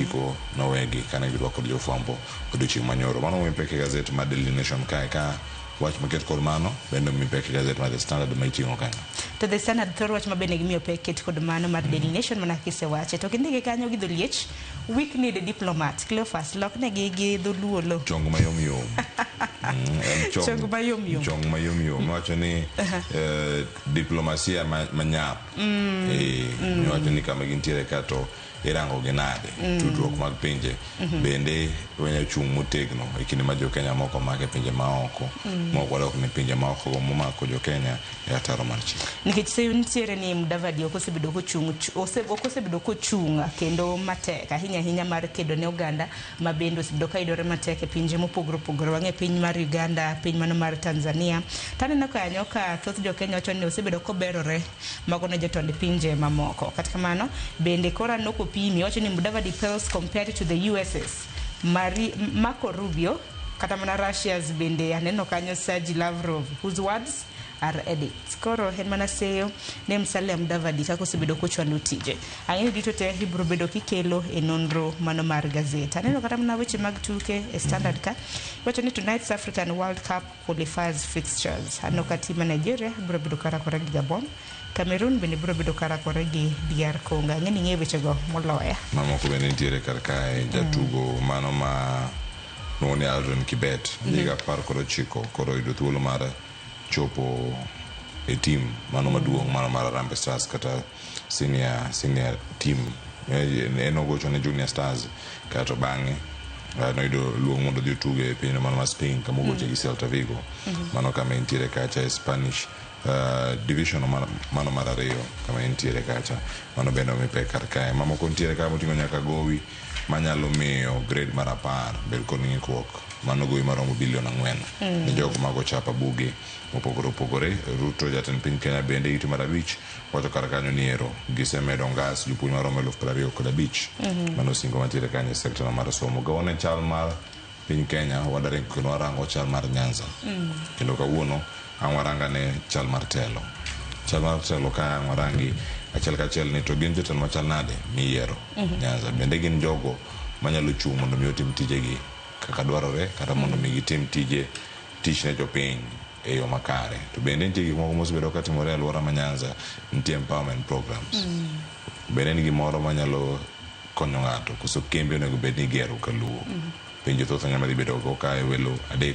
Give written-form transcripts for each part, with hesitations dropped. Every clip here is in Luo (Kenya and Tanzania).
Giko nowegi kane girwako kod jofwambo odiochieng' manyoro. Mano omi pek e gazet mar Daily Nation kae ka wach maket kod mano bende omi pek e gazet mar The Standard ma iting'o kanyo. To The Standard thor wach mabende gimiyo pek ket kod mano mar Daily Nation mana kaka isewache. To gindike kanyo gi dholiech, weak need diplomat. Cleophas, loknegi gi dholuo lo. Chong mayom yom. En chong, Chong mayom yom. Chong mayom yom. Iwacho ni diplomasia manyap. Iwacho ni kama gintiere ka to irango gi nade tudruok mag pinje bende wanya chung' motegno e kinde ma jo Kenya moko omako e pinje maoko mok wadok ni pinje maoko go momako jo Kenya e ataro mar chik. Nikech seyo nitiere ni Mudavadi ok osebedo kochung' ok osebedo kochung' kendo matek ahinya ahinya mar kedo ne oganda ma bende osebedo ka yudore matek e pinje mopogore opogore. Wang'e piny mar Uganda, piny mano mar Tanzania. Taneno kanyo ka thoth jo Kenya wacho ni osebedo koberore mago ne jotend pinje mamoko. Kata kamano, bende koro aneno kopimi, wacho ni Mudavadi pales compared to the USS Marco Rubio, kata mana Russia's bende aneno kanyo Sergey Lavrov, whose words are edicts. Koro en mana seyo ne Musalia Mudavadi kaka osebedo kochwalo tije. Ang'eyo duto te ibiro bedo kikelo e nonro mano mar gazet. Aneno kata mana weche mag tuke e Standard ka. Iwacho ni tonight's African World Cup qualifiers fixtures. Aneno ka team ma Nigeria biro bedo karakore gi Gabon. Cameroon bende biro bedo karakore gi DR Congo. Ang'e ni ing'eyo wechego moloya. Mamoko bende nitiere kar kae jatugo mano ma luongo ni Aldrin Kibet higa 19 koro oyudo thuolo mar chopo e team mano maduong' mano mar Harambee Stars kata senior team. En ogocho ne Junior Stars kaeto bang'e noyudo luong mondo odhi otuge e pinyno mano mar Spain kama ogoche gi Celta Vigo. Mano kama entiere kacha e Spanish division mano mar ariyo kama entiere kacha. Mano bende omi pek kar kae. Mamoko nitiere ka moting'o nyaka gowi manyalo miyo grade mar 10 bed kod ng'ikruok. Mano gowi maromo bilion 4 ne jogo mago chapa buge mopogore opogore. Ruto jatend piny Kenya bende iti mar 5 wacho kar kanyo ni ero gisemedo ngas jopuonj maromo 25,000. Mano singo mantiere kanyo e sekta mar somo. Gawane chal mar piny Kenya wadaringo kendo warango chal mar Nyanza. Kendo kawuono ang' warangane chal mar telo. Chal mar telo ka ang' warangi achiel kachiel ni to gin jotelo machal nade miyiero Nyanza. Bende gin jogo manyalo chung' mondo mi otim tijegi kaka dwarore kata mondo mi gitim tije tich ne jopiny e yo makare. To bende nitie gik moko mosebedo katimore e alwora ma Nyanza, nitie empowerment programs. Bende en gimoro manyalo konyo ng'ato koso kembe onego bed ni igero kaluo. Penjo thoth ahinya madhi bedo go kae welo 3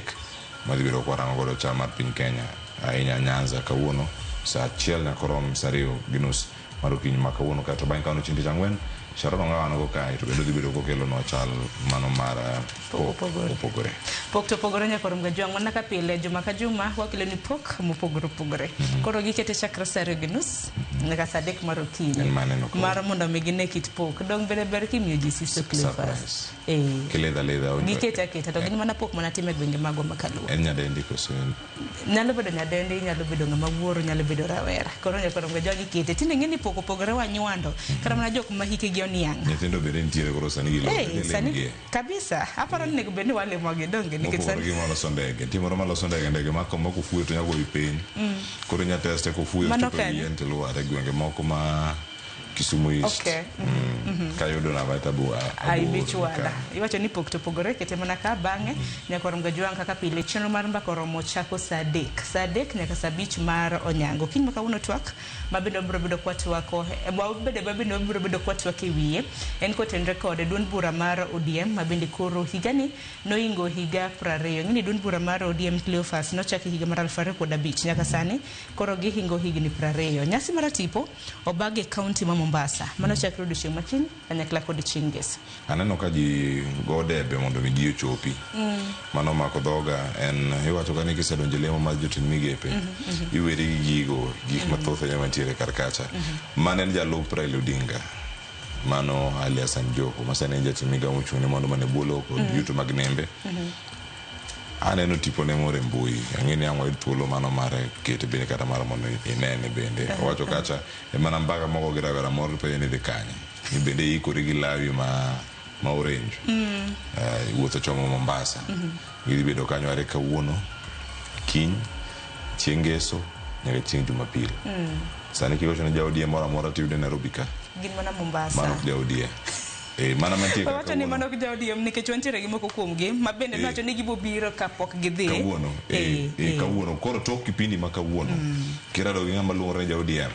madhi bedo kwarango godo chal mar piny Kenya ahinya Nyanza kawuono saa 1 nyaka orom saa 2:30 mar okinyi ma kawuono kae to bang'e kawuono chieng' tich ang'wen Sharon Ong'awa nogo kae to bende odhi bedo kokelonwa chal mano mar pok mopogore. Pok to opogore nyaka orom ga jwang' mana ka pile juma ka juma wakelo ni pok mopogore opogore. Koro gikete chakre saa 2:30 nyaka saa 3 mar okinyi. Mar mondo mi gine kit pok. Dong bende ber kimiyo ji siso Cleophas. Kilidha lidha. Gikete aketa to gin mana pok mana time gwenge magwa ma kaluo. En nyadendi koso en? Nyalo bedo nyadendi, nyalo bedo ng'ama wuoro, nyalo bedo rawera. Koro nyaka orom ga jwang' gikete. Tinde ng'eni pok opogore wanywando. Kata mana jok ma hikgi oniang'. Nyithindo bende nitiere koro sani gi sani kabisa. Aparo ni onego bed ni walimogi donge nikech sani. Mopogore gi maloso ndege. Nitie moro maloso ndege, ndege ma kofuyo to nyalo goyi piny. Koro inya teste kofuyo to yien to lwar e gwenge moko ma Kisumu East. Okay. Kayudo namba to Ibichwala. Iwacho ni pok to opogore kete mana ka bang'e nyaka orom ga jwang' kaka pile chenro mar mbaka oromo chako saa 3. Saa 3 nyaka saa 5 mar onyango. Kiny ma kawuono twak ma bende wabiro bedo kwatwako bende wabiro bedo kwatwako e wiye en kotenre kod duond bura mar ODM ma bende koro higani noingo higa 20. Ng'eni duond bura mar ODM Cleophas nochaki higa mar 2005 nyaka sani koro gihingo higni 20. Nyasi mar tipo obag e kaunti ma Mombasa. Mano chakre odiochieng' machien kanyakla kod chieng' ngeso. Aneno ka ji go debe mondo mi ji ochopi. Mano mako dhoga en iwacho ka ni kisedonjo e lemo mar jotend migepe iweri gi gigo gik mathoth ahinya mantiere kar kacha. Mane en jalup Raila Odinga mano Ali Hassan Joho ma sani en jatend migao mochung' ne mwandu mane bwo lowo kod yuto mag nembe. Aneno tipone moro e mbui ang'e ni ang' wayud thuolo mano mar kete bende kata mar mondo inene bende. Owacho kacha e mana mbaka moko gi rawera moro penje ni idhi kanye. Ni bende iikori gi lawi ma orange. Wuoth ochomo Mombasa. Gidhi bedo kanyo are kawuono, kiny, chieng' ngeso nyaka chieng' Jumapil. Sani kigocho ne ja ODM moro amora tiyude Nairobi ka. Gin mana Mombasa. Mano ok ja ODM. Eh, mana mantie kaka Wawacho ni kawuono. mano ok ja ODM nikech wantiere gi moko kuomgi ma bende nowacho ni gibobiro kapok gidhi. Kawuono. Eh, Eh, eh, kawuono koro tok kipindi ma kawuono kirado gi ng'ama luongore ni ja ODM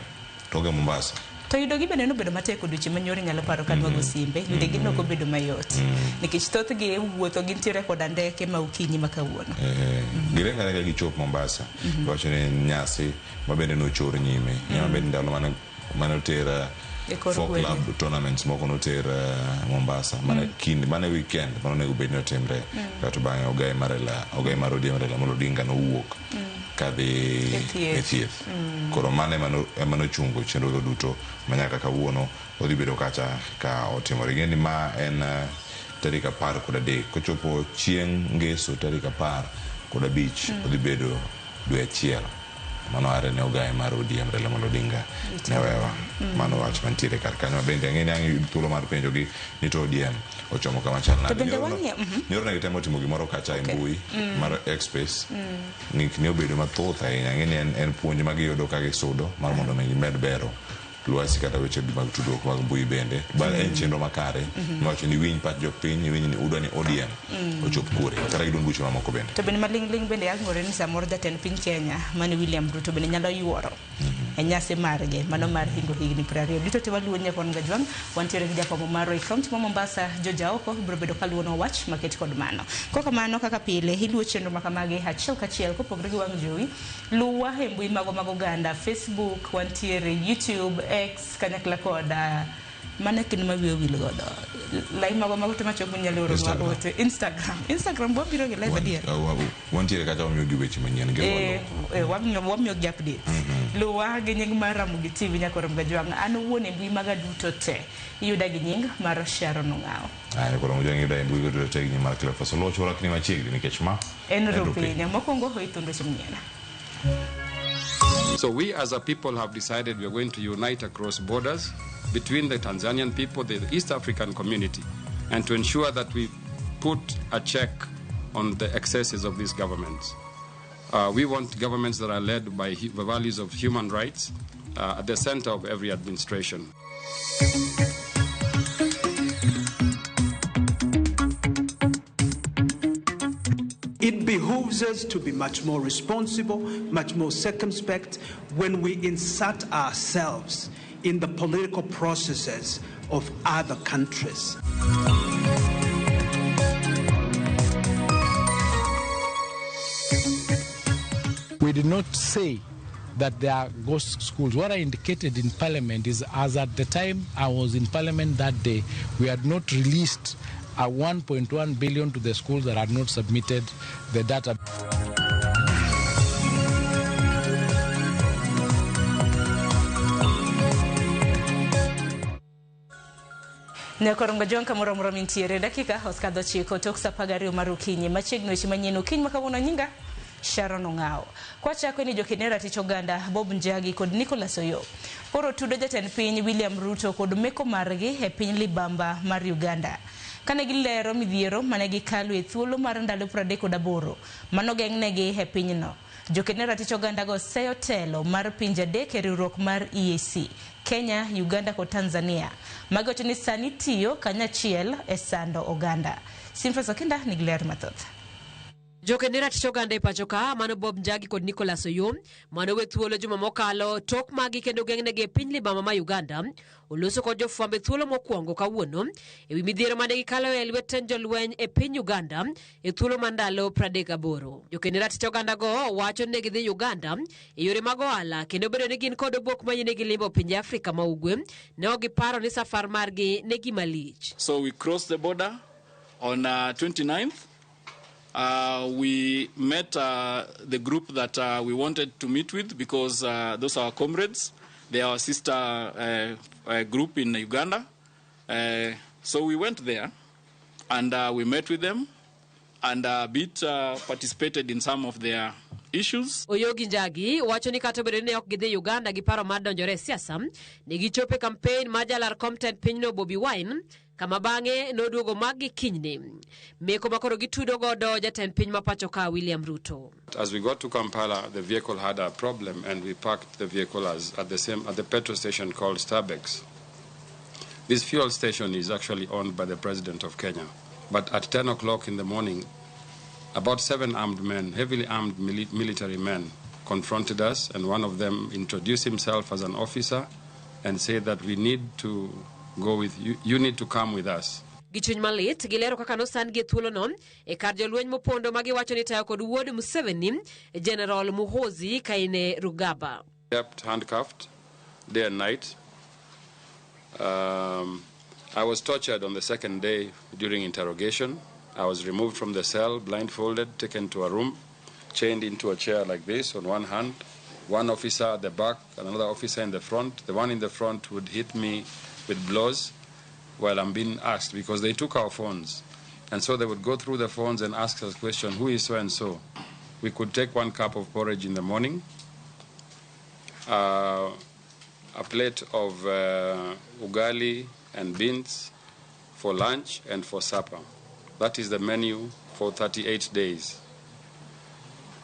to oge Mombasa. To yudogi bende nobedo matek odiochieng' manyoro inyalo paro ka nwago simbe, yudogi nok obedo mayot. Nikech thothgi wuotho gintiere koda ndeke ma okinyi ma kawuono. Eh, girenga arenga gichop Mombasa. Iwacho ni nyasi ma bende nochor nyime. Nyama bende ndalo mane mane oter E kor four gwenge. club tournaments moko noter Mombasa mana kind mana weekend mane onego bed ni otimre. Kato bang'e ogai mar Raila ogai mar ODM Raila Amolo Odinga nowuok kadhi E thieth. e thieth. Koro mano ema nochungo chenro go duto manyaka kawuono odhi bedo kacha ka otimore. Ing'e ni ma en tarik 13 kochopo chieng' ngeso tarik 15 odhi bedo dwe achiel. Mano are ne ogai mar ODM Raila Amolo Odinga ne wewa. Mano wach mantiere kar kanyo. Bende ang'e ni ang' iyud thuolo mar penjogi ni to ODM ochomo kama chal nade. To bende Nyoro wang'e- nyoro ne gitemo timo gimoro kacha e mbui mar Xspace. Ng'ikni obedo mathoth ahinya. Ang'e ni en puonj ma giyudo ka gisudo mar mondo mi gimed bero lwasi kata weche mag tudruok mag mbui bende. Ba en chenro makare. Miwacho ni iwinj pach jopiny, iwinj ni udwa ni ODM ochop kure. Kata gi duond buche mamoko bende. To bende maling'ling' bende yangore ni samoro jatend piny Kenya mane William Ruto bende nyalo yuoro e nyasi margi mano mar hingo higni 20. Duto te waluwo nyakon Gajwang', wantiere gi jafwambo marwa e kaunti ma Mombasa, George Aoko, biro bedo kaluwonwa wach maket kod mano. Kokamano kaka pile, iluwo chenro makamagi achiel kachiel kopogore gi wang' jowi, luwa e mbui magwa mag oganda, Facebook, wantiere YouTube, X, kanyakla kod mano e kendo ma wiya owil godo. Lai magwa mago te machopo inyalo oronwa Instagram. ote. Instagram. Instagram wabiro gi live adier. Wantiere kacha wamiyo gi weche manyien gi Eh, wamiyo gi updates. Luwa gi nying mar Ramogi TV nyaka Ramogi Ajwang'. An owuon e mbui maga duto te iyuda gi nying mar Sharon Ong'awo. Aya, koro Ramogi Ajwang' iyuda e mbui go duto te gi nying mar Cleophas Oluoch. Warakni machiegni nikech ma En en rupiny. Rupiny. Mokwongo hoithundo weche manyien. So we as a people have decided we are going to unite across borders between the Tanzanian people, the East African community, and to ensure that we put a check on the excesses of these governments. We want governments that are led by the values of human rights at the center of every administration. It behooves us to be much more responsible, much more circumspect when we insert ourselves in the political processes of other countries. We did not say that there are ghost schools. What I indicated in Parliament is, as at the time I was in Parliament that day, we had not released a 1.1 billion to the schools that had not submitted the data. Nyakor Gajwang' kamoro amora mintiere dakika osekadho 9 tok sa 12 mar okinyi. Machiegni weche manyien okinyi ma kawuono nyinga Sharon Ong'awo. Kwachako ni jokenera ratich oganda Bob Njagi kod Nicholas Oyo koro tudo jatend piny William Ruto kod meko margi e piny Libamba mar Uganda. Kane gilero midhiero mane gikalo e thuolo mar ndalo 38 manogeng'negi e pinyno. Jokenera ratich oganda go seyo telo mar pinje adek e riwruok mar EAC, Kenya, Uganda kod Tanzania. Magiwacho ni sani tiyo kanyachiel e sando oganda. Simfres Okinda nigi ler mathoth. Jokendera tich oganda e pacho ka mano Bob Njagi kod Nicholas Oyo mano we thuolo juma mokalo tok magi kendo geng'negi e piny Libamba ma Uganda oloso kod jofwambo e thuolo mokwongo kawuono ewi midhiero mane gikalo e lwet tend jolweny e piny Uganda e thuolo mar ndalo 38. Jokendera tich oganda go wacho ni ne gidhi Uganda e yore mag ohala kendo bedo ni gin kod obok mayienegi limbo pinje Afrika ma ugwe ne ok giparo ni safar margi ne gima lich. So we crossed the border on 29th. We met the group that we wanted to meet with because those are our comrades. They are our sister group in Uganda. So we went there and we met with them and participated in some of their issues. Oyogi Njagi wacho ni kata obedo ni ne ok gidhi Uganda gi paro mar donjore e siasa, ne gichopo e kampen mar jalar kom tend pinyno Bobi Wine, kama bang'e noduogo mag gi kinyne. Meko ma koro gitudo godo jatend piny ma pacho ka William Ruto. As we got to Kampala, the vehicle had a problem and we parked the vehicle at the petrol station called Starbucks. This fuel station is actually owned by the president of Kenya. But at 10 o'clock in the morning, about 7 armed men, heavily armed military men, confronted us, and one of them introduced himself as an officer and said that we need to go with you, you need to come with us. Gi chuny malit, gilero kaka nosandgi e thuolono e kar jolweny mopondo ma giwacho ni tayo kod wuod Museveni, General Muhoozi Kainerugaba. Kept handcuffed day and night. I was tortured on the second day during interrogation. I was removed from the cell, blindfolded, taken to a room, chained into a chair like this on one hand, one officer at the back, another officer in the front. The one in the front would hit me with blows while I'm being asked, because they took our phones. And so they would go through the phones and ask us question, who is so-and-so? We could take 1 cup of porridge in the morning, a plate of ugali and beans for lunch and for supper. That is the menu for 38 days.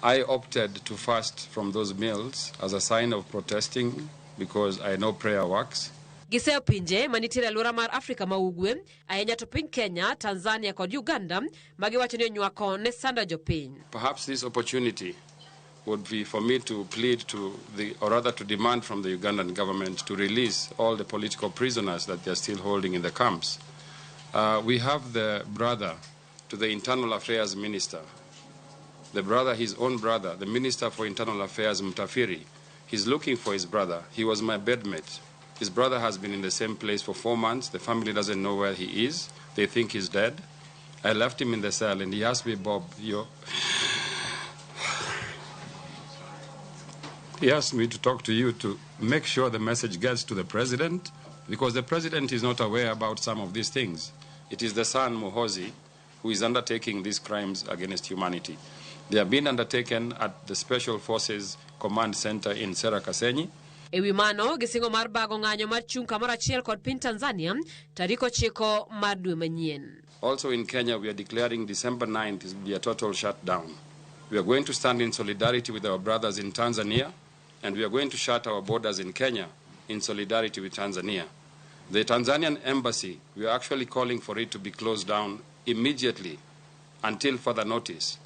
I opted to fast from those meals as a sign of protesting, because I know prayer works. Giseyo pinje manitiere alwora mar Afrika ma Ugwe, ahinya to piny Kenya, Tanzania kod Uganda, ma giwacho ni onywako ne sando jopiny. Perhaps this opportunity would be for me to plead to the, or rather to demand from the Ugandan government to release all the political prisoners that they are still holding in the camps. We have the brother to the Internal Affairs Minister, the brother, his own brother, the Minister for Internal Affairs, Mtafiri. He's looking for his brother. He was my bedmate. His brother has been in the same place for 4 months. The family doesn't know where he is. They think he's dead. I left him in the cell, and he asked me, Bob, he asked me to talk to you to make sure the message gets to the president, because the president is not aware about some of these things. It is the son, Muhoozi, who is undertaking these crimes against humanity. They have been undertaken at the Special Forces Command Center in Serakasenyi. E wi mano, gisingo mar bago ng'anyo mar chung' kamoro achiel kod piny Tanzania tarik 9 mar dwe manyien. Also in Kenya, we are declaring December 9th is be a total shutdown. We are going to stand in solidarity with our brothers in Tanzania, and we are going to shut our borders in Kenya in solidarity with Tanzania. The Tanzanian embassy, we are actually calling for it to be closed down immediately until further notice.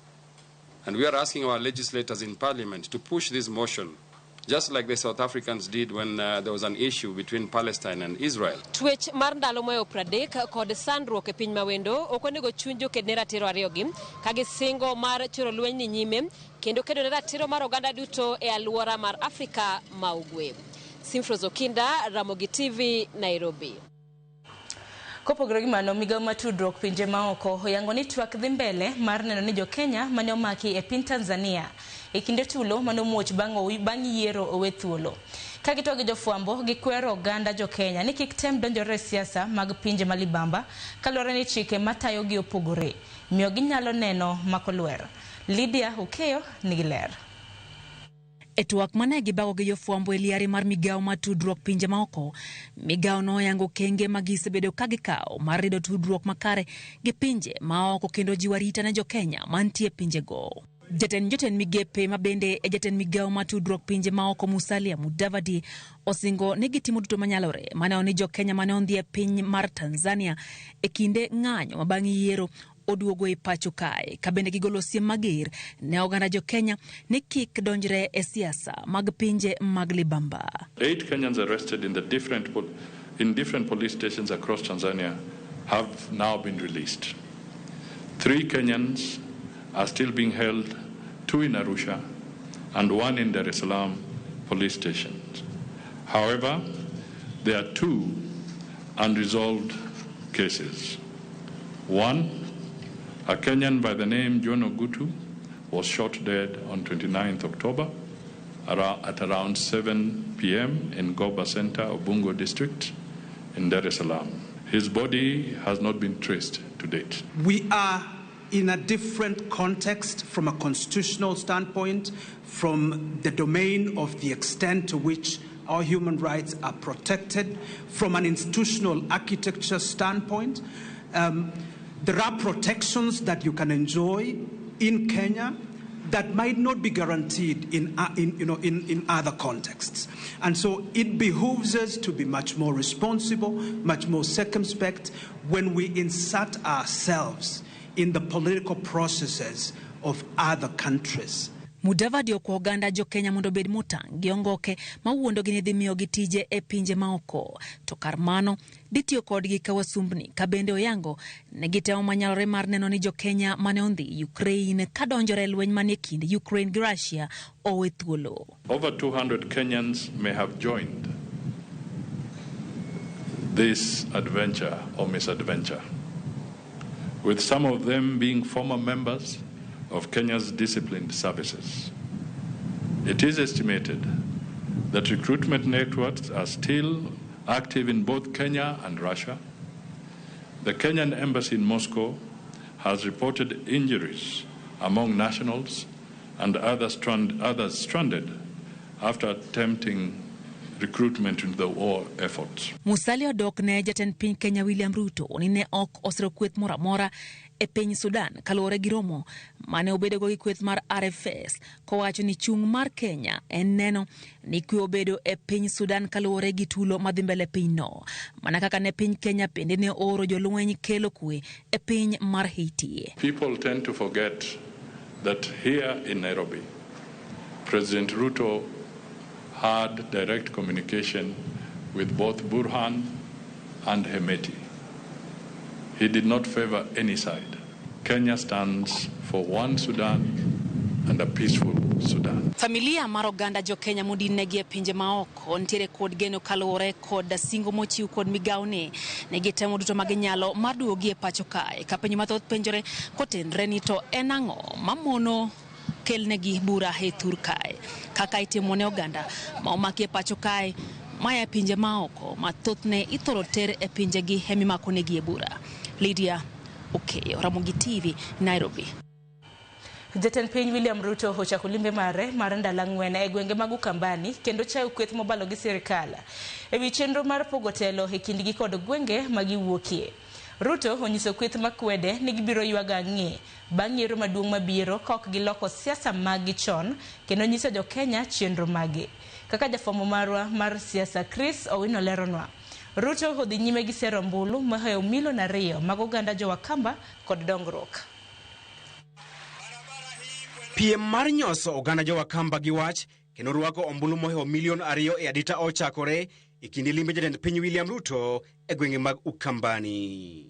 And we are asking our legislators in parliament to push this motion, just like the South Africans did when there was an issue between Palestine and Israel. Twech mar ndalo moyo 30 kod sandruok e piny mawendo ok onego chuny joked ne ratiro ariyogi ka gisingo mar choro lweny ni nyime kendo kedo ne ratiro mar oganda duto e alwora mar Afrika ma Ugwe. Simfros Okinda, Ramogi TV, Nairobi. Kopogore gi mano, migawo mar tudruok pinje maoko oyango ni twak dhi mbele mar neno ni jo-Kenya mane omaki e piny Tanzania e kinde tulo mane omuoch bang' yiero owe thuolo. Ka gitwa gi jofwambo, gikwero oganda jo-Kenya ni kik tem donjore e siasa mag pinje ma libamba kaluwore ni chike matayogi opogore, miyo ginyalo neno mako lwer. Lydia Okeyo nigi ler. E twak mane gibago gi jofwambo e liare mar migawo mar tudruok pinje maoko, migawo noyango kenge ma gisebedo ka gikawo mar rido tudruok makare gi pinje maoko kendo jiwo arita ne jo-Kenya mantie pinjego. Jatend jotend migepe ma bende e jatend migawo mar tudruok pinje maoko Musalia Mudavadi osingo ni gitimo duto manyalore maneno ni jo-Kenya mane ondhi e piny mar Tanzania e kinde ng'anyo ma bang' yiero oduogo e pacho kae, ka bende gigolo siem mager ne oganda jo-Kenya ni kik donjre e siasa mag pinje mag libamba. 8 Kenyans arrested in different police stations across Tanzania have now been released. 3 Kenyans are still being held, 2 in Arusha and 1 in Dar es Salaam police stations. However, there are 2 unresolved cases. 1, a Kenyan by the name John Ogutu was shot dead on 29th October at around 7 p.m. in Goba Center, Ubungo District in Dar es Salaam. His body has not been traced to date. We are in a different context from a constitutional standpoint, from the domain of the extent to which our human rights are protected, from an institutional architecture standpoint. There are protections that you can enjoy in Kenya that might not be guaranteed in other contexts. And so it behooves us to be much more responsible, much more circumspect when we insert ourselves in the political processes of other countries. Mudavadi okwa oganda jo Kenya mondo obed motang' gi ongoke mawuondogi ni dhi miyogi tije e pinje maoko, to kar mano dhi tiyo kodgi ka wasumbni. Ka bende oyango ne gitemo manyalore mar neno ni jo Kenya mane ondhi Ukraine kadonjore e lweny manie kind Ukraine gi Russia owe thuolo. Over 200 Kenyans may have joined this adventure or misadventure, with some of them being former members of Kenya's disciplined services. It is estimated that recruitment networks are still active in both Kenya and Russia. The Kenyan embassy in Moscow has reported injuries among nationals and others stranded after attempting recruitment into the war efforts. Musalia odok ne jatend piny Kenya William Ruto ni ne ok osiro kweth moro amora e piny Sudan kaluwore gi romo mane obedogo gi kweth mar RFS, kowacho ni chung' mar Kenya en neno ni kwe obedo e piny Sudan kaluwore gi tulo madhi mbele pinyno, mana kaka ne piny Kenya bende ne ooro jolweny kelo kwe e piny mar Haiti. People tend to forget that here in Nairobi, President Ruto had direct communication with both Burhan and Hemeti. He did not favor any side. Kenya stands for one Sudan and a peaceful Sudan. Familia mar oganda jo Kenya modinegi e pinje maoko nitiere kod geno kaluwore kod singo mochiw kod migawo ni ne gitemo duto maginyalo mar duogi e pacho kae, ka penjo mathoth penjore kotenre ni to en ang'o mamono kelnegi bura e thur kae kaka itimo ne oganda ma omaki e pacho kae maya e pinje maoko ma thothne ithoro ter e pinjegi emimakonegi e bura. Lydia Okeyo, Ramogi TV, Nairobi. Jatend piny William Ruto ochako limbe mare mar ndalo ang'wen e gwenge mag Ukambani kendo chayo kweth mobalo gi sirikal ewi chenro mar pogo telo e kindgi kod gwenge ma giwuokie. Ruto onyiso kweth makwede ni gibiro ywago ang'e bang' yiero maduong' mabiro ka ok giloko siasa maggi chon kendo nyiso jo Kenya chenro mage. Kaka jafwambo marwa mar siasa Chris Owino leronwa, Ruto odhi nyime gi sero ombulu mohewo milion 2 mag oganda jo Wakamba kod dongruok. Piem mar nyoso oganda jo Wakamba gi wach kendo rwako ombulu mohewo milion 2 e adita ochakore e kinde limbe jatend piny William Ruto e gwenge mag Ukambani.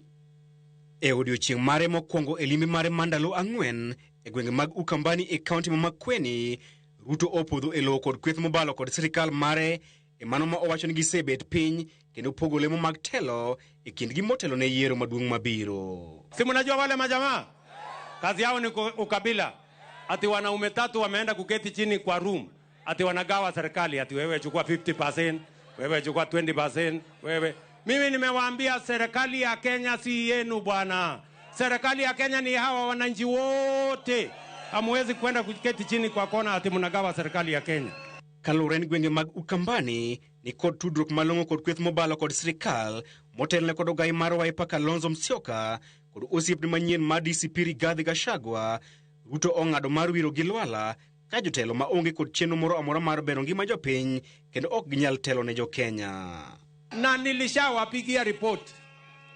E odiochieng' mare mokwongo e limbe mare mar ndalo 4 e gwenge mag Ukambani e kaunti ma Makueni, Ruto opodho e lowo kod kweth mobalo kod sirikal mare e mano ma owacho ni gisebet piny kendo pogo lemo mag telo e kindgi motelo ne yiero maduong' mabiro. Si mnajua wale majamaa kazi yao ni ukabila, ati wanaume 3 wameenda kuketi chini kwa room, ati wanagawa serikali, ati wewe chukua 50%, wewe chukua 20%, wewe. Mimi nimewaambia serikali ya Kenya si yenu bwana. Serikali ya Kenya ni hawa wananchi wote. Hamwezi kwenda kuketi chini kwa kona ati mnagawa serikali ya Kenya. Kaluwore ni gwenge mag Ukambani ni kod tudruok malong'o kod kweth mobalo kod sirikal motelne kod ogai mar Wiper Kalonzo Musyoka kod osiepne manyien mar DCP Rigathi Gachagua, Ruto ong'ado mar wiro gi lwala ka jotelo ma onge kod chenro moro amora mar bero ngima jopiny kendo ok ginyal telo ne jo Kenya. Na nilishawapigia report,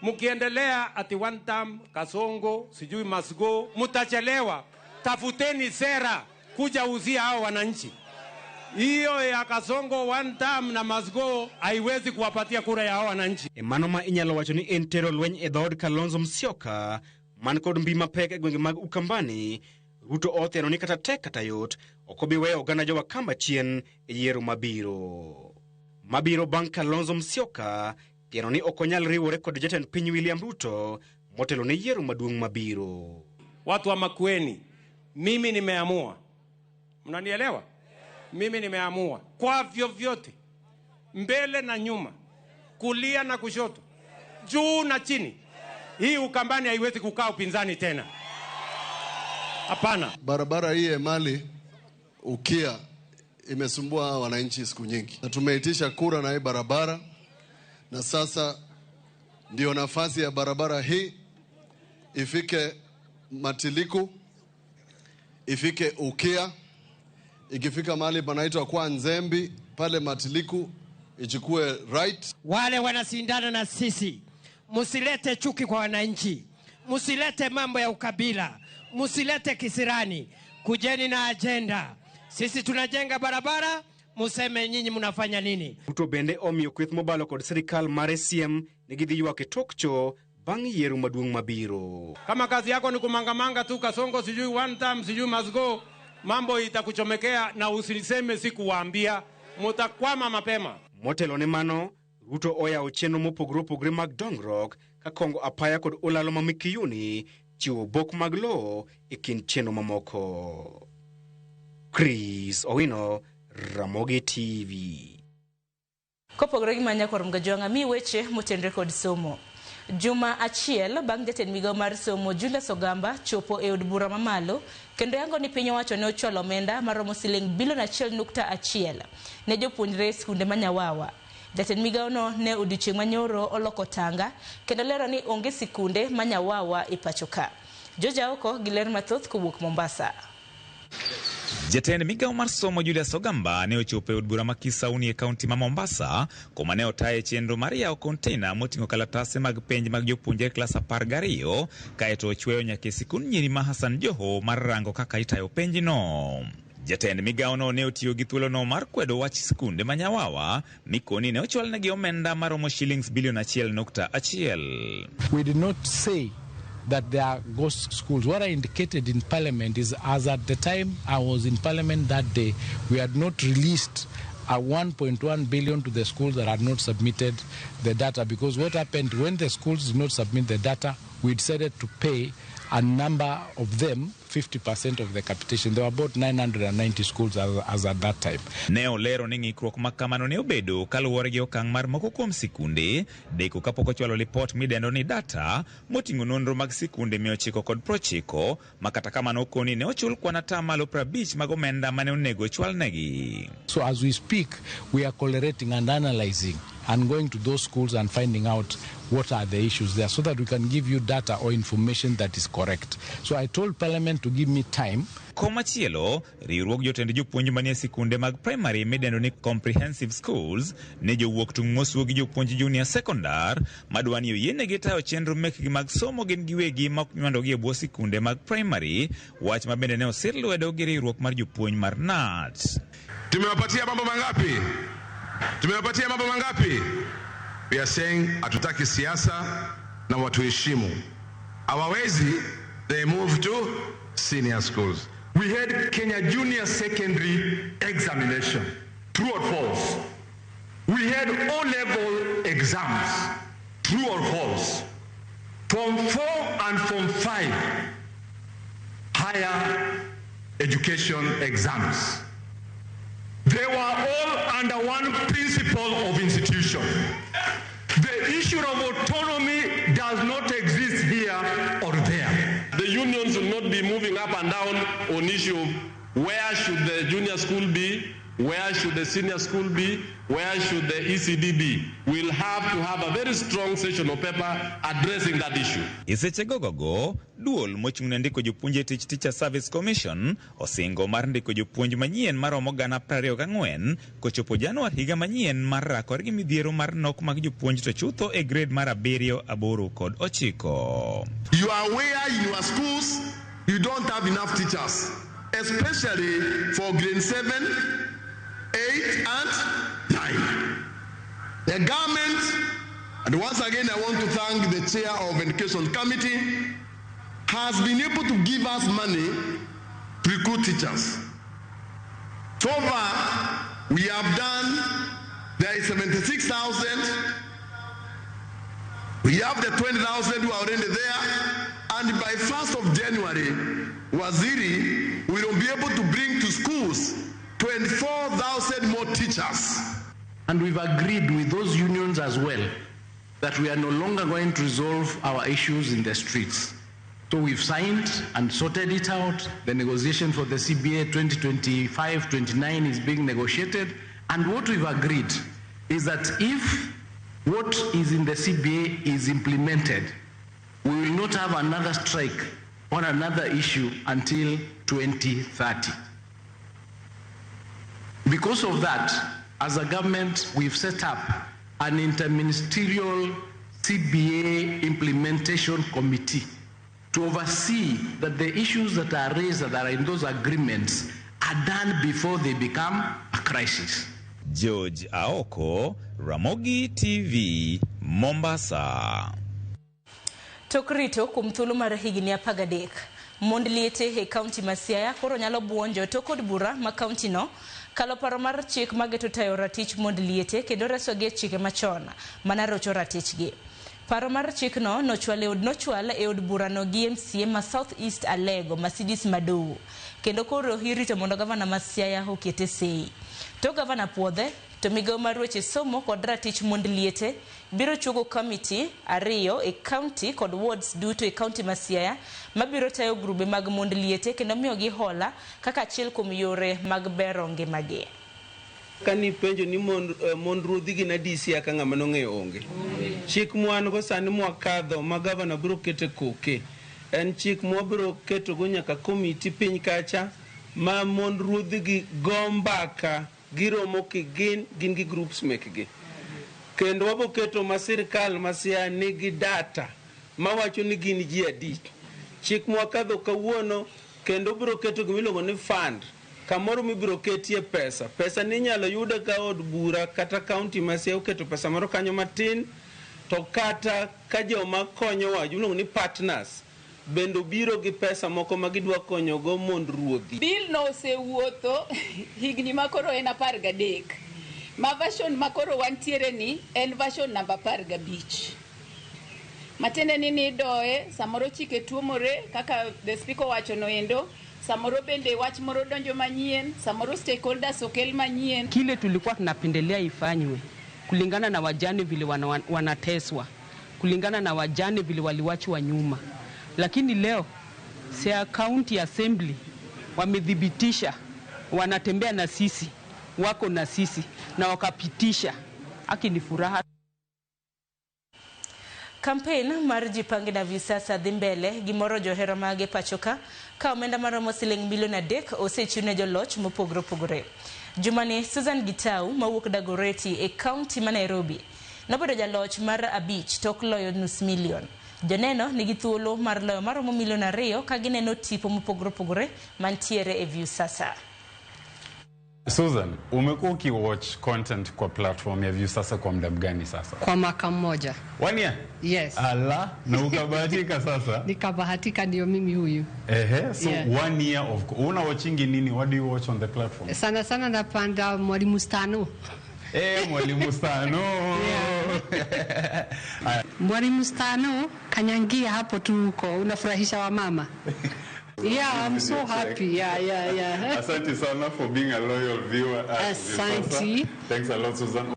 mkiendelea ati one term, Kasongo, sijui must go, mutachelewa. Tafuteni sera kuja uzia hao wananchi. Hiyo ya Kasongo one term na must go haiwezi kuwapatia kura ya hao wananchi. E mano ma inyalo wacho ni en tero lweny e dhood Kalonzo Musyoka man kod mbi mapek e gwenge mag Ukambani, Ruto otheno ni kata tek kata yot ok obi weyo oganda jo Wakamba chien e yiero mabiro. Mabiro bang' Kalonzo Musyoka piero ni ok onyal riwore kod jatend piny William Ruto motelo ne yiero maduong' mabiro. Watu wa Makueni, mimi nimeamua, mnanielewa? Mimi nimeamua kwa vyovyote, mbele na nyuma, kulia na kushoto, juu na chini, hii Ukambani haiwezi kukaa upinzani tena. Hapana. Barabara hii Emali Ukia imesumbua wananchi siku nyingi, na tumeitisha kura na hii barabara, na sasa ndio nafasi ya barabara hii ifike Matiliku, ifike Ukia, ikifika mahali panaitwa kwa Nzembi pale Matiliku ichukue right. Wale wanashindana na sisi, msilete chuki kwa wananchi, msilete mambo ya ukabila, msilete kisirani, kujeni na ajenda. Sisi tunajenga barabara, museme nyinyi mnafanya nini? Ruto bende omiyo kweth mobalo kod sirikal mar SCM ne gidhi ywak e tok cho bang' yiero maduong' mabiro. Kama kazi yako ni kumangamanga tu, Kasongo sijui one time sijui must go, mambo itakuchomekea na usiseme sikuwaambia, mutakwama mapema. Motelo ne mano, Ruto oyawo chenro mopogore opogore mag dongruok ka kongo apaya kod olalo ma Mikiyuni, chiwo bok mag lowo e kind chenro mamoko. Chris Owino, Ramogi TV. Kopogore gi manya kor Mgajwang'a mi weche motenre kod somo. Juma achiel bang' jatend migawo mar somo Julius Ogamba chopo e od bura mamalo kendo yango ni piny owacho ne ochwalo omenda maromo siling bilion 1.1 ne jopuonjre e skunde ma Nyawawa. Jatend migawono ne odiochieng' manyoro oloko tanga kendo lero ni onge sikunde ma Nyawawa e pacho ka. Joja oko gi ler mathoth kowuok Mombasa. Jatend migawo mar somo Julius Ogamba ne ochopo e od bura ma Kisauni e kaunti ma Mombasa kuma ne otaye chenro mar yawo konteina moting'o kalatase mag penj mag jopuonjre klas 12 kaeto ochweyo nyaka e sikund nyiri ma Hassan Joho mar rango kaka itayo penjno. Jatend migawono ne otiyo gi thuolono mar kwedo wach sikunde ma Nyawawa mikoni ne ochwalnegi omenda maromo shillings bilion 1.1. We did not say that there are ghost schools. What I indicated in Parliament is, as at the time I was in Parliament that day, we had not released a 1.1 billion to the schools that had not submitted the data, because what happened when the schools did not submit the data, we decided to pay a number of them 50% of the capitation. There were about 990 schools as at that time. Ne olero ni ng'ikruok ma kamano ne obedo kaluwore gi okang' mar moko kuom sikunde deko kapok ochwalo lipot midendo ni data moting'o nonro mag sikunde 990 ma kata kamano okoni ne ochul kwan 50% mag omenda mane onego ochwalnegi. So as we speak, we are collaborating and analyzing and going to those schools and finding out what are the issues there so that we can give you data or information that is correct. So I told Parliament to give me time. Komachielo, riwruog jotend jopuonj manie sikunde mag primary midendo ni comprehensive schools ne jowuok tung' mosuo gi jopuonj junior secondar madwa ni oyienegi tayo chenro mekgi mag somo gin giwegi ma ok nywandogi e bwo sikunde mag primary, wach ma bende ne osir lwedo gi riwruok mar jopuonj mar KNUT. Tumewapatia mambo mangapi? Tumewapatia mambo mangapi? We are saying hatutaki siasa na watuheshimu. Hawawezi, they move to senior schools. We had Kenya Junior Secondary Examination, true or false? We had O-level exams, true or false? Form 4 and Form 5, higher education exams. They were all under one principle of institution. The issue of autonomy does not exist here or there. The unions will not be moving up and down on issue of where should the junior school be, where should the senior school be, where should the ECD be. We'll have to have a very strong session of paper addressing that issue. E seche gogogo, duol mochung' ne ndiko jopuonj e tich Teacher Service Commission osingo mar ndiko jopuonj manyien maromo 24,000 kochopo Januar higa manyien mar rakore gi midhiero mar nok mag jopuonj to chutho e grade mar 7, 8 kod 9. You are aware in your schools you don't have enough teachers, especially for grade 7, 8 and 9. The government, and once again I want to thank the chair of Education Committee, has been able to give us money to recruit teachers. So far, we have done, there is 76,000. We have the 20,000 who are already there. And by 1st of January, Waziri will be able to bring to schools 24,000 more teachers. And we've agreed with those unions as well that we are no longer going to resolve our issues in the streets. So we've signed and sorted it out. The negotiation for the CBA 2025-29 is being negotiated. And what we've agreed is that if what is in the CBA is implemented, we will not have another strike on another issue until 2030. Because of that, as a government, we've set up an interministerial CBA implementation committee to oversee that the issues that are raised that are in those agreements are done before they become a crisis. George Aoko, Ramogi TV, Mombasa. Tok rito kuom thuolo mar higni 13, mond liete e kaunti ma Siaya koro nyalo buonjo tok od bura ma kaunti no kalo paro mar chik mageto tayo ratich mond liete kendo resogi e chike machon manarocho ratichgi. Paro mar chikno nochwal e od burano gi MCA ma South East Alego Mercedes Madowo, kendo koro irito mondo gavana ma Siaya okete sei. To gavana puodhe to migawo mar weche somo kod ratich mond liete biro chuogo komiti 2 e kaunti kod wards duto e kaunti ma Siaya mabiro tayo grube mag mond liete kendo miyogi hola kaka achiel kuom yore mag bero ngimagi. Kani penjo ni mond ruodhi gin adi Siaya ka ng'ama nong'eyo onge. Chik mwan go sani mwakadho ma gavana biro kete koke en chik mwabiro ketogo nyaka komiti piny kacha ma mond ruodhi gi go mbaka giromo ki gin gi groups mekgi. Kendo wabo keto ma sirkal ma Siaya nigi data mawacho ni gin ji adi. Chik mwakadho kawuono kendo biro keto gimiluongo ni fund, kamoro mibiro ketie pesa. Pesa ni inyalo yude ka od bura kata kaunti ma Siaya oketo pesa moro kanyo matin, to kata ka joma konyowa iluongo ni partners bende obiro gi pesa moko ma gidwa konyogo mond ruodhi. Bill no osewuotho higni makoro en 13. Ma version makoro wantiere ni en version namba 15. Matiende ni nidoye, samoro chike tuomore kaka the speaker wacho noendo, samoro bende wach moro donjo manyien, samoro stakeholders okel manyien. Kile tulikuwa tunapendelea ifanywe kulingana na wajane vile wanateswa, kulingana na wajane vile waliwachwa nyuma. Lakini leo Siaya County Assembly wamethibitisha, wanatembea na sisi, wako na sisi na wakapitisha. Haki ni furaha. Campaign mar Jipange na Viusasa dhi mbele gimoro johera mage pachoka ka omenda maromo siling milion 3 osechiw ne joloch mopogore opogore. Jumani Susan Gitau mawuok Dagoretti e kaunti ma Nairobi nobedo jaloch mar 5 tok loyo 500,000. Joneno nigi thuolo mar loyo maromo milion 2 ka gineno tipo mopogore opogore mantiere e Viusasa. Susan, umekuwa ukiwatch content kwa platform ya Viusasa kwa muda gani sasa? Kwa mwaka mmoja. 1 year? Yes. Ala, na ukabahatika sasa? Nikabahatika, ndio mimi huyu. Ehe, so yeah. 1 year of una watchingi nini? What do you watch on the platform? Sana sana napanda Mwalimu Stano. Mwalimu Stano. Yeah. Mwalimu Stano kanyangia hapo tu huko, unafurahisha wamama. Yeah, I'm so happy. Yeah. Asante sana for being a loyal viewer. Asante. Thanks a lot, Susan.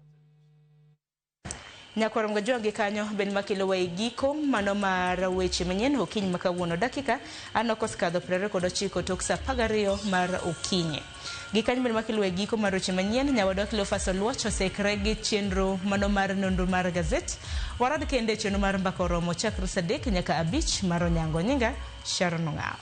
Nyakwarom Gajwangi kanyo ben makelo wa giko mano mar weche manyien okinyi ma kawuono dakika anokos kadho 29 tok saa 12 mar okinyi. Gikanyo ben makelo wa giko mar weche manyien nyawadwa Cleophas Oluoch osekre gi chenro mano mar nonro mar gazet. Warad kende chenro mar mbaka oromo chakre saa 3 nyaka 5 mar onyango. Nyinga Sharon Ong'awo.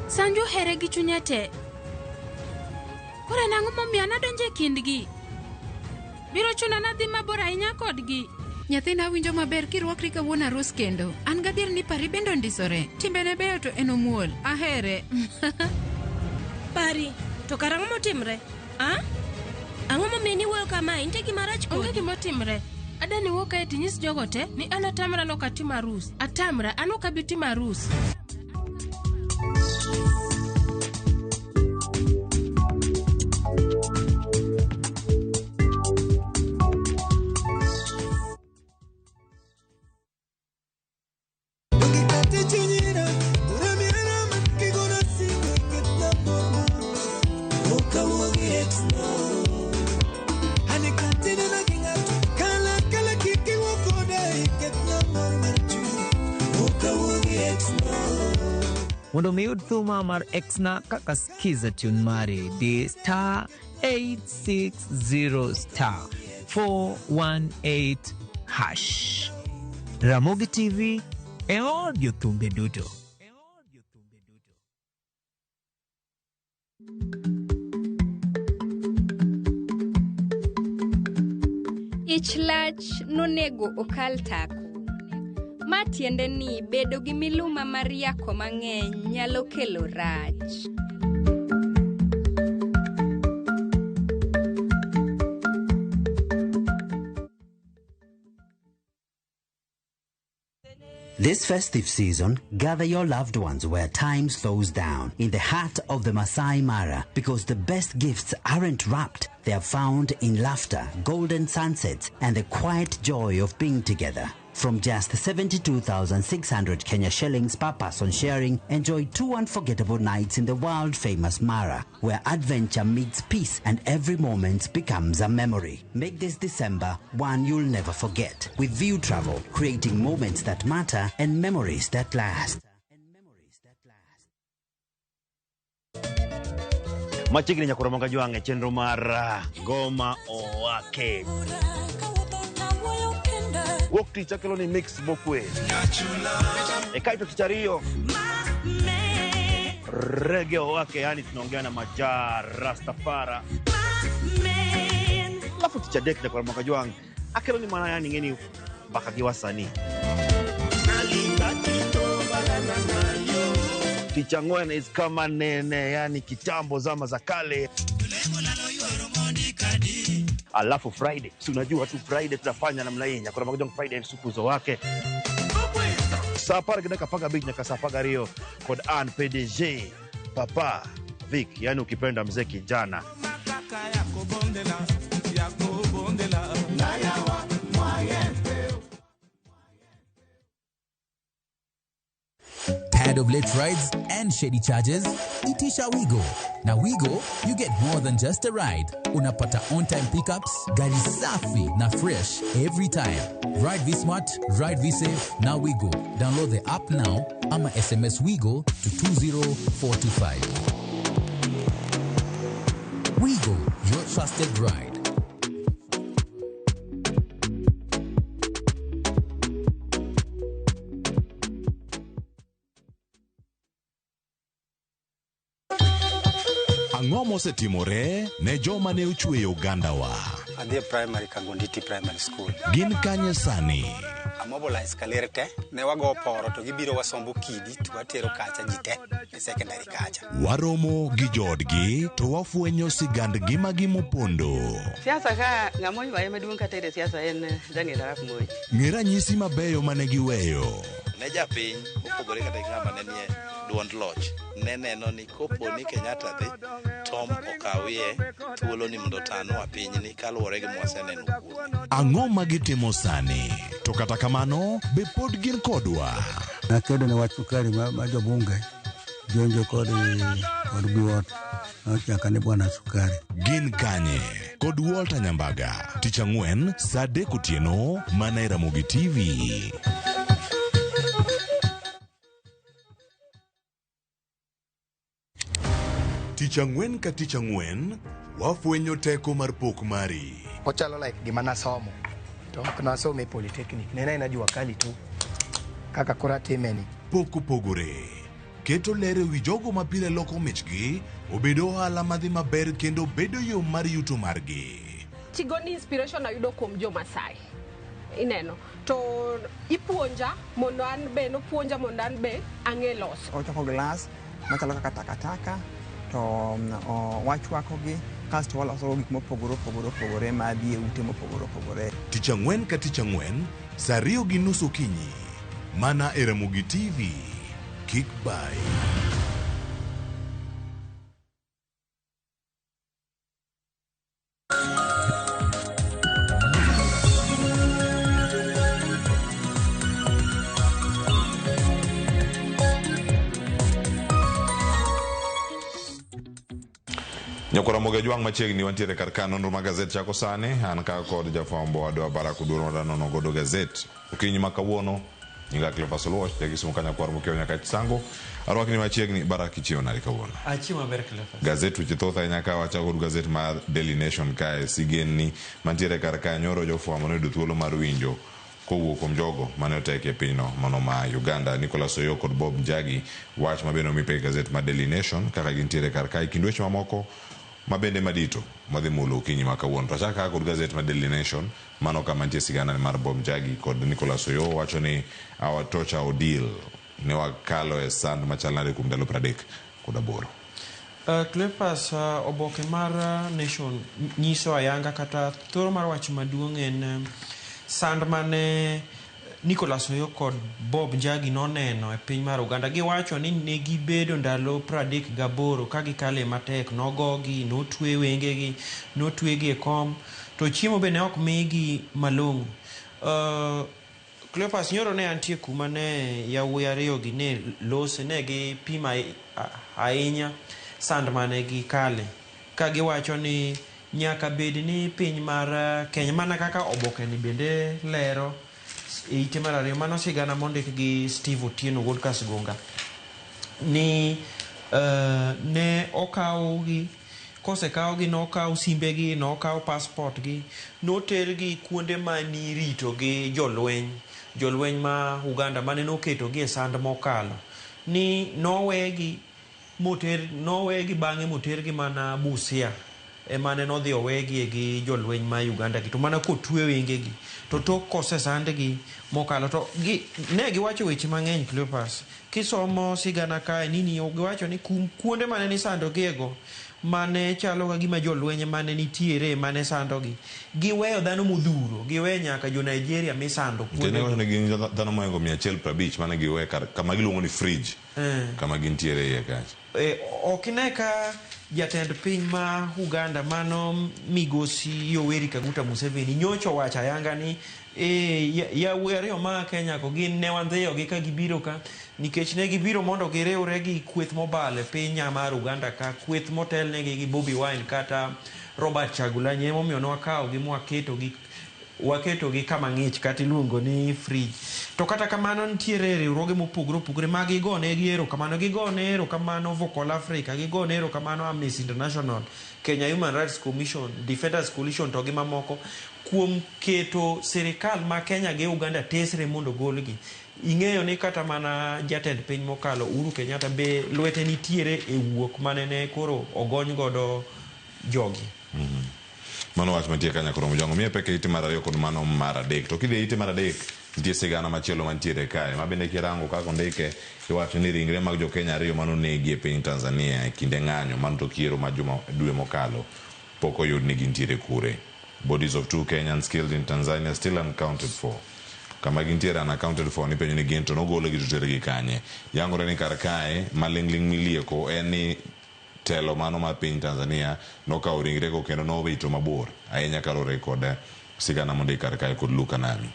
Sanju here gi chunye te. Koro en ang'o momiyo nadonjo e kindgi? Biro chuna nadhi mabor ahinya kodgi. Nyathina winjo maber kirwakri kawuono arus kendo. An gadier ni Pari bende ondisore. Timbene beyo to en omuol. Ahere. Pari, to kara ang'o motimre? Ah? Ang'o momiyo niwuoyo kamae? Nitie gima rach kodi? Onge gima otimre. Adani wuok kae tinyis jogo te ni an atamra nok atim arus. Atamra, an ok abi timo arus. Mondo mi yud thuma mar Exna kaka skiza tune mari, di star 860 star 418 hash. Ramogi TV e od jothumbe duto. Ich lach nonego okal tako. Ma tiende ni bedo gi miluma mar yako mang'eny nyalo kelo rach. This festive season, gather your loved ones where time slows down, in the heart of the Masai Mara, because the best gifts aren't wrapped. They are found in laughter, golden sunsets, and the quiet joy of being together. From just 72,600 Kenya shillings per person sharing, enjoy 2 unforgettable nights in the world-famous Mara, where adventure meets peace and every moment becomes a memory. Make this December one you'll never forget. With View Travel, creating moments that matter and memories that last. Machiegni nyakoro moga jwang' e chenro mar Ngoma Owake. Wuok tich akelo ni mix mokwe. E kaito tich ariyo Reggae Owake, yani tunaongea na Maja Rastafara. Alafu tich adek nyakoro moga jwang' akelo ni mana yani ng'eni mbaka gi wasanii. Tich ang'wen is kama nene, yani kitambo zama za kale. Alafu Friday, si unajua tu Friday tunafanya namna hii, nyakoro moga jwang' Friday sukuzo wake. Saa apar gi dakika 15 nyaka saa 12 kod an PDG Papa Vic, yani ukipenda mzee kijana. Tired of late rides and shady charges? Itisha Wigo. Now Wigo, you get more than just a ride. Unapata on-time pickups, gari safi na fresh every time. Ride V-Smart, ride V-Safe, now Wigo. Download the app now ama SMS Wigo to 20425. Wigo, your trusted ride. Ang'o mosetimore ne joma ne ochweyo ogandawa? Adhi e primary Kangonditi Primary School. Gin kanye sani? Amobilize kaler te, ne wago poro to gibiro wasombo kidi to watero kacha ji te e secondary kacha. Waromo gi joodgi to wafwenyo sigand ngimagi mopondo. Siasa ka ng'ama oywaye maduong' kata e siasa en Daniel Arap Moi. Ng'e ranyisi mabeyo mane giweyo. Ne japiny mopogore kata gi ng'ama ne nie duond loch ne neno ni kopo ni Kenyatta dhi Tom okawie thuolo ni mondo otanwa pinyni kaluwore gi mwaseneno kuome. Ang'o ma gitimo sani? To kata kamano, be pod gin kodwa? Nakedo ne wach sukari ma jobunge jonjo kod Biwott nochaka ni bwana sukari. Gin kanye? Kod Walter Nyambaga, tich ang'wen saa 3 otieno mana e Ramogi TV. Tich ang'wen ka tich ang'wen, wafwenyo teko mar pok mari. Ochalo like gima nasomo to ok nasomo e polytechnic, ne en jua kali tu kaka koro atimeni. Pok opogore keto ler e wi jogo ma pile loko michgi obedo ohala madhi maber kendo bedo yo mar yuto margi. Tigoni inspiration ayudo kuom jo Masai. Ineno to ipuonja mondo an be nopuonja mondo an be ang'e loso. Ochoko glass machalo kaka takataka to wachwakogi kasto waloso gik mopogore opogore opogore madhi e ute mopogore opogore. Tich ang'wen ka tich ang'wen saa 2:30 okinyi mana e Ramogi TV. Kik bai. Nyakora Ramogi Ajwang' machiegni wantiere kar ka nonro mag gazet chako sani. An ka kod jafwambo wadwa Barak Oduor madwa nono godo gazet okinyi ma kawuono. Nyinga Cleophas Oluoch, jakisumu kanya kwar mokiewo nyaka Chisango. Arwakni machiegni Barak ichiewo nade kawuono? Achiewo maber Cleophas. Gazet weche thoth ahinya ka wachako kod gazet mar Daily Nation kae sigenni mantiere kar kae nyoro jofwambo noyudo thuolo mar winjo kowuok kuom jogo mane oteki e pinyno mano ma Uganda. Nicholas Oyoo kod Bob Njagi wach ma bende omi pek e gazet mar Daily Nation kaka gintiere kar kae kind weche mamoko mabende madito madhi mulo okinyi ma kawuono. To achak kaa kod gazet mar Daily Nation mano kama nitie sigana mar Bob Njagi kod Nicholas Oyoo wacho ni our torture ordeal ne wakalo e sand machal nade kuom ndalo 38. Cleophas, oboke mar Nation nyiso ayanga kata thoro mar wach maduong' en sand mane Nicholas Oyoo kod Bob Njagi noneno e piny mar Uganda. Giwacho ni ne gibedo ndalo 38 ka gikale matek, nogogi, notwe wengegi, notwegi e kom, to chiemo be ne ok migi malong'o. Cleophas, nyoro ne antie kuma ne yawuoyi ariyogi ne lose, ne gipimo ahinya sand mane gikale, ka giwacho ni nyaka bed ni piny mar Kenya, mana kaka oboke ni bende lero e ite mar ariyo, mano sigana mondik gi Steve Otieno wuod Kasgonga, ni ne okawgi, kosekawgi nokaw simbegi, nokaw passport gi, notergi kuonde manirito gi jolweny, jolweny ma Uganda mane noketogi e sand mokalo, ni nowegi moter, nowegi bang'e motergi mana Busia emane nodhi owegi gi jolweny ma Uganda gi, to mana kotwe wengegi, to tok kosesandgi mokalo to gi, ne giwacho weche mang'eny Cleophas. Kisomo sigana kae nini giwacho ni kuonde mane nisandogiego mane chalo ka gima jolweny mane nitiere mane sandogi, giweyo dhano modhuro, giweyo nyaka jo Nigeria misando kuonde. Nitie ni gin dhano mohingo 150 mane giwe kar kama giluongo ni fridge kama gintiere iye kacha. Ok ine ka jatend piny ma Uganda mano migosi Yoweri Kaguta Museveni nyocha owacho ayanga ni yawuoyi ariyo ma Kenya go gin ne wandhiyogi ka gibiro ka nikech ne gibiro mondo giriwre gi kweth mobal e piny mar Uganda ka, kweth motelnegi gi Bobi Wine kata Robert Kyagulanyi, emomiyo ne wakawogi mwaketogi waketogi kama ng'ich kata iluongo ni fridge. To kata kamano nitiere riwruoge mopogore opogore ma gigonegi erokamano, gigone erokamano Vocal Africa, gigone erokamano Amnesty International, Kenya Human Rights Commission, Defenders Coalition to gi mamoko kuom keto sirikal ma Kenya gi Uganda tesre mondo golgi. Ing'eyo ni kata mana jatend piny mokalo Uhuru Kenyatta be lwete nitiere e wuok mane ne koro ogony godo jogi. Mano wach mantie ka nyakoro Mojwang'. Omiye pek e ite mar ariyo kod mano mar adek. To kidhi e ite mar adek, nitie sigana machielo mantiere kae. Ma bende kirango kaka ondike, iwacho ni ringre mag jo Kenya ariyo mane onegi e piny Tanzania e kinde ng'anyo mano tok yiero ma juma dwe mokalo pok oyud ni gintiere kure. Bodies of 2 Kenyans killed in Tanzania still unaccounted for. Kama gintiere unaccounted for nipenjo ni gin to nogolgi to tergi kanye. Yangore ni kar kae maling'ling' milieko en ni telo mano mar piny Tanzania nokawo ringrego kendo nowito mabor ahinya kaluwore kod sigana mondik kar kae kod Luka Nami.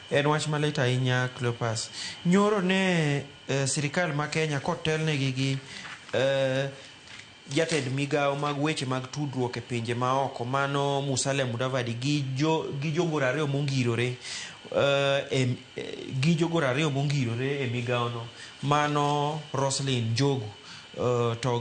En wach malit ahinya Cleophas. Nyoro ne sirikal ma Kenya kotelnegi gi jatend migawo mag weche mag tudruok e pinje maoko mano Musalia Mudavadi gi jogoro ariyo mongirore gi jogoro ariyo mongirore e migawono mano Roslyn Njogu to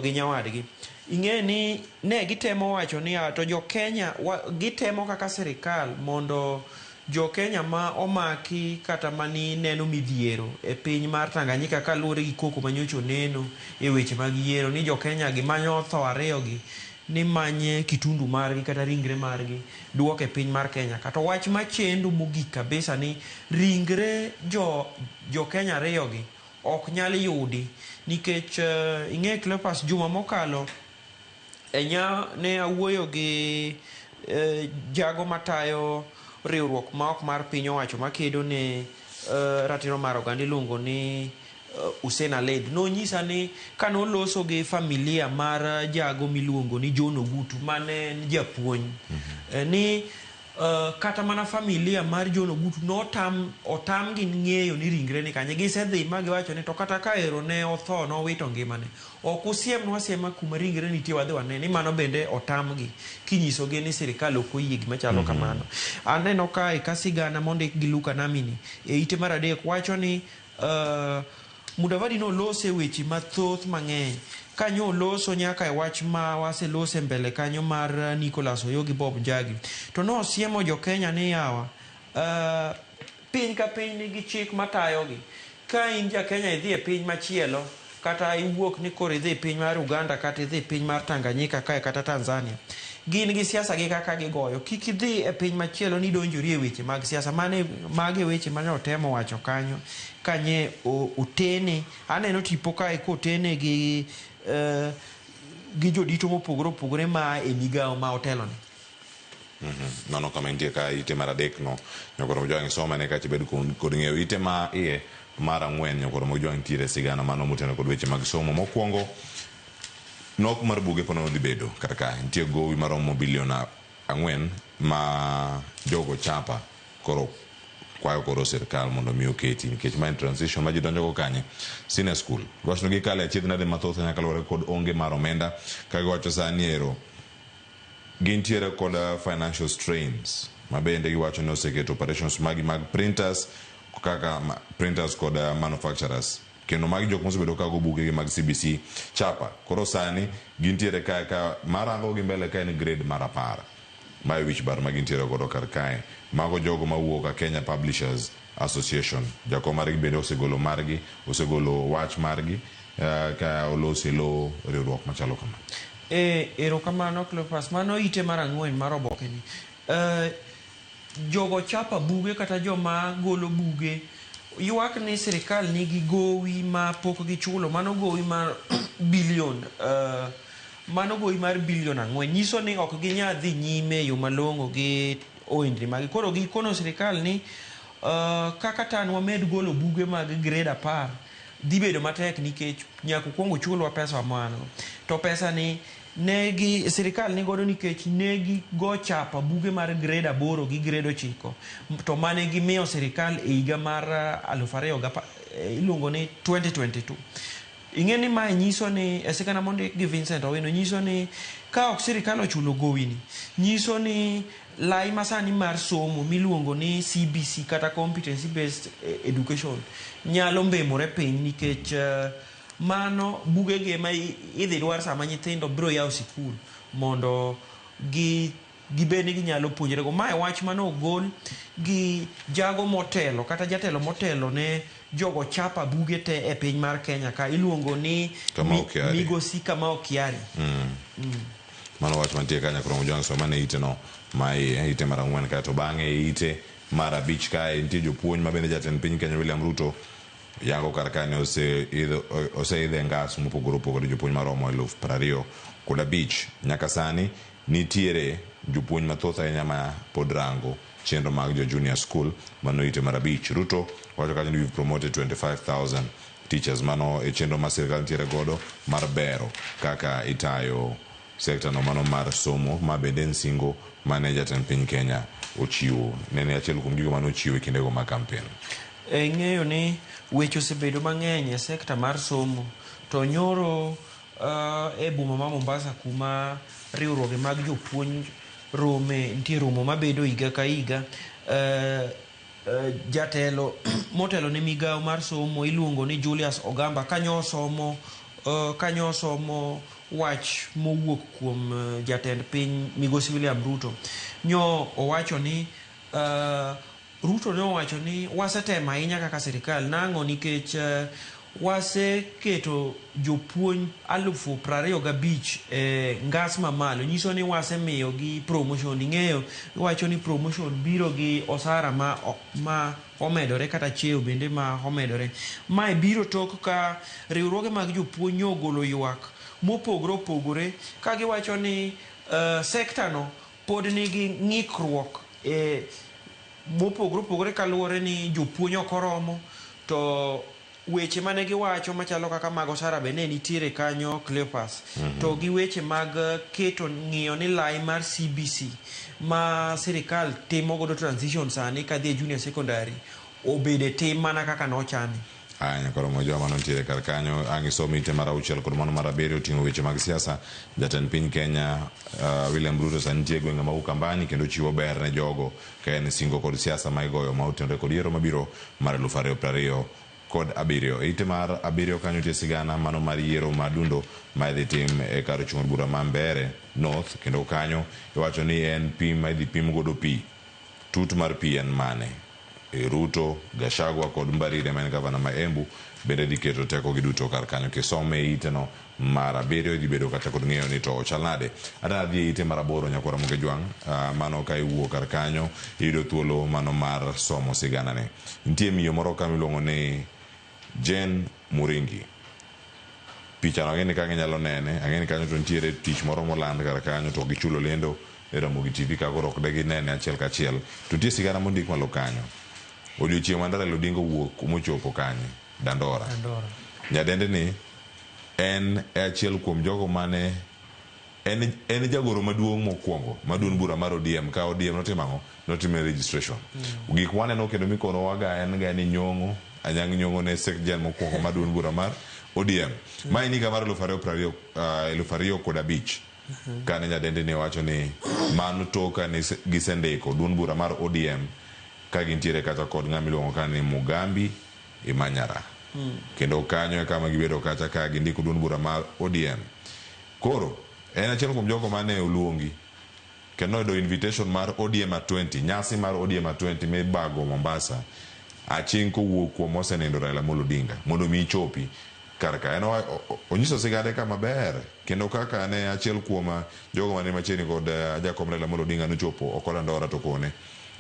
gi nyawadgi. Ing'e ni ne gitemo wacho ni to jo Kenya gitemo kaka sirikal mondo jo Kenya ma omaki kata mani neno midhiero e piny mar Tanganyika kaluwore gi koko manyocha oneno e weche mag yiero ni jo Kenya gi manyo tho ariyo gi ni manye kitundu margi kata ringre margi duok e piny mar Kenya. Kata wach machendo mogik kabisa ni ringre jo Kenya ariyo gi ok nyal yudi nikech ing'e Cleophas juma mokalo enya ne awuoyo gi jago matayo riwruok ma ok mar piny owacho makedo ne ratiro mar oganda iluongo ni Hussein Aled. Nonyisa ni kanoloso gi familia mar jago miluongo ni John Ogutu mane en japuonj ni Kata mana familia mar John Ogutu notam otamgi ng'eyo ni ringre ni kanye. Gisedhi ma giwacho ni to kata ka ero ne otho nowito ngimane, ok usiemnwa asiema kuma ringre nitie wadhi wane ni mano bende otamgi kinyisogi ni sirikal ok oyie gima chalo kamano. Aneno kae ka sigana mondik gi Luka Namini e ite mar adek wacho ni Mudavadi noloso e weche mathoth mang'eny. Kanyo oloso nyaka e wach ma waselose mbele kanyo mar Nicholas Oyoo gi Bob Njagi. To nosiemo jo Kenya ni yawa, piny ka piny nigi chik matayogi. Ka in ja Kenya idhi e piny machielo, kata iwuok ni koro idhi e piny mar Uganda kata idhi e piny mar Tanganyika kae kata Tanzania, gin gi siasa gi kaka gigoyo. Kik idhi e piny machielo ni idonjori e weche mag siasa. Mane, mago e weche mane otemo wacho kanyo kanye otene. Aneno tipo kae kotene gi gi jodito mopogore opogore ma e migawo ma otelone. Mano kama intie ka ite mar adek no nyokoro Mojwang' isome ne kacha ibed kod ng'eyo. Ite ma iye mar ang'wen nyokoro Mojwang' nitiere sigana mano moteno kod weche mag somo. Mokwongo, nok mar buge pod dhi bedo kar kae. Nitie gowi maromo bilion 4 ma jogo chapa koro kwayo koro sirkal mondo mi oketi nikech ma en transition ma ji donjo go kanye senior school. Giwacho ni gikale achiedh nade mathoth nyaka luwore kod onge mar omenda ka giwacho sani ero gintiere kod financial strains ma bende giwacho ni oseketo operations magi mag printers kaka printers kod manufacturers kendo magi jok mosebedo ka go bugegi mag CBC chapa. Koro sani gintiere kae ka marango gi mbele ka en grade mar 10. Mae wich bar ma gintiere godo kar kae. Mago jogo mawuok a Kenya Publishers Association. Jakom margi bende osegolo margi, osegolo wach margi ka olosi e lo riwruok machalo kama. Erokamano Cleophas, mano ite mar 4 mar oboke ni. Jogo chapa buge kata joma golo buge ywak ni sirikal nigi gowi ma pok gichulo, mano gowi mar bilion mano gowi mar bilion 4 nyiso ni ok ginyal dhi nyime e yo malong'o gi ohendni magi. Koro gikono sirikal ni kaka tan wamed golo buge mag grade 10 dhi bedo matek nikech nyaka kuong ochulwa pesa ma wan go. To pesa ni negi sirikal ni godo nikech negi go chapa buge mar grade 8 gi grade 9 to mane gimiyo sirikal e higa mar 2000 iluongo ni 2022. Ing'e ni mae nyiso ni e sigana mondik gi Vincent Owino nyiso ni ka ok sirikal ochulo gowini, nyiso ni lai masani mar somo miluongo ni CBC kata competency based education nyalo mbemore piny nikech mano bugegi ema idhi dwar sama nyithindo biro yawo sikul mondo gibed ni ginyalo puonjre go. Mae wach mane ogol gi jago motelo kata jatelo motelo ne jogo chapa buge te e piny mar Kenya ka iluongo ni Migosi Kamau Kiari. Mano wach mantie kanyo koro Mojwang' soma ne ite no ma iye, ite mar 4 kae to bang'e e ite mar 5 kae nitie jopuonj ma bende jatend piny Kenya William Ruto yango kar kae ni oseidho e ngas mopogore opogore jopuonj maromo 25,000. Nyaka sani nitiere jopuonj mathoth ahinya ma pod rango chenro mag jo junior school mano ite mar 5. Ruto wacho kanyo ni we've promoted 25,000 teachers. Mano e chenro ma sirkal nitiere godo mar bero kaka itayo sekta no mano mar somo ma bende en singo mane jatend piny Kenya ochiwo. Nene achiel kuom gigo mane ochiwo e kindego mag kampen. Ing'eyo ni weche osebedo mang'eny e sekta mar somo to nyoro e boma ma Mombasa kuma riwruoge mag jopuonj rome, nitie romo mabedo higa ka higa. Jatelo motelo ne migawo mar somo iluongo ni Julius Ogamba kanyo osomo wach mowuok kuom jatend piny Migosi William Ruto. Nyo owacho ni Ruto ne owacho ni wasetemo ahinya kaka sirikal nang'o nikech waseketo jopuonj 25,000 e ngas mamalo, nyiso ni wasemiyogi promotion. Ing'eyo iwacho ni promotion biro gi osara ma omedore kata cheo bende ma omedore. Mae biro tok ka riwruoge mag jopuonj ogolo ywak mopogore opogore ka giwacho ni sekta no pod nigi ng'ikruok mopogore opogore kaluwore ni jopuonj ok oromo to weche mane giwacho machalo kaka mag osara be ne nitiere kanyo Cleopas. To gi weche mag keto ng'iyo ni lai mar CBC ma sirikal timo godo transition sani kadhi e junior secondary obede tim mana kaka nochani. Aya nyakoro mojowa mano nitiere kar kanyo ang' isom ite mar auchiel kod mano mar abiriyo oting'o weche mag siasa. Jatend piny Kenya William Ruto sani nitie e gwenge mag Ukambani kendo chiwo ber ne jogo ka en singo kod siasa ma igoyo ma otenore kod yiero mabiro mar 2027. E ite mar abiriyo kanyo nitie sigana mano mar yiero ma dundo ma idhi tim e kar chung' od bura ma Mbeere North kendo kanyo iwacho ni en pim ma idhi pim godo pi. Tut mar pi en mane? Ruto, Gachagua kod Mbarire ma en gavana ma Embu bende dhi keto tekogi duto kar kanyo. Kisome e iteno mar abiriyo idhi bedo kata kod ng'eyo ni to ochal nade. Adwa adhi e ite mar aboro nyakwar Ramogi Ojwang', mano ka iwuok kar kanyo iyudo thuolo mano mar somo siganani. Nitie miyo moro ka miluongo ni Jane Muringi. Pichano ang'e ni kaka inyalo nene, ang'e ni kanyo to nitiere tich moro moland kar kanyo to gichulo lendo e Ramogi TV ka koro ok de ginene achiel kachiel. To nitie sigana mondik malo kanyo. Odiochieng' ma Raila Odinga owuok mochopo kanye? Dandora. Dandora. Nyadendi ni en e achiel kuom jogo mane en, en jagoro maduong' mokwongo ma duond bura mar ODM ka ODM notimo ang'o? Notime registration. Gik mwaneno kendo mikonowaga en ga ni Nyong'o, Anyang' Nyong'o ne sek jen mokwongo mar duond bura mar ODM. Ma en higa mar 2020, 2005 kane nyadendi ni wacho ni mano tok kane gisendiko duond bura mar ODM ka gintiere kata kod ng'ama iluongo ka ni Mugambi Imanyara. Kendo kanyo e kama gibedo kacha ka gindiko duond bura mar ODM. Koro, en achiel kuom jogo mane oluongi kendo noyudo invitation mar ODM at 20, nyasi mar ODM at 20 mibago Mombasa aching' kowuok kuom mosenindo Raila Amolo Odinga mondo mi ichopi kar ka. En onyiso sigande ka maber kendo kaka ne achiel kuom jogo mane machiegni kod jakom Raila Amolo Odinga nochopo oko Dandora to kone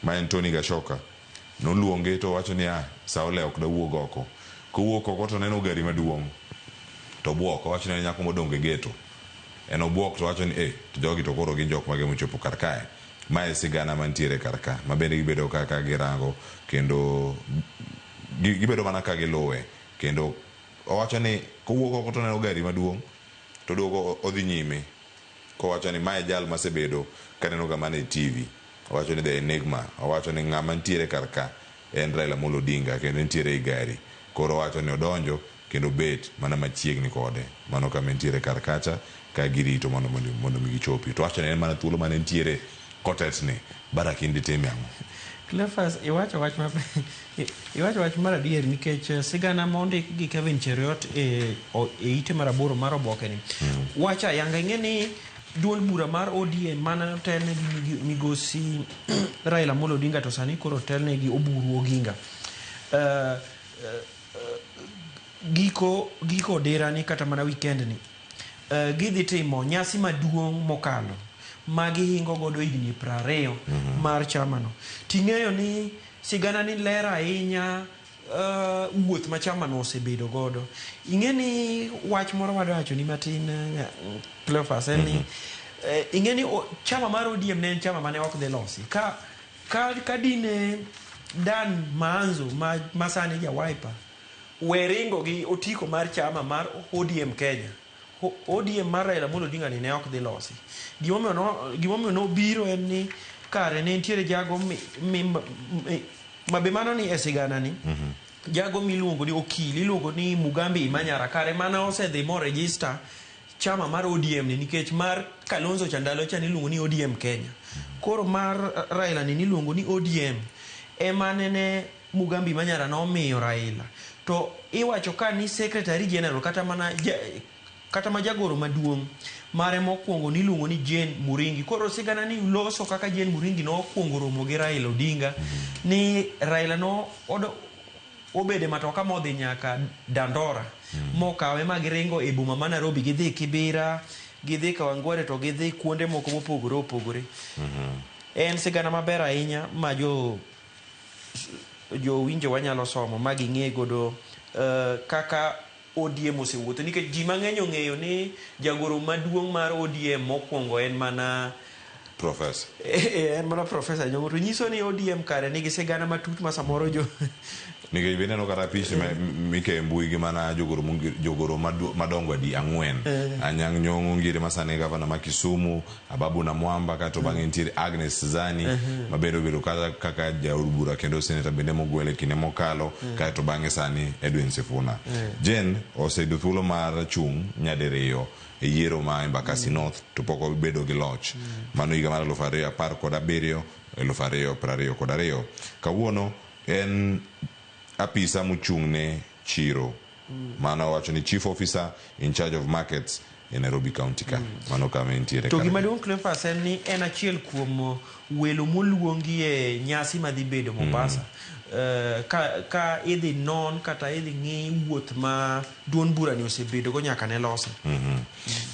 ma en Tony Gashoka noluonge to owacho ni ah, sa olewo ok dawuog oko. Kowuok oko to oneno gari maduong' to obuok owacho ni en nyako modong' e geto. En obuok to owacho ni eh, to jogi to koro gin jok mage mochopo kar kae. Ma e sigana mantiere kar ka ma bende gibedo ka ka girango kendo gibedo mana ka giluwe kendo owacho ni kowuok oko to oneno gari maduong' to oduogo odhi nyime kowacho ni mae jal masebedo kaneno ga mana e TV. Owacho ni the enigma, owacho ni ng'ama nitiere kar ka en Raila Amolo Odinga kendo entiere ei gari. Koro owacho ni odonjo kendo obet mana machiegni kode mano kama entiere kar kacha ka girito mondo mondo mi gichopi. To owacho ni en mana thuolo mane entiere kotetni Barak in ditimie ang'o? Cleophas, iwacho wach ma iwacho wach mar adier nikech sigana mondik gi Kevin Cheruiyot e, e ite mar aboro mar oboke ni wacho ayanga ing'e ni duond bura mar ODM mana otelne gi migosi Raila Amolo Odinga to sani koro otelne gi Oburu Oginga. Giko odira ni kata mana weekend ni gidhi timo nyasi maduong' mokalo ma gihingo godo higni 20 mar chamano. Ting'eyo ni sigana ni ler ahinya wuoth ma chamano osebedo godo. Ing'e ni wach moro madwa wacho ni matin Cleophas en ni ing'e ni chama mar ODM ne en chama mane ok dhi losi. Ka dine Dan Maanzo ma sani ja Wiper we ringo gi otiko mar chama mar ODM Kenya, ODM mar Raila Amolo Odinga ni ne ok dhi losi. Gimomiyo nobiro en ni kare ne nitiere jago ma be mano ni e sigana ni jago miluongo ni okil iluongo ni Mugambi Imanyara kare mana osedhi mo register chama mar ODM ni nikech mar Kalonzo cha ndalo cha niluongo ni ODM Kenya. Koro mar Raila ni niluongo ni ODM ema nene Mugambi Imanyara nomiyo Raila. To iwacho ka ni Secretary General kata mana kata ma jagoro maduong' mare mokwongo niluongo ni Jane Muringi. Koro sigana ni loso kaka Jane Muringi nokwongo romo gi Raila Odinga ni Raila no obede matoka modhi nyaka Dandora mokawe ma giringo e boma ma Nairobi gidhi Kibera gidhi Kawangware to gidhi kuonde moko mopogore opogore. En sigana maber ahinya ma jowinjo wanyalo somo ma ging'e godo kaka ODM osewuotho nikech ji mang'eny ong'eyo ni jagoro maduong' mar ODM mokwongo en mana Professor. En mana Professor Nyong'o to nyiso ni ODM kare nigi sigana matut ma samoro jo Nikech be ineno kata pichni ma mikeyo e mbui gi mana jogoro jogoro madongo adi ang'wen. Anyang' Nyong'o ngire ma sani gavana ma Kisumu, Ababu Namwamba kato bang'e nitiere Agnes Zani ma bende obedo kata kaka jaod bura kendo seneta bende mogwel e kinde mokalo kaeto bang'e sani Edwin Sifuna. Jane oseyudo thuolo mar chung' nyadiriyo e yiero ma Embakasi North to pok obedo gi loch. Mano higa mar 2017, 2022. Kawuono en apisa mochung' ne chiro. Mano wacho ni chief officer in charge of markets e Nairobi County ka. Mano kama entiere. To gima duong' Cleophas en ni en achiel kuom welo moluongi e nyasi madhi bedo Mombasa. Ka idhi non kata idhi ng'i wuoth ma duond bura ni osebedo go nyaka ne lose.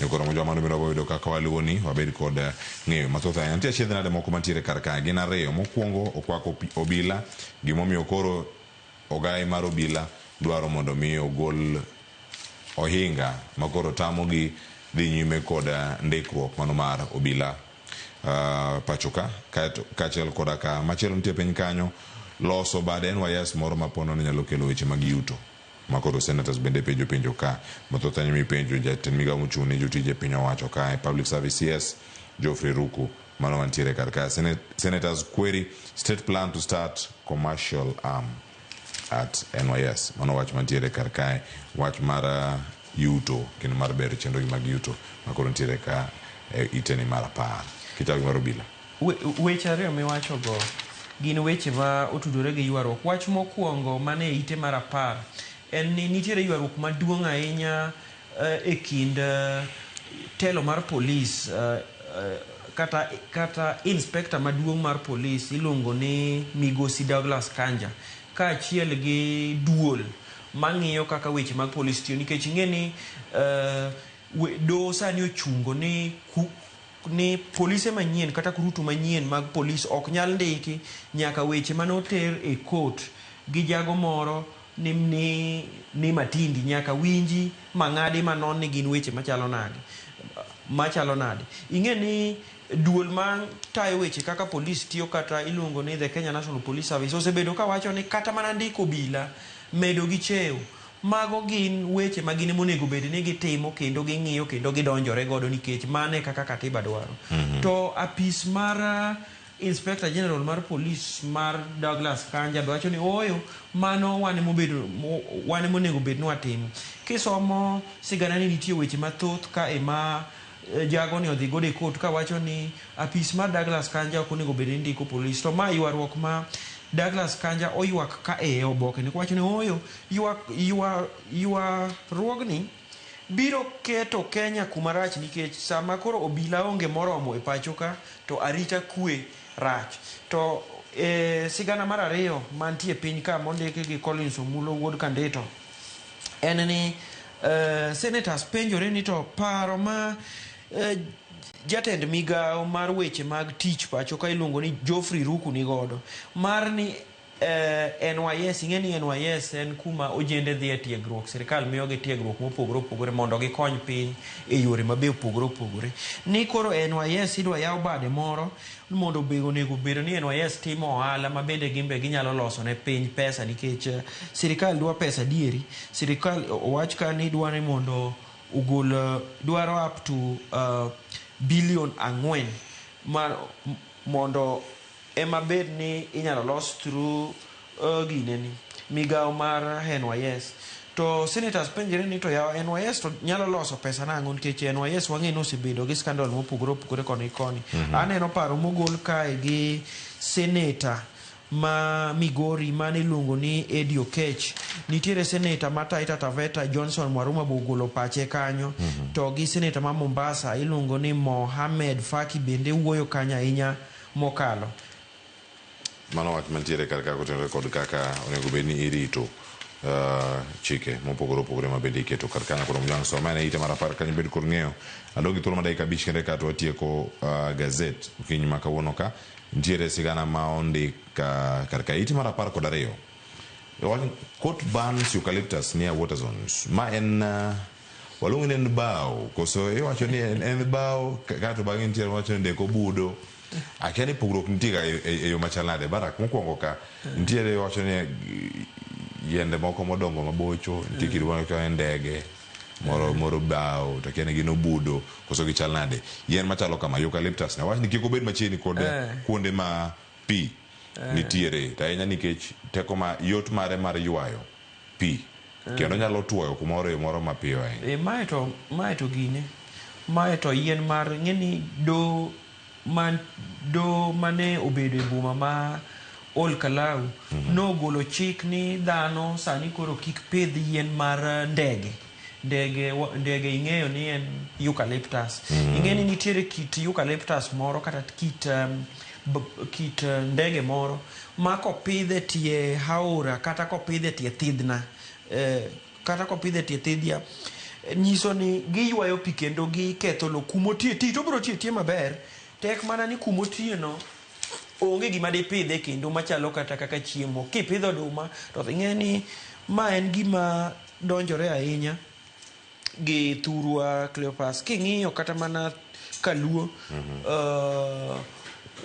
Nyokoro mojo mano biro yudo kaka waluwo ni wabed kod ng'eyo mathoth ahinya. Nitie achiedh nade moko mantiere kar kae gin ariyo. Mokwongo okwako obila, gimomiyo koro ogai mar obila dwaro mondo mi ogol ohinga makoro tamogi dhi nyime kod ndikruok mano mar obila pacho ka kaachiel koda ka machielo nitie piny kanyo loso bad NYS moro mapono ni nyalo kelo weche mag yuto makoro senators bende penjo penjo ka mathoth ahinya mipenjo jatend migao mochung' ne jotije piny owacho kae Public Service CS Geoffrey Ruku mano mantiere kar kae. Senators query state plan to start commercial arm at NYS mano wach mantiere kar kae, wach mar yuto kendo mar bero chenro mag yuto makoro nitiere ka e iteni mar 10 kichako gi mar obila. Weche ariyo miwachogo gin weche ma otudore gi ywaruok. Wach mokwongo mane ite mar 10 en ni nitiere ywaruok maduong' ahinya e kind telo mar polis kata inspector maduong' mar polis iluongo ni Migosi Douglas Kanja kaachiel gi duol mang'iyo kaka weche mag polis tiyo nikech ing'e ni doho sani ochungo ni polise manyien kata kurutu manyien mag polis ok nyal ndiki nyaka weche manoter e court gi jago moro ni Matindi nyaka winji mang'adi manon ni gin weche machalo nade. Ing'e ni duol ma tayo weche kaka polis tiyo kata iluongo ni the Kenya National Police Service osebedo kawacho ni kata mana ndiko obila medo gi cheo mago gin weche ma gin monego bed ni gitimo kendo ging'iyo kendo gidonjore godo nikech mano e kaka katiba dwaro. To apis mar Inspector General mar Police mar Douglas Kanja be wacho ni ooyo mano wan emonego bed ni watimo. Kisomo sigana ni nitie weche mathoth ka ema jago ni odhi godo e court kawacho ni apis mar Douglas Kanja ok onego bed ni ndiko polis. To ma ywaruok ma Douglas Kanja oywak ka e oboke ni kowacho ni ooyo ywaruogni biro keto Kenya kuma rach nikech sama koro obila onge moromo e pacho ka to arita kwe rach. To sigana mar ariyo mantie piny ka mondiki gi Collins Omulo wuod Kandito en ni senators penjore ni to paro ma jatend migao mar weche mag tich pacho ka iluongo ni Geoffrey Ruku nigodo mar ni NYS, ing'e ni NYS en kuma ojende dhi e tiegruok, sirikal miyogi tiegruok mopogore opogore mondo gikony piny e yore mabe opogore opogore. Ni koro NYS idwa yaw bade moro mondo onego bed ni NYS timo ohala ma bende gin be ginyalo loso ne piny pesa nikech sirikal dwa pesa adieri. Sirikal owach ka ni dwa ni mondo ogol dwaro up to billion 4 mar mondo ema bed ni inyalo los through gineni migao mar NYS. To senators penjore ni to yawa NYS to nyalo loso pesa nang'o nikech NYS wang'e ni osebedo gi scandal mopogore opogore koni gi koni. Aneno paro mogol kae gi senator ma Migori mane iluongo ni Eddie Okech. Nitiere senator ma Taita Taveta Johnson Mwaruma be ogolo pache kanyo. To gi senator ma Mombasa iluongo ni Mohamed Faki bende wuoyo kanyo ahinya mokalo. Mano wach mantiere kar ka kotenore kod kaka onego bed ni irito chike mopogore opogore ma bende iketo kar kanyo. Koro mjang soma ne ite mar 10 kanyo bed kod ng'eyo. Adong' gi thuolo mar dakika 5 kende ka to watieko gazet okinyi ma kawuono ka. Nitiere sigana ma ondik kar ka ite mar 12. Court bans eucalyptus near water zones. Ma en waluongo ni en bao koso iwacho ni en bao kato bang'e nitiere wacho ni ndeko budo. Akia ni pogruok nitie ga e yo machal nade. Barak mokwongo ka nitiere wacho ni yiende moko modongo mabocho, nitie kit moro ka ndege moro moro bao to akia ni gin obudo koso gichal nade. Yien machalo kama eucalyptus ne wach ni kik obed machiegni kod kuonde ma pi nitiere to ahinya nikech teko ma yot mare mar ywayo pi kendo nyalo tuoyo kumoro e moro mapiyo ahinya. E, mae to gine mae to yien mar ng'eni do man do mane obedo e boma ma Ol Kalou nogolo chik ni dhano sani koro kik pidh yien mar ndege. Ndege ing'eyo ni en eucalyptus. Ing'eyo ni nitiere kit eucalyptus moro kata kit ndege moro ma kopidh e tie aora kata kopidh e tie thidhna, kata kopidh e tie thidhia, nyiso ni giywayo pi kendo giketho lo kumotie ti to obiro ti tie maber, tek mana ni kumotie no onge gima dipidhe kendo machalo kata kaka chiemo. Kipidho oduma to ing'e ni ma en gima donjore ahinya gi thurwa, Cleopas. King'iyo kata mana kaluo,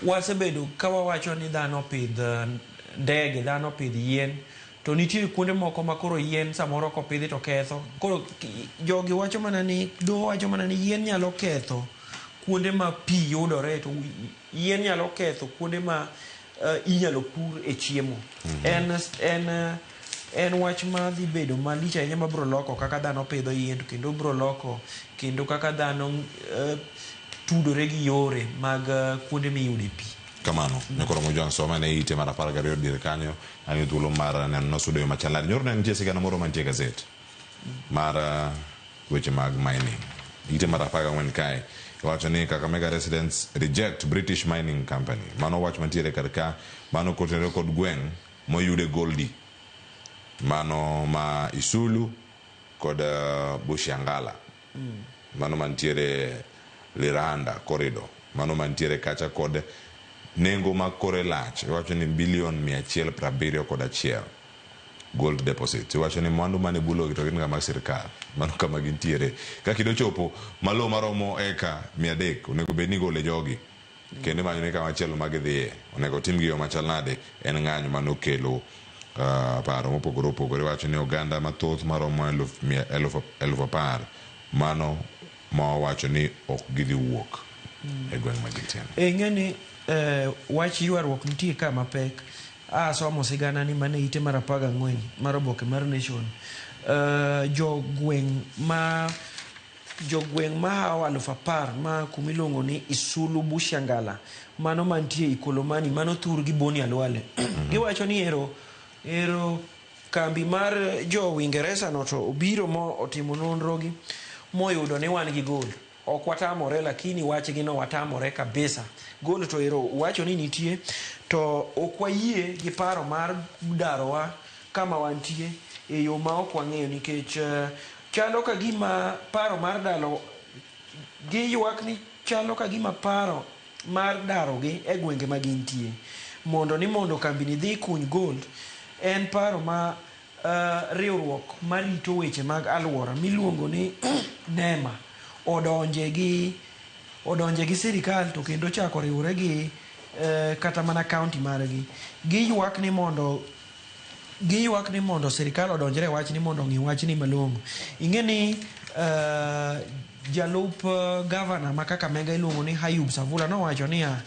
wasebedo ka wawacho ni dhano pidh ndege, dhano pidh yien, to nitie kuonde moko ma koro yien samoro kopidhi to ketho. Koro jogi wacho mana ni doho wacho mana ni yien nyalo ketho kuonde ma pi yudore, to yien nyalo ketho kuonde ma inyalo pur e chiemo. En wach ma dhi bedo malich ahinya ma biro loko kaka dhano pidho yien, to kendo biro loko kendo kaka dhano tudore gi yore mag kuonde miyude pi. Kamano, nyakoro Mojwang' soma ne ite mar 12 dier kanyo, an gi thuolo mar neno nosudo yo machal nade. Nyoro ne nitie sigana moro mantie e gazet mar weche mag mining. Ite mar 14 kae iwacho ni Kakamega residents reject British Mining Company. Mano wach mantiere kar ka, mano kotenore kod gweng' moyude goldi. Mano ma Isulu kod Bushiangala. Mano mantiere Liranda corridor. Mano mantiere kacha kod nengo ma kore lach. Iwacho ni bilion 171 gold deposit. Iwacho ni mwandu mane bulogi to gin ga mag sirkal. Mano kama gintiere. Ka kinde ochopo malo maromo eka 300 onego bed ni igole jogi. Kendo imanyo ni kama chielo ma gidhiye. Onego timgi yo machal nade en ng'anyo manokelo paro mopogore opogore. Iwacho ni oganda mathoth maromo 10,000 mano ma owacho ni ok gidhi wuok e gweng' ma gintie. Ing'e ni wach ywaruok nitie ka mapek. Asomo sigana ni mane ite mar 14 mar oboke mar Nation. Jogweng' mahawo 10,000 ma kumiluongo ni Isulu Bushiangala, mano mantie Ikolomani, mano thur gi Boni Alwale. Giwacho ni ero kambi mar jo Uingereza no to obiro mo otimo nonro gi moyudo ni wan gi gold. Ok watamore, lakini wachgi no watamore kabisa. Gold to ero wacho ni nitie, to ok wayie gi paro mar darowa kama wantie e yo ma ok wang'eyo, nikech chalo ka gima paro mar dalo giywak ni chalo ka gima paro mar darogi e gwenge ma gintie mondo ni mondo kambi ni dhi kuny gold en paro ma riwruok marito weche mag alwora miluongo ni NEMA odonje gi sirikal to kendo chako riwre gi kata mana county margi. Giywak ni mondo sirikal odonjre e wachni mondo ong'i wachni malong'o. Ing'e ni jalup gavana ma Kakamega iluongo ni Ayub Savula nowacho niya,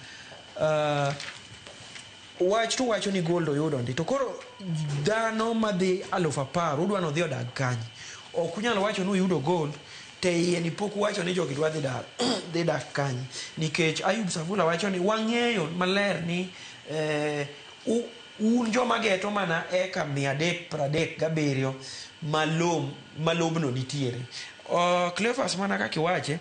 wach to wacho ni gold oyudo ndi, to koro dhano madhi 10,000 udwa ni odhi odag kanye? Ok unyal wacho ni uyudo gold te iye ni pok uwacho ni jogi dwa dhi dak kanye, nikech Ayub Savula wacho ni wang'eyo maler ni un joma geto mana eka 337 malobno nitiere. Cleophas, mana kaka iwache,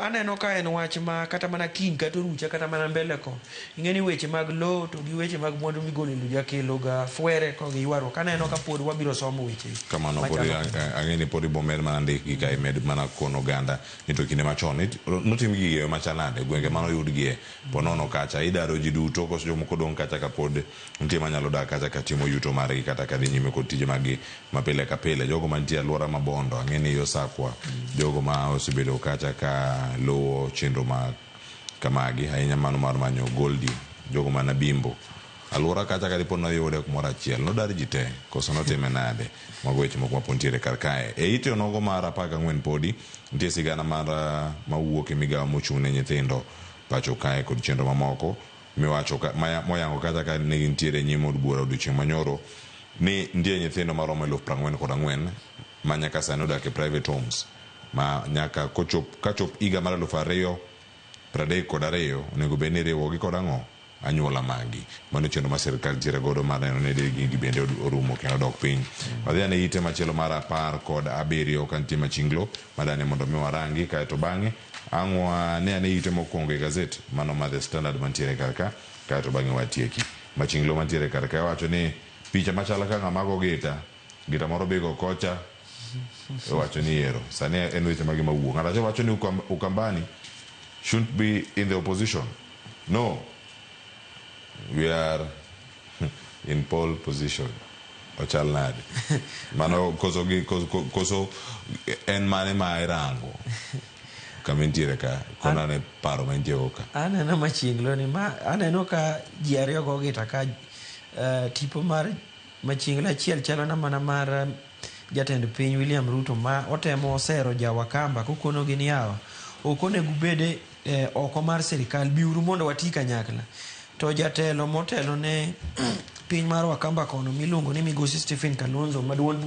aneno ka en wach ma kata mana kiny kata orucha kata mana mbele ko. Ing'e ni weche mag lowo to gi weche mag mwandu migolo e lo jakelo ga fwere ko gi ywaruok. Aneno ka pod wabiro somo weche kamano. Pod ang'e ni pod ibomed mana ndikgi ka imed mana kono oganda ni to kinde machon notim gigi e yo machal nade, gwenge manoyudgie po nono kacha idaro ji duto koso jomoko dong' kacha ka pod nitie manyalo dak kacha ka timo yuto margi kata ka dhi nyime kod tije maggi ma pile ka pile. Jogo mantie alwora ma Bondo ang'e ni yo Sakwa, jogo ma osebedo kacha ka luwo chenro ma kamagi ahinya mano mar manyo goldi, jogo mana Bimbo Alwora kacha ka dipo noyude kumoro achiel, nodar ji te, koso notime nade? Mago weche moko mapod nitiere kar kae. E ite onogo mar 14 podi, nitie sigana mar mawuok e migawo mochung' ne nyithindo pacho kae kod chenro mamoko miwacho ka, moyango kacha ka ne gintiere e nyim od bura odiochieng' manyoro ni nitie nyithindo maromo 44,000 ma nyaka sani odak e private homes ma nyaka kochop kachop higa mar 2032 onego bed ni iriwogi kod ang'o? Anyuola magi. Mano chenro ma sirkal nitiere godo mar neno ni gigi bende orumo kendo odok piny. Wadhi ane ite machielo mar 17 ka nitie machinglo madani mondo mi warangi kaeto bang'e ang' wane ane ite mokwongo e gazet mano mar The Standard mantiere kar ka kaeto bang'e watieki. Machinglo mantiere kar ka iwacho ni picha machal ka ng'ama go gita, gita moro bigo kocha iwacho ni ero sani en weche mage mawuok. Ng'ato achiel wacho ni Ukambani shouldn't be in the opposition. No, we are in pole position. Ochal nade? Mano koso gi koso en mane ma irango kama intiere ka kona ne paro ma intie go ka. Aneno machinglo ni ma aneno ka ji ariyo go gita ka tipo mar machinglo achiel chalo na mana mar jatend piny William Ruto ma otemo sero jawakamba kokono gi ni yawa ok onego ubede oko mar sirikal, biuru mondo wati kanyakla. To jatelo motelo ne piny mar Wakamba kono miluongo ni Migosi Stephen Kalonzo ma duond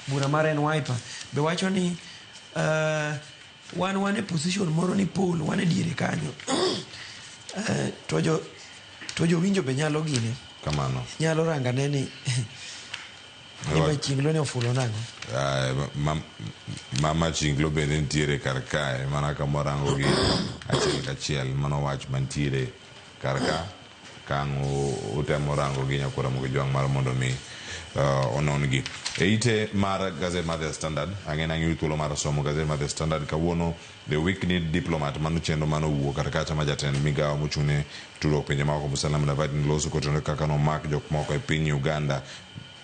bura mar en Wiper be wacho ni wan e position moro ni pol wan e diere kanyo. To jowinjo be nyalo gine. Kamano. Nyalo rangane ni ni machinglo ni ofulo nang'o? Mama Chinglo bende nitiere kar kae mana kama warango gi achiel kachiel mano wach mantiere kar ka kang' utemo rango gi nyakwar Ramogi Jwang' mar mondo mi onon gi. E ite mar gazet mar The Standard, ang'e ni ang'iyud thuolo mar somo gazet mar The Standard kawuono. The Weak Need Diplomat mano chenro mano owuok kar kacha ma jatend migawo mochung' ne tudruok pinje maoko Musalia Mudavadi noloso kotenore kaka nomak jok moko e piny Uganda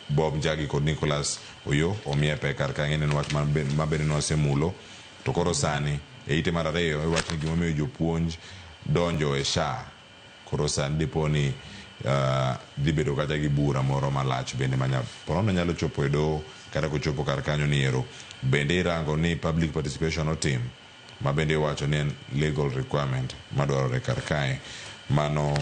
Bob Njagi kod Nicholas Oyo omiye pek kar ka ang'e ni en wach ma bende nwasemulo to koro sani e ite mar ariyo iwacho ni gimomiyo jopuonj donjo e SHA koro sani dipo ni dhi bedo kata gi bura moro malach bende ma porono nyalo chopo e doho kata kochopo kar kanyo ni ero bende irango ni public participation otim ma bende iwacho ni en legal requirement madwarore kar kae mano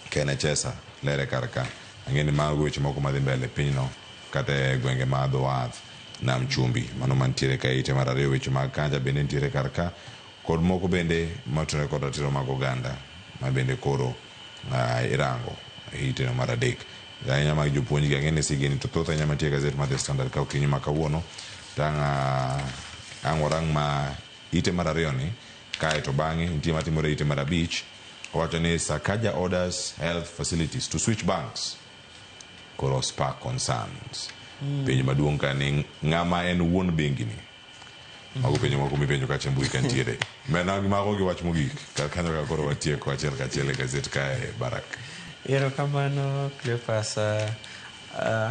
Ken Echesa lere kar ka. Ang'e ni mago weche moko madhi mbele e pinyno kata e gwenge ma dho wath nam chumbi mano mantiere ka ite mar ariyo weche mag kanja bende nitiere kar ka kod moko bende matenore kod ratiro mag oganda ma bende koro irango e iteno mar adek ahinya mag jopuonj gi ang'e ni sigini to thoth ahinya mantie e gazet mar The Standard ka okinyi ma kawuono tang' ang' warang ma ite mar ariyo ni kae to bang'e nitie matimore ite mar abich owacho ni Sakaja orders health facilities to switch banks koro spark concerns. Penjo maduong' ka ni ng'ama en wuon bengi ni mago penjo moko mipenjo kacha e mbui ka nitiere mena mago gi wach mogik kar kanyo ka koro watieko achiel kachiel e gazet kae Barak. Erokamano Cleophas.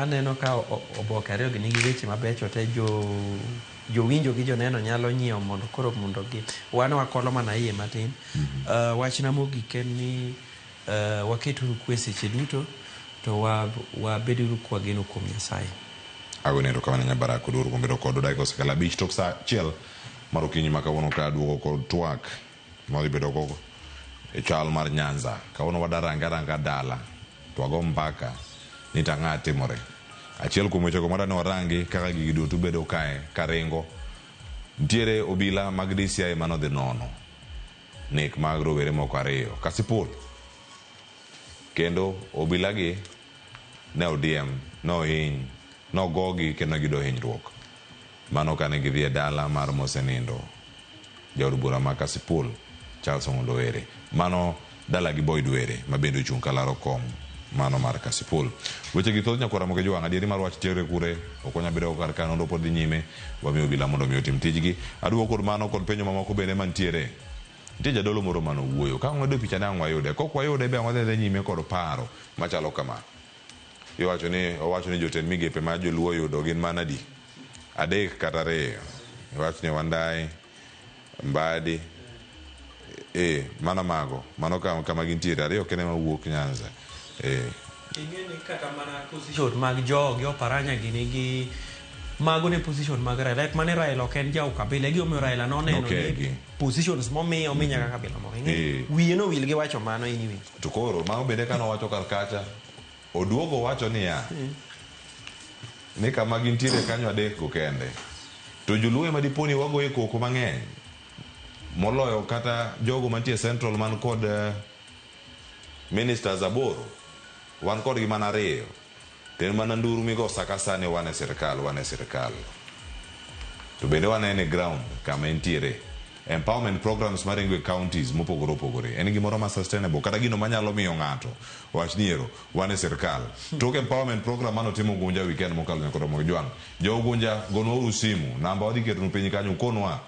Aneno ka oboke ariyo gi nigi weche mabecho te jowinjo gi joneno nyalo nyiewo mondo koro mondo gi wan wakolo mana iye matin. Wachna mogik en ni waketuru kwe seche duto to wabeduru kwageno kuom Nyasaye. Agoni erokamano nya Barak Oduor kuom bedo kodwa dakika osekalo 5 tok saa 1 mar okinyi ma kawuono ka duogo kod twak madhi bedo go e chal mar Nyanza. Kawuono wadaranga ranga dala to wago mbaka ni tang'a timore. Achiel kuom wechego madwa ni warangi kaka gigi duto bedo kae karingo. Nitiere obila mag DCI manodhi nono nek mag rowere moko ariyo Kasipul. Kendo obila gi ne odiem, nohiny, nogogi kendo giyudo hinyruok. Mano kane gidhi e dala mar mosenindo jaod bura ma Kasipul Charles Ong'ondo Were. Mano dala gi Boyd Were ma bende ochung' kalaro kom mano mar Kasipul. Weche gi thoth nyakwar Ramogi Jwang' adieri mar wach tiere kure ok wanyal bedo kar ka nonro pod dhi nyime wamiyo obila mondo mi otim tijgi. Aduogo kod mano kod penjo mamoko bende mantiere. Nitie jadolo moro mane owuoyo. Ka wang'edo picha ne ang' wayude. Kok wayude be ang' wadhi adhiya nyime kod paro machalo kama. Iwacho ni owacho ni jotend migepe ma joluo oyudo gin mana adi? 3 kata 2. Iwacho ni Wandayi, Mbadi, mana mago. Mano kama gintiere. 2 kende ma wuok Nyanza. Ing'e ni kata mana position mag jogi Oparanya gini gi mago ne position mag Raila. Like mane Raila ok en ja ukabila. E gimomiyo Raila noneno ni Nokegi. positions momiyo omi nyaka kabila moro. Ing'e wiye nowil gi wacho mano anyway. To koro mago bende kanowacho kar kacha oduogo wacho niya ni kama gintiere kanyo adek go kende to joluo ema dipo ni wagoye koko mang'eny moloyo kata jogo mantie central man kod ministers aboro wan kodgi mana ariyo to en mana nduru migo saka sani wan e sirikal wan e sirikal to bende wanene e ground kama entiere empowerment programs maringo e counties mopogore opogore en gimoro ma sustainable kata gino manyalo miyo ng'ato wach ni ero wan e sirikal tok empowerment program manotimo Ugunja weekend mokalo nyaka Ramogi Jwang' jo Ugunja gonwa uru simu namba wadhi ketonu piny kanyo ukonwa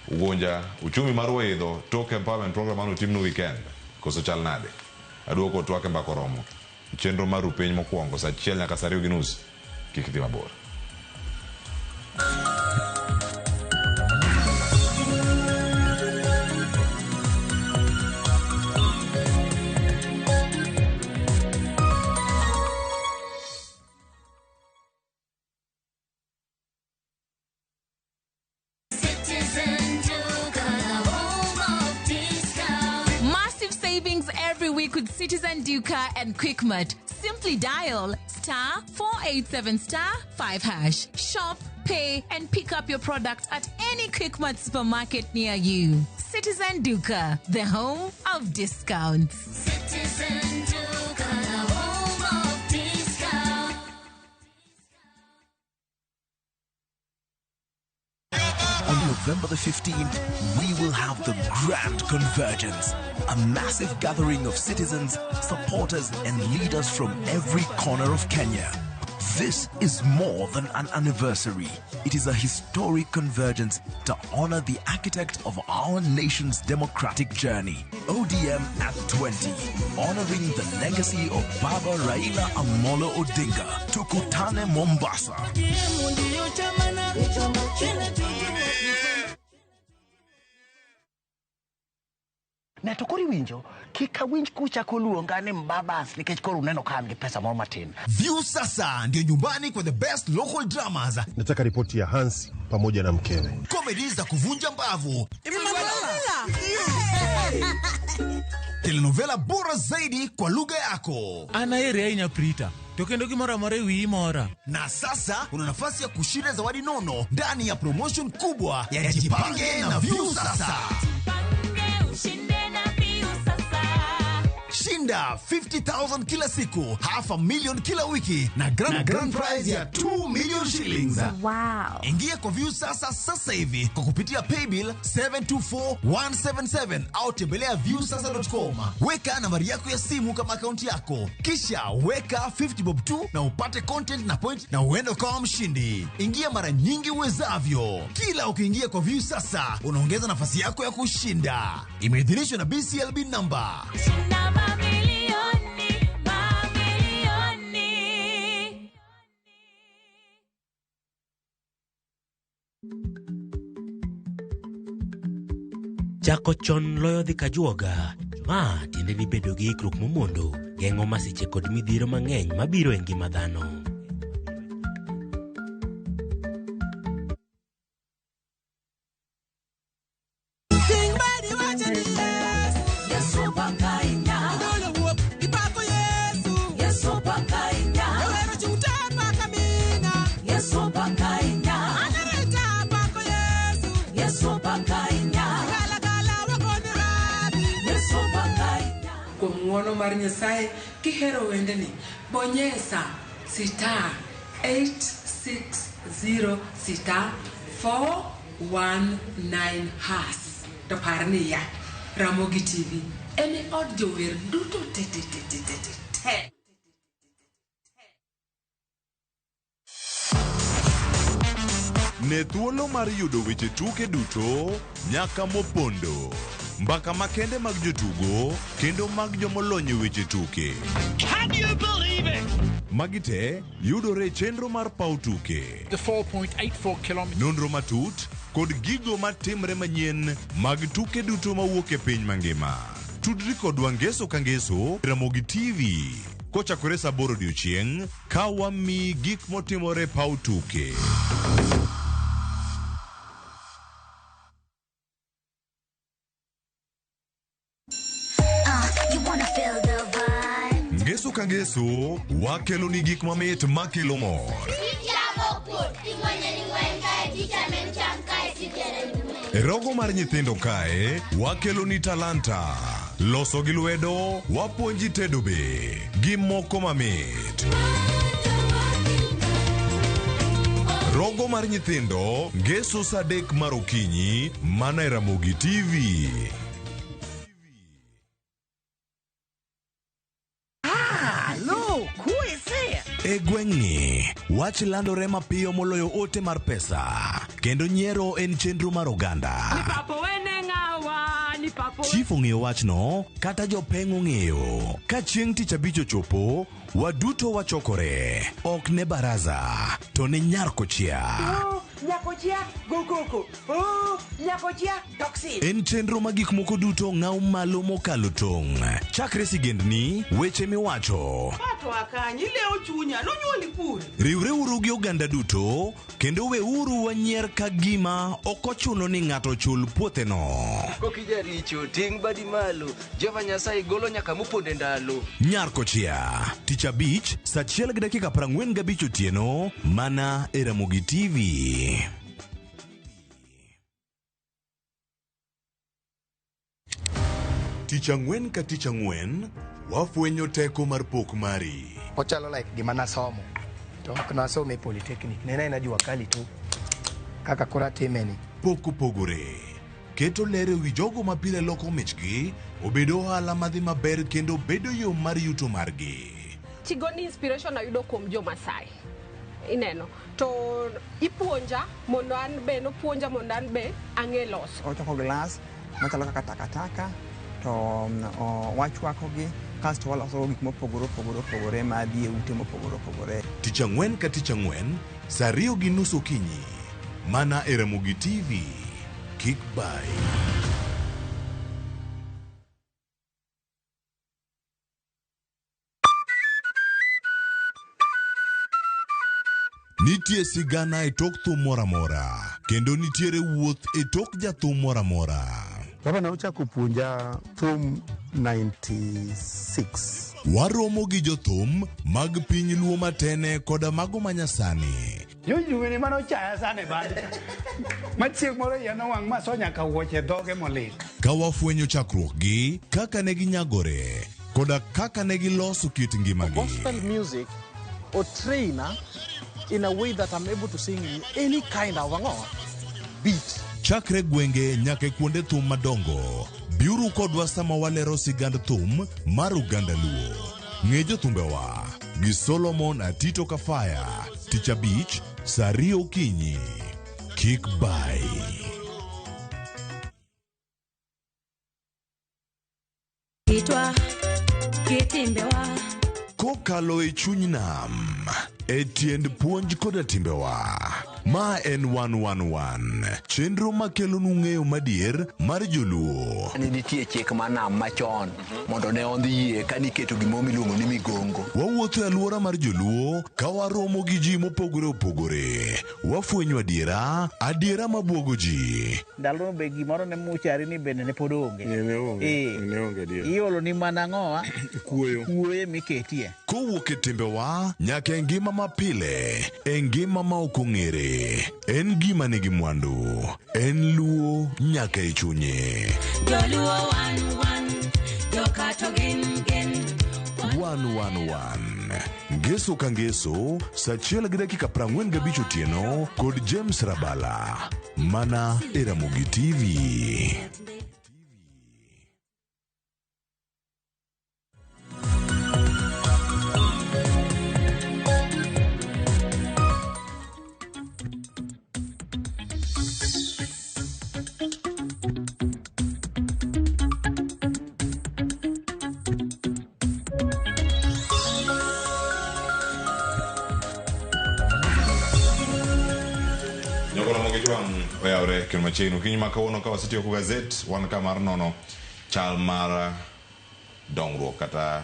Ugunja uchumi mar oidho tok empowerment program manotimnu weekend koso chal nade aduoko twak e mbaka oromo chenro mar rupiny mokwongo saa achiel nyaka saa ariyo gi nus kik idhi mabor. Massive savings every week with Citizen Duka and Quickmart. Simply dial star 487 star 5 hash. Shop, pay, and pick up your product at any Quickmart supermarket near you. Citizen Duka, the home of discounts. Citizen Duka, the home of discount. On November the 15th, we will have the Grand Convergence, a massive gathering of citizens, supporters, and leaders from every corner of Kenya. This is more than an anniversary. It is a historic convergence to honor the architect of our nation's democratic journey, ODM at 20, honoring the legacy of Baba Raila Amolo Odinga. Tukutane Mombasa. Ne to koro iwinjo kik awinj kuchako luonga ni mbabas nikech koro uneno ka an gi pesa moro matin. View sasa ndio nyumbani kwa the best local dramas, Nataka ripoti ya Hansi pamoja na mkewe. Comedy za kuvunja mbavu, telenovela bora zaidi kwa lugha yako. An aheri ahinya Prita, to kendo gimoro amora e wiyi mora. Na sasa una nafasi ya kushinda zawadi nono ndani ya promotion kubwa ya Jipange na View Sasa. Shinda 50,000 kila siku, half a million kila wiki na grand prize ya 2 million shillings. Wow. Ingia kwa View Sasa sasa hivi kwa kupitia paybill 724177 au tembelea viewsasa.com. Weka nambari yako ya simu kama akaunti yako, kisha weka 50 bob tu na upate content na point na uende ukawa mshindi. Ingia mara nyingi uwezavyo. Kila ukiingia kwa View Sasa unaongeza nafasi yako ya kushinda. Imeidhinishwa na BCLB number. Shinda mamilioni, mamilioni. Chako chon loyo dhi kajuoga. Ma tiende ni bedo gi ikruok momondo geng'o masiche kod midhiero mang'eny mabiro e ngima dhano. Kuom ng'uono mar Nyasaye kihero wendni bonyesa star 860 star 419 hash to par niya Ramogi TV en e od jower duto te te te te te te te. Ne thuolo mar yudo weche tuke duto nyaka mopondo. Mbaka makende mag jotugo kendo mag jomolony e weche tuke. Can you believe it? Magi te yudore e chenro mar paw tuke. The 4.84 kilometers. Nonro matut kod gigo matimre manyien mag tuke duto mawuok e piny mangima. Tudri kodwa ngeso ka ngeso Ramogi TV. Kochakore sa 8 odiechieng', ka wamiyi gik motimore e paw tuke. You wanna feel the vibe. Ngeso ka ngeso, wakeloni gik mamit makelo mor. E rogo mar nyithindo kae, wakeloni talanta. Loso gi lwedo, wapuonji tedo be, gi moko mamit. Rogo mar nyithindo, ngeso sa 3 mar okinyi, mana e Ramogi TV. Look, who is here? E gweng'ni, wach landore mapiyo moloyo ote mar pesa, kendo nyiero en chenro mar oganda. Chief ong'eyo wachno, kata jopeng' ong'eyo. Ka chieng' tich abich ochopo, waduto wachokore. Ok ne baraza, to ne nyar kochia. Nyakochia, go koko. Oh, nyakochia, toxic. En chenro ma gik moko duto ng'aw malo mokalo tong'. Chakre sigendni, weche miwacho. Pato akanyi, ilewo chunya, nonyuoli kure. Riwreuru gi oganda duto, kendo weuru wanyier ka gima ok ochuno ni ng'ato chul puotheno. Kokijaricho, ting' badi malo. Jehova Nyasaye golo nyaka moponde ndalo. Nyar kochia, tich abich, sa 1:45 otieno, mana e Ramogi TV. Tich ang'wen ka tich ang'wen, wafwenyo teko mar pok mari. Ochalo like gima nasomo. To ok nasomo e polytechnic. Ne en jua kali tu. Kaka koro atime ni. Pok opogore. Keto ler ewi jogo ma pile loko michgi, obedo ohala madhi maber kendo bedo yo mar yuto margi. Chigoni inspiration ayudo kuom jo Masai. Ineno. To ipuonja mondo an be nopuonja mondo an be ang'e loso. Ochoko glass machalo kaka takataka to wachwakogi kasto waloso gik mopogore opogore opogore madhi e ute mopogore opogore. Tich ang'wen ka tich ang'wen, sa 2:30 okinyi, mana e Ramogi TV. Kik bai. Nitie sigana e tok thum moro amora, kendo nitiere wuoth e tok jathum moro amora. Baba ne ochako puonja thum 96. Waromo gi jothum mag piny Luo matene koda mago manyasani. Jojuwene mane ochaya sana e bad. Ma chieng' moro iya nowang' ma so nyaka wuoche dhoge molil. Ka wafwenyo chakruokgi, kaka ne ginyagore, koda kaka ne giloso kit ngimagi. Gospel music or trainer in a way that I'm able to sing in any kind of beat. Chakre gwenge nyaka e kuonde thum madongo, biuru kodwa sama walero sigand thum mar oganda Luo. Ng'e jothumbewa gi Solomon Atito Kafaya, tich abich, sa 2 okinyi. Kik bai. Kitwa, kitimbewa. Kokalo e chuny nam, e tiend puonj koda timbewa. Ma en 111, chenro makelonu ng'eyo madier mar joluo. Ne nitie chik mar nam machon mondo ne ondhi yie ka niketo gimoro miluongo ni migongo. Wawuotho e alwora mar joluo ka waromo gi ji mopogore opogore. Wafwenyo adiera, adiera mabuogo ji. Ndalono be gimoro ne muchari ni bende ne pod onge. Iolo ni mana ang'owa? Kuoyo. Kuoyo miketie. Kowuok e timbewa nyaka e ngima mapile, e ngima ma ok ong'ere. En gima nigi mwandu, en luo nyaka e chunye. Joluo wan wan, jokato gin gin. 111 Ngeso ka ngeso, sa 1:45 otieno kod James Rabala, mana e Ramogi TV. Oyawre kendo machiegni okinyi ma kawuono ka wasetiyo ko gazet wan ka mar nono chal mar dongruok kata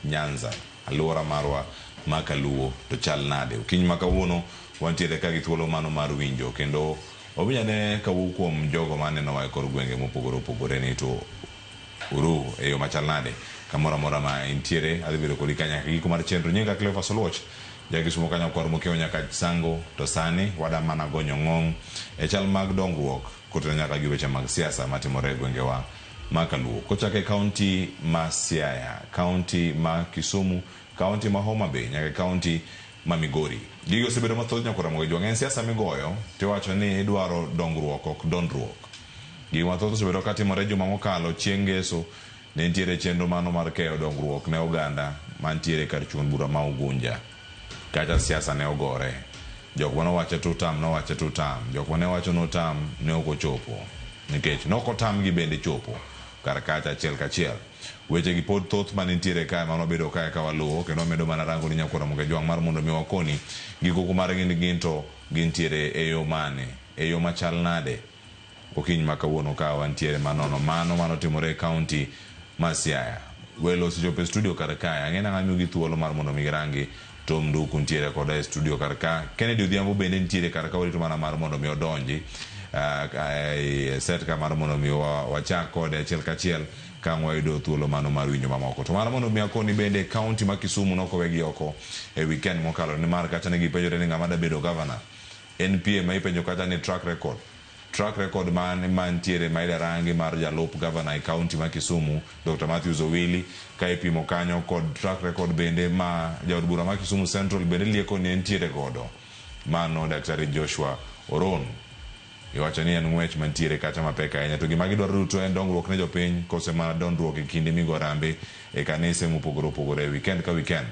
Nyanza Aluora marwa ma Kaluo to chal nade? Okinyi ma kawuono wantiere ka gi thuolo mano mar winjo kendo wawinj ane kawuok kuom jogo manenowa e kor gwenge mopogore opogore ni to uru e yo machal nade kamoro amora ma intiere. Adhi bedo kodi ka nyaka giko mar chenro. Nyinga Cleophas Oluoch, ja Kisumo kanyo kwar mokiewo nyaka Sango, to sani wada mana gonyo ng'ong' e chal mag dongruok koteno nyaka gi weche mag siasa matimore e gwengewa ma Kaluo. Kochako e kaunti ma Siaya, kaunti ma Kisumu, kaunti ma Homa Bay nyaka e kaunti ma Migori. Gigi osebedo mathoth nyaka Ramogi Jwang'. En siasa migoyo tiwacho ni idwaro dongruok ok dondruok. Gik mathoth osebedo katimore juma mokalo chieng' ngeso ne nitiere chenro mano mar keyo dongruok ne oganda mantiere kar chung' bura ma Ugunja. Kacha siasa ne ogore. Jok mane owacho tutam nowacho tutam. Jok mane wacho notam ne ok ochopo. Nikech ne ok otamgi bende chopo kar kacha achiel kachiel. Weche gi pod thoth mane nitiere kae mane wabedo kae ka waluwo kendo wamedo mana rango ni nyakwar Ramogi Ajwang' mar mondo mi wakoni giko margi ni gin to gintiere e yo mane, e yo machal nade. Okinyi ma kawuono ka wantiere manono mano manotimore e kaunti ma Siaya. Welo osechopo e studio kar kae. Ang'e nang'o amiyogi thuolo mar mondo mi girangi. Tom Nduku nitiere koda e studio kar ka. Kennedy Odhiambo bende nitiere kar ka warito mana mar mondo mi odonji e set ka mar mondo mi wachak kode achiel kachiel ka ang' wayudo thuolo mano mar winjo mamoko. To mar mondo mi akoni bende kaunti ma Kisumu nokowegi oko e weekend mokalo nimar kacha ne gipenjore ni ng'ama dabedo gavana. En piem ma ipenjo kacha ni track record. Track record mane mantiere ma idarangi mar jalup gavana e kaunti ma Kisumu Dr. Matthews Owili ka ipimo kanyo kod track record bende ma jaod bura ma Kisumu Central bende lieko ni entiere godo. Mano Daktari Joshua Oron. Iwacho ni en ng'wech mantiere kacha mapek ahinya to gima gidwaro duto en dongruok ne jopiny kose mana dondruok e kinde migo arambe e kanise mopogore opogore e weekend ka weekend.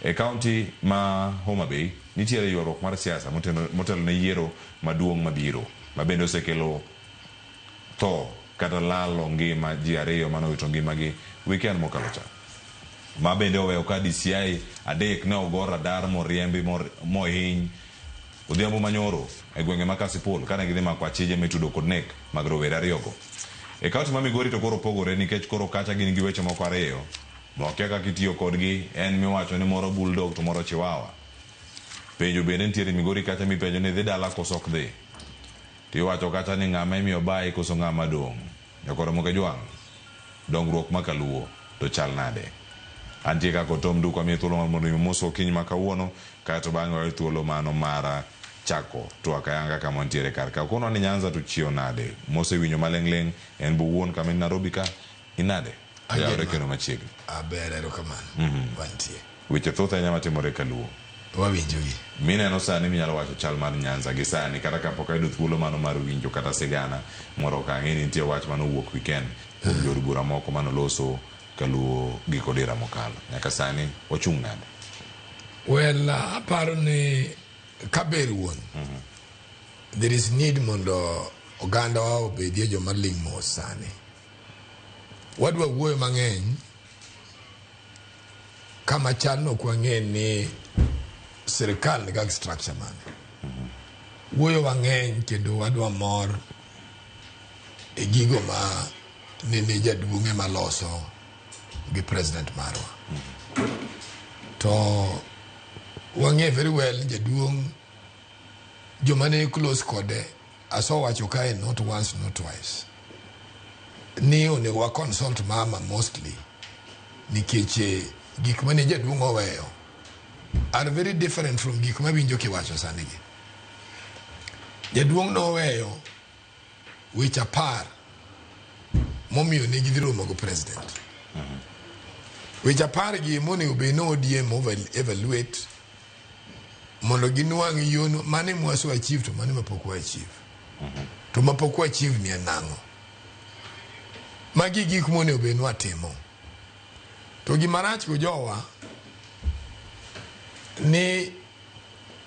E kaunti ma Homa Bay nitiere ywaruok mar siasa motelo ne yiero maduong' mabiro ma bende osekelo tho kata lalo ngima ji ariyo mane owito ngimagi weekend mokalo cha. Ma bende oweyo ka DCI adek ne ogo radar moriembi mohiny odhiambo manyoro e gwenge ma Kasipul kane gidhi mako achije mitudo kod nek mag rowere ariyogo. E kaunti ma Migori to koro opogore nikech koro kacha gin gi weche moko ariyo ma okia kaka itiyo kodgi en miwacho ni moro bulldog to moro chiwawa. Penjo bende nitiere Migori kacha mipenjo ni dhi dala koso ok dhi. Tiwacho kacha ni ng'ama imiyo bayi koso ng'ama dong'. Nyakoro Mokejwang', dongruok ma Kaluo to chal nade? Antie kaka Tom Nduku amiye thuolo mar mondo mi mos okinyi ma kawuono kaeto bang'e wayud thuolo mano mar chako twak ayanga kama wantiere kar ka. Okonwa ni Nyanza to chiew nade? Mosewinjo maling'ling' en bo wuon kama in Nairobi ka inade? Oyawore kendo machiegni. Aber, erokamano. Wantie. Weche thoth ahinya matimore Kaluo. Wawinjogi. Mineno sani minyalo wacho chal mar Nyanza gi sani kata kapok ayudo thuolo mano mar winjo kata sigana moro ka ang'e ni nitie wach manowuok weekend kuom jood bura moko manoloso Kaluo giko dira mokalo. Nyaka sani ochung' nade? Well, aparo ni kaber wuon. There is need mondo oganda wa obedie joma ling' mos sani. Wadwa wuoyo mang'eny kama chal no ok wang'e ni sirikal nigi structure mane. Wuoyo wang'eny kendo wadwa mor e gigo ma nene jaduong' ema loso gi president marwa. To wang'e very well ni jaduong' joma ne close kode asewacho kae not once not twice ni onego wa consult mama mostly nikech gik mane jaduong' oweyo are very different from gik mawinjo kiwacho sani gi. Jaduong' noweyo weche 10 momiyo ne gidhi romo go president. Weche 10 gi monego bed ni ODM evaluate mondo ginwang' yono mane mwase achieve to mane mapok wa achieve. To mapok wa achieve ni en nang'o? Magi gik monego bed ni watimo. To gima rach go jowa ni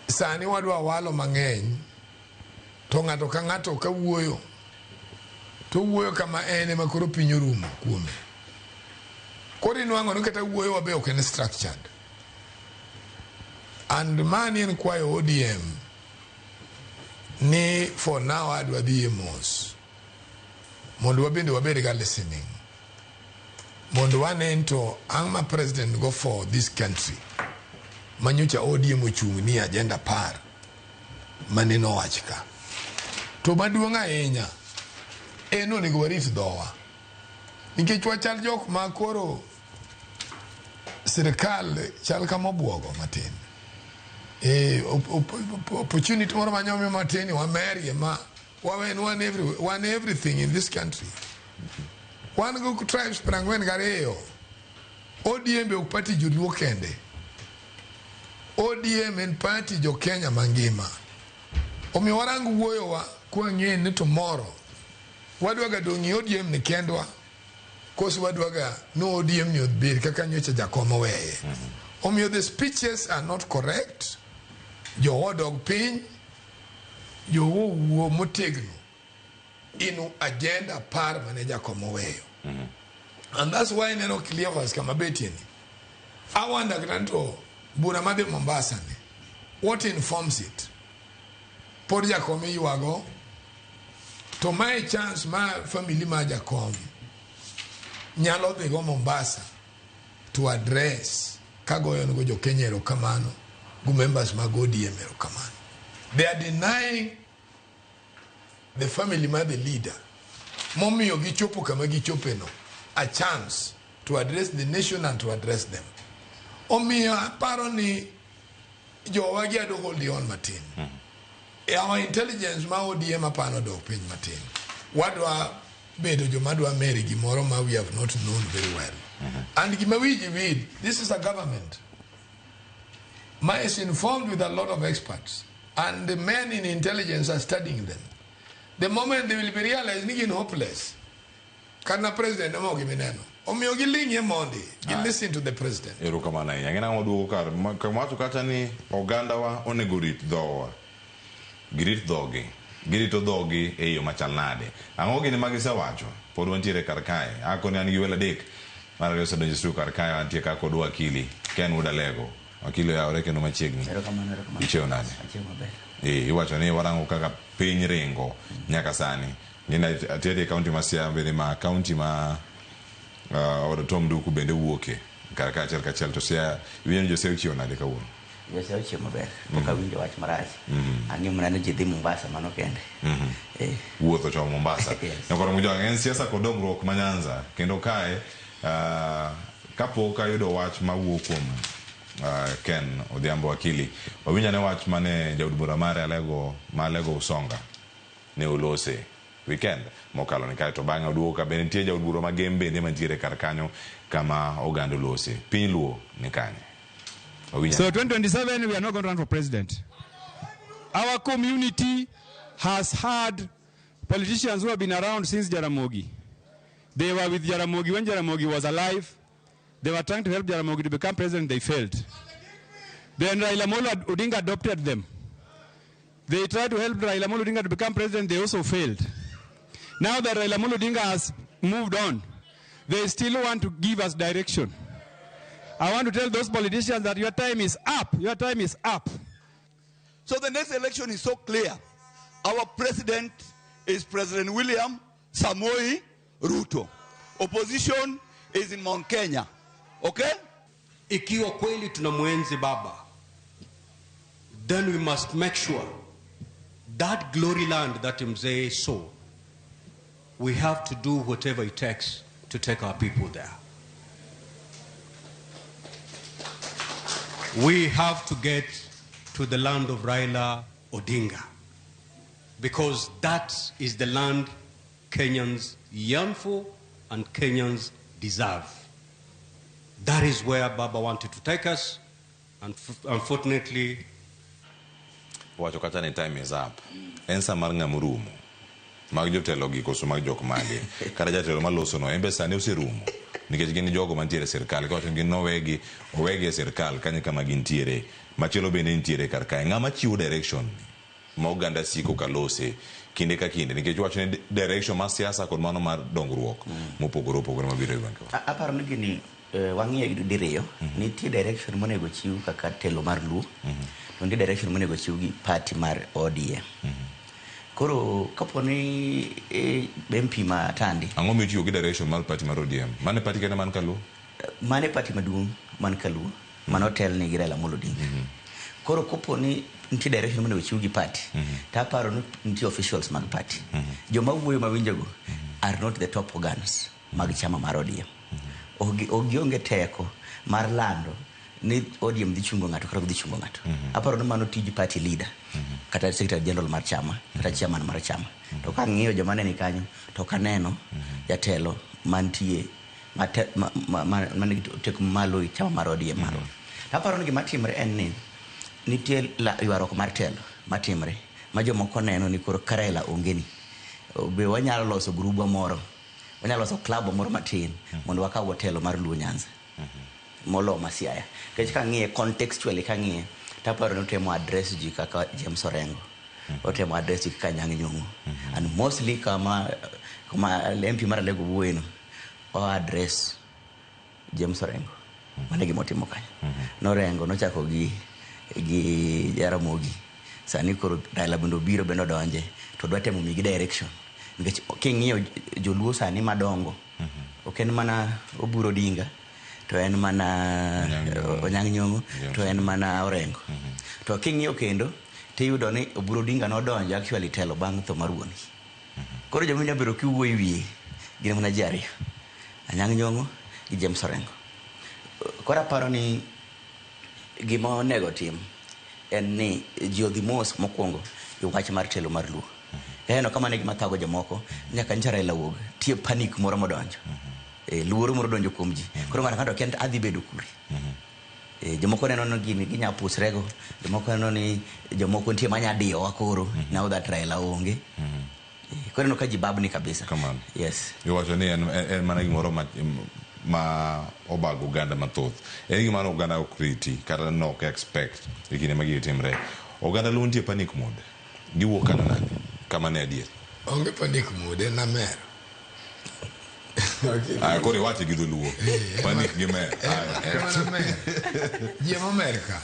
sani wadwa walo mang'eny to ng'ato ka ng'ato ka wuoyo to wuoyo kama en ema koro piny orumo kuome. Koro inwang'o ni kata wuoyo wa be ok en structured. And mani en kwayo ODM ni for now adwa dhiye mos mondo wabende wabed ga listening. Mondo wane to ang' ma president go for this country. Manyocha ODM ochung' ni agenda 10 mane nowach ka. To maduong' ahinya en onego warit dhowa. Nikech wachal jok ma koro sirikal chal kama obuogo matin. Opportunity moro manyomi matin wamerie ma wawen wan, wan everything in this country. Wan go tribes 42. ODM be ok party joluo kende. ODM en party jo Kenya mangima. Omiyo warang wuoyowa kwang'e ni tomorrow wadwaga dong' e ODM ni kendwa koso wadwaga ni ODM ni obed kaka nyocha jakom oweye. Omiyo the speeches are not correct. Jowa odog piny, jowa owuo motegno in agenda 10 mane jakom oweyo. And that's why ineno Cleophas kama betie ni. I wonder kata to bura madhi Mombasa ni, what informs it? Pod jakom iywago, to mae chance ma family ma jakom nyalo dhi go Mombasa to address kagoyo nego jo Kenya erokamano go members mag ODM erokamano. They are denying the family ma the leader momiyo gichopo kama gichope no a chance to address the nation and to address them. Omiyo aparo ni jowa gi ado hold on matin. Our intelligence ma ODM apano dok piny matin. Wadwa bedo joma dwa meri gimoro ma we have not known very well. And gima wiji wil, this is a government ma is informed with a lot of experts and the men in intelligence are studying them. The moment they will be realized ni gin hopeless, kana president ema ok gimineno. Omiyo giling'ie mondi, gi listen to the president. Erokamano ahinya. Ng'e nang'o waduogo kar kama wacho kacha ni ogandawa onego rit dhowa. Girit dhogi. Girito dhogi e yo machal nade. Ang'o gini ma gisewacho? Pod wantiere kar kae. Akoni an gi welo adek. Mar ariyo osedonjo e studio kar kae wantie ka kod wakili Ken Wuod Alego. Wakili oyawore kendo machiegni. Erokamano, erokamano. Ichiew nade? Achiew maber. Iwacho ni warango kaka piny ringo nyaka sani. Ng'e atieti e kaunti ma Siaya bende ma kaunti ma od Tom Nduku bende wuoke kar ka achiel kachiel to Siaya iwinjo ni jo-Siaya ochiewo nade kawuono? Jo-Siaya ochiewo maber. Pok awinjo wach marach. Ang'eyo mana ni ji dhi Mombasa mano kende. Wuoth ochomo Mombasa. Yes. Nyakoro Mujwang' en siasa kod dongruok ma Nyanza kendo kae kapok ayudo wach mawuok kuom Ken Odhiambo Wakili, wawinj ane wach mane jaod bura mare Alego ma Alego Usonga ne olose weekend mokalo ni kae to bang'e oduogo ka bende nitie jaod bura ma Gem bende mantiere kar kanyo kama oganda olose. Piny Luo ni kanye? Wawinj So 2027, we are not going to run for president. Our community has had politicians who have been around since Jaramogi. They were with Jaramogi when Jaramogi was alive. They were trying to help Jaramogi to become president. They failed. Then Raila Amolo Odinga adopted them. They tried to help Raila Amolo Odinga to become president. They also failed. Now that Raila Amolo Odinga has moved on, they still want to give us direction. I want to tell those politicians that your time is up. Your time is up. So the next election is so clear. Our president is President William Samoei Ruto. Opposition is in Mount Kenya. Okay? Ikiwa kweli tunamwenzi baba, then we must make sure that glory land that Mzee saw, we have to do whatever it takes to take our people there. We have to get to the land of Raila Odinga, because that is the land Kenyans yearn for and Kenyans deserve. That is where Baba wanted to take us, and unfortunately... Wacho kata ni time is up. En sa mar ng'ama orumo. Mag jotelo gi koso mag jok mage. Kata jatelo maloso no, en be sani oserumo. Nikech gin jogo mantiere e sirkal. Kiwacho ni gin nowegi, owegi e sirkal kanyo kama gintiere. Machielo bende nitiere kar kae. Ng'ama chiwo direction ma oganda siko ka lose kinde ka kinde. Nikech wacho ni direction mar siasa kod mano mar dongruok mopogore opogore mabiro e gwenge. Aparo ni gini wang'iyo diriyo. Nitie direction monego chiw kaka telo mar Luo. To nitie direction monego chiw gi party mar ODM. Koro kapo ni MP ma Tandi Ang'o mitiyo gi direction mar party mar ODM? Mane party kende man kaluo? Mane party maduong' man kaluo mane otelne gi Raila Amolo Odinga. Koro kopo ni nitie direction monego chiw gi party, to aparo ni nitie officials mag party. Joma wuoyo mawinjogo are not the top organs mag chama mar ODM. Ok gionge teko mar lando ni ODM dhi chungo ng'ato kata ok dhi chungo ng'ato. Aparo ni mano tij party leader kata secretary general mar chama kata chairman mar chama. To kang'iyo joma ne ni kanyo to ok aneno jatelo mantie manigi teko malo e chama mar ODM marwa. Aparo ni gima timre en ni nitie ywaruok mar telo matimre ma jomoko neno ni koro ka Raila onge ni be wanyalo loso grubwa moro, wanyalo loso club moro matin mondo wakaw telo mar Luo Nyanza molo ma Siaya. Nikech kang'iye contextually, kang'iye to aparo ni otemo address ji kaka James Orengo, otemo address ji kaka Anyang' Nyong'o, and mostly kama MP mar Alego wuoye no, o address James Orengo. Mano e gima otimo kanyo. Norengo nochako gi Jaramogi, sani koro Raila bende obiro bende odonje to dwa temo migi direction, nikech king'iyo joluo sani madongo, ok en mana Oburu Odinga to en mana Anyang' Nyong'o to en mana Orengo. To king'iyo kendo tiyudo ni Oburu Odinga nodonjo actually telo bang' tho mar wuon gi. Koro joma inya bedo kiwuoyo e wiye gin mana ji ariyo, Anyang' Nyong'o gi James Orengo. Koro aparo ni gima onego tim en ni ji odhi mos mokwongo e wach mar telo mar Luo. Ineno ka mano e gima thago jomoko nyaka nyocha Raila wuog, nitie panic moro modonjo. Luoro moro donjo kuom ji. Koro ng'ato ka ng'ato kia ni adhi bedo kure. Jomoko neno ni gini ginya pusrego, jomoko neno ni jomoko nitie manya diyowa koro now that Raila onge. Koro ineno ka ji babni kabisa. Kamano. Yes. Iwacho ni en mana gimoro ma obago oganda mathoth. En gima ne oganda ok riti kata ne ok expect e kinde ma gigi timre. Oganda Luo nitie panic mode. Giwuok kanyo nade? Kama ne adier. Onge panic mode, en amer. Aya, koro iwache gi dholuo. Panic gi mer. En mana mer. Ji ema omer ka.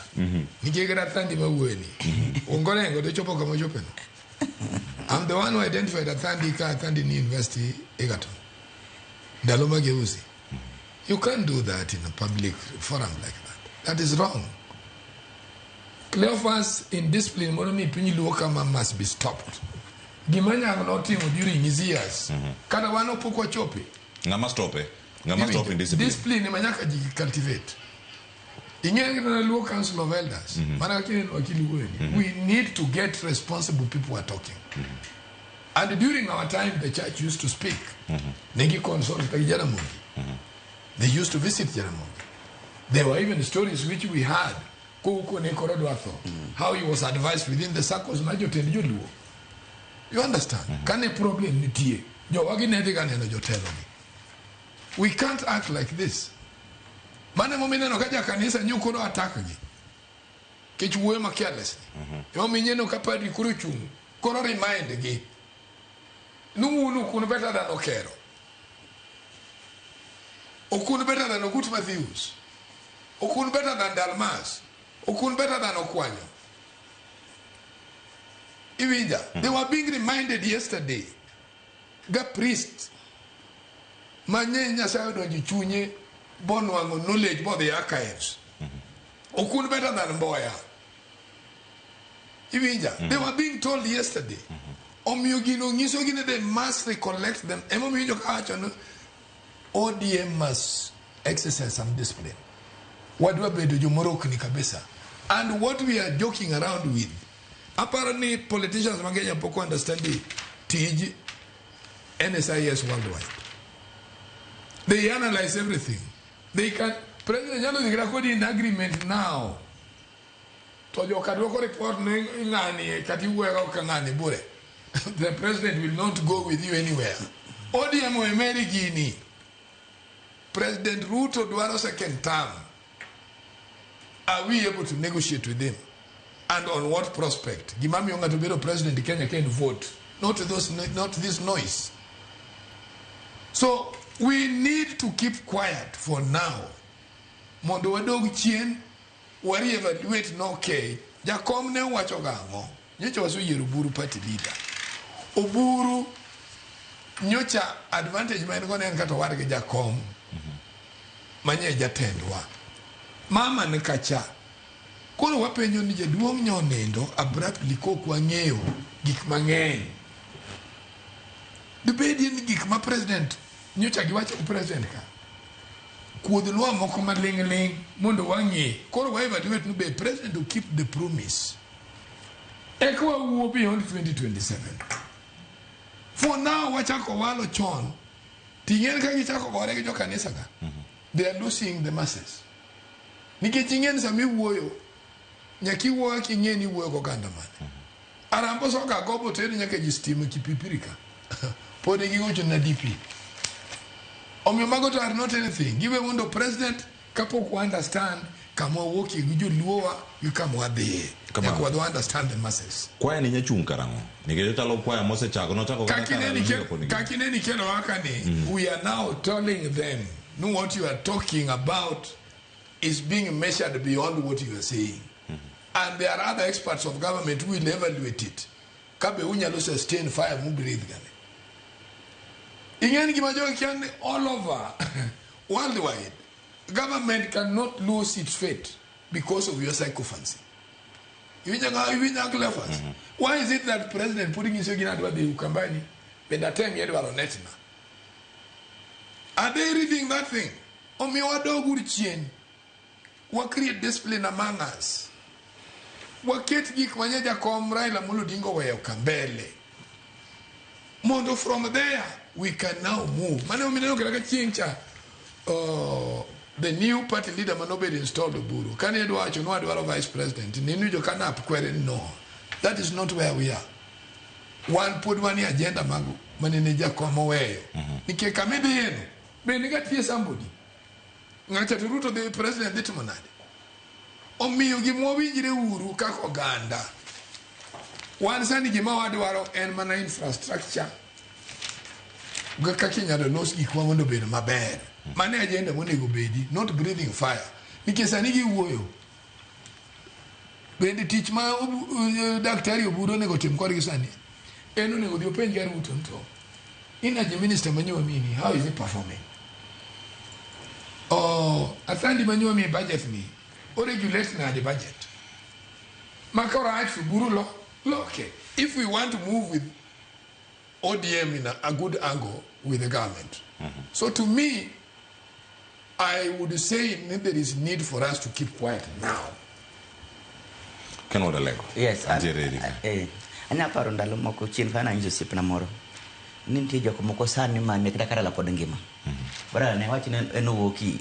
Nikech kata Thandi mawuoyo ni. Ongorengo to chopo kama ochope no. I'm the one who identified Athandi ka Athandi ni University Egerton. Ndalo mageuzi. You can't do that in a public forum like that. That is wrong. Cleophas indiscipline moro ni piny Luo kama must be stopped. Gima Nyang' notimo during his years. Kata wan pok wachope. Ng'ama stope? Ng'ama stop indiscipline? Discipline ema nyaka ji cultivate. Ing'eyo kata Luo Council of Elders. Mana kaka ineno wakili wuoyo ni. We need to get responsible people who are talking. And during our time, the church used to speak. Negi consult gi Jaramogi. They used to visit Jaramogi. There were even stories which we had. Kowuok ne koro dwa tho. How he was advised within the circles mar jotend joluo. You understand? Kane problem nitie, jowagi ne dhi ga neno jotelo gi. We can't act like this. Mano emomiyo ineno ka jakanisa nyo koro attack gi. Kech wuoyo ma careless. Emomiyo ineno ka padri koro chung', koro remind gi. Nuunu kun better than Okero. Okun better than Ogut Matthews. Okun better than Dalmas. Okun better than Okwanyo. Iwinja, they were being reminded yesterday. Ga priest manye Nyasaye odonjo e chunye bonwang'o knowledge bodhi archives. Okun better than Mboya. Iwinja, they were being told yesterday. Omiyo gino nyiso gi ni they must recollect them. Emomiyo winjo ka wacho ni ODM must exercise some discipline. Wadwa bedo jomorokni kabisa. And what we are joking around with, aparo ni politicians ma Kenya pok understand tij NSIS worldwide. They analyze everything. They can, President nyalo dhi kata kodi in agreement now. To joka dwoko report ni ng'ani kata iwuoyo ka ng'ani bure. The president will not go with you anywhere. ODM oemeri gini. President Ruto dwaro second term. Are we able to negotiate with him? And on what prospect? Gima miyo ng'ato bedo president Kenya can vote. Not those, not this noise. So we need to keep quiet for now. Mondo wadog chien, wa re-evaluate no okay. Jakom ne owacho gang'o? Nyocha waseyiero Buru party leader. Oburu nyocha advantage ma en go ne en kata owadgi jakom manye jatendwa. Mama ni kacha. Koro wapenjo ni jaduong' nyo nindo abruptly kok wang'eyo gik mang'eny. Dibedie ni gik ma president nyocha giwacho gi president ka kuodhnwa moko maling' ling' mondo wang'e. Koro wa evaluate ni be president to keep the promise. Eka wawuo beyond 2027. For now wachako walo chon. Ting'en ka gichako gore gi jokanisa ka. They are losing the masses. Nikech ing'e ni sama iwuoyo, nyaka iwuo kaka ing'e ni iwuoyo goganda mane. Arambo soka gobo teri nyaka ji stima Kipipiri ka. Pod gigocho na DP. Omiyo mago to are not anything. Giwe mondo president kapok wa understand kama wawuokie gi joluowa gi kama wadhiye. Nyaka wadhi understand the masses. Kwaya ni nyachung' karang'o? Nikech ochalo kwaya mosechako nochako kata Kaka kar ineni Almira pod ngima. kaka ineni kelo waka ni, we are now telling them no what you are talking about is being measured beyond what you are saying. And there are other experts of government who will evaluate it. Kabe unyalo sustain fire mu breathe gane. Ing'eni gima jogi kia ni all over worldwide government cannot lose its fate because of your sycophancy. Iwinjo ng'a- iwinjo Cleophas? Why is it that president pod nyiso gina adwa dhi Ukambani bende atemie dwaro net na? Are they reading that thing? Omiyo wadog uru chien. Wa create discipline among us. Waket gik manye jakom Raila Amolo Odinga oweyo ka mbele. Mondo from there we can now move. Mane omineno kata ka chieng' cha the new party leader manobedo installed Oburu. Kane idwa wacho ni wadwaro vice president, niwinjo ka NAP kwere ni no. That is not where we are. Wan pod wan e agenda mag manene jakom oweyo. Nikech kama idhiyeno, bende nitie somebody. Ng'acha to Ruto dhi president dhi timo nade? Omiyo gima wawinjre uru kaka oganda. Wan sani gima wadwaro en mana infrastructure gi kaka inyalo los gikwa mondo obed maber. Mano e agenda monego bedi, not breathing fire. Nikech sani giwuoyo. Bende tich ma daktari Oburu onego tim kodgi sani, en onego odhi openj ga Ruto ni to energy minister manyo mini, how is he performing? Oh, Athandi manyo mi budget ni, o regulate nade budget? Ma korach to Oburu lo, loke. If we want to move with ODM in a good angle with the government. So to me, I would say there is need for us to keep quiet now. Ken Odalego. Yes. Antiere eri ka. Anya paro ndalo moko chien ka nanyiso osiepna moro ni nitie jok moko sani mane kata ka Raila pod ngima. Raila ne wach ne en owuok i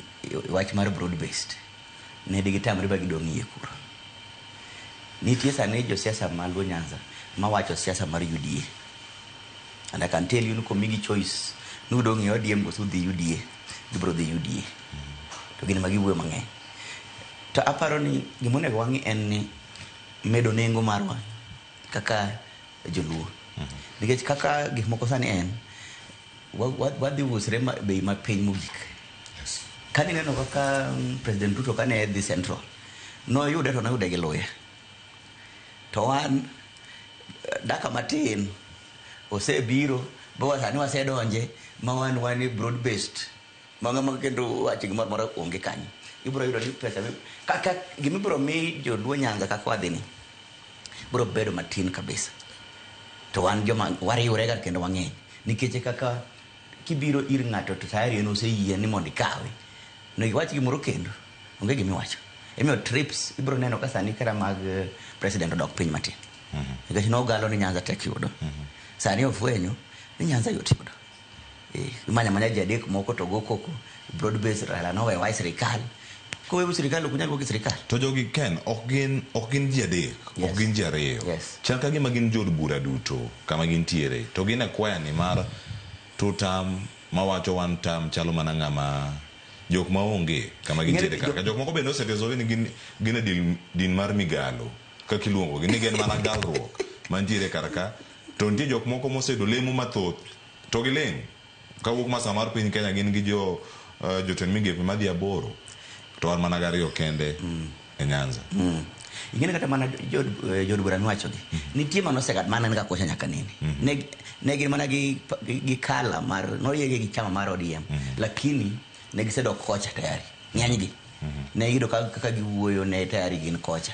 wach mar broad based. Ne digitamre ba gidong' iye kuro. Nitie sani josiasa ma Luo Nyanza mawacho siasa mar UDA. And I can tell you ni komigi choice ni udong' e ODM koso udhi UDA, gibiro dhi UDA. To gin ema giwuoyo mang'eny. To aparo ni gima onego wang'i en ni medo nengo marwa kaka joluo. Nikech kaka gik moko sani en, wadhi usre bei mapiny mogik. Kane ineno kaka President Ruto kane dhi Central, noyude to noyude gi luya. To wan daka matin osebiro bo sani wasedonje ma wan e broad based. Ma ng'ama kendo wach gimoro amora onge kanyo. Ibiro yudo ni pesa kaka gima ibiro mi joluo Nyanza kaka wadhi ni biro bedo matin kabisa. To wan joma wariwre ga kendo wang'eny. Nikech kaka kibiro ir ng'ato to tayari en oseyie ni mondo ikawe. Onego iwach gimoro kendo, onge gima iwacho. Emomiyo trips ibiro neno ka sani kata mag president odok piny matin. Nikech nogalo ni Nyanza tek yudo. Sani ofwenyo ni Nyanza yot yudo. Imanyo amanya ji adek moko to go koko broad base Raila nowewa e sirikal. Kowewu sirikal ok unyal wuok e sirikal. To jogi Ken ok gin ji adek, ok gin ji ariyo. Chal ka gima gin jood bura duto kama gintiere. To gin e kwaya ni mar two term mawacho one term chalo mana ng'ama jok maonge kama gintiere kar ka. Jok moko bende osetesore ni gin e din mar migalo kaka iluongo gi ni gin mana galruok mantiere kar ka. To nitie jok moko moseyudo lemo mathoth to giling'. Kawuok masa mar piny Kenya gin gi jotend migepe madhi 8 to wan mana gariyo kende e Nyanza. Ing'eni kata mana jood bura miwachogi nitie manosegat mana en ga kocha nyaka nene. Ne gin mana gi kala mar noyiegi gi chama mar ODM, lakini ne gisedok kocha tayari ng'enygi. Ne giyudo kaka giwuoyo ne tayari gin kocha.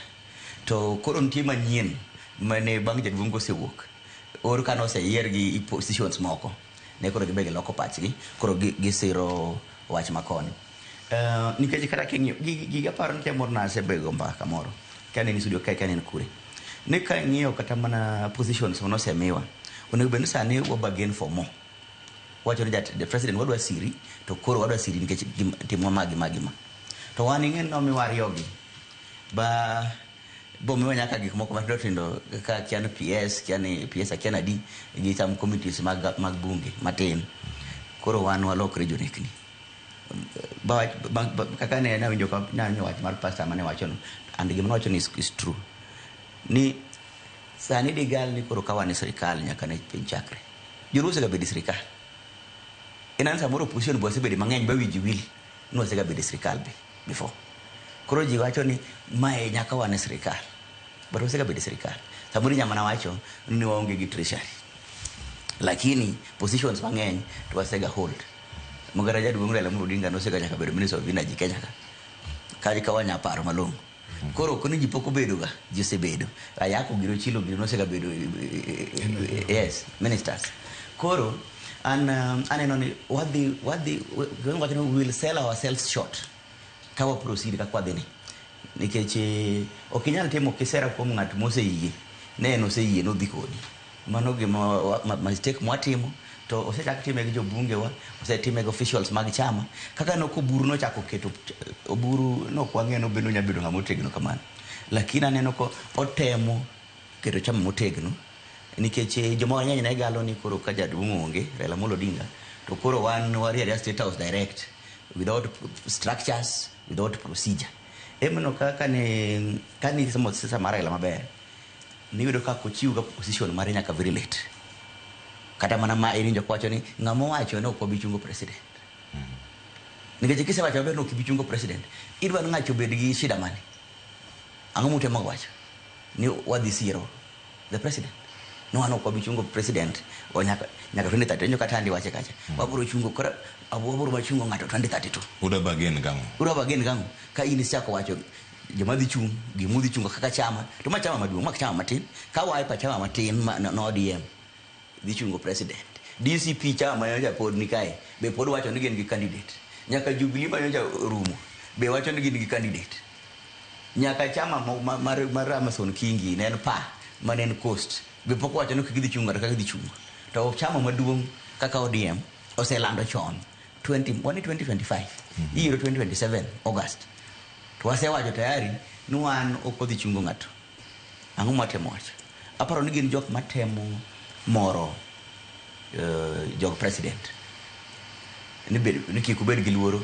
To koro nitie manyien mane bang' jaduong' kosewuok or ka noseyier gi positions moko ne koro gibe giloko pachgi koro gisiro wach makoni. Nikech kata king'iyo giga paro ni moro nasebego mbaka moro ka ne studio kae ka ne en kure ni ka ing'iyo kata mana positions manosemiwa onego bed ni sani wa bargain for more. Wacho ni the president wadwa siri to koro wadwa siri nikech timwa ma gi ma gi ma. To wan ing'e ni nomiwa ariyogi ba bomiwa nyaka gik moko matindo tindo kaka kia ni PS, kia ni PS akia nadi gi some committees mag bunge matin. Koro wan walokre jonekni. Kaka ne nawinjo ka nawinjo wach mar pastor mane wachono and gima nowacho ni is true ni sani digal ni koro ka wan e sirikal nyaka ne piny chakre. Joluo osegabedo e sirikal. En an samoro opposition be wasebedo mang'eny ba wiji wil ni wasegabedo e sirikal be before. Koro ji wacho ni mae nyaka wan e sirikal. But wasegabedo e sirikal. Samoro inya mana wacho ni waonge gi treasury. Lakini positions mang'eny to wasega hold. Mogara jaduong' Raila Amolo Odinga nosega nyaka bedo Minister of Energy Kenya ka. Ka wanya paro malong'o. Koro ok ni ji pok obedo ga, ji osebedo. Ayako giro Chilo giro nosega bedo yes, ministers. Koro an aneno ni wadhi wacho ni we will sell ourselves short ka wa proceed kaka wadhi ni. Nikech ok inyal timo kisera kuom ng'at moseyie. Ne en oseyie nodhi kodi. Mano gima mistake mwatimo to osechak time gi jobunge wa, osetime gi officials mag chama. Kaka nok Oburu nochako keto Oburu nok wang'eyo ni obedo nya bedo ng'ama otegno kamano. Lakini aneno ko otemo keto chama motegno nikech joma mang'eny ne galo ni koro ka jaduong' onge Raila Amolo Odinga to koro wan wariere State House direct without structures, without procedure. Emono kaka ne kani somo siasa mar Raila maber niyudo ka kochiw ga position mare nyaka very late. Kata mana ma iwinjo kowacho ni ng'ama owacho ni ok wabi chungo president. Nikech kisewacho maber ni ok ibi chungo president, idwa ni ng'acho obed gi shida mane? Ang'o mutemo wacho? Ni wadhi siro the president. No wan ok wabi chungo president o nyaka 2030 nyo kata andi wache kacha. Wabiro chungo koro wabiro machungo ng'ato 2032. Udwa bargain gang'o? Udwa bargain gang'o? Ka in isechako wacho joma dhi chung' gima udhi chungo kaka chama to ma chama maduong' ma chama matin ka Wiper chama matin ma no ODM dhi chungo president. DCP chama manyocha pod ni kae be pod wacho ni gin gi candidate. Nyaka Jubilee manyocha rumo be wacho ni gin gi candidate. Nyaka chama mar Amason Kingi ne en pa mane en Coast be pok wacho ni gidhi chungo kata gidhi chungo. To chama maduong' kaka ODM oselando chon 2025 yiero 2027 August. To wasewacho tayari ni wan ok wadhi chungo ng'ato. Ang'o mwatemo wacho? Aparo ni gin jok matemo moro jog president. Ni kik ubed gi luoro,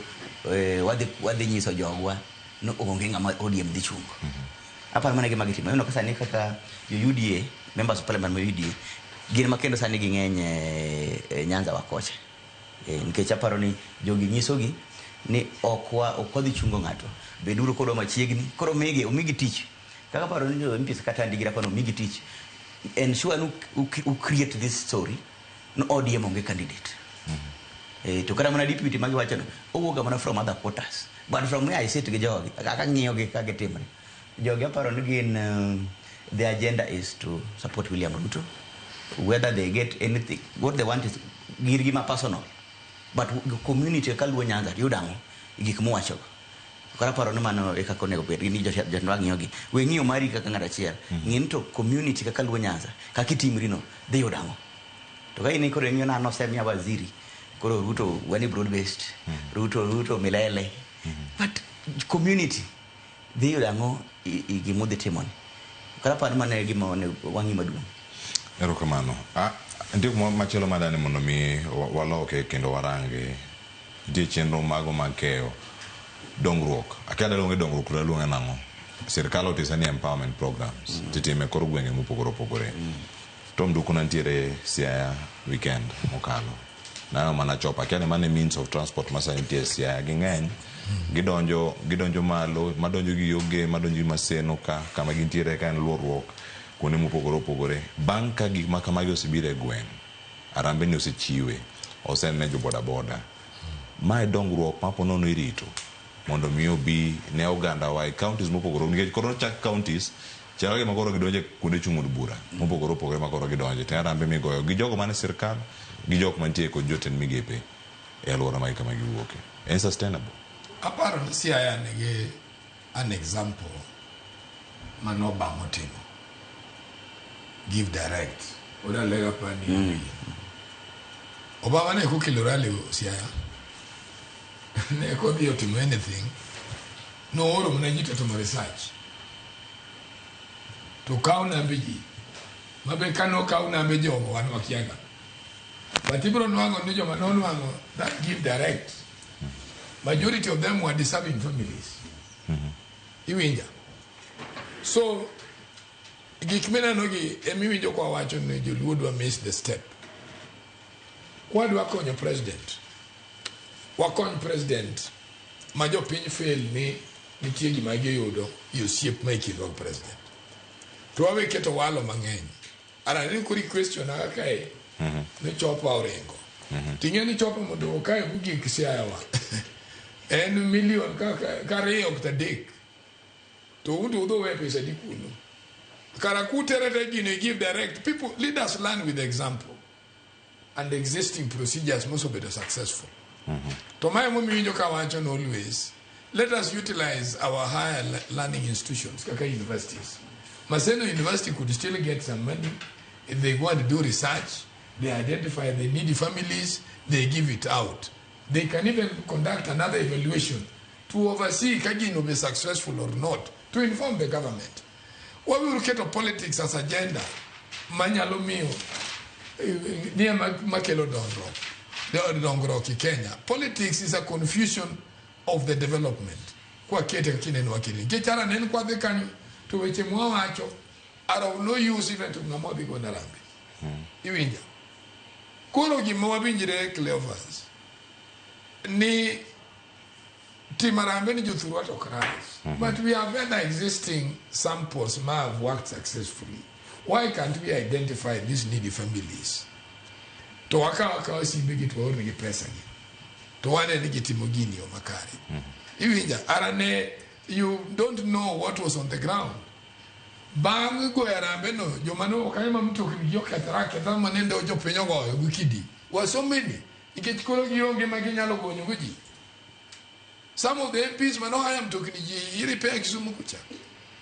wadhi nyiso jogwa ni onge ng'ama ODM dhi chungo. Aparo mana gima gitimo. Ineno ka sani kaka jo UDA, members of parliament ma UDA, gin ma kendo sani ging'eny e Nyanza wa kocha. Nikech aparo ni jogi nyisogi ni ok wadhi chungo ng'ato. Beduru kodwa machiegni. Koro omigi tich. Kaka aparo ni jo MPs kata ndigi rapano omigi tich. Ensure ni u create this story no ODM onge candidate. To kata mana deputy magiwacho no owuok mana from other quarters. But from where I sit gi jogi, kaka ng'iyo gi kaka gitimre. Jogi aparo ni gin the agenda is to support William Ruto. Whether they get anything, what they want is girgi ma personal. But community kaluo Nyanza yudo ang'o gik mowachogo. Koro aparo ni mano e kaka onego bed ni jotendwa ng'iyo gi. We ng'iyo mari kaka ng'ato achiel. Ng'i ni to community kaka luo Nyanza, kaka itimri no, dhi yudo ang'o. To ka in koro ing'iyo ni an osemiya waziri, koro Ruto wani broad based, Ruto milele. But community dhi yudo ang'o i gima udhi timoni. Koro aparo ni mano e gima onego wang'i maduong'. Erokamano. Nitie kuma machielo madani mondo mi waloke kendo warange. Nitie chenro mago mag keyo dongruok. Akia daluonge dongruok to daluonge nang'o? Sirkal otise ni empowerment programs. Titime kor gwenge mopogore opogore. Tom Nduku nantiere Siaya weekend mokalo. Naneno mana chop. Akia ni mano e means of transport ma sani nitie Siaya ging'eny. Gidonjo gidonjo malo, madonjo gi Yoge, madonjo gi Maseno ka kama gintiere ka en luorruok kuonde mopogore opogore. Bang' ka gik ma kamagi osebiro e gweng', arambe ni osechiwe, osene jo boda boda. Mae dongruok ma ponono irito mondo mi obi ne oganda wa e counties mopogore nikech koro chak counties chalo gima koro gidonjo e kuonde chung' od bura mopogore opogore ma koro gidonje to en arambe migoyo gi jogo man e sirkal gi jok mantie kod jotend migepe e alwora magi kama giwuoke. En sustainable. Aparo ni Siaya nigi an example mane Obama otimo. Give direct. Odalega pani. Obama ne kokelo rally Siaya. Ne kodhi otimo anything. Nooro mana ji to timo research. To kaw nambe ji. Mabe kano kaw nambe jogo wan wakiaga. But ibiro nwang'o ni joma nonwang'o that give direct. Majority of them were deserving families. Iwinja. So gik mineno gi emiwinjo kwa wacho ni joluo dwa miss the step. Kwadwa konyo president, wakony president ma jopiny feel ni nitie gima giyudo i osiep ma e kindwa gi president. To wawe keto walo mang'eny. Ara ni kori question aka kae ni chopa oringo. Ting'e ni chopa mondo okae mogik Siaya wa. En milion kaka ariyo kata adek. To un to udho we pesa di kuno. Kara kutere te gino give direct. People, leaders learn with example and existing procedures mosebedo successful. To mae momiyo iwinjo ka wacho ni always let us utilize our higher learning institutions kaka universities. Maseno University could still get some money if they go and do research, they identify the needy families, they give it out. They can even conduct another evaluation to oversee ka gino be successful or not, to inform the government. Wabiro keto politics as agenda manyalo miyo nie makelo dongruok dongruok i Kenya. Politics is a confusion of the development. Kwakete kaka ineno wakele. Nikech ara nen kwadhi kanyo to weche mwawacho are of no use even to ng'ama odhi go Harambee. Iwinja? Koro gima wawinjre Cleophas ni timo harambee ni jothurwa to ok rach. But we have other existing samples ma have worked successfully. Why can't we identify these needy families? To wakaw akawa simbe gi to waornegi pesa gi. To wane ni gitimo gini yo makare. Iwinja? Ara ne you don't know what was on the ground. Bang' goyo harambee no, joma no kanyo ma mtokni gi okethore aketha manende jopiny ogoyo gi kidi. Were so many. Nikech koro gionge ma ginyalo gonyo go ji. Some of the MPs mano haya mtokni ji i repair Kisumu kucha.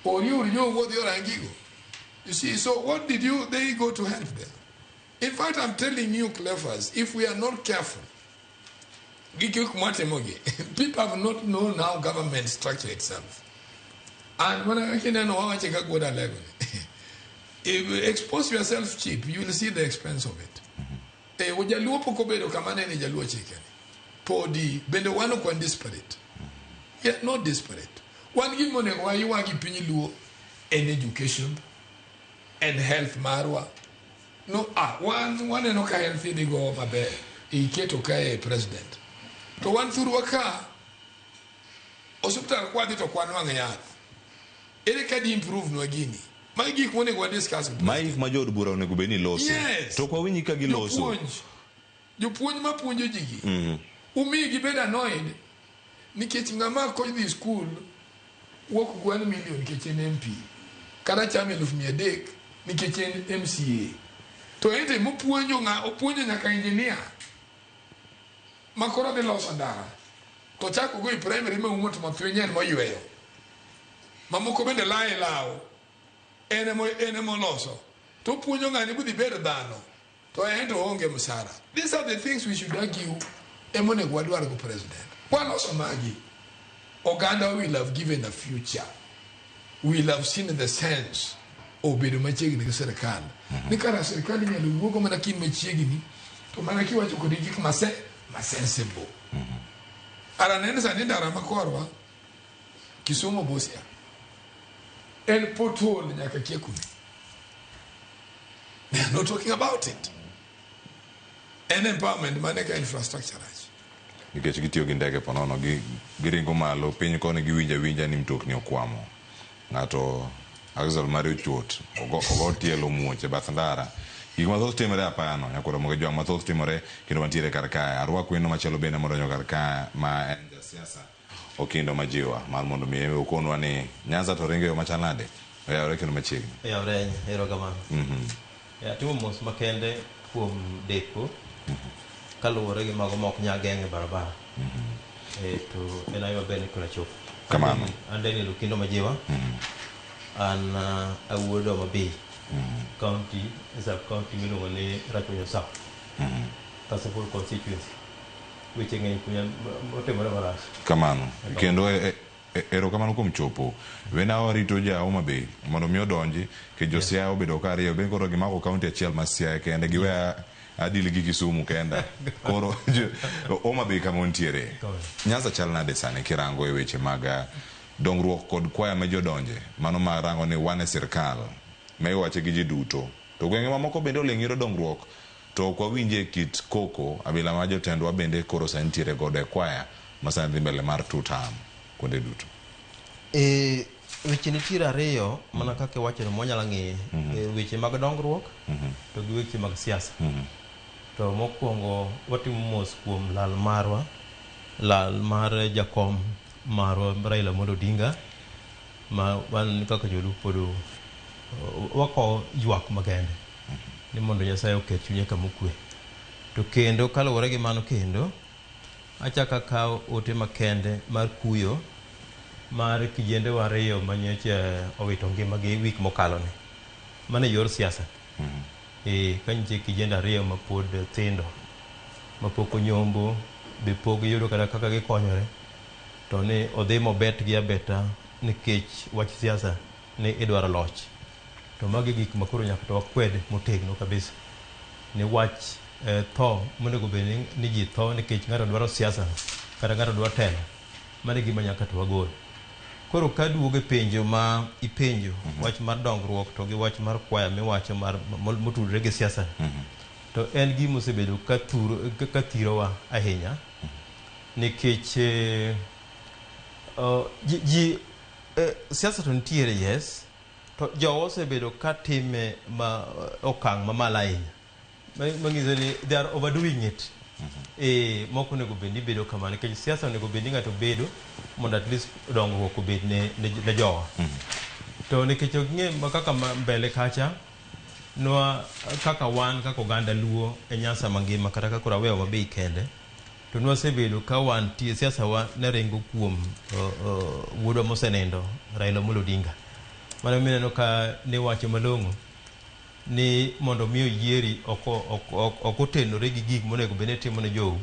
Oriuru jo wuodhi orangigo. You see, so what did you, they go to help them? In fact, I'm telling you, Cleophas, if we are not careful, gi gik mwatimogi, people have not known how government structure itself. And when I kineno wawache ka gwod alego ni, if you expose yourself cheap, you will see the expense of it. Jaluo pok obedo kama nene jaluo chike ni. Podi, bende wan ok wan desperate. We are not desperate. Wan gima onego waywagi piny luo en education, en health marwa. No, wan waneno ka health idhi go maber. Iketo kae president. To wan thurwa ka, osiptal kwadhi to kwanwang'o yath. Ere ka di improve nwa gini? Magi gik monego wa discuss. Ma gik ma jood bura onego bed ni loso. Yes. To ok wawinji ka giloso. Jopuonj. Jopuonj mapuonjo ji gi. Umi gibed annoyed nikech ng'ama kodhi school wuok gi 1 million nikech en MP kata chamo 300,000 nikech en MCA to ente mopuonjo ng'a opuonjo nyaka engineer ma koro dhi loso ndara to chako go e primary ma umo to mathwiny en moyweyo mamoko bende laye law en emo en emoloso to opuonjo ng'ani budhi bed dhano to en to oonge msara. These are the things we should argue emonego wadwar go president kwaloso magi oganda will have given a future, will have seen the sense of bedo machiegni gi sirikal ni kara sirikal inyalo wuogo mana kin machiegni to mana kiwacho kode gik mase ma sensible. Ara neno sani ndara ma korwa Kisumu Busia en pothole nyaka kia kune. They are not talking about it. En empowerment mane ka infrastructure rach. Nikech gitiyo gi ndege ponono, giringo malo piny koni giwinjo awinja ni mtokni okwamo. Ng'ato axle mare ochuot, ogo tielo omuoch e bath ndara. Gik mathoth timore apayano, nyakwar Ramogi Jwang' mathoth timore kendo wantiere kar kae. Arwak wendo machielo bende modonjo kar kae ma en jasiasa Okindo Majiwa mar mondo mi okonwa ni Nyanza to ringo e yo machal nade? Oyawore kendo machiegni. Oyawore ahinya, erokamano. Atimo mos makende kuom deko kaluwore gi mago ma ok nyal geng' e barabara. To en ayo maber ni koro achopo. Kamano. An Daniel Okindo Majiwa. An awuod Homa Bay. County, sub county miluongo ni Rachuonyo South. Kasipul constituency. Weche ng'eny kunya motimore marach. Kamano. Kendo erokamano kuom chopo. Wena warito ja Homa Bay mondo mi odonji ke jo Siaya obedo ka ariyo be koro gimako county achiel ma Siaya kende giweya adil gi Kisumu kenda. Koro Homa Bay kama ontiere. Nyanza chal nade sani kirango e weche mag dongruok kod kwaya ma jodonje mano ma rango ni wan e sirkal ma iwache gi ji duto to gwenge mamoko bende oling' yudo dongruok to ok wawinje kit koko abila ma jotendwa bende koro sani nitiere godo e kwaya ma sani dhi mbele mar two term kuonde duto. Weche nitiere ariyo mana kaka iwachono mwanyalo ng'iye. Weche mag dongruok to gi weche mag siasa. To mokwongo watimo mos kuom lal marwa, lal mar jakom marwa Raila Amolo Odinga ma wan kaka joluo pod wakowo ywak makende ni mondo Nyasaye oket chunye kama okwe. To kendo kaluwore gi mano kendo achako akawo ote makende mar kuyo mar kijendewa ariyo manyocha owito ngimagi wik mokalo ni. Mano e yor siasa. Ka nitie kijende ariyo mapod tindo mapok onyombo be pok giyudo kata kaka gikonyore to ni odhi mobet gi abeta nikech wach siasa ni idwaro loch. To magi gik ma koro nyaka to wakwed motegno kabisa ni wach tho monego bed ni ji tho nikech ng'ato dwaro siasa kata ng'ato dwaro telo. Mano e gima nyaka to wagol. Koro ka duogo e penjo ma ipenjo wach mar dongruok to gi wach mar kwaya miwacho mar motudore gi siasa to en gima osebedo ka thirowa ahinya nikech ji siasa to nitiere yes to jowa osebedo ka time ma okang' mamalo ahinya manyiso ni they are overdoing it. Mok onego bed ni bedo kamano nikech siasa onego bed ni ng'ato bedo mondo at least dongruok obed ne jowa. To nikech ok ing'e kaka mbele kacha nwa kaka wan kaka oganda Luo e Nyanza mangima kata kaka koro aweyo Homa Bay kende to nwasebedo ka wantie siasa wa ne ringo kuom wuodwa mosenindo Raila Amolo Odinga. Mano mineno ka niwacho malong'o ni mondo mi oyieri ok otenore gi gik monego bed ni itimo ne jou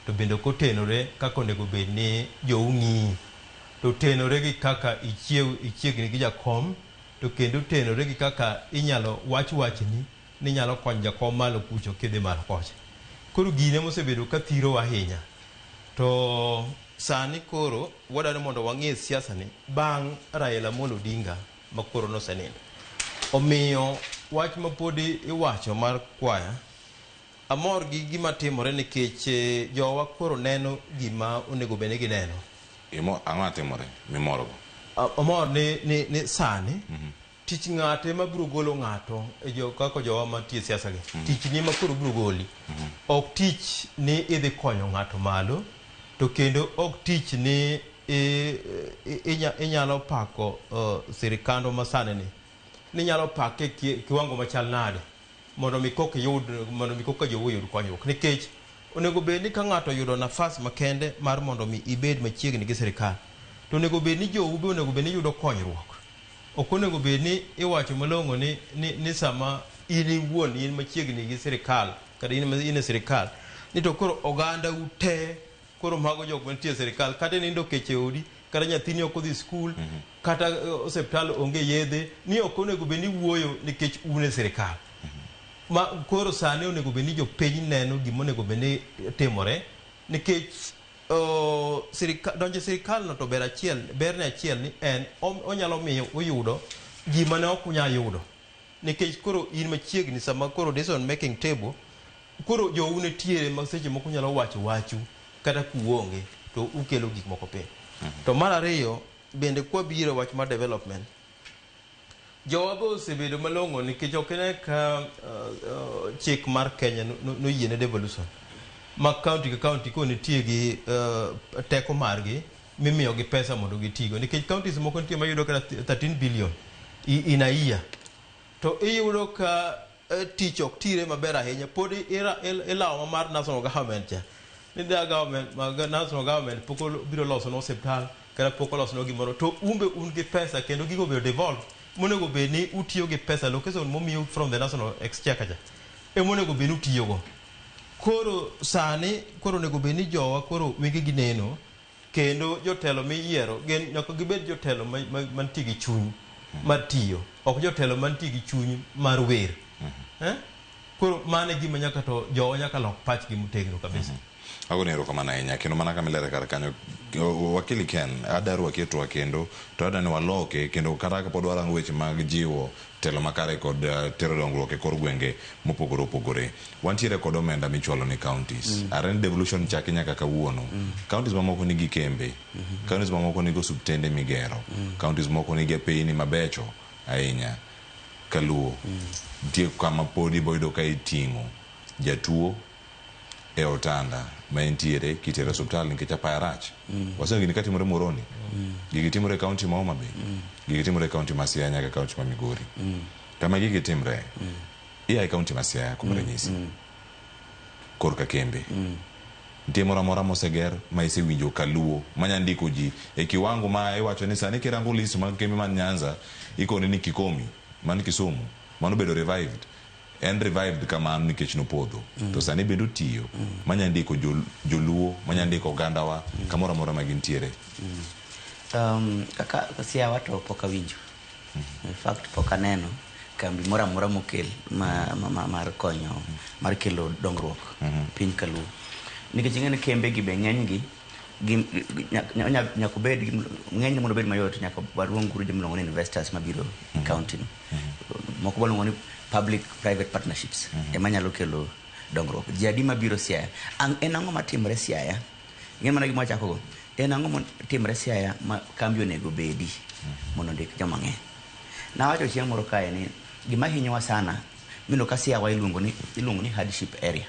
to bende ok otenore kaka onego bed ni jou ng'iyi to otenore gi kaka ichiegni gi jakom to kendo otenore gi kaka inyalo wach wachni ni nyalo konyo jakom malo kucho kidhi malo kocha. Koro gine mosebedo ka thirowa ahinya. To sani koro wadwaro mondo wang'e siasa ni bang' Raila Amolo Odinga ma koro nosenindo. Omiyo wach ma pod iwacho mar kwaya amor gi gima timore nikech jowa koro neno gima onego bed ni gineno. Ang'o timore mimorgo? Amor ni sani tich ng'ato ema biro golo ng'ato e jo kaka jowa mantie e siasa gi. Tich ni ema koro biro goli. Ok tich ni idhi konyo ng'ato malo to kendo ok tich ni inyalo pako sirikandwa masani ni. Ninyalo pake kiwango machal nade mondo mi koka iyud mondo mi koka jou oyud konyruok nikech onego bed ni ka ng'ato oyudo nafas makende mar mondo mi ibed machiegni gi sirikal to onego bed ni jou be onego bed ni yudo konyruok. Ok onego bed ni iwacho malong'o ni sama in iwuon in machiegni gi sirikal kata in e sirikal ni to koro oganda u te koro mago jok mantie e sirikal kata inindo kech e odi kata nyathini ok odhi skul kata osiptal onge yedhe ni ok onego bed ni wuoyo nikech un e sirikal. Ma koro sani onego bed ni jopiny neno gima onego bed ni timore nikech donjo e sirikal no to ber achiel berne achiel ni en onyalo miyo uyudo gima ne ok unyal yudo nikech koro in machiegni sama koro decision making table koro jou nitiere ma seche moko nyalo wacho wachu kata kuonge to ukelo gik moko piny. To mar ariyo bende kwabiro wach mar development, jowa be osebedo malong'o nikech ok ine ka chik mar Kenya noyiene devolution ma county ka county ko nitie gi teko margi mimiyogi pesa mondo gitigo, nikech counties moko nitie mayudo kata 13 billion in a year, to iyudo ka tich ok tire maber ahinya, pod ilawo mar national government cha ni da government ma national government pok biro loso no osiptal kata pok oloso no gimoro, to umbe un gi pesa kendo gigo obedo devolved monego bed ni utiyo gi pesa allocation momiu from the national exchequer cha emonego bed ni utiyogo. Koro sani koro onego bed ni jowa koro wengegi neno kendo jotelo miyiero gin nyaka gibed jotelo mantie gi chuny mar tiyo, ok jotelo mantie gi chuny mar wer. Koro mano e gima nyaka to jowa nyaka lok pachgi motegno kabisa. Agoni erokamano ahinya kendo mana kama ilere kar kanyo, wakili Ken adwa rwaki e twak kendo to adwa ni waloke kendo kata kapod warango weche mag jiwo telo makare kod tero dongruok e kor gwenge mopogore opogore. Wantiere kod omenda michwalo ne counties. Are ni devolution chaki nyaka kawuono. Counties mamoko nigi kembe. Counties mamoko nigi osuptende migero. Counties moko nigi apeyni mabecho ahinya. Kaluo. Nitie kama pod iboyudo ka iting'o jatuo e otanda ma entiere kitero e osuptal nikech apaya rach. Waseneno gini katimore Muhoroni. Gigi timore e county ma Homa Bay. Gigi timore e county ma Siaya nyaka county ma Migori. Kama gigi timre, ia e county ma Siaya kuom ranyisi. Korka kembe. Nitie moro amora moseger ma isewinjo kaluo manya ndiko ji e kiwango ma iwacho ni sani kirango list mag kembe man Nyanza ikoni ni Kikomi man Kisumu mano obedo revived. En revived kamano nikech nopodho. To sani bende otiyo manya ndiko joluo, manya ndiko ogandawa kamoro amora ma gintiere. Kaka Siaya to pok awinjo. In fact pok aneno kambi moro amora mokel mar konyo mar kelo dongruok piny kaluo. Nikech ing'e ni kembe gi be ng'eny gi nyaka obed ng'eny mondo obed mayot nyaka waluong guru joma iluongo ni investors mabiro e county no. Moko waluongo ni public private partnerships ema nyalo kelo dongruok. Ji adi mabiro Siaya? En ang'o matimore Siaya? Ing'e mana gima wachako go. En ang'o matimore Siaya ma kambi onego bedi mondo ondik joma ng'eny? Nawacho chieng' moro kae ni gima hinyowa sana mino ka Siaya iluongo ni hardship area.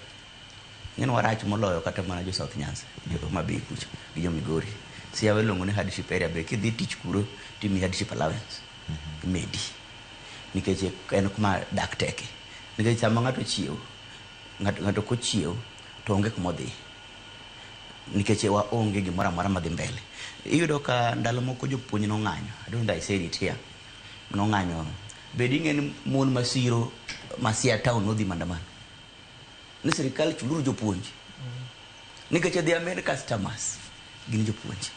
Ng'en warach moloyo kata mana jo South Nyanza, jo Homa Bay kucha gi jo Migori. Siaya iluongo ni hardship area be kidhi tich kuro timiyi hardship allowance. Imedi. Nikech en kuma dak teke. Nikech sama ng'ato ochiew, ng'ato kochiew to onge kuma odhi. Nikech waonge gimoro amora madhi mbele. Iyudo ka ndalo moko jopuonj nong'anyo. I don't know I said it here. Nong'anyo. Bed ing'e ni mon masiro ma Siaya town nodhi maandamano. Ni sirikal chuluru jopuonj. Nikech their main customers gin jopuonj.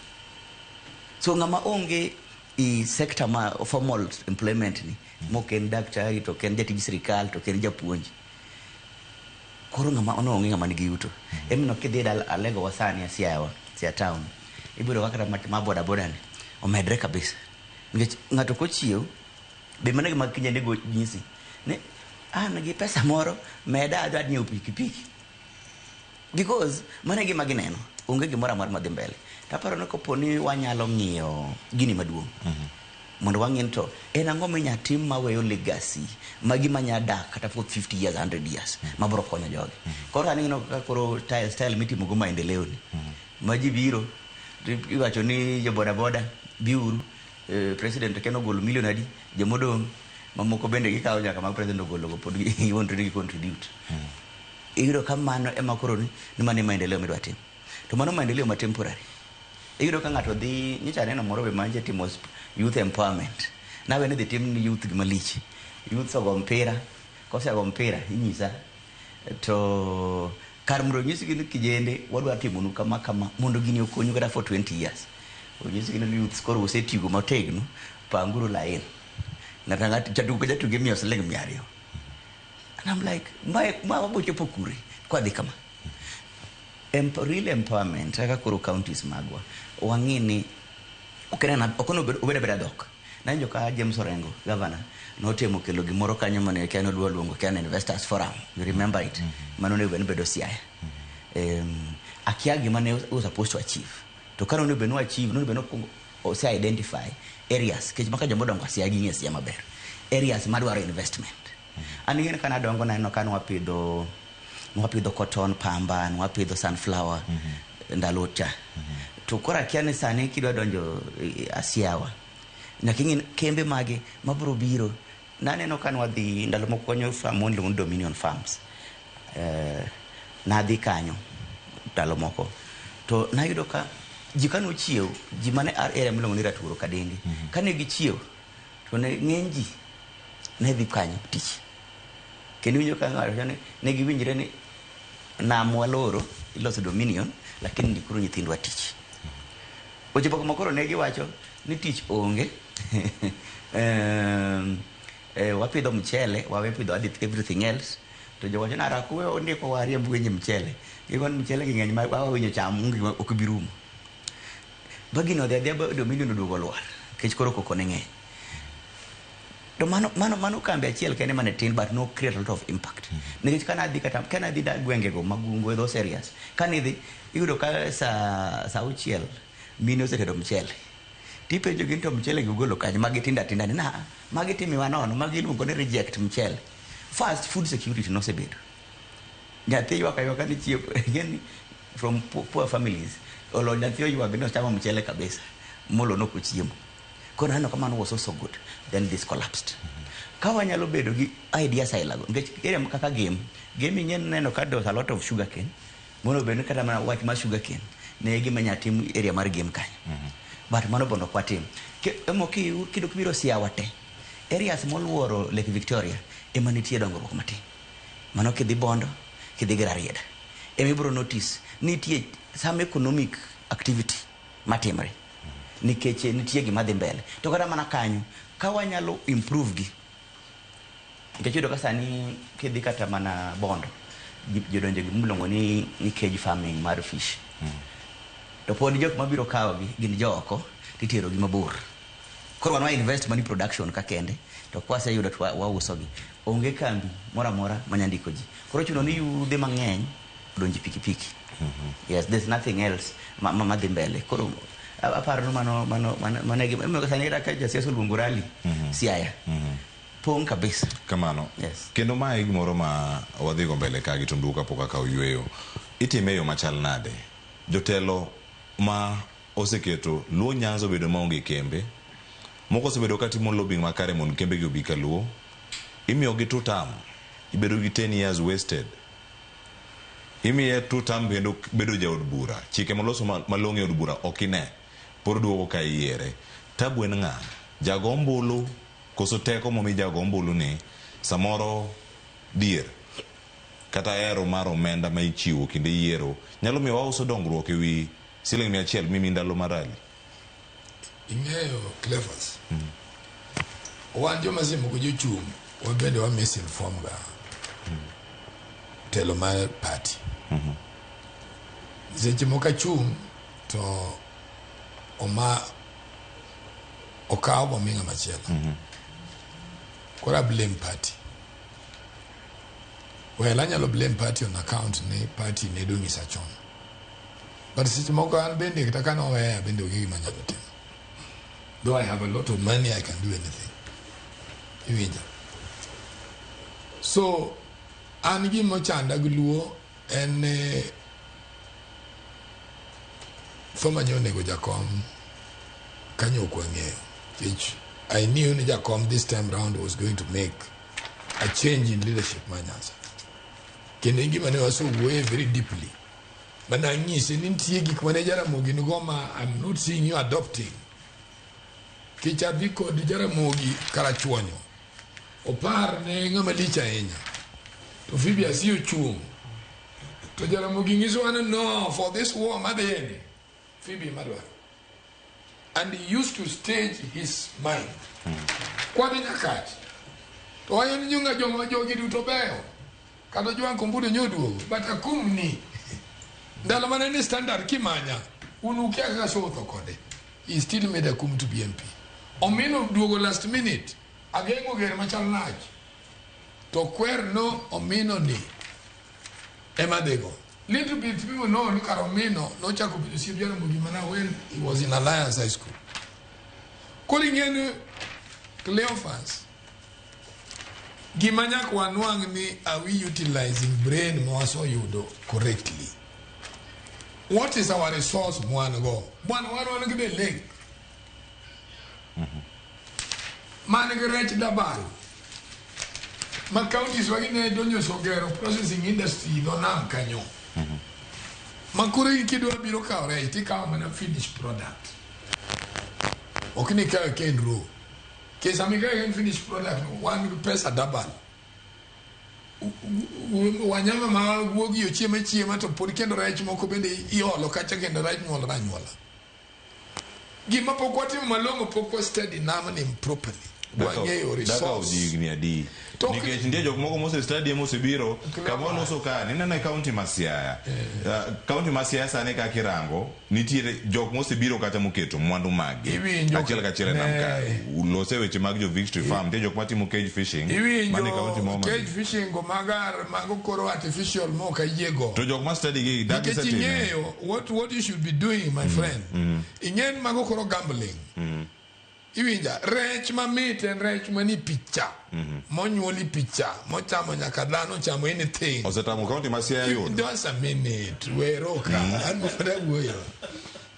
So ng'ama onge i sector ma formal employment ni, mok en daktari to ok en jatij sirikal to ok en japuonj. Koro ng'ama ono onge ng'ama nigi yuto. Emomiyo kidhi dala Alego wa sani Siaya wa, Siaya town. Ibiro kaka ma boda boda ni omedre kabisa. Nikech ng'ato kochiew be mana gima kijende go nyisi ni an gi pesa moro meda adwa nyiewo pikipiki. Because mano e gima gineno, onge gimoro amora madhi mbele. To aparo ni kopo ni wanyalo ng'iyo gini maduong' mondo wang'i ni to en ang'o minya tim maweyo legacy ma gima nya dak kata for 50 years, 100 years mabiro konyo jogi. Koro sani ineno kaka koro style mitimo go maendeleo ni ma ji biro iwacho ni jo boda boda biuru, president ken ogolo milion adi, jomodong' mamoko bende gikawo nyaka mag president ogolo go pod giwuondre ni gi contribute. Iyudo ka mano ema koro ni mano e maendeleo midwa timo. To mano maendeleo ma temporary. Iyudo ka ng'ato dhi nyocha aneno moro be manche timo youth empowerment. Nawe ni dhi tim ni youth gima lich. Youth ogo mpira, kosego mpira inyisa to kar mondo onyisgi ni kijende wadwa timonu kama kama mondo gini okonyu kata for 20 years. Onyisgi ni youths koro usetigo motegno, panguru lain. Ng'ato ang'ata jatugo ka jatugo imiyo siling 200. And I'm like, ma wabo chopo kure kwadhi kama. Real empowerment kaka koro counties magwa wang'i ni ok obed abeda dhok. Nawinjo ka James Orengo, governor, notemo kelo gimoro kanyo mane kia nodwa luongo kia ni Investors Forum. You remember it? Mano onego bed ni bedo Siaya. Akia gima ne was supposed to achieve. To ka nonego bed ni achieve, nonego bed ni okwongo ose identify areas, nikech maka joma odongo Siaya ging'e Siaya maber. Areas madwaro investment. An ing'e ni ka nadongo naneno ka nwapidho cotton, pamba, nwapidho sunflower ndalo cha. To koro akia ni sani kidwa donjo Asiawa, nyaka ing'i kembe mage mabiro biro. Naneno ka nwadhi ndalo moko kanyo farm moro iluongo ni Dominion Farms. Nadhi kanyo ndalo moko. To nayudo ka ji kanochiew, ji mane area miluongo ni Raturo Kadenge. Kane gichiew, to ne ng'eny ji ne dhi kanyo tich. Kendo iwinjo ka ng'ato wacho ni ne giwinjre ni nam waloro iloso Dominion, lakini ndikuru nyithindwa tich. Ochopo kuma koro ne giwacho ni tich onge. Wapidho mchele, wawe pidho everything else. To jowacho ni ara kuwe ondiko wariemb winj mchele. Gigo ni mchele gi ng'eny ma wawinjo cham onge gima ok bi rumo. Ba gino odhi adhiya ba Dominion oduogo lwar nikech koro koko ne ng'eny. To mano kambi achiel kende mane tin but no create a lot of impact. Nikech kana dhi kata kana dhi da gwengego mag Ungwe those areas. Kane idhi iyudo ka sa 6 mine osetedo mchele. Tipenjo gi ni to mchele gi ugolo kanye magi tindo atinda ni na magi timiwa nono magi iluongo ni reject mchele. First food security nosebedo. Nyathi ywak aywaka ni chiemo ing'eni from poor families olo nyathi oywag ni ochamo mchele kabisa molo nok ochiemo. Koro aneno ka mano was also good. Then this collapsed. Ka wanyalo bedo gi ideas aila go nikech area kaka game ing'e neno ka there was a lot of sugar cane mondo bed ni kata mana wach mar sugar cane ne gima nya tim area mar game kanyo. But mano bondo ok watim. Emo kidok biro Siawa te areas moluoro Lake Victoria ema nitie dongruok matin. Mano kidhi Bondo, kidhi gi Rarieda. Ema ibiro notice nitie some economic activity matimre. Nikech nitie gima dhi mbele. To kata mana kanyo, ka wanyalo improve gi. Nikech iyudo ka sani kidhi kata mana Bondo, jodonjo gi miluongo ni cage farming mar fish. To pod jok mabiro kawo gi gin jooko titero gi mabor. Koro wan wa invest money production ka kende to kwaseyudo to wauso gi. Onge kambi moro amora manya ndiko ji. Koro chuno ni yudhe mang'eny odonje pikipiki. Yes, there's nothing else ma dhi mbele. Koro aparo ni mano e gima emomiyo sani kata ka jasiasa oluongo rally Siaya. Pong' kabisa. Kamano. Yes. Kendo mae e gimoro ma wadhigo mbele ka gi Tundu kapok akawo yweyo. Itime e yo machal nade? Jotelo ma oseketo Luo Nyanza obedo maonge kembe, moko osebedo katimo lobbying makare mondo kembe gi obi kaluo, imiyogi two term, ibedo gi 10 years wasted. Imiye two term kendo bedo jaod bura. Chike moloso malong'o e od bura ok ine. Pod duogo ka iyiere. Tabu en ng'a? Jago ombulu koso teko momi jago ombulu ni samoro dhier kata hero mar omenda ma ichiwo kinde yiero nyalo miyo wauso dongruok e wi siling 100 mimi ndalo mar rally. Ing'eyo Clephas. Wan joma seche moko jochung' wan bende wa misinform ga telo mar party. Seche moko achung' to oma okaw bomi ng'ama chielo. Koro a blame party. Well, anyalo blame party on account ni party ne dong'isa chon. But seche moko an bende kata ka noweya bende onge gima anyalo timo. Though I have a lot of money, I can do anything. Iwinja? So, an gima ochanda gi luo en ni tho manyo onego jakom kanyo ok wang'eyo. Nikech I knew ni jakom this time round was going to make a change in leadership mar Nyanza. Kendo en gima ne wasewuoye very deeply. Mana anyise ni nitie gik mane Jaramogi nigo ma I'm not seeing you adopting. Kech adhi kod Jaramogi Karachuonyo. Opar ne ng'ama lich ahinya. To Phoebe Asiyo chung'. To Jaramogi nyisowa ni no, for this war madhiyeni, Phoebe madwaro. And he used to stage his mind. Kwadhi Nyakach. To wayo ni nyunga joma jogi duto beyo. Kata Jwang' Kombudo nyoduogo. But akum ni. Ndalo mane ni standard kimanya. Un ukia kaka sotho kode. He still made Akum to be MP. Omino duogo last minute. Ageng'o ger machal nach. To kwer no Omino ni ema dhigo. Little bit people know ni Karomino nochako bedo osiep Jaramogi mana when he was in Alliance High School. Koro ing'e ni Cleophas, gima nyaka wanwang' ni are we utilizing brain ma waseyudo correctly? What is our resource mwan go? Bwana wan wan gi the lake. Man gi rech dabal. Ma counties wagi ne donjo sogero processing industry dho nam kanyo. Ma koro in kidwa biro kawo rech tikawo mana finished product. Ok ni ikawe ka en raw. Nikech sama ikawe ka en finished product no, wan gi pesa dabal. Wanyama ma guogi ochiemo achiema to pod kendo rech moko bende iolo kacha kendo rech nyuolore anyuola. Gima pok watimo malong'o pok wa study namni properly. Wang'eyo Daka resource. higni adi? Nikech nitie jok moko mose study mosebiro kama waloso ka nineno e county ma Siaya. County ma Siaya sani kaka irango nitiere jok mosebiro kata moketo mwandu maggi Iwinjo- achiel kachiel e nam ka lose weche mag jo Victory Farm nitie jok matimo cage fishing mane county ma Iwinjo Homa Bay. cage fishing go magar mago koro artificial mok ayiego. To jok ma study gi dak Nikech gisetime. ing'eyo what you should be doing my friend. Ing'e ni mago koro gambling. Iwinja rech mamit en rech mani picha. Monyuoli picha mochamo nyaka dhano chamo anything. Osetamo county ma Siaya yudo. Just a minute, wero ka an pod awuoyo.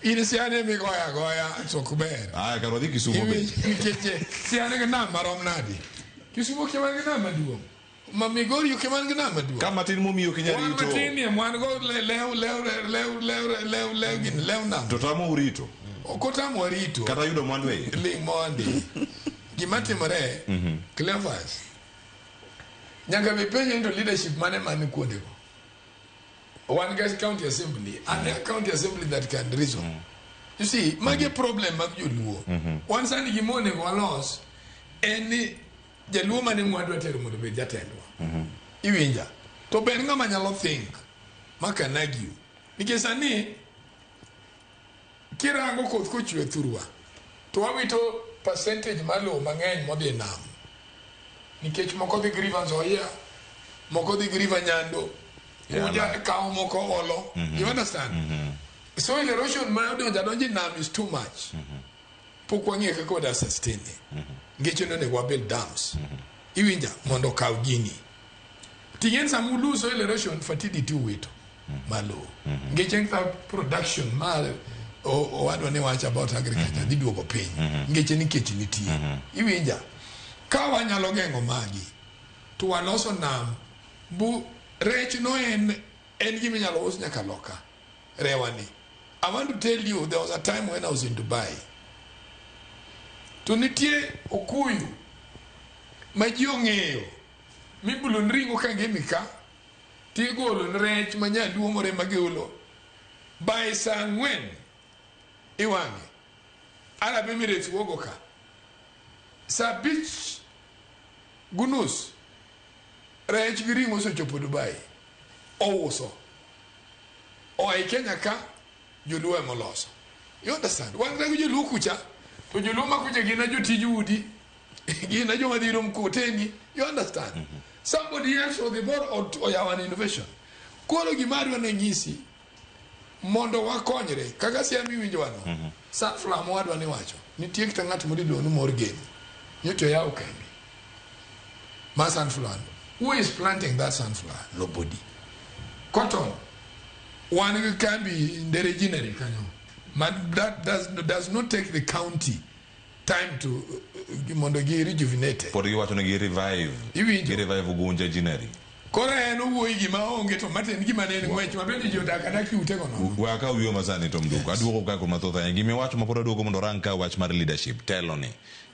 In siane migoyo agoya to ok ber. Aya kar wadhi Kisumu be. Nikech siane gi nam marom nadi? Kisumu kia man gi nam maduong'. Ma Migori ok man gi nam maduong'. Ka matin momiyo ok inyal Wan rito. matin nie wan go lew lew lew lew lew lew gini lew nam. To tamo urito. Ok otamwa rito. Kata yudo mwandu e iye. Ling mondi. Gima timore, Cleophas, nyaka be penjo ni to leadership mane man kuondego. Wan ga county assembly, and a county assembly that can reason. You see, magi problem mag joluo. Wan sani gima onego walos en ni jaluo mane mwadwa tero mondo obed jatendwa. Iwinja. To ber ng'ama nyalo think ma can argue. Nikech sani kirango koth kochwe thurwa to wawito percentage mar lowo mang'eny modhi e nam. Nikech moko dhi gi River Nzoia, moko dhi gi River Nyando, kuja kawo moko olo. You understand? Soil erosion ma odonjo adonjo e nam is too much. Pok wang'eyo kaka wada sustain ne. Nikech onego wabuild dams. Iwinja mondo okaw gini. Ting'en sama ulu soil erosion fertility uwito mar lowo. Nikech en ka production mar owadwa ne wacho about agriculture dhi duogo piny. Nikech en kech nitie. Iwinja. Ka wanyalo geng'o magi to waloso nam bu rech no en gima inyalo us nyaka loka rewani. I want to tell you there was a time when I was in Dubai. To nitie okuyu ma ji ong'eyo mibulo ni ring'o ka ngimi ka tigolo ni rech ma nyaluo moro ema giulo by saa ang'wen iwang'e Arab Emirates wuogo ka saa 5:30 rech gi ring'o osechopo Dubai ouso oa e Kenya ka joluo ema oloso. You understand? Wan gi joluo kucha to joluo ma kucha gin jotij udi gin joma dhiro mkokoteni. You understand? Somebody else or the board oyawo an innovation. Koro gima adwa ne nyisi mondo wakonyre kaka Siaya miwinjo wano sunflower mowadwa ni wacho nitie kata ng'at moro iluongo ni Morgan nyocha oyawo kambi mar sunflower. Who is planting that sunflower? Nobody. Cotton wan gi kambi Ndere Ginnery kanyo ma that does not take the county time to mondo gi rejuvenate. Pod giwacho ni gi revive. Iwinjo? Gi revive Ugunja Ginnery. Koro en owuoyi gima onge to matin gima ne en ng'wech ma bende ji odak adak e utego nono. We akaw wiwa masani to mduko. Aduoko ka kuom mathoth ahinya. Gima iwacho ma pod aduoko mondo orang ka wach mar leadership, telo ni.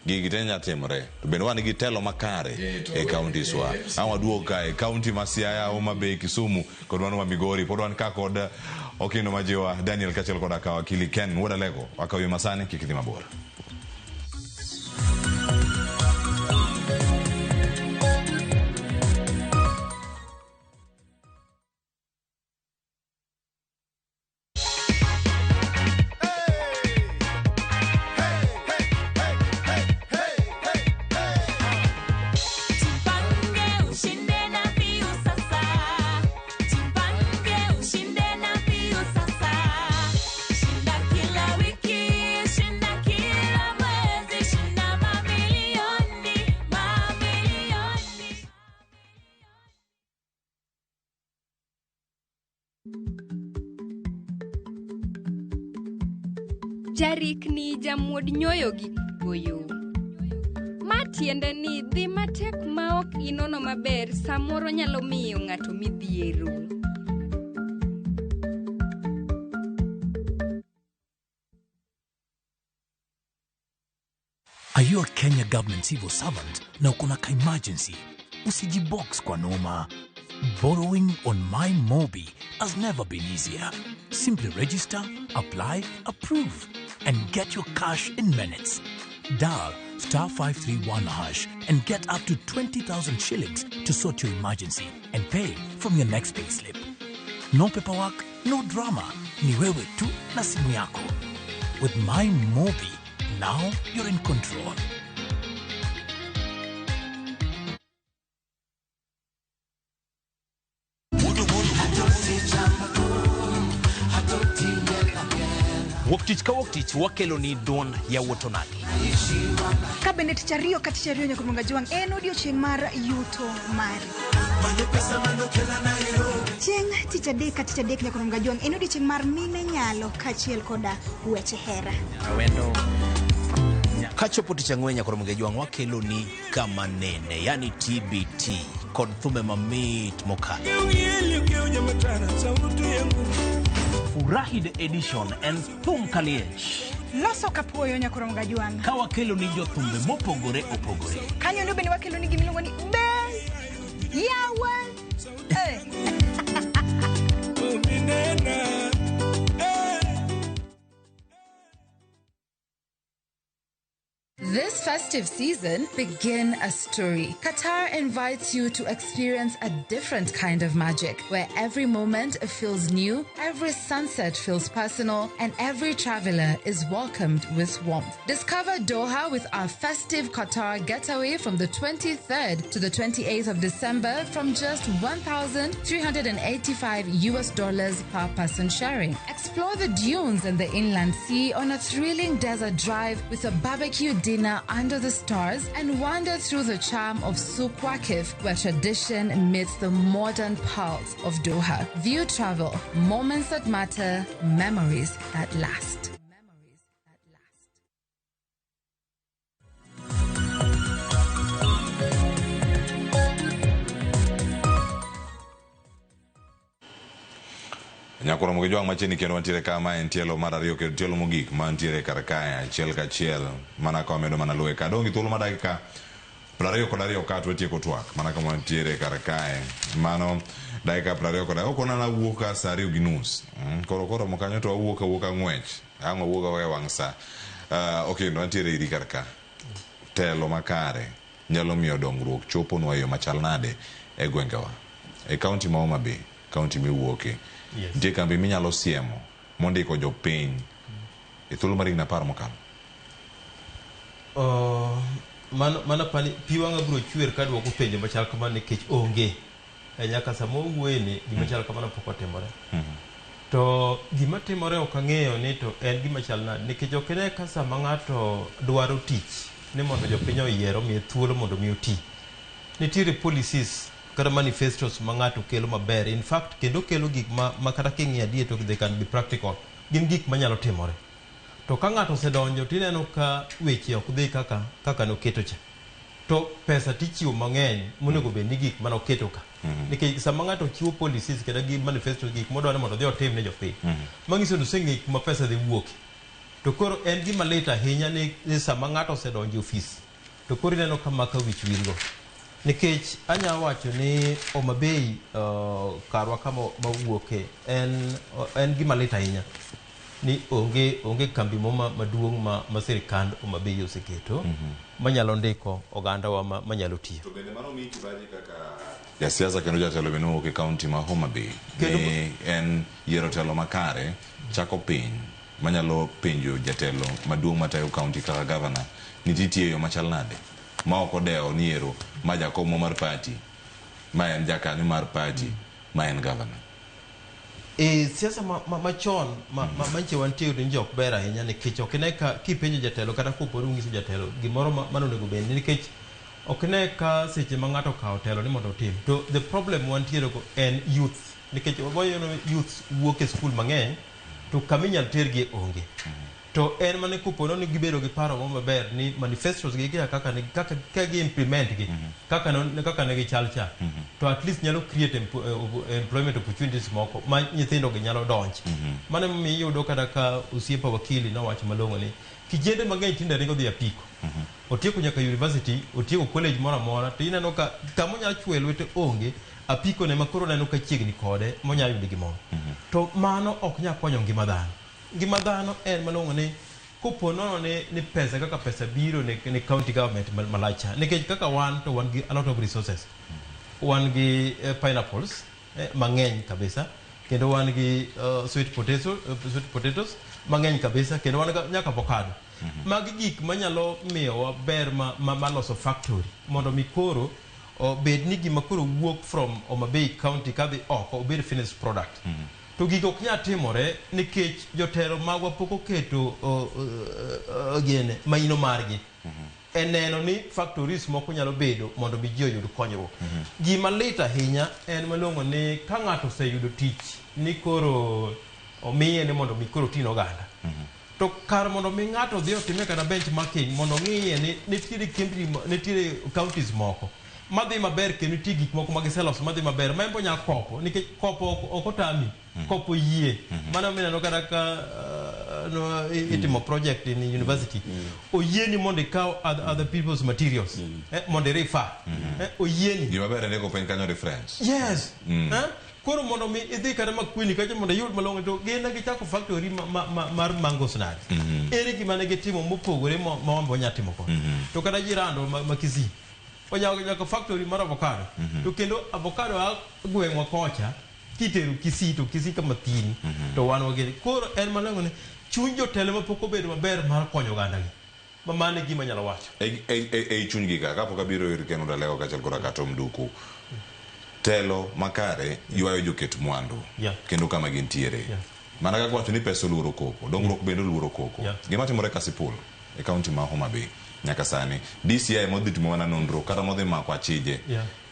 Gigi te nya timore. To bende wan gi telo makare e counties wa. Ang' waduog ka e county ma Siaya, Homa Bay, Kisumu kod mano ma Migori. Pod wan ka kod Okindo Majiwa, Daniel kaachiel koda ka wakili Ken Wuod Alego. Wakaw wiwa masani kik idhi mabor. Jipange ushinde na mbiu sasa. Jipange ushinde. Jarikni jamuod nyoyo gi goyo. Ma tiende ni dhi matek ma ok inono maber samoro nyalo miyo ng'ato midhiero. Are you a Kenya government civil servant na uko na ka emergency? Usijibox kwa noma. Borrowing on MyMobi has never been easier. Simply register, apply, approve, and get your cash in minutes. Dial star 531 hash and get up to 20,000 shillings to sort your emergency and pay from your next payslip. No paperwork, no drama. Ni wewe tu na simu yako. With MyMobi, now you're in control. Wuok tich ka wuok tich wakelo ni duond yawuot onagi. Ka bende tich ariyo ka tich ariyo nyaka Mwanga Jwang' en odiochieng' mar yuto mari. Chieng' tich adek ka tich adek nyaka Mwanga Jwang' en odiochieng' mar mine nyalo kaachiel koda weche hera. Awendo. Kachopo tich ang'wen nyaka Ramogi Ajwang' wakelo ni kama nene, yani TBT kod thumbe mamit mokalo. Furahi the Edition en thum kaliech Loso kapuoyo nyaka Ramogi Ajwang'. ka wakelo ni jothumbe mopogore opogore. Kanyo no bende wakelo ni gimiluongo ni be yawa. Eh. This festive season, begin a story. Qatar invites you to experience a different kind of magic where every moment feels new, every sunset feels personal, and every traveler is welcomed with warmth. Discover Doha with our festive Qatar getaway from the 23rd to the 28th of December from just 1,385 US dollars per person sharing. Explore the dunes and the inland sea on a thrilling desert drive with a barbecue dinner under the stars and wander through the charm of Souk Waqif, where tradition meets the modern pulse of Doha. View travel, moments that matter, memories that last. Nyakoro Ramogi Jwang' machiegni kendo wantiere ka ma en tielo mar ariyo kendo tielo mogik mantiere kar kae achiel kachiel mana ka wamedo mana luwe ka dong' gi thuolo mar dakika 22 ka to watieko twak mana kama wantiere kar kae mano dakika 22 ok onana wuok ka saa 2:30 koro koromo kanyo to wawuok awuoka ng'wech ang' wawuog awuoka e wang' sa okendo wantiere iri kar ka telo makare nyalo miyo dongruok choponwa e yo machal nade e gwengewa e kaunti ma Homa Bay kaunti miwuoke Yes. nitie kambi minyalo siemo mondiko jopiny e thuolo mar higni 10 mokalo. Mano pani pi wang'a biro chwer kaduoko penjo machal kamano nikech onge. Nyaka sama wawuoye ni gima chal kamano pok otimore. To gima timore ok ang'eyo ni to en gima chal nade nikech ok ine ka sama ng'ato dwaro tich ni mondo jopiny oyier omiye thuolo mondo mi oti. Nitiere policies kata manifestos ma ng'ato kelo maber. In fact, kendo kelo gik ma kata king'iyo adier to they can be practical. Gin gik manyalo timore. To ka ng'ato osedonjo tineno ka weche ok dhi kaka noketo cha. To pesa tichiwo mang'eny monego bed ni gik manoketo ka. Nikech sama ng'ato chiwo policies kata gi manifestos gik modwaro mondo odhi otim ne jopiny. Manyiso ni oseng'eyo kuma pesa dhi wuoke. To koro en gima lit ahinya ni sama ng'ato osedonjo e ofis to koro ineno ka maka wich wilgo. Nikech anya wacho ni Homa Bay karwa kama mawuoke en gima lit ahinya ni onge kambi moro maduong' ma sirikand Homa Bay oseketo manyalo ndiko ogandawa manyalo tiyo. To bende mano miyi kibaji kaka jasiasa kendo jatelo bende mowuok e kaunti ma Homa Bay ni en yiero telo makare chako piny manyalo penjo jatelo maduong' matayo kaunti kaka gavana ni titiyo e yo machal nade ma ok odewo ni ero ma jakom mar party ma en jakanyo mar party ma en gavana. Siasa machon manche wantie ni ok ber ahinya nikech ok ine ka kipenjo jatelo kata koponi ung'iso jatelo gimoro mano onego bed ni nikech ok ine ka seche ma ng'ato okawo telo ni mondo otim. To the problem wantiere go en youth nikech waboyo youth wuok e skul mang'eny to kama inyalo tergi onge. To en mana kopo ni gibedo gi paro moro maber ni manifestos gi kaka kaka ne- kaka ka gi implement gi kaka no, kaka ne gichal cha to at least nyalo create employment opportunities moko ma nyithindo gi nyalo donje. Mano emomiyo iyudo kata ka osiepa wakili nowacho malong'o ni kijende mang'eny tinde ringo dhi apiko. Otieko nyaka university, otieko college moro amora, to ineno ka kama onyalo chwoye lwete onge, apiko ne ma koro neno ka chiegni kode monyalo yudo gimoro. To mano ok nyal konyo ngima dhano. Ngima dhano en malong'o ni kopo nono ni pesa kaka pesa biro ne county government malach cha, nikech kaka wan to wan gi a lot of resources. Wan gi pineapples mang'eny kabisa, kendo wan gi sweet potatoes mang'eny kabisa, kendo wan nyaka avocado. Magi gik manyalo miyowa ber ma loso factory mondo mi koro obed ni gima koro wuok from Homa Bay County kadhi oko obed finished product. To gigo ok nyal timore nikech jotelo magwa pok oketo gene maino margi e neno ni factories moko nyalo bedo mondo mi ji oyud konyruok. Gima lit ahinya en malong'o ni ka ng'ato oseyudo tich ni koro omiye ni mondo mi koro oti ne oganda. To kar mondo mi ng'ato odhi otime kata benchmarking mondo ong'iye ni nitiere kembni nitiere counties moko madhi maber kendo nitie gik moko ma giseloso madhi maber ma en be onyalo kopo nikech kopo ok otami kopo yie. Mano mineno kata ka no, itimo project in university oyieni mondo ikaw other people's materials mondo i-refer oyieni. Gima ber en ni piny kanyo reference. Yes. Koro mondo mi idhi kata Makueni kacha mondo iyud malong'o to gin ne gichako factory mar mangoes nade? Ere gima ne gitimo mopogore ma wan be wanyalo timo koni? To kata jirando ma Kisii onyako nyaka factory mar avocado. To kendo avocado a gweng'wa kocha kitero Kisii to Kisii kama thin to wan wageni. Koro en malong'o ni chuny jotelo mapok obedo maber mar konyo ogandagi. Ma mano e gima anyalo wacho. E chunygi ka kapok abiro ir Ken Odalego kaachiel koda kata Mduku, telo makare ywayo joket mwandu kendo kama gintiere. Mana kaka wacho ni pesa oluoro koko, dongruok bende oluoro koko. Gima timore Kasipul e kaunti ma Homa Bay nyaka sani, DCI modhi timo mana nonro kata modhi mako achije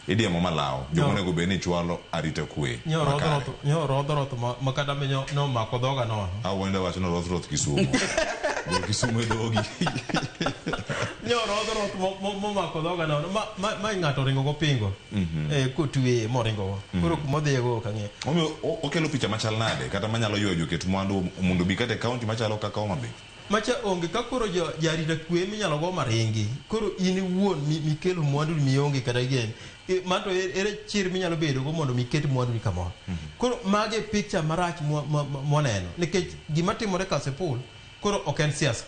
idiemo malawo joma onego bed ni chwalo arita kwe makare. Nyo rodho roth ma kata minyo nomako dhoga nono. Awuondo wacho ni roth roth Kisumu. Go Kisumu e dhogi. Nyo rodho roth momako dhoga nono ma ng'ato oringo go pingo. Kotweye moringo go. Koro kumodhiye go ok ang'eyo. Omiyo okelo picha machal nade kata manyalo ywayo joket mwandu mondo obi kata e kaunti machalo kaka Homa Bay? Macha onge ka koro jarita kwe minyalo go maringi. Koro in iwuon mikelo mwandu mionge kata gen. Manto ere chir minyalo bedo go mondo miket mwandu ni kamoro. Koro mage e picha marach mwaneno. Nikech gima timore Kasipul koro ok en siasa.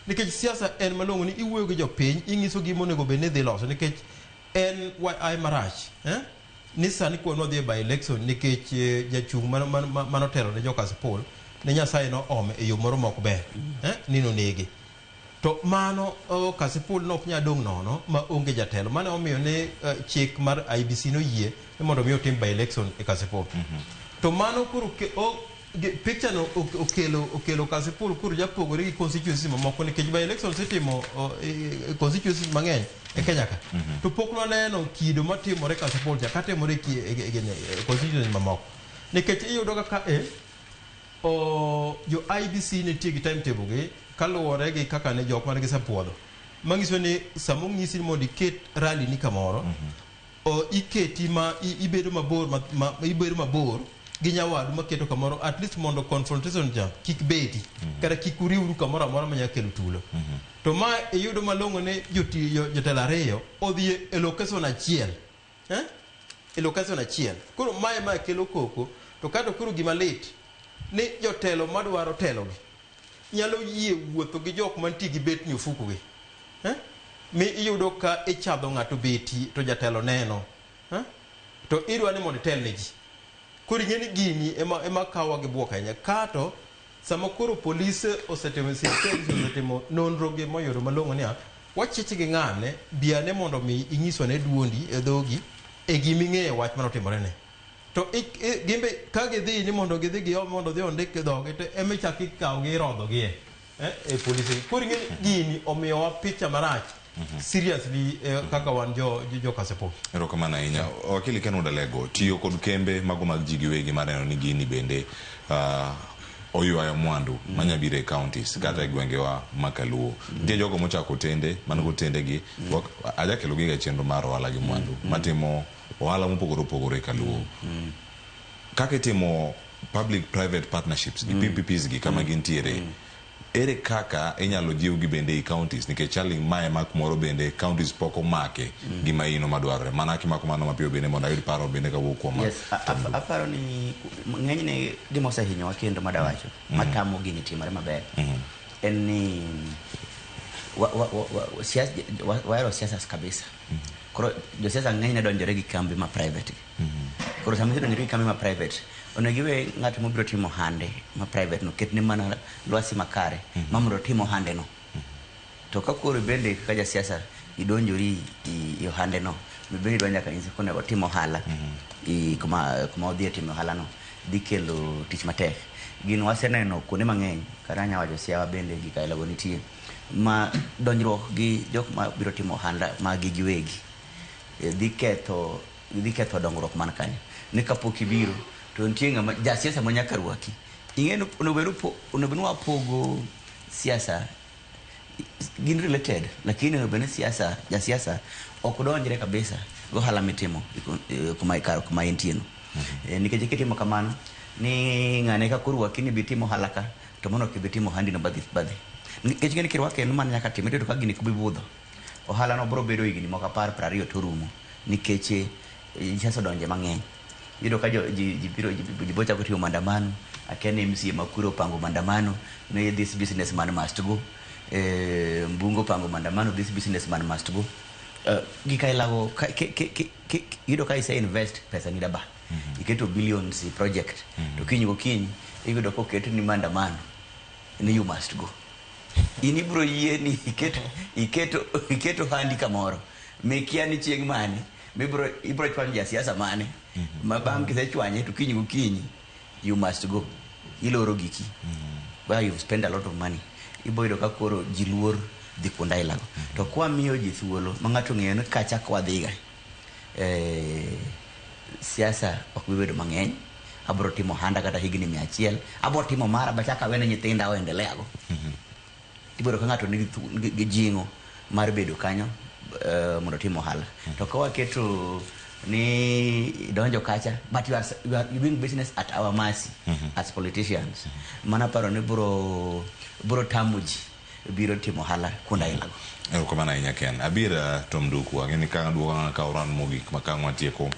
Nikech siasa en malong'o ni iwuoyo gi jopiny, ing'iso gima onego bed ni dhi loso nikech en ai marach. Ni sani kwa nwadhi e by election nikech jachung' manotelo ne jo Kasipul ne Nyasaye no ome e yo moro ma ok ber, ni nonege. To mano Kasipul ne ok nyal dong' nono ma onge jatelo. Mano omiyo ne chik mar IEBC noyie ni mondo mi otim by election e Kasipul. To mano koro picture no okelo Kasipul koro japogore gi constituencies mamoko nikech by election itimo constituencies mang'eny e Kenya ka. To pok nwaneno kido matimore Kasipul cha katimore e constituencies mamoko. Nikech iyudo kaka jo IEBC nitie gi timetable gi kaluwore gi kaka ne jok mane gisepuodho. Manyiso ni sama onyisi ni mondo iket rally ni kamoro, iketi ma ibedo mabor ma ibedo mabor gi nyawadu maketo kamoro at least mondo confrontation cha kik bedi kata kik uriwru kamoro amora manyalo kelo tulo. To ma iyudo malong'o ni jotelo ariyo odhi e location achiel. E location achiel. Koro mae ma kelo koko to kato koro gima lit ni jotelo madwaro telogi nyalo yie wuotho gi jok mantie gi betni ofuku gi. Mi iyudo ka ichadho ng'ato beti to jatelo neno. To idwa ni mondo itel ne ji. Koro ing'e ni gini ema kawa gi buok ahinya. Kato sama koro polise osetimo osetimo nonro gi moyudo malong'o niya, wachich gi ng'ane biane mondo mi inyiswa ne duondi e dhogi e gima ing'eyo wach manotimore ne. To gimbe ka gidhi ni mondo gidhi gi mondo dhi ondik dhogi to ema ichak ikawo gi irodho gi e polise. Koro ing'e ni gini omiyowa picha marach seriously kaka wan jo Kasipul. Erokamano ahinya. Wakili Ken Odalego, tiyo kod kembe mago mag ji giwegi mar neno ni gini bende Oywayo mwandu manya biro e counties kata e gwengewa ma Kaluo. Nitie jogo mochako otende man go otendegi ajakelo giga e chenro mar ohala gi mwandu matimo ohala mopogore opogore e Kaluo. Kaka itimo public private partnerships gi PPPs gi kama gintiere, ere kaka inyalo jiwgi bende i counties, nikech chal ni mae mak moro bende counties pok omake gima ino madwarore mana kimako mano mapiyo bende mondo ayud paro bende kawuok kuom Yes, aparo ni ng'enyne gima osehinyowa kendo madawacho matamo gini timore maber en ni wahero siasa kabisa. Koro josiasa ng'enyne donjore gi kambi ma private gi. Koro sama isedonjori gi kambi ma private, onego iwe ng'at mobiro timo ohande ma private no ketne mana lwasi makare ma mondo otim ohande no. To ka koro bende kaka jasiasa idonjori i ohande no, mibende idwa nyaka nyise konego otim ohala i kuma odhi timo ohala no, dhi kelo tich matek. Gin waseneno kuonde mang'eny, kata anya wacho Siaya bende gik aila go nitie, ma donjruok gi jok ma biro timo ohala mag gi giwegi dhi ketho dongruok man kanyo. Ni kapok ibiro to nitie ng'ama jasiasa ma nyaka rwaki. Ing'e ni onego bed ni wapogo siasa, gin related, lakini onego bed ni siasa, jasiasa ok donjre kabisa gi ohala mitimo kuma kar kuma entie no. Nikech kitimo kamano ni ng'ane ka korwaki ni bi timo ohala ka, to mano ok ibi timo ohandi no badhi badhi. Nikech ing'e ni kirwake en mana nyaka time, tiyudo ka gini ok bi budho. Ohala no biro bedo higni moko 10 20 to orumo nikech siasa odonje mang'eny. Iyudo ka jo, ji, ji biro ji bo chako timo maandamano, akia ni MCA ma kure opango maandamano ni this business man must go. Mbunge opango maandamano, this business man must go. Gik ailago iyudo ka ise invest pesa ni daba. Iketo billions i project. To kiny gokinyi iyudo koket ni maandamano ni you must go. In ibiro yie ni iketo handi kamoro mikia ni chieng' mane mibiro ibiro chwanyo jasiasa mane ma bang' kisechwanye to kiny gokinyi you must go, iloro giki where you've spent a lot of money. Ibo yudo ka koro ji luor dhi kuonde ailago. To kwamiyo ji thuolo ma ng'ato ong'eyo ni kacha kwadhiga, siasa ok bi bedo mang'eny, abro timo ohanda kata higni 100, abro timo mara bachak awene nyithinda oendelea go. Ibiro ka ng'ato nigi gi jing'o mar bedo kanyo mondo otim ohala. To ka waketo ni idonjo kacha but you are doing business at our mercy as politicians, mana paro ni bro tamo ji biro timo ohala kuonde ailago. Erokamano ahinya Ken. Abira Tom Nduku, ang'e ni ka duogo ka oran mogik ma ka watieko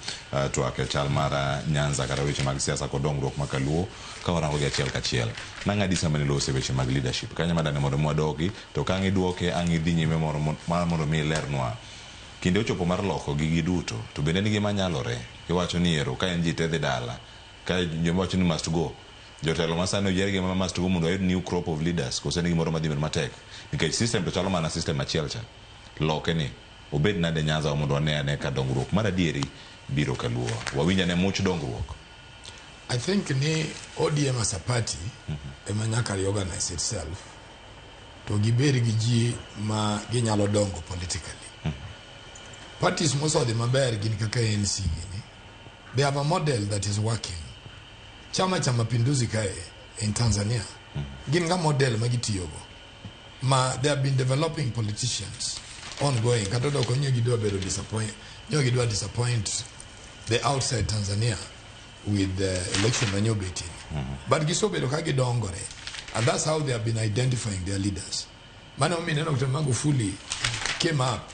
twak e chal mar Nyanza kata weche mag siasa kod dongruok ma Kaluo ka warango gi achiel kachiel. Nang'adi sama nilose weche mag leadership. Kanyo madane mondo mi wadogi to ka ang' iduoke ang' idhi nyime moro mar mondo mi ilernwa. Kinde ochopo mar loko gigi duto to bende en gima nyalore. Iwacho ni ero ka en ji te dhi dala. Ka joma wacho ni must go. Jotelo ma sani oyier gi ma must go mondo wayud new crop of leaders koso en gimoro madhi bedo matek. Nikech system to chalo mana system achiel cha. Loke ni obed nade Nyanza wa mondo wane ane ka dongruok mar adieri biro kaluo. Wawinj ane much dongruok. I think ni ODM as a party ema nyaka reorganize itself to gibed gi ji ma ginyalo dongo politically. Parties mosodhi maber gin kaka ANC gini. They have a model that is working. Chama cha Mapinduzi kae in Tanzania gin ga model ma gitiyogo ma they have been developing politicians ongoing, kata odoko nyo gidwa bedo disappoint, nyo gidwa disappoint the outside Tanzania with the election manyo betie, but gisebedo ka gidongore, and that's how they have been identifying their leaders. Mano omiyo ineno kata Magufuli came up,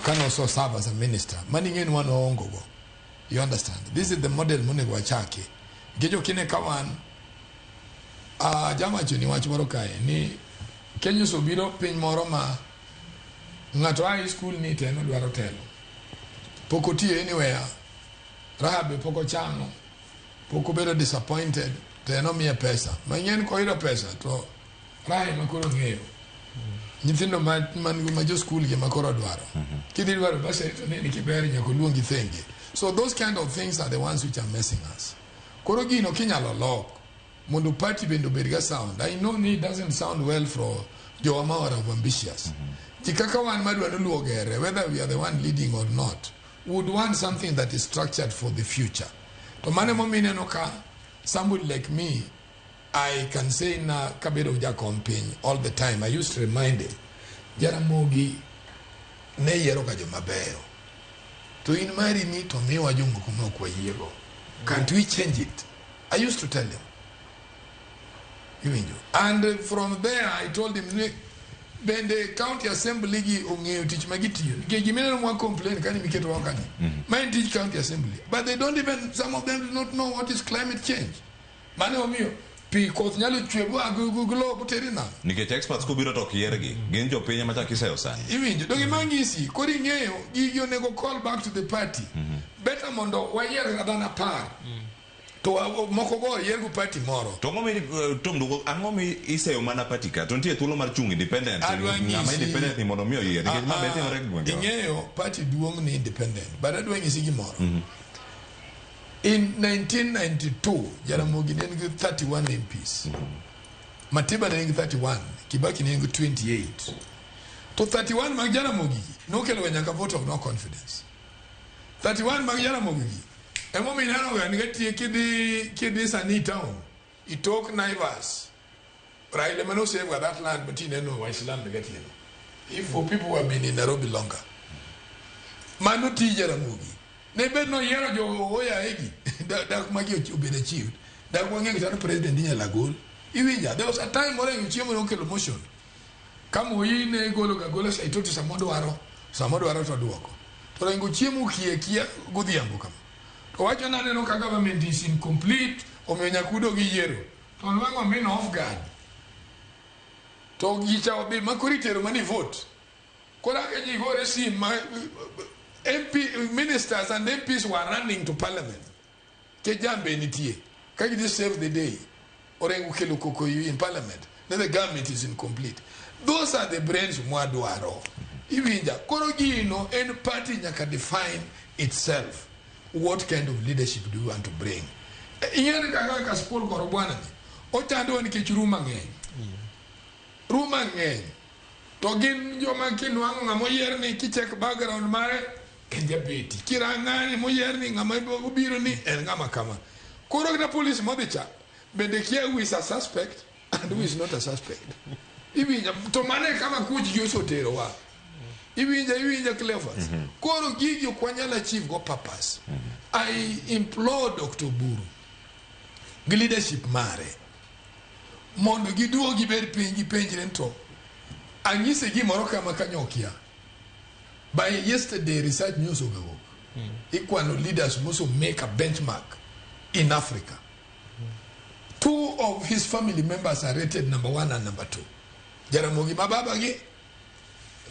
can also serve as a minister mani ng'e ni wan waongo go. You understand, this is the model monego wachaki, nikech ok ine ka wan jawacho ni wach moro kae ni Kenya osobiro piny moro ma ng'ato a e school ni to en odwaro telo, pok otiyo anywhere, raha be pok ochamo, pok obedo disappointed, to en omiye pesa ma ing'e ni koyudo pesa to raha ema koro ng'eyo nyithindo ma jo school gi ema koro dwaro. Kidhi dwaro bursary to neni kiber nyaka oluongi thenge. So those kind of things are the ones which are messing us. Koro gino kinyalo lok mondo party bende obed ga sound. I know ni it doesn't sound well for jowa ma are ambitious. Ji kaka wan madwa ni luwo gere, whether we are the one leading or not, would want something that is structured for the future. To mano emomiyo ineno ka somebody like me I can say na kabedo jakom piny all the time, I used to remind him, Jaramogi ne yiero ga joma beyo. To in mari ni to miwa jomoko ma ok wayiego. Can't we change it? I used to tell him. Iwinjo. And from there I told him ni bende county assembly gi ong'eyo tich ma gitiyo. Nikech gimineno mwa complain kani miketo kani. Ma en tich county assembly. But they don't even, some of them do not know what is climate change. Mane omiyo pi koth nyalo chwe ba go boteri nam. Nikech experts kobiro to ok yiergi. Gin jopiny ema chak iseyo sani. Iwinjo, donge mang'isi, koro ing'eyo gigi onego call back to the party. Better mondo wayier dhano 10. To moko go oyier go party moro. To ang'o mi Tom Duko, ang'o mi iseyo mana party ka? To nitie thuolo mar chung' independent. Adwa Ng'ama nyisi- independent ni mondo mi oyier. Nikech ma be timore e gwengewa. Ing'eyo party duong' ni independent. But adwa nyisi gimoro. In 1992, Jaramogi ne nigi 31 MPs. Matiba ne nigi 31, Kibaki ne nigi 28. To 31 mag Jaramogi gi nokelo ga nyaka vote of no confidence. 31 mag Jaramogi gi emomiyo ineno ga ni katie kidhi sani town itok Naivas Raila ema nosave ga that land but ineno Waislamu gatieno. If for people who have been in Nairobi longer. Mano tij Jaramogi. Ne bed noyiero jo oyaegi dak magi obedo achieved. Dak wang'e kata ni president inyalo gol. Iwinja, there was a time Orengo Chiemo nokelo motion. Ka Moi ne golo ga gola Saitoti samodwaro, samodwaro to duoko. To Orengo Chiemo kia kia godhiambo kama. To wacho ni aneno ka government is incomplete, omiyo nyaka udog yiero. To nwang'o min off guard. To gicha odhi ma koro itero mani vote. Koro aka ji gore sim ma MP, ministers and MPs were running to parliament. Ke jambe nitie. Ka gidhi save the day. Orengo kelo koko in parliament. Then the government is incomplete. Those are the brains mwadwaro. Iwinja, koro gino en party nyaka define itself. What kind of leadership do you want to bring? Ing'e ni kaka Kasipul koro bwana ni, ochandowa nikech rumour ng'eny. Rumour ng'eny. To gin joma kinwang'o ng'ama oyier ni kicheck background mare en jabeti. Kirang'ani moyier ni ng'ama obiro ni en ng'ama kama. Koro kata police modhi cha, bende kia who is a suspect and who is not a suspect. Iwinja, to mano e kama kuch gi oseterowa. Iwinja, iwinja Cleophas. Koro gigi ok wanyal achieve go purpose. I implore Dr. Oburu gi leadership mare mondo giduog gibed piny gipenjre ni to anyise gimoro kama kanyo okia. By yesterday research news ogawuok. Ikwano leaders must make a benchmark in Africa. Two of his family members are rated number 1 and number 2. Jaramogi Mababa gi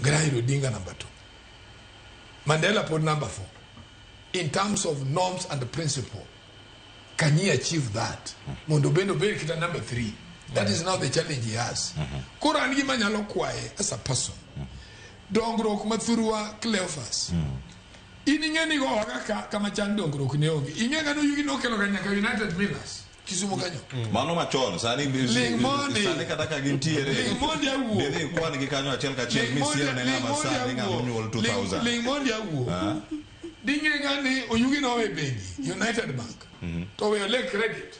Raila Odinga number 2. Mandela put number 4. In terms of norms and principle, can he achieve that? Mondo bendo bed kita number 3. That is now the challenge he has. Koro an gima nyalo kwaye as a person. Dongruok mathurwa Cleophas. In ing'e ni gowa kaka kama chan dongruok ne onge. Ing'e ga noyugi nokelo ga nyaka United Millers. Kisumu kanyo. Mano machon, sani Ling mondi. sani kata ka gintiere. Ling mondi awuo. Didhi ikwan gi kanyo achiel kachiel Ling mondi- misier ne ling ng'ama mondi sani ng'ama awuo. onyuol 2000. Ling mondi awuo. Ah. Ding'e ga ni oyugi nowe bengi United Bank. To weyo Lake Credit.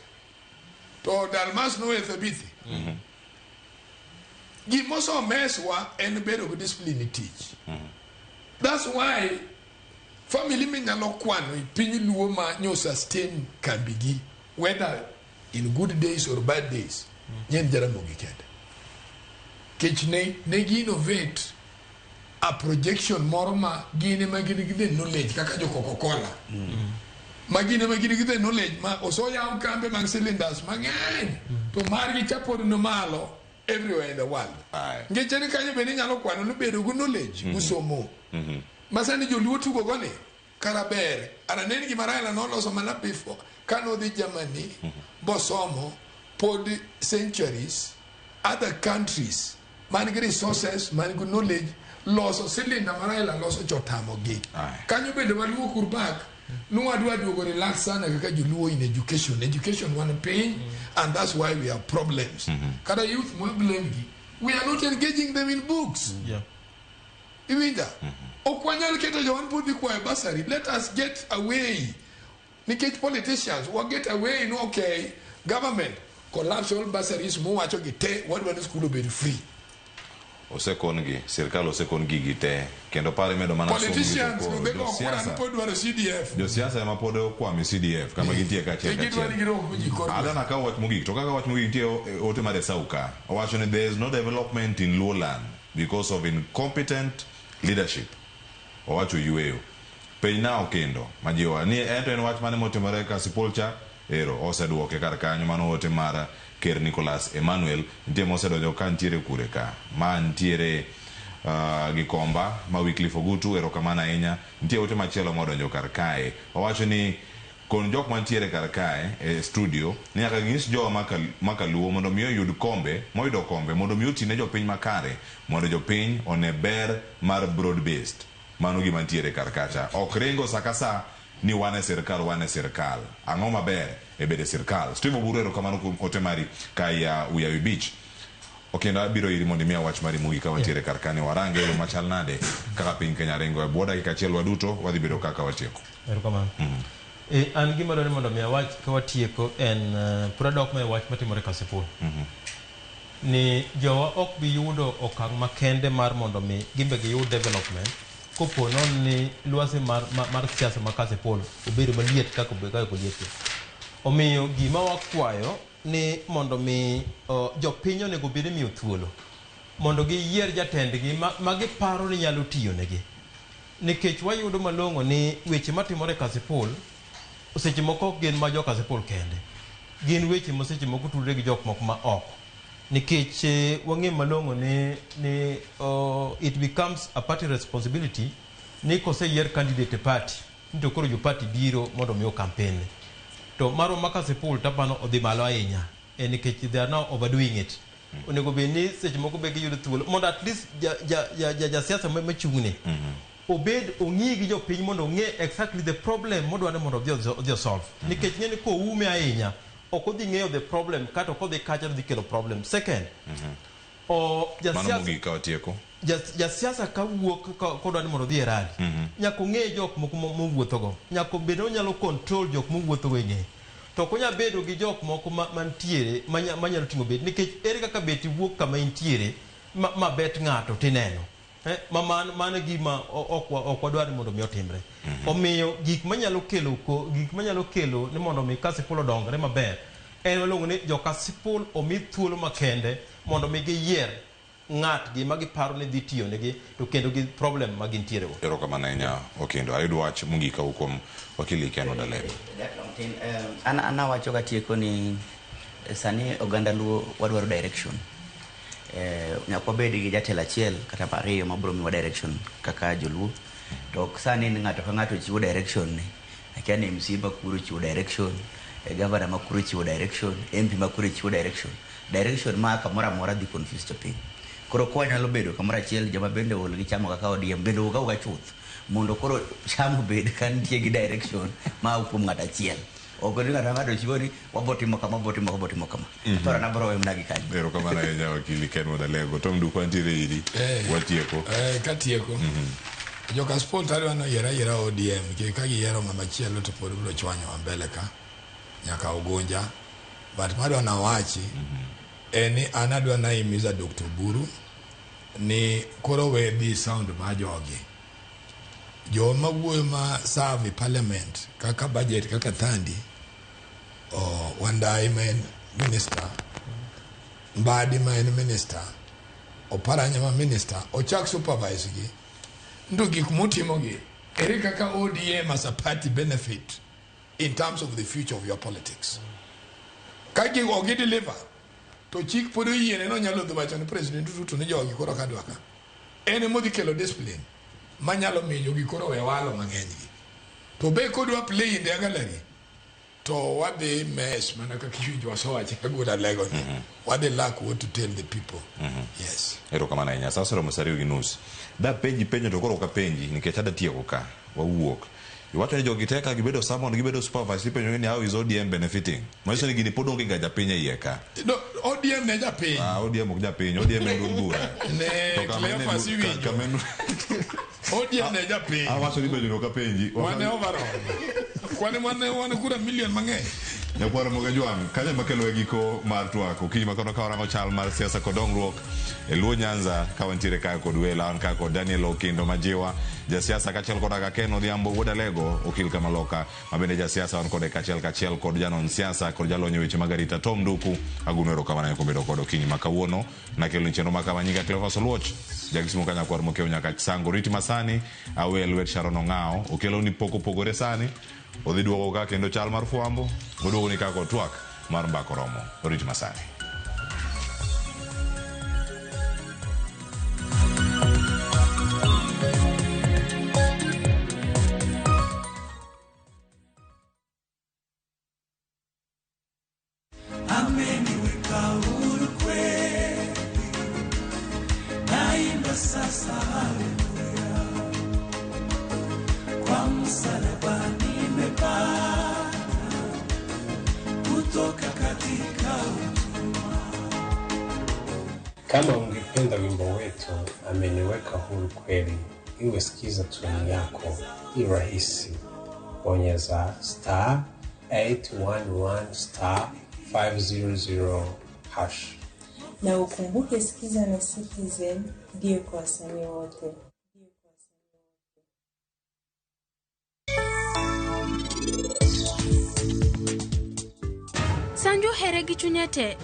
To Dalmas nowe Thabithi. Gimosomeswa en bedo gi discipline e tich. That's why family minyalo kwano e piny luo ma nyo sustain kambigi whether in good days or bad days nyen Jaramogi kende. Kech ne gi innovate a projection moro ma gin ema gin gi the knowledge kaka jo Coca-Cola. Ma gin ema gin gi the knowledge ma osoyaw kambe mag cylinders mang'eny to margi cha pod ni malo everywhere in the world. Nikech en kanyo bende inyalo kwano ni bedo gi knowledge musomo. Ma sani joluo tugo go ni kara ber. Ara ne en gima Raila noloso mana before kanodhi Germany bosomo pod centuries other countries man gi resources man gi knowledge loso cylinder ma Raila loso chotamogi. Kanyo bende waluo kurbak nwadwa duogo relax sana kaka joluo in education. Education wan piny and that's why we have problems. Kata youth mwa blame gi. We are not engaging them in books. Iwinja? Ok wanyal keto jowan pod dhi kwayo bursary. Let us get away. Nikech politicians, wa get away no okay, government. Collapse all bursaries muwacho gi te, wadwa ni skul obed free. Osekon gi sirkal, osekon gigi te, kendo par imedo mana somo gi Politicians to koro go go kura josiasa- ni pod dwaro CDF. Josiasa ema pod okwamo e CDF kama gintie kaachiel. E gidwa ni Kachiel girok ji kor. Adana kawo wach mogik, to kaka wach mogik nitie ote mar Esau ka owacho ni there is no development in Luoland because of incompetent leadership. Owacho yweyo piny nao kendo majiwa ni ento en wach mane motimore Kasipul cha ero oseduoke kar kanyo. Mano ote mar Ker Nicholas Emmanuel. Nitie mosedonjo ka ntiere kure ka ma ntiere Gikomba ma Wycliffe Ogutu, erokamano ahinya. Nitie ote machielo modonjo kar kae, owacho ni kon jok mantiere kar kae e studio ni nyaka ginyis jowa makaluo mondo mi oyud kombe moyudo kombe mondo mi oti ne jopiny makare, mondo jopiny one ber mar broad based. Mano gima ntiere kar kacha, ok ringo sa ka sa ni wan e sirkal, wan e sirkal. Ang'o maber e bedo e sirkal? Steve Oburu, erokamano kuom ote mari ka ya Uyawi Beach. Okendo abiro iri mondo imiya wach mari mogik ka wantiere kar kani warange yo machal nade kaka piny Kenya ringo e bwo dakika achiel. Waduto wadhi bedo kaka watieko. Erokamano. An gima dwaro ni mondo mi awach ka watieko en pod adok mana e wach matimore Kasipul. Ni jowa ok bi yudo okang' makende mar mondo mi gimbe giyud development kopo nono ni lwasi mar siasa ma Kasipul obedo maliet kaka kaka oliet. Omiyo gima wakwayo ni mondo mi jopiny onego bed ni imiyo thuolo mondo giyier jatendgi ma giparo ni nyalo tiyo negi. Nikech wayudo malong'o ni weche matimore e Kasipul seche moko ok gin ma jo Kasipul kende. Gin weche ma seche moko tudre gi jok moko ma oko. Nikech wang'e malong'o ni it becomes a party responsibility ni koseyier candidate e party ni to koro jo party biro mondo mi o campaign. To marwa ma Kasipul tapano odhi malo ahinya nikech they are now overdoing it. Onego bed ni seche moko be giyudo thuolo mondo at least jasiasa machung'ne obed ong'i gi jopiny mondo ong'e exactly the problem modwa ni mondo odhi osolve. Nikech ng'e ni koume ahinya ok odhi ng'eyo the problem, kata ok odhi kacha to dhi kelo problem. Second, o Mano jasiasa mogik ka watieko. Jasiasa ka wuok kodwa ni mondo odhi e rally, nyaka ong'e jok moko mowuothogo, nyaka obed ni onyalo control jok mowuothogo e ng'eye, to ok onyal bedo gi jok moko mantiere manyalo ting'o bet, nikech ere kaka bet iwuok kama intiere ma bet ng'ato tineno mano e gima ok wadwar ni mondo mi otimre. Omiyo gik manyalo kelo ko gik manyalo kelo ni mondo mi Kasipul odongre maber en waluongo ni jo Kasipul omi thuolo makende mondo mi giyier ng'atgi ma giparo ni dhi tiyo negi to kendo gi problem ma gintiere go. Erokamano ahinya Okindo. Ayudo wach mogik kawuok kuom wakili Ken Odalego. An awacho katieko ni sani oganda Luo wadwaro direction. Nyaka wabed gi jatelo achiel kata ariyo mabiro miwa direction kaka joluo. To ok sani ni ng'ato ka ng'ato chiwo direction ne. Akia ni MC ma kuro chiwo direction, governor ma kuro chiwo direction, MP ma kuro chiwo direction. Direction ma kamoro amora dhi confuse jopiny. Koro kwa nyalo bedo kamoro achiel, joma bende ol gi chamo kaka ODM bende wuog awuoga chuth mondo koro cham obed ka nitie gi direction ma kuom ng'ato achiel. Ok ni ng'ato ang'ato chiwo ni wabo timo kama, wabo timo kama, wabo timo kama. Paro na bro we mana gi kanyo. Erokamano ahinya wakili Ken Odalego. Tom Dukwa ntiere iri. Watieko. Katieko. Joka Kasipul to adwa ni oyier ayiera ODM nikech ka giyiero ng'ama chielo to pod biro chwanyowa mbele ka nyaka Ugunja. But madwa nawachi en ni an adwa nahimiza Dr. Oburu ni koro we dhi sound mar jogi. Joma wuoyo ma serve e parliament kaka budget kaka Thandi o Wandayi ma en minister, Mbadi ma en minister, Oparanya ma minister, ochak supervise gi. Ndo gik mutimogi, ere kaka ODM as a party benefit in terms of the future of your politics? Ka gigo ok gideliver, to chik pod oyiene nonyalo dhi wacho ni President Ruto ni jogi koro kadwa ka. En emodhi kelo discipline manyalo miyo jogi koro we walo mang'eny gi. To be kodwa play in the gallery, to wadhi mess mana kaka iwinjo wasewache ka gol alego ni. Wadhi lack what to tell the people. Yes. Erokamano ahinya. Sa oseromo sa 2:30. Dapenji penjo to koro ok apenji nikech adwa tieko ka. Wawuok. Iwacho ni jogi te ka gibedo summoned, gibedo supervised, ipenjo ni how is ODM benefiting? Manyiso ni gini pod onge ga japiny e iye ka. No, ODM ne japiny. Ah, ODM ok japiny, ODM en duond bura. Ne To kama en e Cleophas iwinjo. kama en ODM ne japiny. Awacho ni penjo no ok apenji. Wane overall. Kwani wane kura million mang'eny. Nyakwar Ramogi Ajwang', kanyo ema kelo e giko mar twak. Okinyi ma kono ka warango chal mar siasa kod dongruok e Luo Nyanza ka wantiere ka kod welo, an ka kod Daniel Okindo Majiwa, jasiasa kaachiel koda ka Ken Odhiambo wuod Alego, okil Kamaloka, ma bende jasiasa wan kode kaachiel kachiel kod janon siasa kod jalony e weche mag arita Tom Nduku. Aguno erokamano kuom bedo kod okinyi ma kawuono. Nakelo ni chenro ma kama nyinga Cleophas Oluoch, jakisumo ka nyakwar mokew nyaka Sango Riti Masani, awe e lwet Sharon Ong'awo, okelo ni pok opogore sani. Odhi duogo ka kendo chal mar fwambo, oduogo ni kaka otwak mar mbaka oromo. Orit masani. Ameniweka huru kweli, naimba sasa haleluya, kwa msalaba nimepata kutoka katika utumwa. Kama ungependa wimbo wetu ameniweka huru kweli, iwe sikiza tuni yako irahisi. Bonyeza star 811 star 500 hash. Na ukumbuke Sikiza na Citizen ndiyo kwa wasanii wote. Sanju ohere gi chunye te.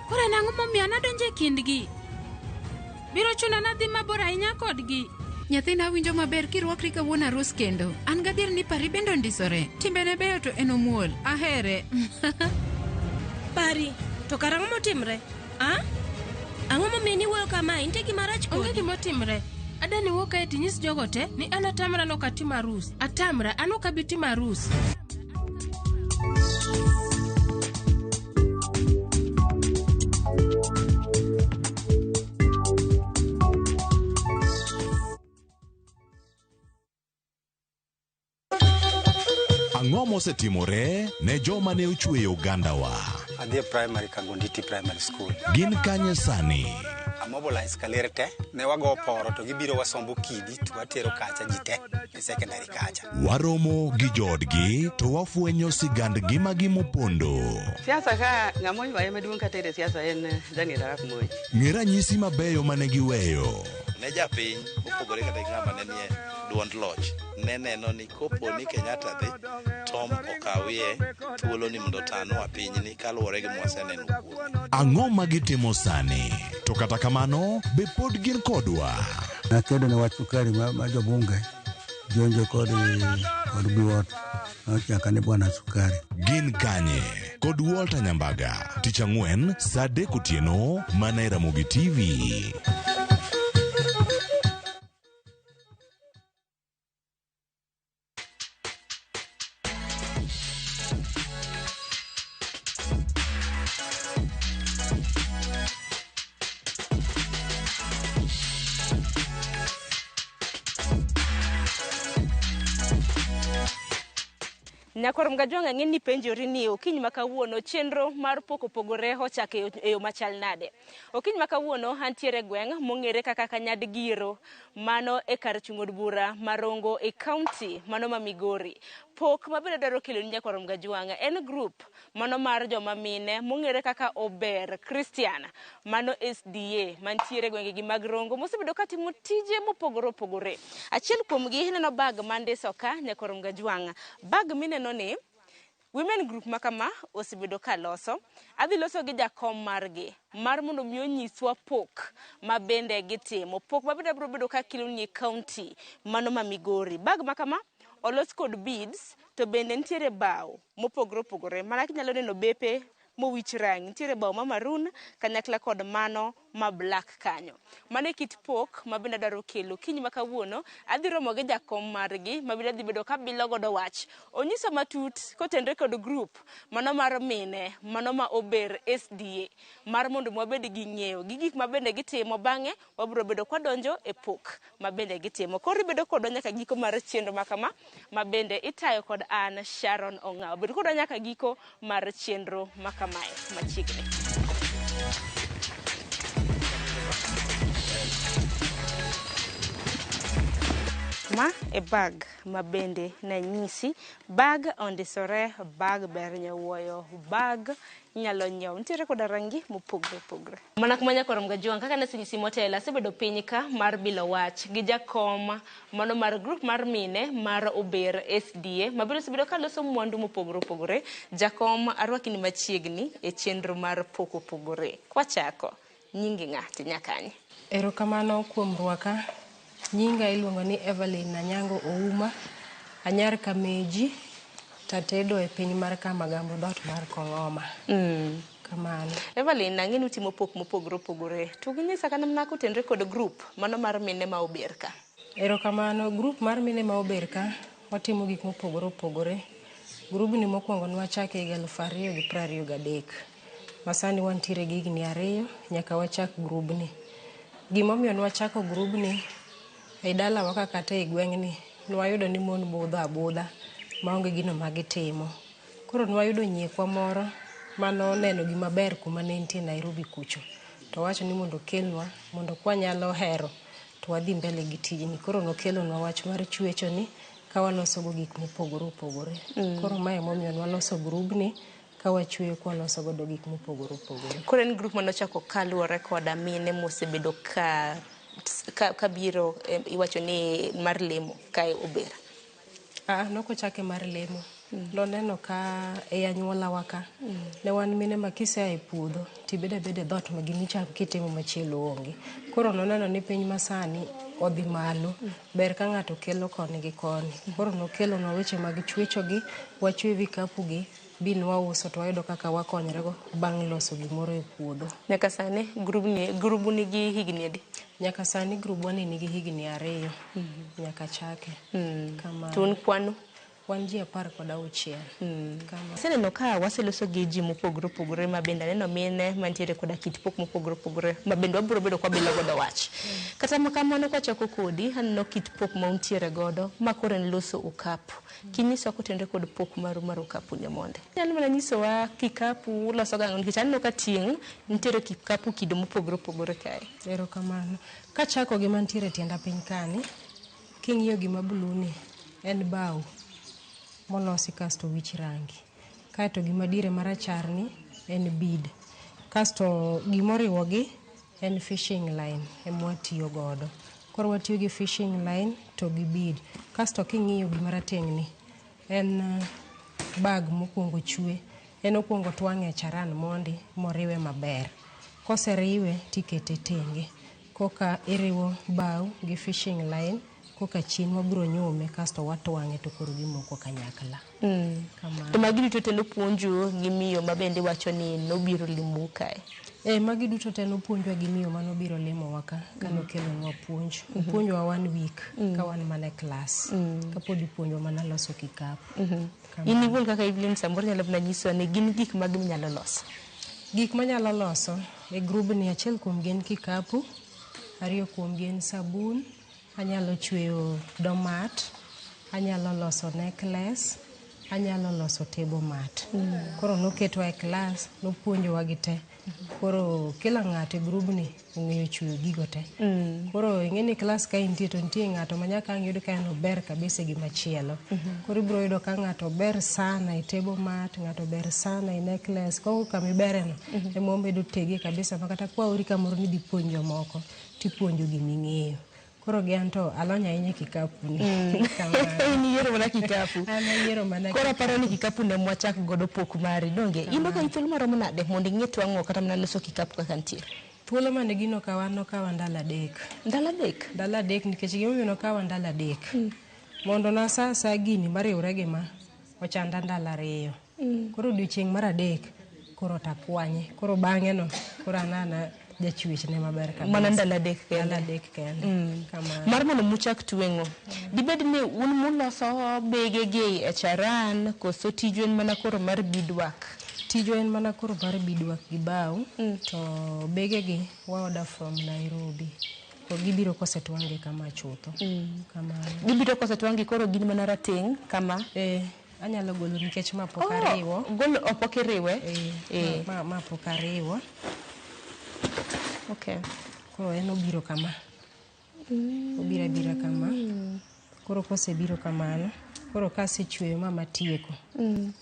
Koro en ang'o momiyo nadonjo e kindgi? Biro chuna nadhi mabor ahinya kodgi. Nyathina winjo maber kirwakri kawuono arus kendo. An gadier ni pari bende ondisore. Timbene beyo to en omuol. Ahere. Pari, to kara ang'o motimre? A? Ang'o momiyo niwuoyo kamae? Nitie gima rach kodi? Onge gima otimre. Adani wuok kae tinyis jogo te ni an atamra nok atim arus. Atamra, an ok abi timo arus. Ang'o mosetimore ne joma ne ochweyo ogandawa? Adhi e primary Kagonditi Primary School. Gin kanye sani? Amobilize kaler te, ne wago poro to gibiro wasombo kidi to watero kacha ji te e secondary kacha. Waromo gi joodgi to wafwenyo sigand ngimagi mopondo. Siasa ka ng'ama oywaye maduong' katere siasa en Daniel Arap Moi. Ng'e ranyisi mabeyo mane giweyo. Ne japiny mopogore kata gi ng'ama ne nie duond loch ne neno ni kopo ni Kenyatta dhi Tom okawie thuolo ni mondo otanwa pinyni kaluwore gi mwaseneno kuome. Ang'o ma gitimo sani? To kata kamano, be pod gin kodwa? Nakedo ne wach sukari ma jobunge jonjo kod biwot nochaka ni bwana sukari. Gin kanye? Kod Walter Nyambaga, tich ang'wen saa 3 otieno mana e Ramogi TV. Nyakwar Mgajwang' ang'e ni penjori ni okinyi ma kawuono chenro mar pok opogore ochako e yo machal nade. Okinyi ma kawuono antiere gweng' mong'ere kaka Kanyadgiro, mano e kar chung' od bura ma Rongo e kaunti mano ma Migori. Pok mabende dwaro kelo ni Nyakwar Mgajwang' en group mano mar joma mine mong'ere kaka Ober Christian, mano SDA mantiere gwenge gi mag Rongo mosebedo katimo tije mopogore opogore. Achiel kuomgi ineno bag mandiso ka Nyakwar Mgajwang'. Bag mineno ni women group makama osebedo ka loso. Adhi loso gi jakom margi mar mondo mi onyiswa pok ma bende gitimo. Pok ma bende biro bedo ka kelo ni e kaunti mano ma Migori. Bag makama olos kod beads to bende nitiere bao mopogore opogore. Mana kinyalo neno bepe mowich rangi, nitiere bao ma maroon kanyakla kod mano ma black kanyo. Mano e kit pok ma bende adwaro kelo kinyi ma kawuono. Adhi romo gi jakom margi ma bende adhi bedo kabilo godo wach. Onyisa matut kotenore kod group mano mar mine mano ma Ober SDA mar mondo wabed gi ng'eyo gi gik ma bende gitimo. Bang'e wabiro bedo kwadonjo e pok ma bende gitimo. Koro ibedo kodwa nyaka giko mar chenro ma kama ma bende itayo kod an Sharon Ong'awo. Bed kodwa nyaka giko mar chenro ma kamae machiegni. Ma e bag ma bende nanyisi. Bag ondisore, bag ber nyowuoyo, bag inyalo nyiewo. Nitiere koda rangi mopogre opogre. Mana kuma nyakorom gajuang' kaka nasenyisi motelo, asebedo piny ka mar bilo wach gi jakom mano mar group mar mine mar Ober SDA mabende osebedo ka loso mwandu mopogore opogore. Jakom arwaki ni machiegni e chenro mar pok opogore. Kwachako, nyingi ng'a tinyakanye? Erokamano kuom rwaka. Nyinga iluongo ni Evelyn Anyango Ouma. Anyar Kameji, tatedo e piny mar Kamagambo dhoot mar Kong'oma. Kamano. Evelyn, ang'e ni utimo pok mopogore opogore. To ginyisa kata mana kotenore kod group mano mar mine ma Ober ka. Erokamano. Group mar mine ma Ober ka, watimo gik mopogore opogore. Grubni mokwongo nwachake higa 2023. Ma sani wantiere gi higni 2 nyaka wachak grubni. Gimomiyo nwachako grubni e dalawa ka kata e gweng'ni, nwayudo ni mon budho abudha maonge gino ma gitimo. Koro nwayudo nyiekwa moro manoneno gima ber kuma ne entie Nairobi kucho. To owacho ni mondo okelnwa mondo kwanyalo hero to wadhi mbele gi tijni. Koro nokelonwa wach mar chwecho ni ka waloso go gik mopogore opogore. Koro mae emomiyo nwaloso grubni ka wachweyo kwaloso godo gik mopogore opogore. Koro en group manochako kaluwore koda mine mosebedo ka biro iwacho ni mar lemo kae Ober. Nokochake mar lemo. Noneno ka e anyuolawa ka, ne wan mine ma kisea e puodho tibedo abeda e dhoot ma gimichamo kitimo machielo onge. Koro noneno ni piny masani odhi malo, ber ka ng'ato kelo koni gi koni. Koro nokelonwa weche mag chwecho gi, wachwe vikapu gi, bi nwauso to wayudo kaka wakonyrego bang' loso gimoro e puodho. Nyaka sani grubu nigi higni adi? Nyaka sani grubwa ni nigi higni 2. Nyaka chake. Kamano. To un kwanu? Wan ji 16. Kamano. Aseneno ka waseloso gi ji mopogore opogore ma bende aneno mine mantiere koda kit pok mopogore opogore ma bende wabiro bedo kwabilo godo wach. Kata kamano kwachako kodi, aneno kit pok ma untiere godo ma koro en loso okapu. Kinyisowa kotenore kod pok maru mar okapu ni monde. Inyalo mana nyisowa kikapu uloso gang'o nikech aneno ka tieng' nitiere kikapu kido mopogore opogore kae. Erokamano. Kachako gi mantiere e tienda piny kani, king'iyo gima blue ni, en bao molosi kasto wich rangi. Kaeto gima diere marachar ni en bead. Kasto gimoriwogi en fishing line ema watiyo godo. Koro watiyo gi fishing line to gi bead. Kasto king'iyo gima rateng' ni en bag mokwongo chwe. En okwongo twang'e e charan mondi moriwe maber. Koseriwe tikete tenge. Koka iriwo bao gi fishing line, koka chien wabiro nyume kasto watwang'e to koro gimoko kanyakla. Kamano. To magi duto te nopuonju gi miyo ma bende wacho ni nobiro limou kae? Magi duto te nopuonjwa gi miyo manobiro limowa ka, kanokelonwa puonj. Opuonjwa 1 week ka wan mana e klas. Kapod ipuonjwa mana loso kikapu. Kamano. In iwuon kaka Evelyn samoro nyalo mana nyisowa ni gin gik mage minyalo loso? Gik manyalo loso e grubni achiel kuom gi en kikapu, 2 kuom gi en sabun, anyalo chweyo doormat, anyalo loso necklace, anyalo loso table mat. Koro noketwa e klas, nopuonjowa gi te. Koro kila ng'ato e grubni ong'eyo chweyo gigo te. Koro ing'e ni klas ka intie to nitie ng'ato ma nyaka ang' yud ka en ober kabisa gi machielo. Koro ibiro yudo ka ng'ato ber sana e table mat, ng'ato ber sana e necklace. Koro kama ibereno ema omedo tegi kabisa ma kata kwaori kamoro ni idhi puonj jomoko, tipuonjo giming'eyo. Koro gi an to alony ahinya e kikapu ni. Kamano. In iyiero mana kikapu. An ayiero mana Koro aparo ni kikapu ne mwachak godo pok mari, donge? In okawi thuolo maromo nade mondo ing'e twang'o kata mana loso kikapu kaka nitie? Thuolo mane gino okawa nokawa ndalo 3. Ndalo 3? Ndalo 3 nikech gimomiyo nokawa ndalo 3. Mondo nasa asa gini mariwre gi ma, ochanda ndalo 2. Koro odiochieng' mar 3 koro takwanye. Koro bang'e no, koro anana jachwechne maber kabisa. Mana ndalo 3 kende. Ndalo 3 kende. Kamano. Mar mondo muchak tweng'o. Dibed ni un muloso bege gi e charan koso tiju en mana koro mar beadwork? Tijwa en mana koro mar beadwork gi bao, to bege gi wa order from Nairobi. Koro gibiro kosetwang' gi kama chutho. Kamano. Gibiro kosetwang' gi koro gin mana rateng' kama? Anyalo golo nikech ma pok ariwo. Golo pok iriwe? Ma pok ariwo. Koro en obiro kama. Obiro abira kama. Koro kosebiro kamano, koro kasechweyo ma matieko,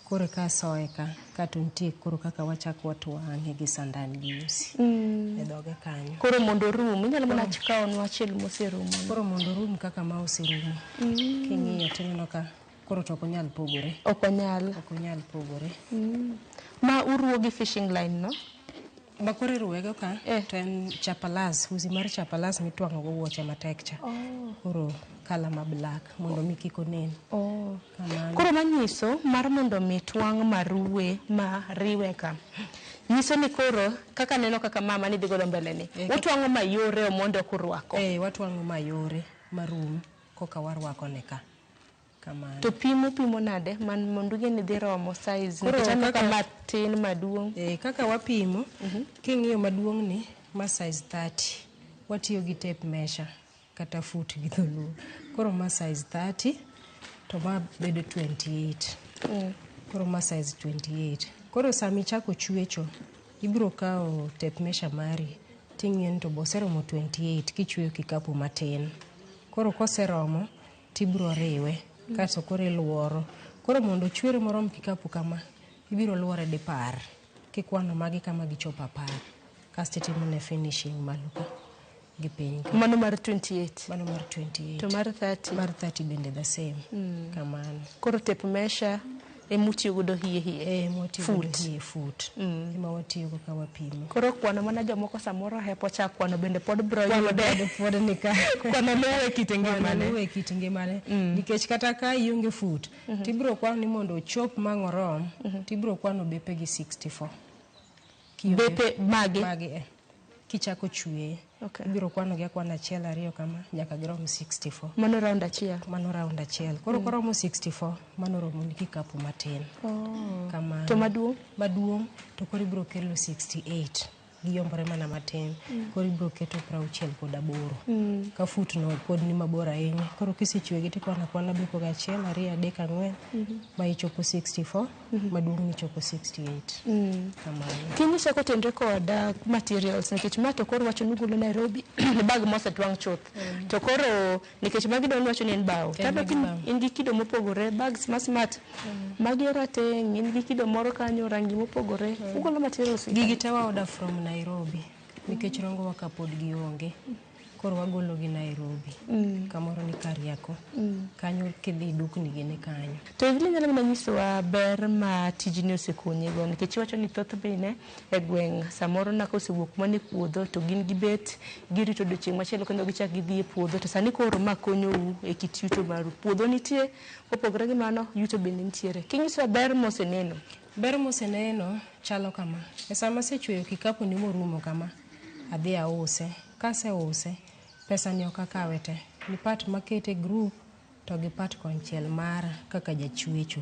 koro ka asoye ka, kato nitie koro kaka wachako watwang'e gi sandan gi usi e dhoge kanyo. Koro mondo orum, inyalo mana kawonwa achiel moserumo. Koro mondo orum kaka ma oserumo. King'iyo tineno ka koro to ok onyal pogore. Ok onyal. Ok onyal pogore. Ma uruwo gi fishing line no? Ma koro iruwego ka, to en chapalas, usi mar chapalas mitwang'o go wuoche matek cha. Koro kala ma black mondo mi kik onen. Kamano. Koro manyiso mar mondo mi twang' maruwe ma riwe ka. Nyiso ni koro kaka neno kaka mama ni dhi godo mbele ni. Utwang'o mayore mondo ok urwako. Watwang'o mayore marum koka warwako ne ka. Kamano. To pimo pimo nade man mondo ung'e ni dhi romo size nikech aneno ka matin maduong'. Kaka wapimo, king'iyo maduong' ni ma size 30, watiyo gi tape measure kata foot gi dholuo. Koro ma size 30 to ma bedo 28. Koro ma size 28. Koro sama ichako chwecho, ibiro kawo tape measure mari ting'iyo ni to be oseromo 28 kichweyo kikapu matin. Koro koseromo tibiro riwe kasto koro iluoro. Koro mondo ochwere morom kikapu kama, ibiro luore dipar kikwano magi kama gichopo 10. Kasto itimone finishing malo ka gi piny ka. Mano mar 28. Mano mar 28. To mar 30. Mar 30 bende the same. Kamano. Koro tape measure emutiyo godo hie hie. Ema watiyo godo hie foot. Ema watiyo go ka wapimo. Koro kwano mana jomoko samoro hepo cha kwano bende pod bro Kwano yude. bende pod ni ka. Kwano luwe kit Kwano ngimane. luwe kit ngimane. Nikech kata ka ionge foot, tibiro kwano ni mondo ochop mang' orom, tibiro kwano bepe gi 64. Bepe mage? Mage. Kichako chweye. Ibiro kwano gi akwana achiel ariyo kama nyaka girom 64. Mano round achiel. Mano round achiel. Koro koromo 64, mano romo ni kikapu matin. Kamano. To maduong'? Maduong' to koro ibiro kelo 68. Giyombore mana matin. Koro ibiro keto 68. Ka foot no pod ni mabor ahinya. Koro kisechwegi tikwano akwana bepo go achiel, ariyo, adek, ang'wen ma ichopo 64, maduong' ni chopo 68. Kamano. Kinyisa kotenre kod materials nikech ma to koro wacho ni ugolo Nairobi ni bag mosetwang' chuth. To koro nikech magi dwa ni wacho ni en bao. En Tado magi bao. in gi kido mopogore, bags ma smart. Magi rateng', in gi kido moro kanyo, rangi mopogore. Ugolo materials gi Gigi te wa order from Nairobi nikech Rongo wa ka pod gionge. Koro wagolo gi Nairobi. Kamoro ni Kariako. Kanyo kidhi dukni gi ni kanyo. To Evelyn nyalo mana nyisowa ber ma tijni osekonyigo nikech iwacho ni thoth mine e gweng' samoro na kosewuok mana e puodho to gin gibet girito odiochieng' machielo kendo gichak gidhi e puodho to sani koro ma konyou e kit yuto maru. Puodho nitie, kopogore gi mano yuto bende nitiere. Kinyisowa ber moseneno. Ber moseneno chalo kama. E sama asechweyo kikapu ni morumo kama, adhi ause. Kaseuse, pesa ni ok akawe te. Ni part makete group to gi part konchiel mara kaka jachwecho.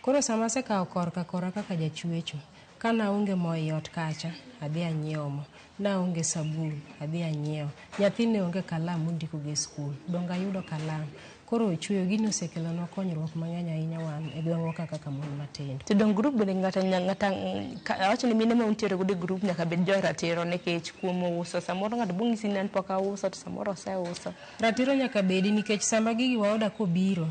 Koro sama asekawo korka kora kaka jachwecho, ka naonge mo ei ot kacha, adhi anyiewo mo. Naonge sabun, adhi anyiewo. Nyathi ne onge kalam mondiko go e skul, donge ayudo kalam. Koro chweyo gini osekelonwa konyruok mang'eny ahinya wan e gweng'wa ka kaka mon matindo. To dong group bende ng'ato awacho ni mine ma untiere godo e group nyaka bed jo ratiro nikech kuom uso samoro ng'ato bo nyisi ni an pok auso to samoro oseuso. Ratiro nyaka bedi nikech sama gigi waoda kobiro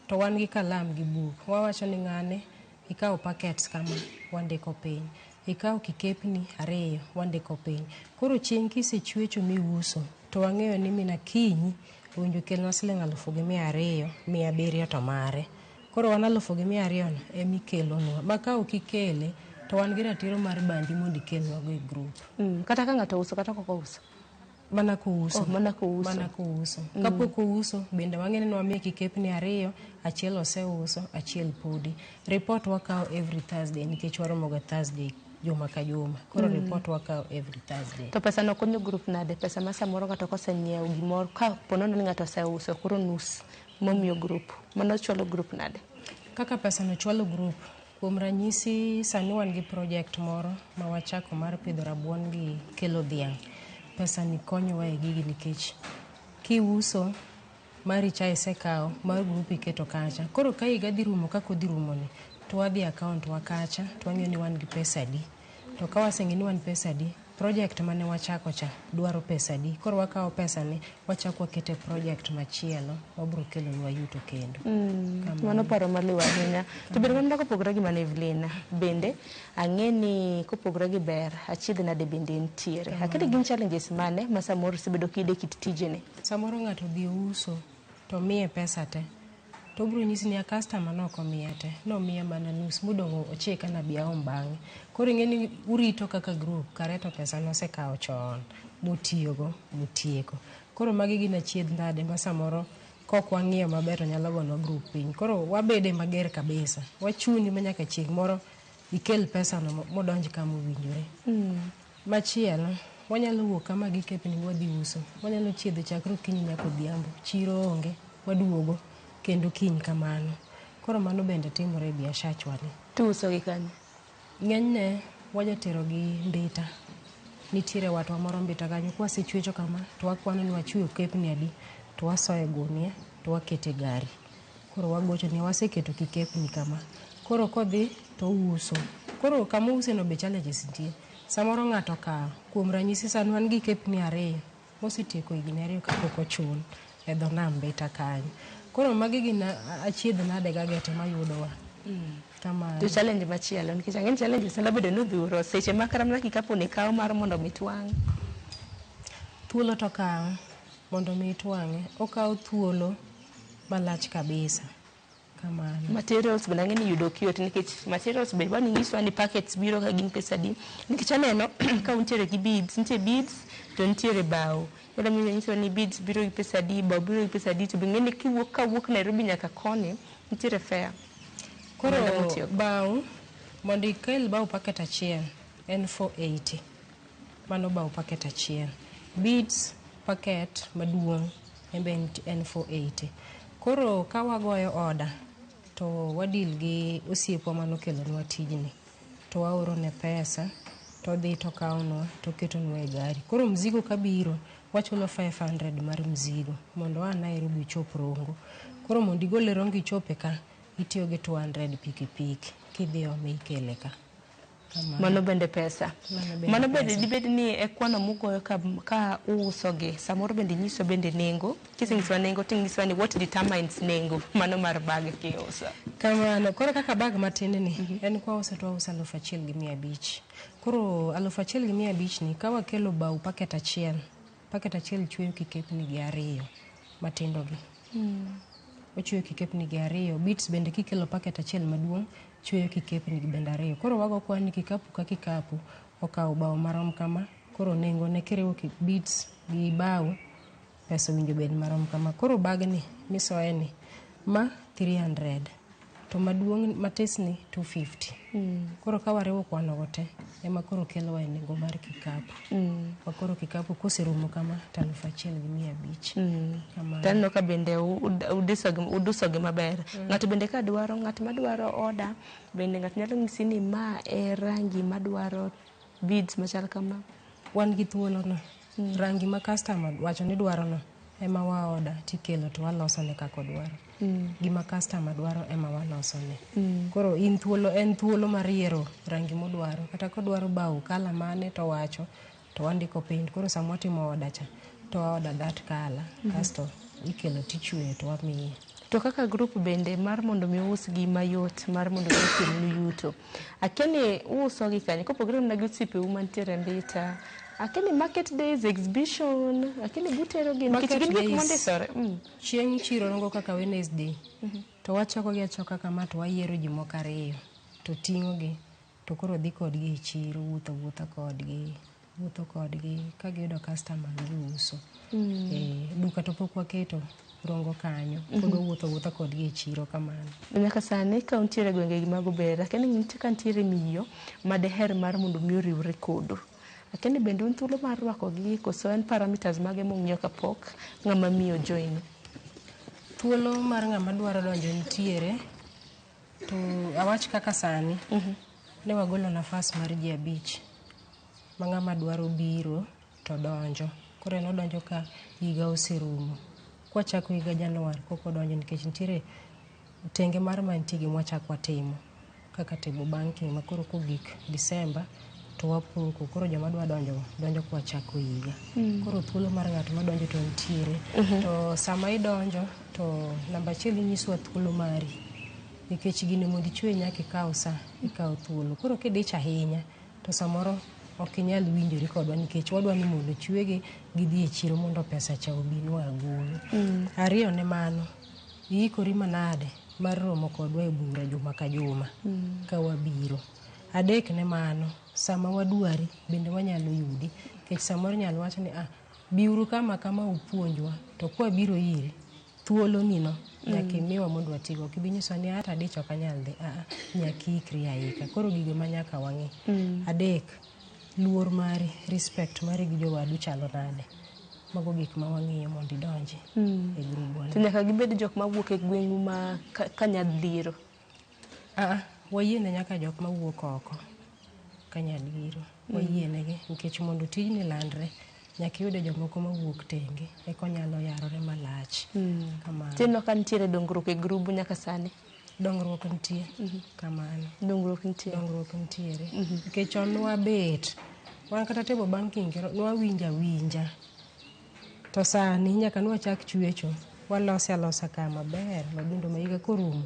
to wan gi kalam gi buk. Wawacho ni ng'ane ikawo packets kama, wandiko piny. Ikawo kikepni ariyo, wandiko piny. Koro chieng' kisechwecho miuso, to wang'eyo ni mina kinyi owinjo kelnwa siling 1200, 700 to mare. Koro wan 1200 no ema ikelonwa. Ma ka ok ikele, to wan gi ratiro mar bandi mondo ikelnwa go e group. Kata ka ng'ato uso kata kok ouso. Mana kouso. Oh, mana kouso. Mana kouso. Kapok ouso, bende wang'e ni nwamiye kikepni ariyo, achiel oseuso, achiel podi. Report wakawo every Thursday nikech waromo ga Thursday juma ka juma. Koro report wakawo every Thursday. To pesa no konyo group nade? Pesa ma samoro ng'ato kosenyiewo gimoro ka po nono ni ng'ato oseuso koro nus momiyo group. Mano chwalo group nade? Kaka pesa no chwalo group, kuom ranyisi sani wan gi project moro ma wachako mar pidho rabuon gi kelo dhiang'. Pesa ni konyowa e gigi nikech kiuso mari cha isekawo, mar group iketo kacha. Koro ka higa dhi rumo kaka odhi rumo ni, to wadhi account wa kacha, to wang'iyo ni wan gi pesa adi. To ka waseng'eyo ni wan pesa adi, Project mane wachako cha dwaro pesa adi? Koro wakawo pesa ni wachako wakete project machielo mabiro kelonwa yuto kendo. Kamano. Mano paro maliw ahinya. To bende mana kopogore gi mano Evelyn, bende ang'e ni kopogore gi ber, achiedh nade bende nitiere. Akedi gin challenges mane ma samoro isebedo kiyudo e kit tijeni? Samoro ng'ato dhi uso to miye pesa te. To obiro nyisi ni a customer nok omiya te, nomiya mana nus modong' ochika nabi aom bang'e. Koro ing'e ni urito kaka group kare to pesa nosekawo chon motiyogo motieko. Koro magi gin achiedh nade ma samoro kok wang'iyo maber to nyalo gonwa group piny. Koro wabede mager kabisa. Wachuni ma nyaka chieng' moro ikel pesa no modonj kama owinjore. Machielo, wanyalo wuok kama gi kepni wadhi uso. Wanyalo chiedho chakre okinyi nyaka odhiambo. Chiro onge, waduogo kendo kiny kamano. Koro mano bende timore e biashachwa ni. To uso gi kanye? Ng'enyne wajatero gi Mbita. Nitiere watwa moro Mbita kanyo kwasechwecho kama to wakwano ni wachweyo kepni adi to wasoyo e gunia to wakete e gari. Koro wagocho ni waseketo kikepni kama. Koro kodhi to ouso. Koro kama ouse no be challenges nitie. Samoro ng'ato okawo, kuom ranyisi sani wan gi kepni ariyo mosetieko higni 2 kapok ochul e dho nam Mbita kanyo. Koro magi gin achiedh nade gagete mayudowa. Kamano. To challenge machielo nikech ang'e ni challenges nyalo bedo ni odhuro seche ma kata mana kikapu ni kawo mar mondo mi twang'. Thuolo to kawo mondo mi itwang'e. Okawo thuolo malach kabisa. Kamano. Materials bende ang'e ni yudo ok yot nikech materials be dwani inyiswa ni packets biro ka gin pesa adi. Nikech aneno ka untiere gi beads, nitie beads to nitiere bao. Nyalo nyisowa ni beads biro gi pesa adi, bao biro gi pesa adi to be ing'e ni kiwuok kawuok Nairobi nyaka koni nitiere fare. Koro Omenda mutiyogo. bao mondo ikel bao packet achiel en 480. Mano bao packet achiel. Beads packet maduong' en be en 480. Koro ka wagoyo order to wadil gi osiepwa manokelonwa tijni to waoro ne pesa to odhi to okawnwa to oketonwa e gari. Koro mzigo kabiro wachulo 500 mar mzigo mondo oa Nairobi ochop Rongo. Koro mondo igole Rongo ichope ka itiyo gi 200 pikipiki kidhi ome ikele ka. Kamano. Mano bende pesa. Mano bende Mano bende pesa. dibed ni e kwano mugoyo ka uuso gi samoro bende inyiso bende nengo. Kisenyisowa nengo tinyisowa ni what determines nengo mano mar bag kiuso. Kamano. Koro kaka bag matin ni en kwauso to wauso 1500. Koro 1500 ni ka wakelo bao packet achiel, packet achiel chweyo kikepni gi 2 matindo gi. Ochweyo kikepni gi 2. Beads bende kikelo packet achiel maduong' chweyo kikepni gi bende 2. Koro wago kwan ni kikapu ka kikapu okawo bao marom kama. Koro nengo ne kiriwo beads gi bao pesa owinjo bed marom kama. Koro bagni misoye ni ma 300 to maduong' matis ni 250. Koro ka wariwo kwano go te ema koro kelowa e nengo mar kikapu. Ma koro kikapu koserumo kama to 1500. Kamano. To aneno ka bende udusogi maber. Ng'ato bende ka dwaro, ng'at madwaro order bende ng'ato nyalo nyisi ni ma e rangi madwaro beads machal kama. Wan gi thuolo no. Rangi ma customer wacho ni dwaro no ema wa order tikelo to walosone kaka odwaro. Gima customer dwaro ema walosone. Koro in thuolo en thuolo mar yiero rangi modwaro. Kata kodwaro bao kala mane to wacho to wandiko piny. Koro sama watimo order cha to wa order that color. Kasto ikelo tichweyo to wamiye. To kaka group bende mar mondo mi us gi mayot mar mondo mi okelnu yuto. Akia ni uuso gi kanye kopogore mana gi osiepeu mantiere Mbita. Akia ni market days, exhibition, akia ni butero gi nikech Market gin gik days. mondisore. Chieng' chiro rongo kaka Wednesday. To wachoko gi achoka kama to wayiero ji moko 2 to ting'o gi to koro dhi kodgi e chiro wuotho wuotha kodgi wuotho kodgi ka giyudo customer giuso. Duka to pok waketo Rongo kanyo. Pod wawuotho wuotha kodgi e chiro kamano. Nyaka sani ka untiere e gwenge gi mag Ober, akia ni nitie ka nitiere miyo madeher mar mondo mi oriwre kodu. Akia ni bende un thuolo mar rwakogi koso en parameters mage mung'iyo kapok ng'ama miyo join. Thuolo mar ng'ama dwaro donjo nitiere to awach kaka sani ne wagolo nafas mar ji 5 ma ng'ama dwaro biro to donjo. Koro en odonjo ka higa oserumo. Kwachako higa Januar kok odonjo nikech nitiere tenge mar mantie gi mwachako watimo kaka table banking ma koro kogik December to wapoko. Koro joma dwa donjo donjo kwachako higa. Koro thuolo mar ng'at madonjo to nitiere. To sama idonjo to namba achiel inyiswa thuolo mari. Nikech gini mondo ichwe nyaka ikaw sa, ikaw thuolo. Koro kidich ahinya to samoro ok inyal winjori kodwa nikech wadwa ni mondo chwegi gidhi e chiro mondo pesa cha obinwa agulu. Ariyo ne mano, iikori manade mar romo kodwa e bura juma ka juma ka wabiro. Adek ne mano, sama wadwari bende wanyalo yudi nikech samoro inyalo wach ni ah, biuru kama kama upuonjwa to kwabiro iri thuolo ni no nyaka imiwa mondo watigo. Ok ibi nyisowa ni ata adich ok anyal dhi. Aa, nyaka iikri aika. Koro gigo ma nyaka wang'i. Adek, luor mari, respect mari gi jowadu chalo nade. Mago gik ma wang'iyo mondo idonji e grubwa To nyaka gibed jok mawuok e gweng'u ma Kanyadhiro. Aa, wayiene nyaka jok mawuok oko Kanyadhiro. Wayienegi nikech mondo tijni landre nyaka iyude jomoko mawuok tenge eka onyalo yarore malach. Kamano. Tineno ka nitiere dongruok e grubu nyaka sani. Dongruok nitie. Kamano. Dongruok nitie. Dongruok nitiere. Nikech chon nwabet, wan kata table banking nwawinjo awinja. To sani nyaka nwachak chwecho, walose alosa ka maber madundo ma higa korumo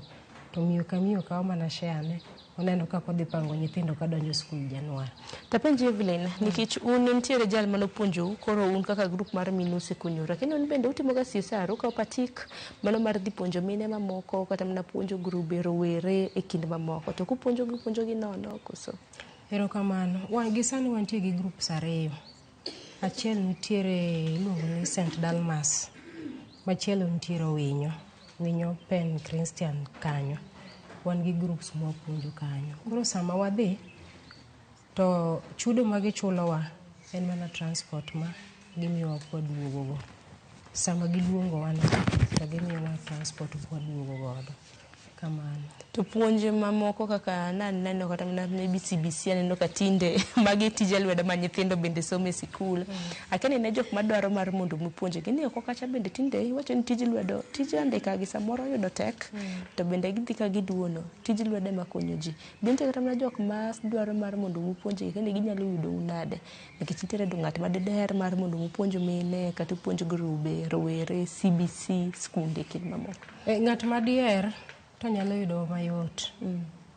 to miyo ka miyo kawo mana share ne oneno kaka odhi pango nyithindo kadonjo skul Januar. Tapenji Evelyn, nikech un nitiere jal manopuonjou, koro un kaka grup mar mine osekonyoru. Lakini un bende utimoga CSR, ukawo patik mano mar dhi puonjo mine mamoko kata mana puonjo grube rowere e kind mamoko. To kupuonjogi, upuonjogi nono koso? Erokamano. Wan gi sani wantie gi groups ariyo. Achiel nitiere iluongo ni St. Dalmas, machielo nitiere Winyo, Winyo Pen Christian kanyo. Wan gi groups mwapuonjo kanyo. Koro sama wadhi to chudo ma gichulowa en mana transport ma gimiyowa kwaduogo go. Sama giluongowa no to gimiyowa transport kwaduogo godo. Kamano. To puonj mamoko kaka naneno kata mana maybe CBC aneno ka tinde magi tije lwedo ma nyithindo bende somo e sikul. Akia ni ne jok madwaro mar mondo mi puonjgi ni oko kacha bende tinde iwacho ni tij lwedo tij andika gi samoro yudo tek to bende gidhi ka giduono tij lwedo ema konyo ji. Be nitie kata mana jok ma dwaro mar mondo mi puonjgi kendo ginyalo yudou nade nikech nitiere ng'at ma diher mar mondo mi upuonj mine kata upuonj grube rowere CBC skunde kind mamoko. Ng'at ma diher to nyalo yudo mayot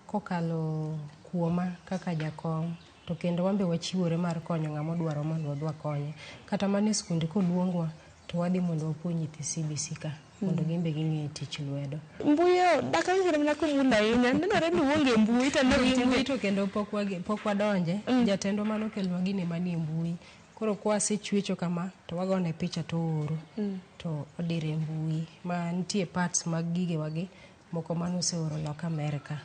kokalo kuoma kaka jakom to kendo wan be wachiwore mar konyo ng'ama odwaro mondo wadhi wakonye. Kata mana e skunde koluongwa to wadhi mondo wapuonj nyithi CBC ka mondo gin be ging'e tich lwedo. Mbui dak awinjo mana kumulo ahinya nenore ni uonge mbui to Mbui mbui to kendo pok wadonje. Jatendwa manokelonwa gini manie mbui. Koro kwasechwecho kama to wagone picha to ooro to odire mbui ma nitie parts mag gigewagi moko manoseoro loka Amerka.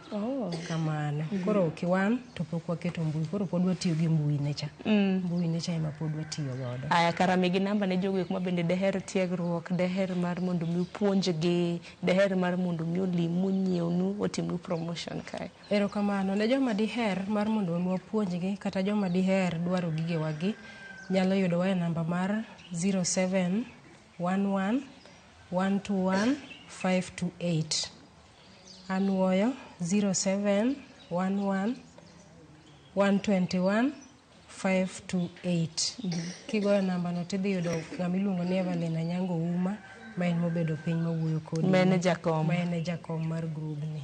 Kamano. Koro kiwan to pok waketo mbui. Koro pod watiyo gi mbui ne cha. Mbui ne cha ema pod watiyo godo. Aya kara migi namba ne jogo eko ma bende deher tiegruok, deher mar mondo mi upuonjgi, deher mar mondo mi olimu, nyiewnu, otimnu promotion kae. Erokamano ne joma diher mar mondo mi wapuonjgi kata joma diher dwaro gigewagi nyalo yudowa e namba mar 0711 121 528. Anuoyo 0711 121 528. Kigoyo namba no tidhi yudo ng'ama iluongo ni Evelyn Anyango Uma ma en mobedo piny mawuoyo kodi. Ma en e jakom. Ma en e jakom mar grubni.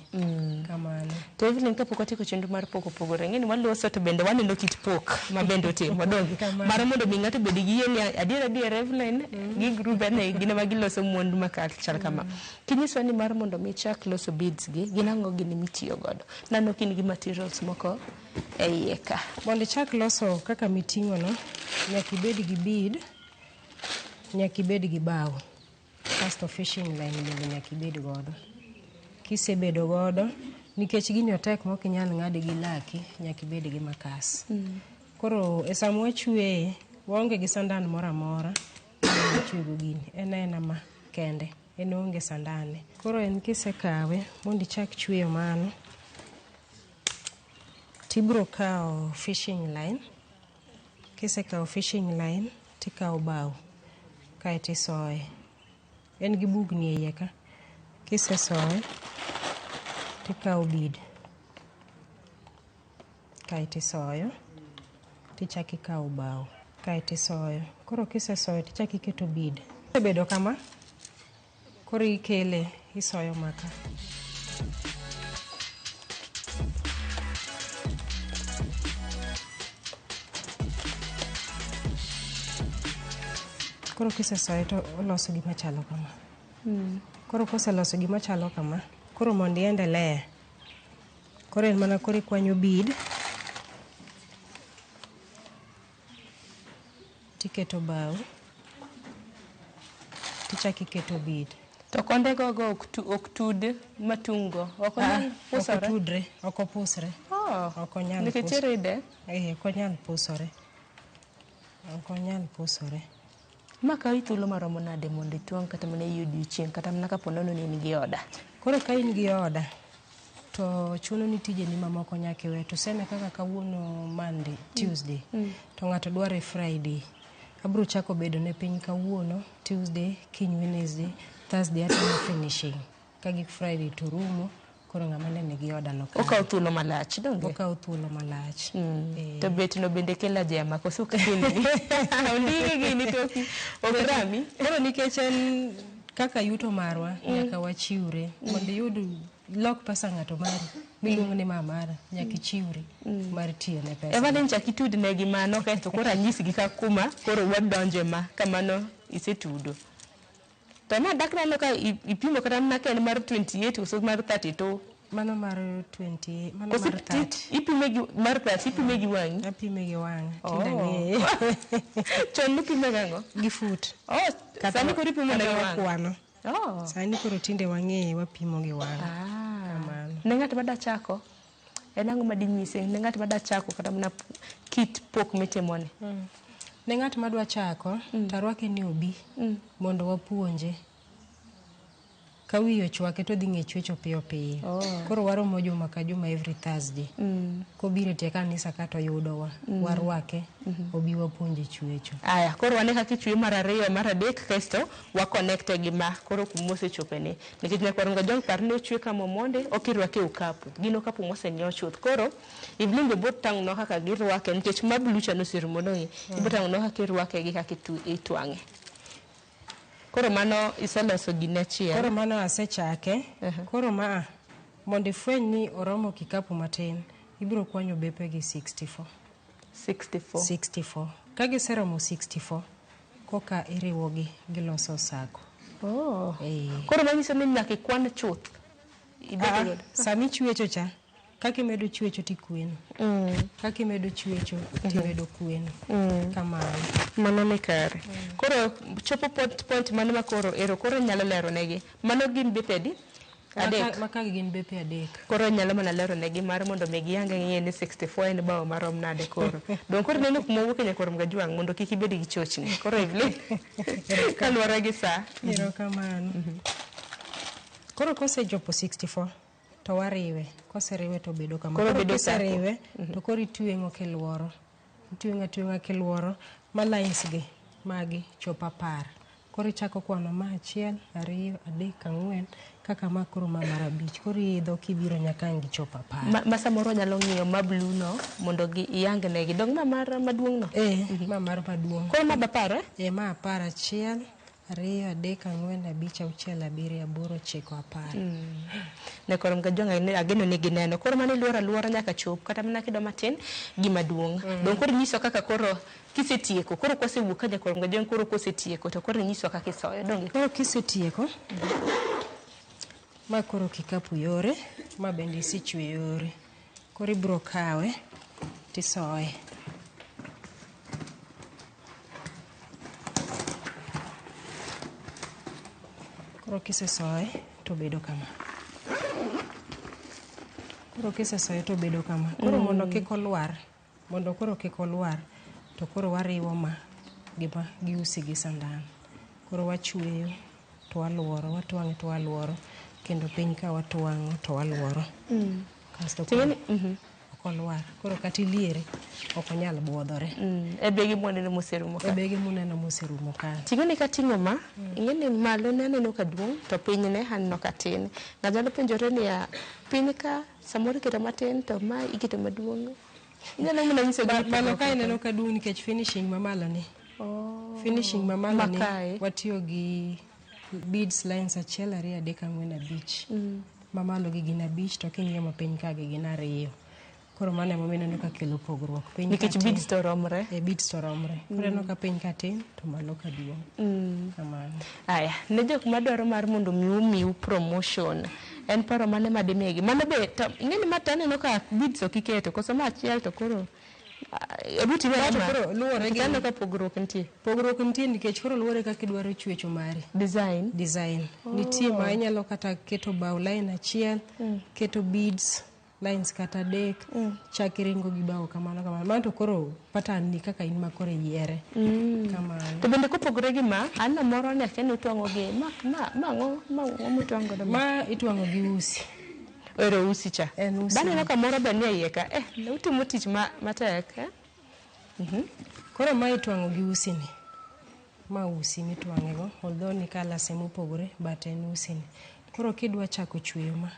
Kamano. To Evelyn kapok watieko chenro mar pok opogore, ing'e ni waloso to bende waneno kit pok ma bende otimo donge? Mar mondo mi ng'ato obed gi yie ni adier adier Evelyn gi grube ni gin ema giloso mwandu machal kama. Kinyiswa ni mar mondo mi ichak loso beads gi, gin ang'o gini mitiyo godo? Naneno ka in gi materials moko e iye ka. Mondo ichak loso kaka miting'o no, nyaka ibed gi bead, nyaka ibed gi bao. Kasto fishing line bende nyaka ibed godo. Kisebedo godo, nikech gini otek ma ok inyal ng'ade gi laki, nyaka ibed gi makas. Koro e sama wachweye, waonge gi sandan moro amora wachwego gini. En aena ma kende, en oonge sandane. Koro en kisekawe mondo ichak chweyo mano, tibiro kawo fishing line. Kisekawo fishing line, tikawo bao kaeto isoye. En gi bugni e iye ka. Kisesoye, tikawo bead kaeto isoyo. Tichako ikawo bao kaeto isoyo. Koro kisesoyo tichako iketo bead. Osebedo kama, koro ikele isoyo maka. Koro kisesoye to oloso gima chalo kama. Koro koseloso gima chalo kama, koro mondo iendelea, koro en mana koro ikwanyo bead tiketo bao tichako iketo bead. To konde gogo ok tud matung' go. Ok onyal Ok pusore. otudre, ok opusre. Oh. Ok onyal Nikech pusre. iride. Eh, ok onyal pusore. Ok onyal pusore. Ma kawi thuolo maromo nade mondo itwang' kata mana ei odiochieng' kata mana kapo nono ni in gi oda? Koro ka in gi oda to chuno ni tijeni mamoko nyaka iwe. Tuseme kaka kawuono Monday, Tuesday, to ng'ato dware Friday. Abiro chako bedo ne piny kawuono, Tuesday, kiny Wednesday, Thursday atimo finishing. Kagik Friday to rumo, koro ng'ama ne nigi oda no kawe. Okawo thuolo malach, donge? Okawo thuolo malach. Eh. To bet no bende kelo ajema koso kelni. Ondiki gini to ok rami. Koro nikech en kaka yuto marwa, nyaka wachiwre. Mondo iyud lok pesa ng'ato mari, miluongo ni ma mara, nyaka ichiwri mar tiyo ne pesa. Evelyn chak itudne gi mano kaeto koro anyisgi ka kuma koro wadonje ma kamano isetudo. To nadak neno ka ipimo kata mana ka en mar 28 koso mar 32. Mano mar 20, mano Koso mar 30. Ipime gi mar 30 ipime gi wang'i? Apime gi wang'a. Oh. Tinde ang'eye. Chon nupime gang'o? Gi fut. Oh, sani koro ipimo na gi wang'. wakwano. Oh. Sani koro tinde wang'eye wapimo gi wang'. Kamano. Ne ng'at ma da chako, en ang'o ma dinyise? Ne ng'at ma da chako kata mana kit pok mitimoni. Ne ng'at madwa chako, tarwake ni obi mondo wapuonje. Ka wiye ochwake to odhi ng'e chwecho piyo piyo. Oh. Koro waromo juma ka juma every Thursday. Kobiro e tie kanisa ka to yudowa. Warwake, obi wapuonje chwecho. Aya, koro wane kaka ichwe mar ariyo, mar adek, kasto wa connect gi ma koro kuma osechopeni. Nikech nyakwar Ngajong par ni ochwe kama omonde, ok irwake e okapu. Gin okapu mosenyiew chuth. Koro Evelyn be biro tang'onwa kaka girwake nikech ma blue cha noserumo dong'. Ibiro tang'onwa kaka irwake gi kaka itwang'e. Koro mano iseloso gine achiel. Koro mano asechake. Koro ma mondo ifweny ni oromo kikapu matin, ibiro kwanyo bepe gi 64. 64. 64. Ka giseromo 64, koka iriwogi giloso sako. Oh. Koro manyiso ni nyaka ikwan chuth. Ibed godo. Sami chwecho cha, kaka imedo chwecho tikweno. Kaka imedo chwecho timedo kweno. Kamano. Mano ni kare. Koro chopo point mano ma koro ero koro nyalo lero negi. Mano gin bepe adi? Adek. Maka gin bepe adek. Koro nyalo mana lero negi mar mondo mi giyange ng'e ni 64 en bao marom nade koro. Dong koro neno kuma owuok e nyakwar Mgajwang' mondo kik ibed gi chochni. Koro Evelyn, kaluwore gi saa. Erokamano. Koro kosechopo 64 to wariwe. Koseriwe to bedo kama. Koro bedo sako. Koseriwe to koro itweng'o kiluoro. Itweng'o atweng'a kiluoro ma lines gi magi chopo 10. Koro ichako kwano ma 1, 2, 3, 4 kaka ma koro ma mar 5. Koro iidho kibiro nyaka ang' gichop 10. Ma samoro nyalo ng'iyo ma blue no mondo gi iyang negi. Dong ma mar maduong' no? Ma mar maduong'. Koro ma 10 eh? Ma 10 1, 2, 3, 4, 5, 6, 7, 8, 9, 10. Ne koro Mgajwang' ageno ni gineno. Koro mano iluoro aluora nyaka chop kata mana kido matin gima duong'. Dong koro nyiso kaka koro kisetieko. Koro kwasewuok ka nyakwar Mgajwang' koro kosetieko to koro nyiso kaka isoyo. Donge? Koro kisetieko, ma koro kikapu yore, ma bende isechwe yore. Koro ibiro kawe tisoye. Koro kisesoye to bedo kama. Koro kisesoye to bedo kama. Koro mondo kik olwar, mondo koro kik olwar, to koro wariwo ma gi ma gi usi gi sandan. Koro wachweyo to waluoro, watwang'e to waluoro, kendo piny ka watwang'o to waluoro. Kasto koro ok olwar. Koro kata iliere ok onyal buodhore. E bege mwaneno moserumo ka. E bege muneno moserumo ka. Ting'o ni kating'o ma, ing'e ni malo ne aneno ka duong' to piny ne aneno ka tin. Ng'ato nyalo penjore niya, piny ka samoro iketo matin to ma iketo maduong'. Inyalo mana nyiso Ba- gi Malo ka ineno ka duong' nikech finishing mamalo ni. Finishing mamalo ni Makae. watiyo gi beads lines 1 2 3 4 5. Mamalo gi gin 5 to king'iyo mapiny ka gi gin 2. Koro mano emomiyo ineno ka kelo pogruok. Piny ka Nikech tin- beads to romre. Eh, beads to romre. Koro ineno ka piny ka tin to malo ka duong'. Kamano. Aya, ne jok madwaro mar mondo mi omiu promotion, en paro mane madimigi? Mano be, to ing'eni ma to aneno ka beads ok iketo, koso ma achiel to koro ebu time Ma to ma. koro luwore gi- Aneno ka pogruok nitie. Pogruok nitie nikech koro luwore kaka idwaro chwecho mari. Design. Design. Nitie ma inyalo kata keto bao line achiel, keto beads lines kata 3, chak iringo gi bao kamano kamano. Mano to koro pattern ni kaka in ma koro iyiere. Kamano. To bende kopogore gi ma, aneno moro ni akia ni utwang'o gi ma ma ma ang'o ma ang'o mutwang'o godo ma? Ma itwang'o gi usi. Ero usi cha. En usi. Baneno ka moro be nie iye ka. Eh, ne utimo tich ma matek, eh? Koro ma itwang'o gi usi ni. Ma usi mitwang'e go, although ni colours mopogore, but en usi ni. Koro kidwa chako chweyo ma,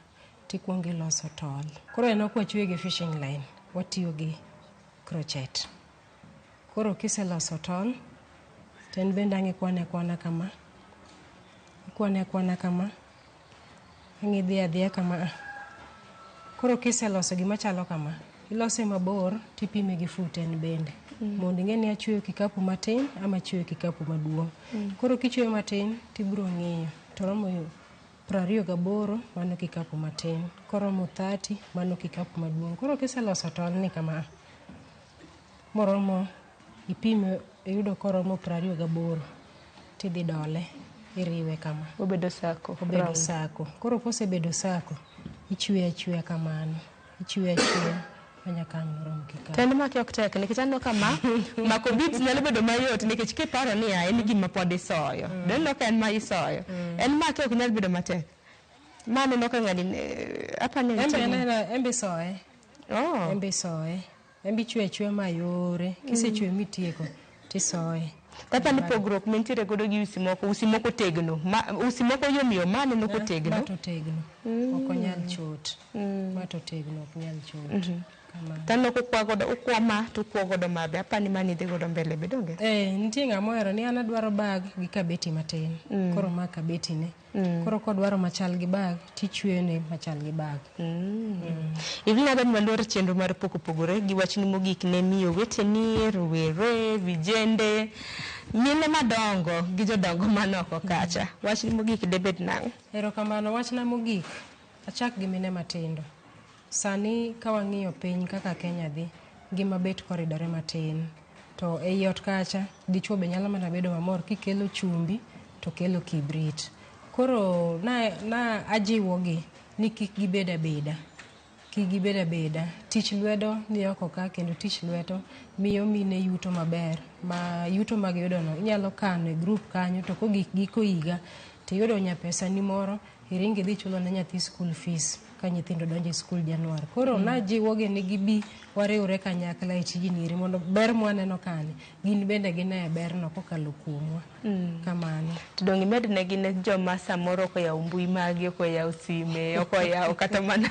tikuongo iloso tol. Koro en ok wachwe gi fishing line, watiyo gi crochet. Koro kiseloso tol, to en bende ang' ikwane akwana kama, ikwane akwana kama, ang' idhi adhiya kama. Koro kiseloso gima chalo kama, ilose mabor tipime gi fut en bende. Mondo ing'e ni achweyo kikapu matin ama achweyo kikapu maduong'. Koro kichweyo matin tibiro ng'iyo to romo 28 mano kikapu matin. Koromo 30 mano kikapu maduong'. Koro kiseloso tol ni kama, moromo ipime iyudo koromo 28 tidhi dole iriwe kama. Obedo sako. Obedo round. sako. Koro kosebedo sako, ichweyo achweya kamano. Ichweyo achweya manyaka ang' norom kikapu. To en make ok tek nikech aneno ka ma mako beads nyalo bedo mayot nikech kiparo niya en gima pod isoyo. Mm. Doneno ka en ma isoyo. En make ok nyal bedo matek. Ma aneno ka ng'ani apani Embe en embe isoye. Oh. Embe isoye. Embe ichweyo achweya mayore. Kisechweyo mitieko tisoye. Kata ni pogruok mantiere godo gi usi moko, usi moko tegno. Ma, usi moko yom yom, ma aneno kotegno. Ma to tegno. Ok onyal chot. Ma to tegno ok nyal chot. Kamano. To aneno kokwa godo, ukwa ma to ukwa godo ma be. Apani mani idhi godo mbele be donge? Eh, nitie ng'ama ohero ni an adwaro bag gi kabeti matin. Koro ma kabeti ne. Koro kodwaro machal gi bag, tichweyone machal gi bag. Evelyn adwa ni waluor chenro mar pok opogore gi wachni mogik ne miyo weteni, rowere, vijende, mine madongo gi jodongo manoko kacha. Wachni mogik debed nang'o? Erokamano, wachna mogik, achak gi mine matindo. Sani ka wang'iyo piny kaka Kenya dhi, ngima bet koridore matin. To ei ot kacha, dichuo be nyalo mana bedo mamor kikelo chumbi to kelo kibrit. Koro na ajiwogi ni kik gibed abeda. Kik gibed abeda. Tich lwedo ni oko ka kendo tich lwedo miyo mine yuto maber. Ma yuto ma giyudono inyalo kano e group kanyo to kogik giko higa tiyudo nyapesa ni moro iring idhi chulo ne nyathi school fees ka nyithindo donjo e school Januar. Koro najiwogi ni gibi wariwre kanyakla e tijni eri mondo ber mwaneno kani gin bende gine berno kokalo kuomwa. Kamano. To dong' imed negi ne joma samoro ok oyawo mbui magi, ok oyawo sime, ok oyawo kata mana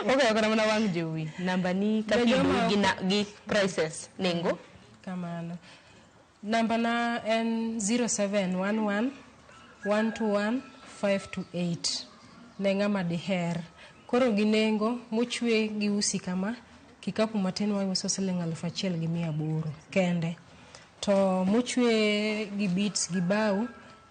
ok oyawo kata mana wang' jowi. Namba ni Ne joma gi, gi prices nengo. Kamano. Namba na en 0711 121 528 ne ng'ama diher. Koro gi nengo mochwe gi usi kama, kikapu matin wauso siling 1800 kende. To mochwe gi beads gi bao,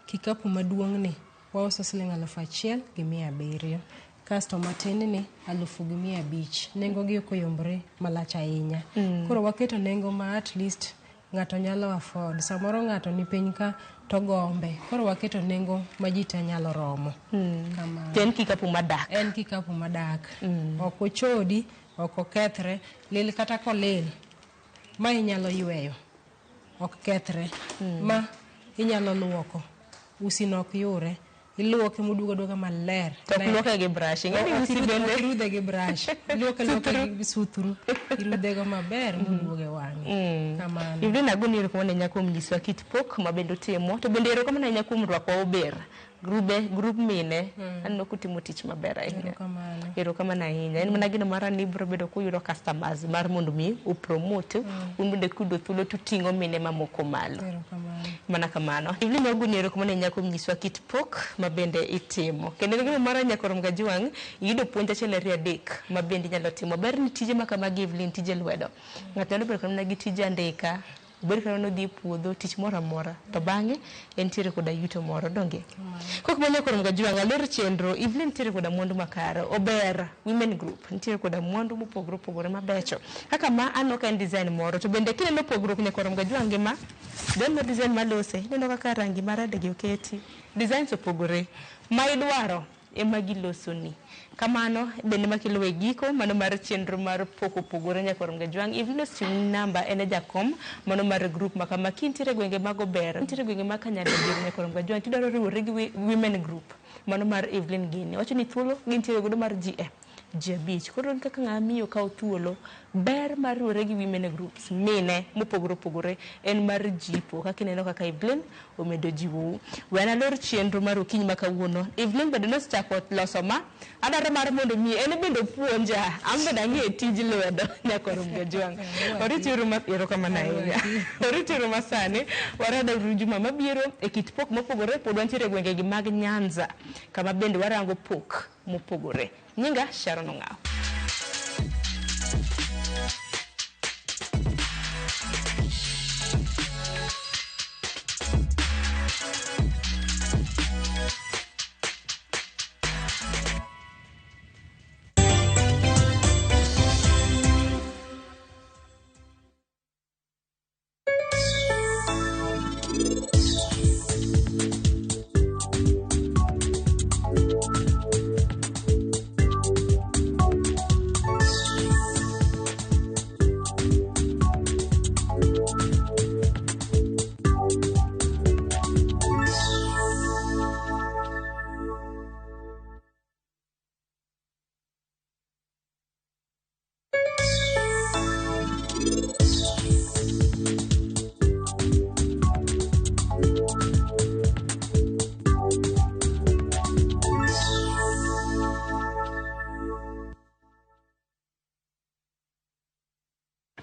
kikapu maduong' ni wauso siling 1700. Kasto matin ni 1500. Nengo gi ok oyombore malach ahinya. Koro waketo nengo ma at least ng'ato nyalo afford. Samoro ng'ato ni piny ka to gombe. Koro waketo nengo ma ji te nyalo romo. Kamano. To en kikapu madak. En kikapu madak. Ok ochodi, ok okethre. Lil kata kolil, ma inyalo yweyo. Ok kethre. Ma inyalo luoko. Usi no ok yure. Iluoke moduogo aduoga maler. To ok luoke gi brush. Ing'e ni usi bende. Ok irudhe gi brush. Iluoke aluoka gi suthuru. Irudhe go maber moduogo e wang'e. Kamano. Evelyn agoni erokamano ahinya kuom nyisowa kit pok ma bende utimo. To bende erokamano ahinya kuom rwako ober. Grube, grup mine, aneno kutimo tich maber ahinya. Erokamano ahinya. En mana gino mara ni ibiro bedo kuyudo customers mar mondo mi upromote, un bende kuyudo thuolo tuting'o mine mamoko malo. Mana kamano. Evelyn Oguni, erokamano ahinya kuom nyiswa kit pok ma bende itimo. Kendo en gima mora nyakoro Mgajwang', iyudo puonj achiel ariyo adek ma bende inyalo timo. Ber ni tije ma kamagi Evelyn, tije lwedo. Ng'ato nyalo bedo kata mana gi tije andika, obed kata nodhi e puodho, tich moro amora. To bang'e, entiere koda yuto moro, donge? Kok mano koro Mgajwang', aler chenro, Evelyn nitiere koda mwandu makare, ober, women group, nitiere koda mwandu mopogore opogore mabecho. Kaka ma aneno ka en design moro, to bende kineno pogruok nyakoro Mgajwang' gi ma, doneno design malose, ineno kaka rangi marade gi oketi, designs opogore. Ma idwaro ema gilosoni. Kamano bende makelo e giko mano mar chenro mar pok opogore nyakoro Mgajwang'. Evelyn ochiwo namba en e jakom mano mar group ma kama kintiere gwenge mag Ober, nitiere gwenge mag Kanyadagiro nyakoro Mgajwang' tidwaro riwori gi women group mano mar Evelyn gini. Wacho ni thuolo gintiere godo mar ji 5. Koro kaka ng'ama miyo kawo thuolo, ber mar riwore gi women groups mine mopogore opogore en mar jipo kaka ineno kaka Evelyn omedo jiwou. We an alor chenro mar okinyi ma kawuono. Evelyn bende nosechako loso ma adwaro mar mondo mi en bende opuonja, an bende ang'e tij lwedo nyakoro Mgajwang'. Oritiuru ma erokamano ahinya. Oritiuru masani warado uru juma mabiro e kit pok mopogore pod wantiere e gwenge gi mag Nyanza kama bende warango pok mopogore. Nyinga Sharon Ong'aw.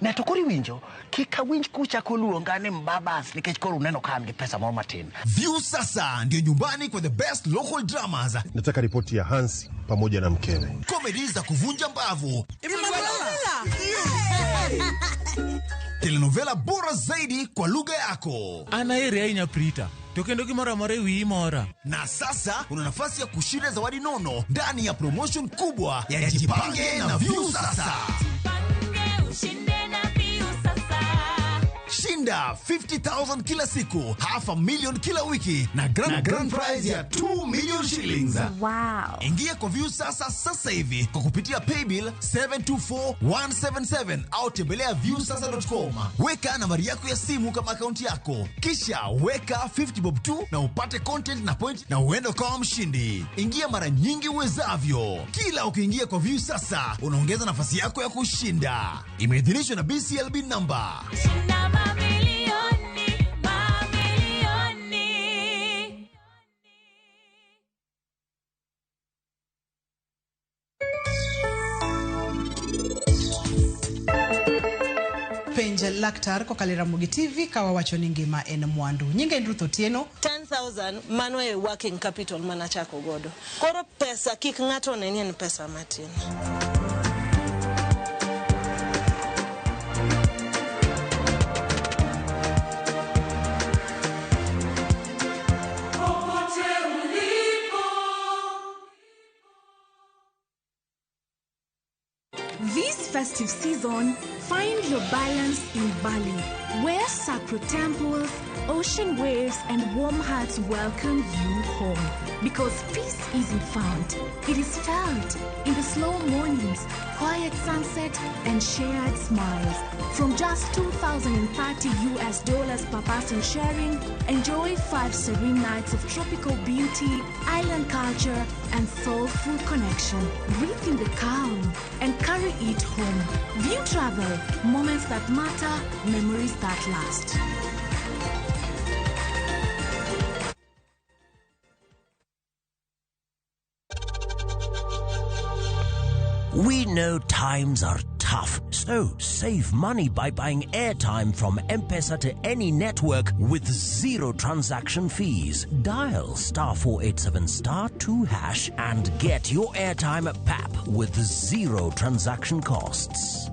Ne to koro iwinjo, kik awinj kuchako luonga ni mbabas nikech koro uneno ka an gi pesa moro matin. View sasa ndio nyumbani kwa the best local dramas. Nataka ripoti ya Hansi pamoja na mkewe. Comedy za kuvunja mbavu. Telenovela bora zaidi kwa lugha yako. An aheri ahinya Prita, to kendo gimoro amora e wiyi mora. Na sasa una nafasi ya kushinda zawadi nono ndani ya promotion kubwa ya Jipange na View Sasa. Shinda 50,000 kila siku, 500,000 kila wiki na grand prize ya 2 million shillings. Wow. Ingia kwa View Sasa sasa hivi kwa kupitia paybill 724177 au tembelea viewsasa.com. Weka nambari yako ya simu kama akaunti yako, kisha weka 50 bob tu na upate content na point na uende ukawa mshindi. Ingia mara nyingi uwezavyo. Kila ukiingia kwa View Sasa unaongeza nafasi yako ya kushinda. Imeidhinishwa na BCLB number. Shinda mamilioni, mamilioni. Penj laktar kokalo e Ramogi TV ka wawacho ni ngima en mwandu. Nyinga en Ruth Otieno. 10,000 mano e working capital manachako godo. Koro pesa kik ng'ato ne ni en pesa matin. This festive season, find your balance in Bali, where sacred temples, ocean waves, and warm hearts welcome you home. Because peace isn't found, it is felt in the slow mornings, quiet sunset, and shared smiles. From just $2,030 per person sharing, enjoy 5 serene nights of tropical beauty, island culture, and soulful connection. Breathe in the calm and carry it home. View Travel, moments that matter, memories that last. We know times are tough, so save money by buying airtime from M-Pesa to any network with zero transaction fees. Dial star 487 star 2 hash and get your airtime at PAP with zero transaction costs.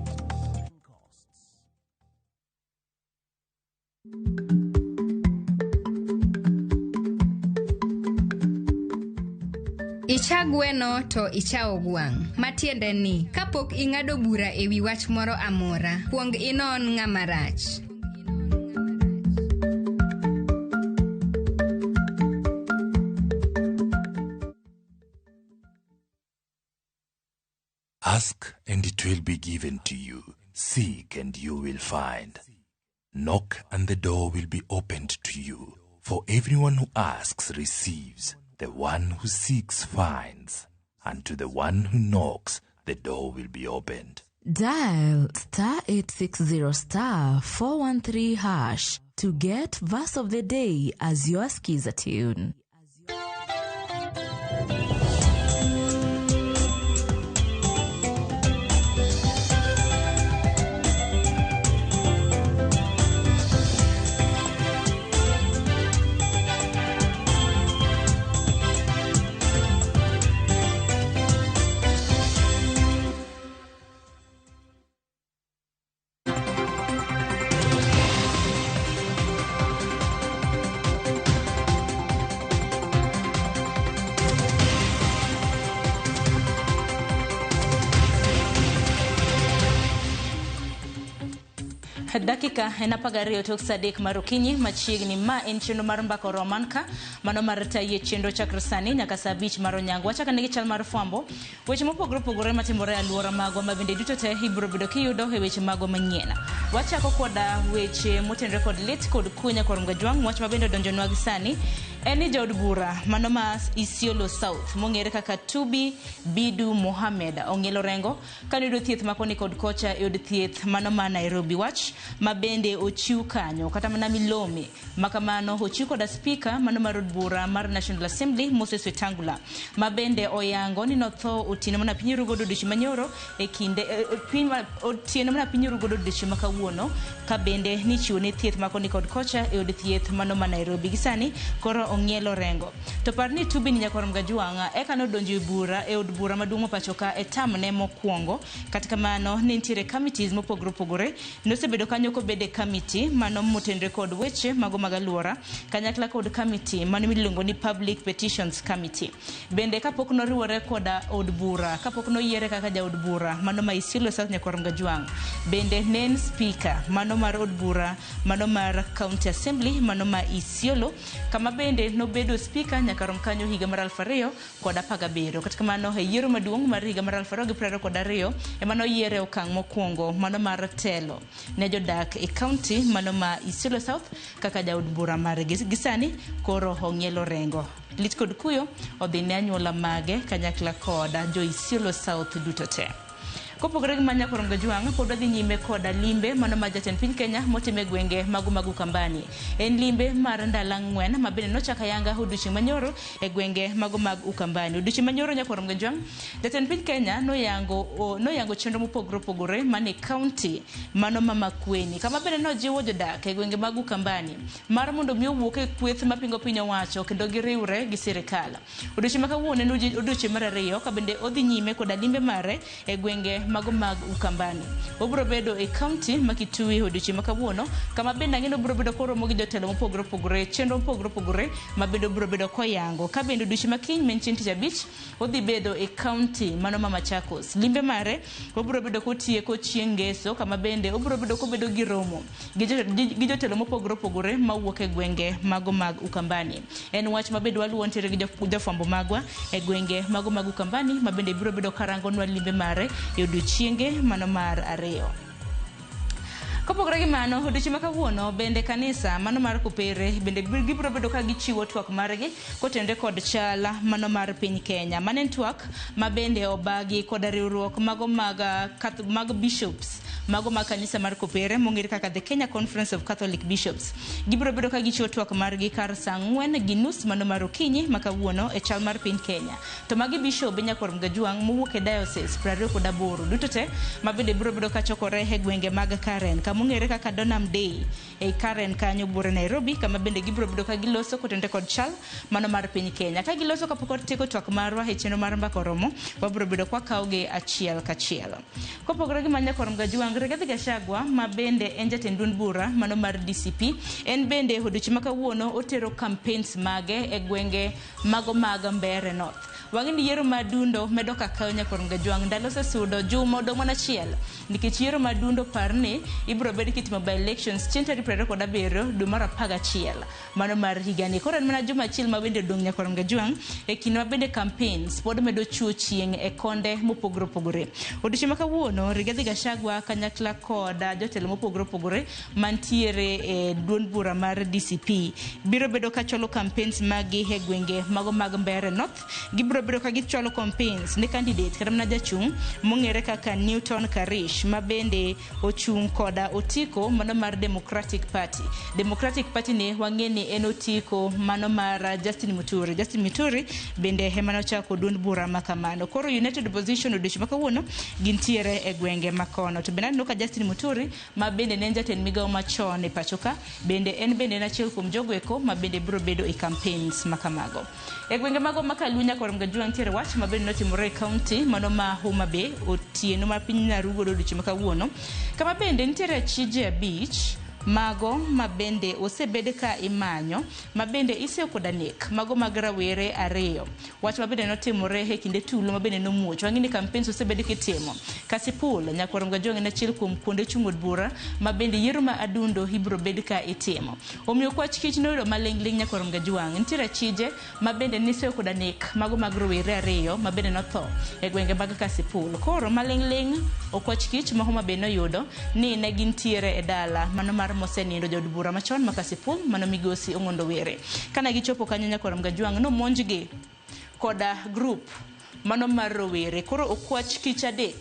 Icha gweno to ichawo gwang'. Matiende ni, kapok ing'ado bura e wi wach moro amora, kuong inon ng'ama rach. Ask and it will be given to you. Seek and you will find. Knock and the door will be opened to you. For everyone who asks receives. The one who seeks finds. And to the one who knocks, the door will be opened. Dial star 860 star 413 hash to get verse of the day as your skiza tune. Dakika en 12 tok sa 3 mar okinyi machiegni. Ma en chenro mar Mbaka Oromo ka mano mar tayie chenro chakre sani nyaka sa 5 mar onyango. Wachako negi chal mar fwambo, weche mopogore opogore matimore e alwora magwa ma bende duto te ibiro bedo kiyudo e weche magwa manyien. Wachako koda weche motenore kod lit kod kunya kod Mgajwang'. Wach ma bende odonjonwa gi sani en ni jaod bura mano ma Isiolo South mong'ere kaka Tubi Bidu Mohamed ong'ielo rengo kane oyudo thieth ma koni kod kocha e od thieth mano ma Nairobi. Wach ma bende ochiw kanyo kata mana milome makamano ochiw koda spika mano mar od bura mar National Assembly Moses Wetangula ma bende oyango ni notho otieno mana piny rugodo odiochieng' manyoro e kinde piny otieno mana piny rugodo odiochieng' ma kawuono ka bende nichiwo ne thieth ma koni kod kocha e od thieth mano ma Nairobi. Gi sani koro ong'ielo rengo. To par ni Tubi ni nyakwar Mgajwang' eka nodonjo e bura e od bura maduong' ma pacho ka e tamne mokwongo. Kata kamano ne nitiere committees mopogore opogore nosebedo kanyo kobede committee mano motenre kod weche mago mag alwora kanyakla kod committee mano miluongo ni Public Petitions Committee. Bende kapok noriwore koda od bura, kapok noyiere kaka jaod bura mano ma Isiolo South nyakwar Mgajwang', bende ne en speaker mano mar od bura mano mar County Assembly mano ma Isiolo, kama bende nobedo speaker nyaka rom kanyo higa mar 2017. Kata kamano e yiero maduong' mar higa mar 2022 ema noyiere okang' mokwongo mano mar telo ne jodak e county mano ma Isiolo South kaka jaod bura margi. Gi sani koro ong'ielo rengo. Lit kod kuyo odhi ne anyuola mage kanyakla koda jo Isiolo South duto te. Kopogore gi manya kor Mgajwang', pod wadhi nyime koda limbe mano ma jatend piny Kenya motime gwenge mago mag Ukambani. En limbe mar ndalo 4 ma bende nochako ayanga odiochieng' manyoro e gwenge mago mag Ukambani. Odiochieng' manyoro nyakwar Mgajwang', jatend piny Kenya noyango chenro mopogore opogore mane county mano ma Makueni, kama bende nojiwo jodak e gwenge mag Ukambani mar mondo mi owuok e kweth mapingo piny owacho kendo giriwre gi sirikal. Odiochieng' ma kawuono en odiochieng' mar 2 ka bende odhi nyime koda limbe mare e gwenge mago mag Ukambani. Obiro bedo e county ma Kitui odiochieng' ma kawuono, kama bende ang'e ni obiro bedo koromo gi jotelo mopogore opogore, chenro mopogore opogore ma bende obiro bedo koyango. Ka bende odiochieng' ma kiny ma en chieng' tich abich, odhi bedo e county mano ma Machakos. Limbe mare obiro bedo kotieko chieng' ngeso, kama bende obiro bedo kobedo gi romo gi jotelo mopogore opogore mawuok e gwenge mago mag Ukambani. En wach ma bende waluwo nitiere gi jofwambo magwa e gwenge mago mag Ukambani ma bende biro bedo karangonwa limbe mare e odiochienge mano mar 2. Kopogore gi mano, odiochieng' ma kawuono bende kanisa mano mar Kopere bende gibiro bedo ka gichiwo twak margi kotenore kod chal mano mar piny Kenya. Mano en twak ma bende obagi koda riwruok mago mag, mag bishops mago mag kanisa mar Kopere mong'ere kaka The Kenya Conference of Catholic Bishops. Gibiro bedo ka gichiwo twak margi kar saa 4:30 mano mar okinyi ma kawuono e chal mar piny Kenya. To magi bishop Nyakwar Mgajwang' mowuok e diocese 28 duto te ma bende biro bedo ka chokore e gwenge mag Karen kamong'ere kaka Donham Day ei Karen kanyo buore Nairobi, kama bende gibiro bedo ka giloso kotenore kod chal mano mar piny Kenya. Ka giloso kapok watieko twak marwa e chenro mar mbaka oromo, wabiro bedo kwa kawogi achiel kachiel. Kopogore gi mano, Nyakwar Mgajwang', Rigathi Gachagua ma bende en jatend duond bura mano mar DCP, en bende odiochieng' ma kawuono otero campaigns mage e gwenge mago mag Mbeere North. Wang'e ni yiero ma dundo medo kakayo Nyakwar Mgajwang' ndalo osesudo juma odong' mana achiel nikech yiero ma dundo par ni ibiro bed kitimo by elections chieng' tarik 27 dwe mar 11 mano mar higani. Koro en mana juma achiel ma bende odong' Nyakwar Mgajwang' e kinde ma bende campaigns pod medo chuo chieng' e konde mopogore opogore. Odiochieng' ma kawuono Rigathi Gachagua kanyakla kod jotelo mopogore opogore mantiere e duond bura mar DCP biro bedo ka chwalo campaigns maggi e gwenge mago mag Mbeere North. Gibiro bedo ka gichwalo campaigns ne candidate kata mana jachung' mong'ere kaka Newton Karish ma bende ochung' koda otiko mano mar Democratic Party. Democratic Party ni wang'e ni en otiko mano mar Justin Muturi. Justin Muturi bende ema nochako duond bura ma kamano. Koro United Opposition odiochieng' ma kawuono gintiere e gwenge makono. To bende aneno ka Justin Muturi ma bende ne en jatend migawo machon e pacho ka, bende en bende en achiel kuom jogo eko ma bende biro bedo e campaigns ma kamago. E gwenge mago ma Kaluo Nyakwar Mgajwang' nitiere wach ma bende notimore e county mano ma Homa Bay otieno ma piny Narugo odiochieng' ma kawuono, kama bende nitiere achije 5 mago ma bende osebed ka imanyo ma bende iseyo koda nek mago mag rawere 2. Wach ma bende notimore e kinde tulo ma bende nomuoch. Wang'e ni campaigns osebed kitimo. Kasipul Nyakwar Mgajwang' en achiel kuom kuonde chung' od bura ma bende yiero ma adundo ibiro bed ka itimo. Omiyo kwach kich noyudo maling'ling' Nyakwar Mgajwang'. Nitiere achije ma bende niseyo koda nek mago mag rowere 2 ma bende notho e gwenge mag Kasipul. Koro maling'ling' okwach kich ma Homa Bay noyudo ni ne gintiere e dala mano mar mosenindo jaod bura machon ma Kasipul mano migosi Ong'ondo Were. Kana gichopo kanyo Nyakwar Mgajwang' nomonjgi koda group mano mar rowere. Koro okwach kich 3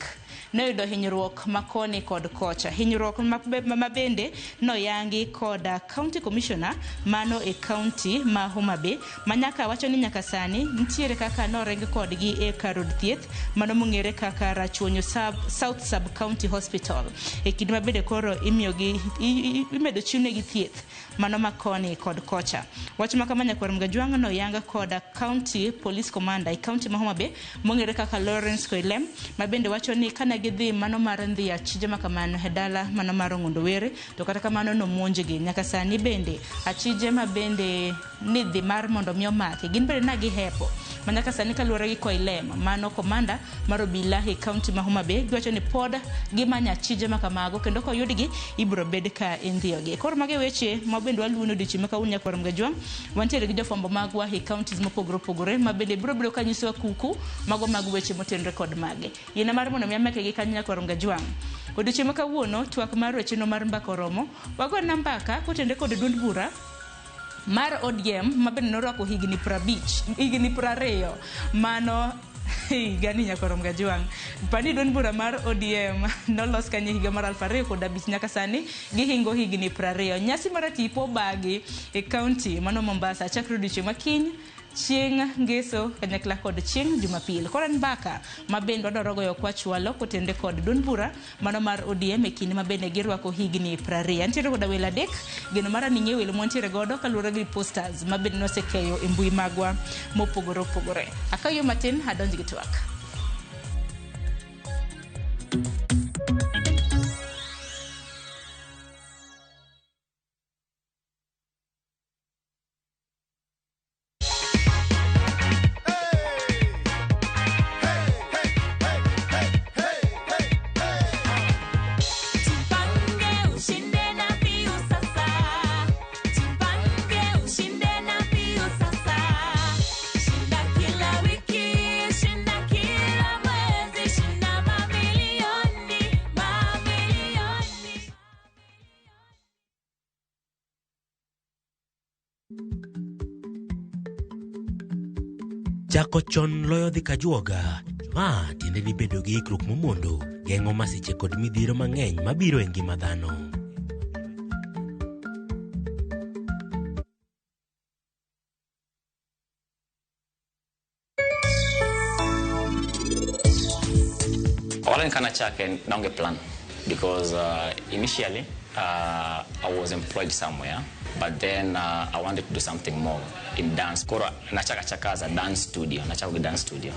noyudo hinyruok makoni kod kocha. Hinyruok ma bende noyangi koda county commissioner mano e county ma Homa Bay ma nyaka wacho ni nyaka sani nitiere kaka noreng kodgi e kar od thieth mano mong'ere kaka Rachuonyo South Sub County Hospital. E kinde ma bende koro imiyogi imedo chiwnegi thieth mano makoni kod kocha. Wach ma kama Nyakwar Mgajwang' noyanga koda county police commander e county ma Homa Bay mong'ere kaka Lawrence Koilem ma bende wacho ni kana gidhi mano mar ndhi achije ma kamano e dala mano mar Ong'ondo Were, to kata kamano nomonjgi. Nyaka sani bende achije ma bende ni dhi mar mondo mi omaki gin bende na gihepo ma nyaka sani kaluwore gi Koilem mano komanda mar obila e county ma Homa Bay giwacho ni pod gimanyo achije ma kamago kendo koyudgi ibiro bed ka indhiyogi. Koro magi weche ma bende waluwo odiochieng' ma kawuono Nyakwar Mgajwang'. Wantiere gi jofwambo magwa e counties mopogore opogore ma bende biro bedo ka nyisowa kuku mago mag weche motenore kod mage. Yiena mar mondo mi amake gi kanyo Nyakwar Mgajwang'. Odiochieng' ma kawuono twak mar wecheno mar mbaka oromo. Wagona mbaka kotenore kod duond bura mar ODM ma bende norwako higni 50, higni 20 mano higani Nyakwar Mgajwang'. Pani duond bura mar ODM nolos kanyo higa mar 2005 nyaka sani gihingo higni 20. Nyasi mar tipo bagi e county mano Mombasa chakre odiochieng' ma kiny chieng' ngeso kanyakla kod chieng' Jumapil. Koro en mbaka ma bende wadwaro goyo kwachwalo kotenore kod duond bura mano mar ODM e kinde ma bende girwako higni 20. Antiere koda welo 3, geno mara ni ng'eyo welo mwantiere godo kaluwore gi posters ma bende nosekeyo e mbui magwa mopogore opogore. Akayo matin adonj gi twak. Shinda kila wiki, shinda kila Chako chon loyo dhi kajuoga. Ma tiende ni bedo gi ikruok momondo geng'o masiche kod midhiero mang'eny mabiro e ngima dhano. Ohala ni kanachake naonge plan because initially I was employed somewhere, but then I wanted to do something more in dance. Koro nachaka chaka as a dance studio, nachaka gi dance studio.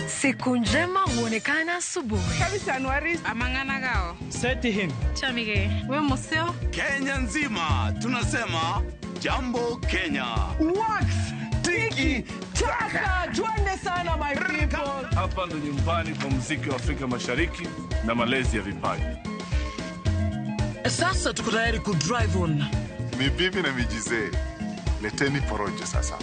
Siku njema huonekana asubuhi. Kabisa Anuari. Amangana gao. Seti him. Chamige. We museo. Kenya nzima tunasema jambo Kenya. Wax tiki taka. Twende sana my people. Hapa ndo nyumbani kwa muziki wa Afrika Mashariki na malezi ya vipaji. Sasa tuko tayari ku drive on. Mibibi na mijizee, leteni porojo sasa.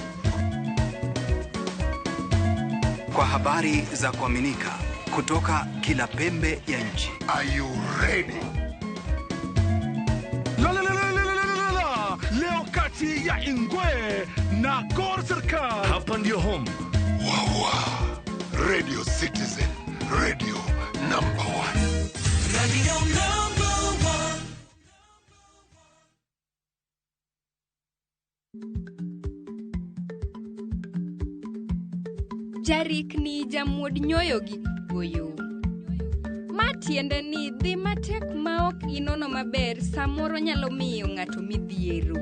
Kwa habari za kuaminika kutoka kila pembe ya nchi. Are you ready? La la la la la la la la. Leo kati ya Ingwe na Gor Serikal. Hapa ndio home. Wawa. Radio Citizen, radio number 1. Radio number 1. Jarikni jamuod nyoyo gi goyo. Ma tiende ni dhi matek ma ok inono maber samoro nyalo miyo ng'ato midhiero.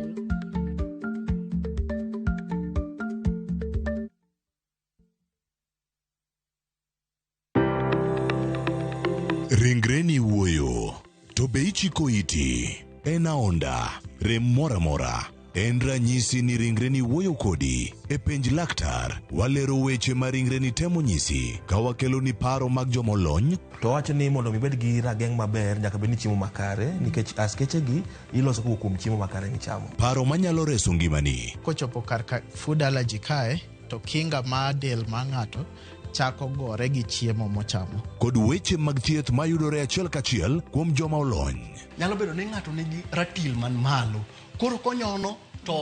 Ringreni wuoyo, to be ichiko iti? En aonda, rem moro amora. En ranyisi ni ringreni wuoyo kodi. E penj laktar, walero weche ma ringreni temo nyisi ka wakeloni paro mag jomolony. To wacho ni mondo mi ibed gi rageng' maber nyaka bed ni chiemo makare nikech askechegi iloso kowuok kuom chiemo makare michamo. Paro manyalo reso ngimani. Kochopo kar ka food allergy kae, to kinga mar del mar ng'ato chako gore gi chiemo mochamo. Kod weche mag thieth mayudore achiel kachiel kuom joma olony. Nyalo bedo ni ng'ato nigi ratil man malo. Koro konyono to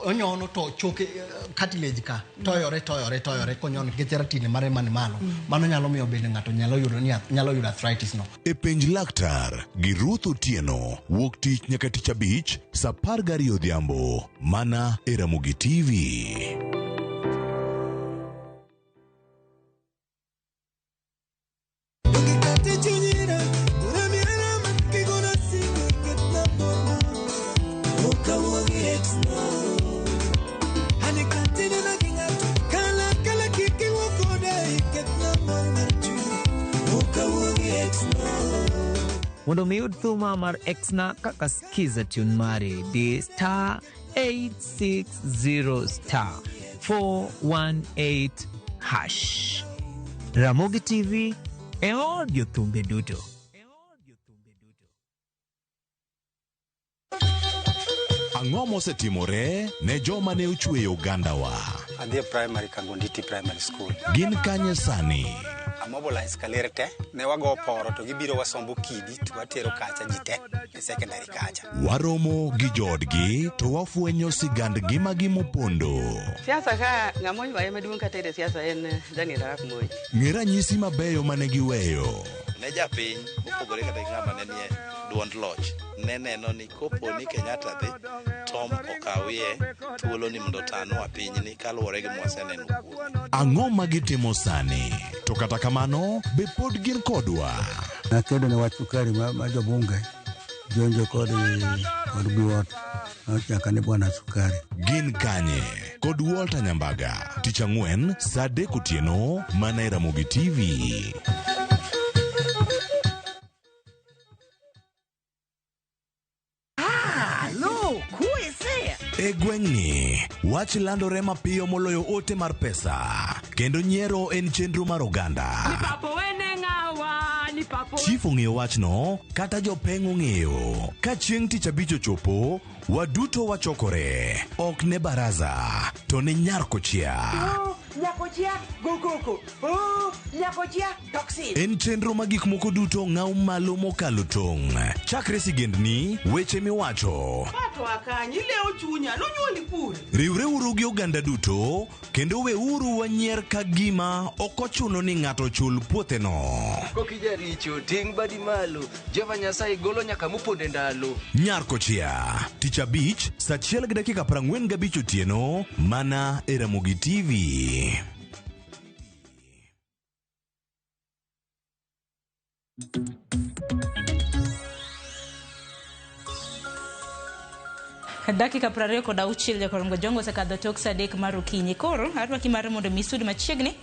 onyono to choke cartilage ka toyore toyore toyore konyono nikech ratil mare man malo. Mano nyalo miyo bende ng'ato nyalo yudo ni nyalo yudo arthritis no. E penj laktar gi Ruth Otieno wuok tich nyaka tich abich saa 12 odhiambo mana e Ramogi TV. Mondo mi yud thuma mar Exna kaka skiza tune mari di star 860 star 418 hash. Ramogi TV e od jothumbe duto. Ang'o mosetimore ne joma ne ochweyo ogandawa? Adhi e primary Kangonditi Primary School. Gin kanye sani? Amobilize kaler te, ne wago poro to gibiro wasombo kidi to watero kacha ji te e secondary kacha. Waromo gi joodgi to wafwenyo sigand ngimagi mopondo. Siasa ka ng'ama oywaye maduong' kata e siasa en Daniel Arap Moi. Ng'e ranyisi mabeyo mane giweyo. Ne japiny mopogore kata gi ng'ama ne nie duond loch ne neno ni kopo ni Kenyatta dhi Tom okawie thuolo ni mondo otanwa pinyni kaluwore gi mwaseneno kuome. Ang'o ma gitimo sani? To kata kamano, be pod gin kodwa? Nakedo ne wach sukari ma jobunge jonjo kod biwot nochaka ni bwana sukari. Gin kanye? Kod Walter Nyambaga, tich ang'wen saa 3 otieno mana e Ramogi TV. E gweng'ni, wach landore mapiyo moloyo ote mar pesa, kendo nyiero en chenro mar oganda. Ni papo wene ng'awa, ni Chief ong'eyo wachno kata jopeng' ong'eyo. Ka chieng' tich abich ochopo, waduto wachokore. Ok ne baraza, to ne nyar kochia. Nyakochia go koko. Oh, nyakochia toxin. En chenro ma gik moko duto ng'aw malo mokalo tong'. Chakre sigendni, weche miwacho. Pato akanyi leo chunya nonyuoli kure. Riwreuru gi oganda duto kendo weuru wanyier ka gima ok ochuno ni ng'ato chul puotheno. Kokijaricho ting' badi malo Jehova Nyasaye golo nyaka moponde ndalo. Nyar Kochia, tich abich, saa achiel gi dakika 45 otieno, mana e Ramogi TV. Dakika 26 jakorongo jongo osekadho tok saa 3 mar okinyi. Koro arwaki mar mondo mi isud machiegni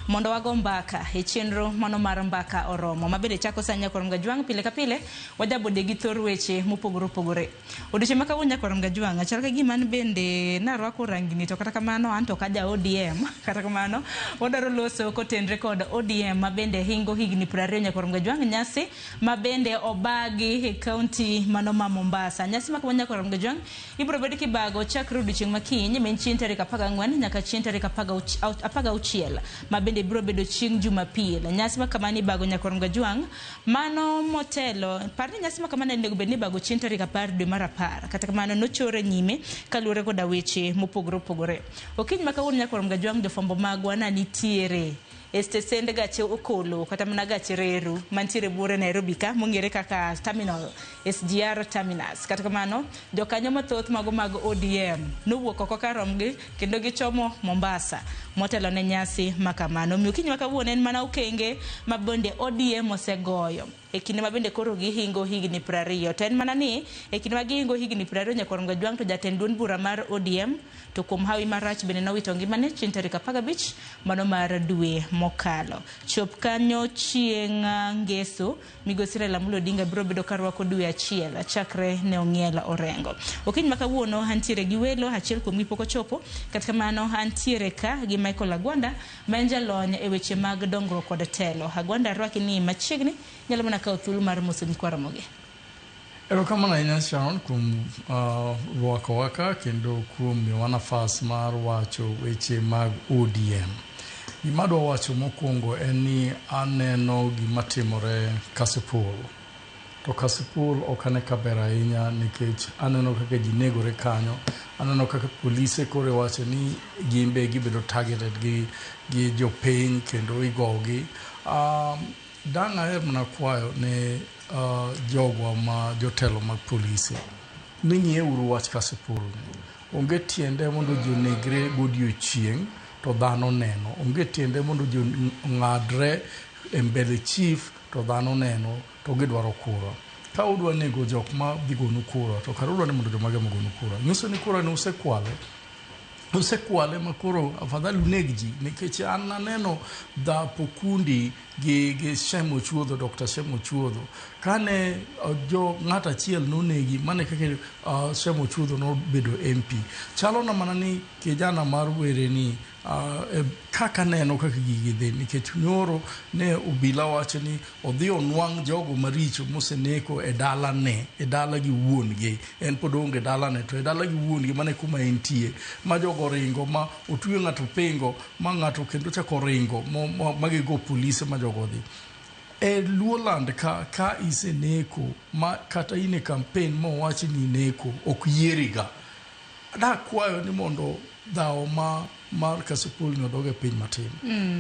mondo wago mbaka e chenro mano mar mbaka oromo ma bende chako sa nyakorom gajwang' pile ka pile wajabode gi thor weche mopogore opogore. Odiochieng' ma kawuono nyakorom gajwang' chal ka gima an bende narwako rangini to kata kamano an to ok aja ODM kata kamano wadwaro loso kotenre kod ODM ma bende hingo higni 20 nyakorom gajwang' nyasi ma bende obagi e kaunti mano ma Mombasa. Nyasi ma kawuono nyakorom gajwang' ibiro bed kibago chakre odiochieng' ma kiny ma en chieng' tarik 14 nyaka chieng' tarik 16 ma bende biro bedo chieng' Jumapil. Nyasi ma kamano ibago nyakorom gajwang' mano motelo par ni nyasi ma kamano onego bed ni ibago chieng' tarik 10 dwe mar 10 kata kamano nochore nyime kaluwore koda weche mopogore opogore. Okinyi ma kawuono nyakorom gajwang' jofwambo magwa na nitiere e stesend gache okolo kata mana gache reru mantiere buore Nairobi ka mong'ere kaka terminal SGR terminus. Kata kamano jokanyo mathoth mago mag ODM nowuok oko kar romgi kendo gichomo Mombasa motelo ne nyasi ma kamano. Omiyo okinyi ma kawuono en mana okenge ma bende ODM osegoyo e kinde ma bende koro gihingo higni 20. To en mana ni e kinde ma gihingo higni 20 nyakorom gajwang' to jatend duond bura mar ODM to kuom hawi marach bende nowito ngimane chieng' tarik 15 mano mar dwe mokalo. Chop kanyo chieng' ngeso migosi Raila Amolo Odinga biro bedo ka rwako dwe achiel chakre ne ong'iel Orengo. Okinyi ma kawuono antiere gi welo achiel kuomgi pok ochopo kata kamano antiere ka gi Michael Agwanda ma en jalony e weche mag dongruok kod telo. Agwanda arwaki ni machiegni nyalo mana kawo thuolo mar moso nyikwa Ramogi. Erokamano ahinya Sharon kuom rwakowa ka kendo kuom miyowa nafas mar wacho weche mag ODM. Gima adwa wacho mokwongo en ni aneno gima timore Kasipul. To Kasipul ok ane ka ber ahinya nikech aneno kaka ji negore kanyo, aneno kaka polise koro wacho ni gin be gibedo targeted gi jopiny kendo igogi. Dang' aher mana kwayo ne jogwa ma jotelo mag polise ni ng'iyeuru wach Kasipul ni. Onge tiende mondo ji onegre godiochieng' to dhano neno. Onge tiende mondo ji ong'adre e mbele chief to dhano neno to gidwaro kura. Ka udwa nego jok ma dhi gonu kura to kare udwa ni mondo jomage mogonu kura. Nyiso ni kura ni usekwale. Usekwale ma koro afadhali uneg ji nikech an aneno Dhapo Kundi gi Shem Ochuodho, Dr. Shem Ochuodho. Kane jo ng'at achiel nonegi mane kaka Shem Ochuodho nobedo MP. Chalo na mana ni kijana mar were ni kaka neno kaka gigi dhi nikech nyoro ne obila wacho ni odhi onwang' jogo maricho moseneko e dalane, e dala gi wuon gi. En pod oonge dalane to e dala gi wuon gi mane kuma entie ma jogo oringo ma otwe ng'ato pingo ma ng'ato kendo chako oringo ma gigo polise ma jogo odhi. E Luoland ka iseneko ma kata in e campaign mowachi ni ineko ok yieriga. Dakwayo ni mondo dhawo mar Kasipul ni odog e piny matin.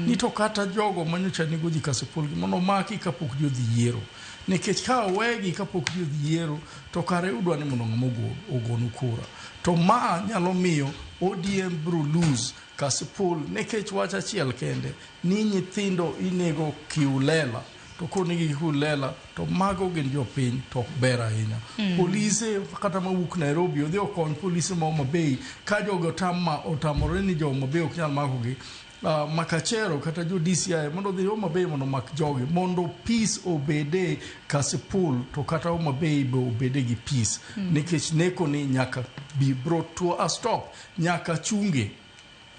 Ni to kata jogo manyocha nego ji Kasipul gi mondo omaki kapok ji odhi yiero. Nikech ka owegi kapok ji odhi yiero to kare udwa ni mondo ng'ama ogonu kura. To ma nyalo miyo ODM biro lose Kasipul nikech wach achiel kende ni nyithindo inego kiulela. To konegi kiulela to mago gin jopiny to ok ber ahinya. Polise kata mawuok Nairobi odhi okony polise ma Homa Bay ka jogo otamore ni jo Homa Bay ok nyal makogi. Makachero kata jo DCI mondo odhi Homa Bay mondo omak jogi mondo peace obede Kasipul to kata Homa Bay be obede gi peace. Nikech neko ni nyaka be brought to a stop, nyaka chunge.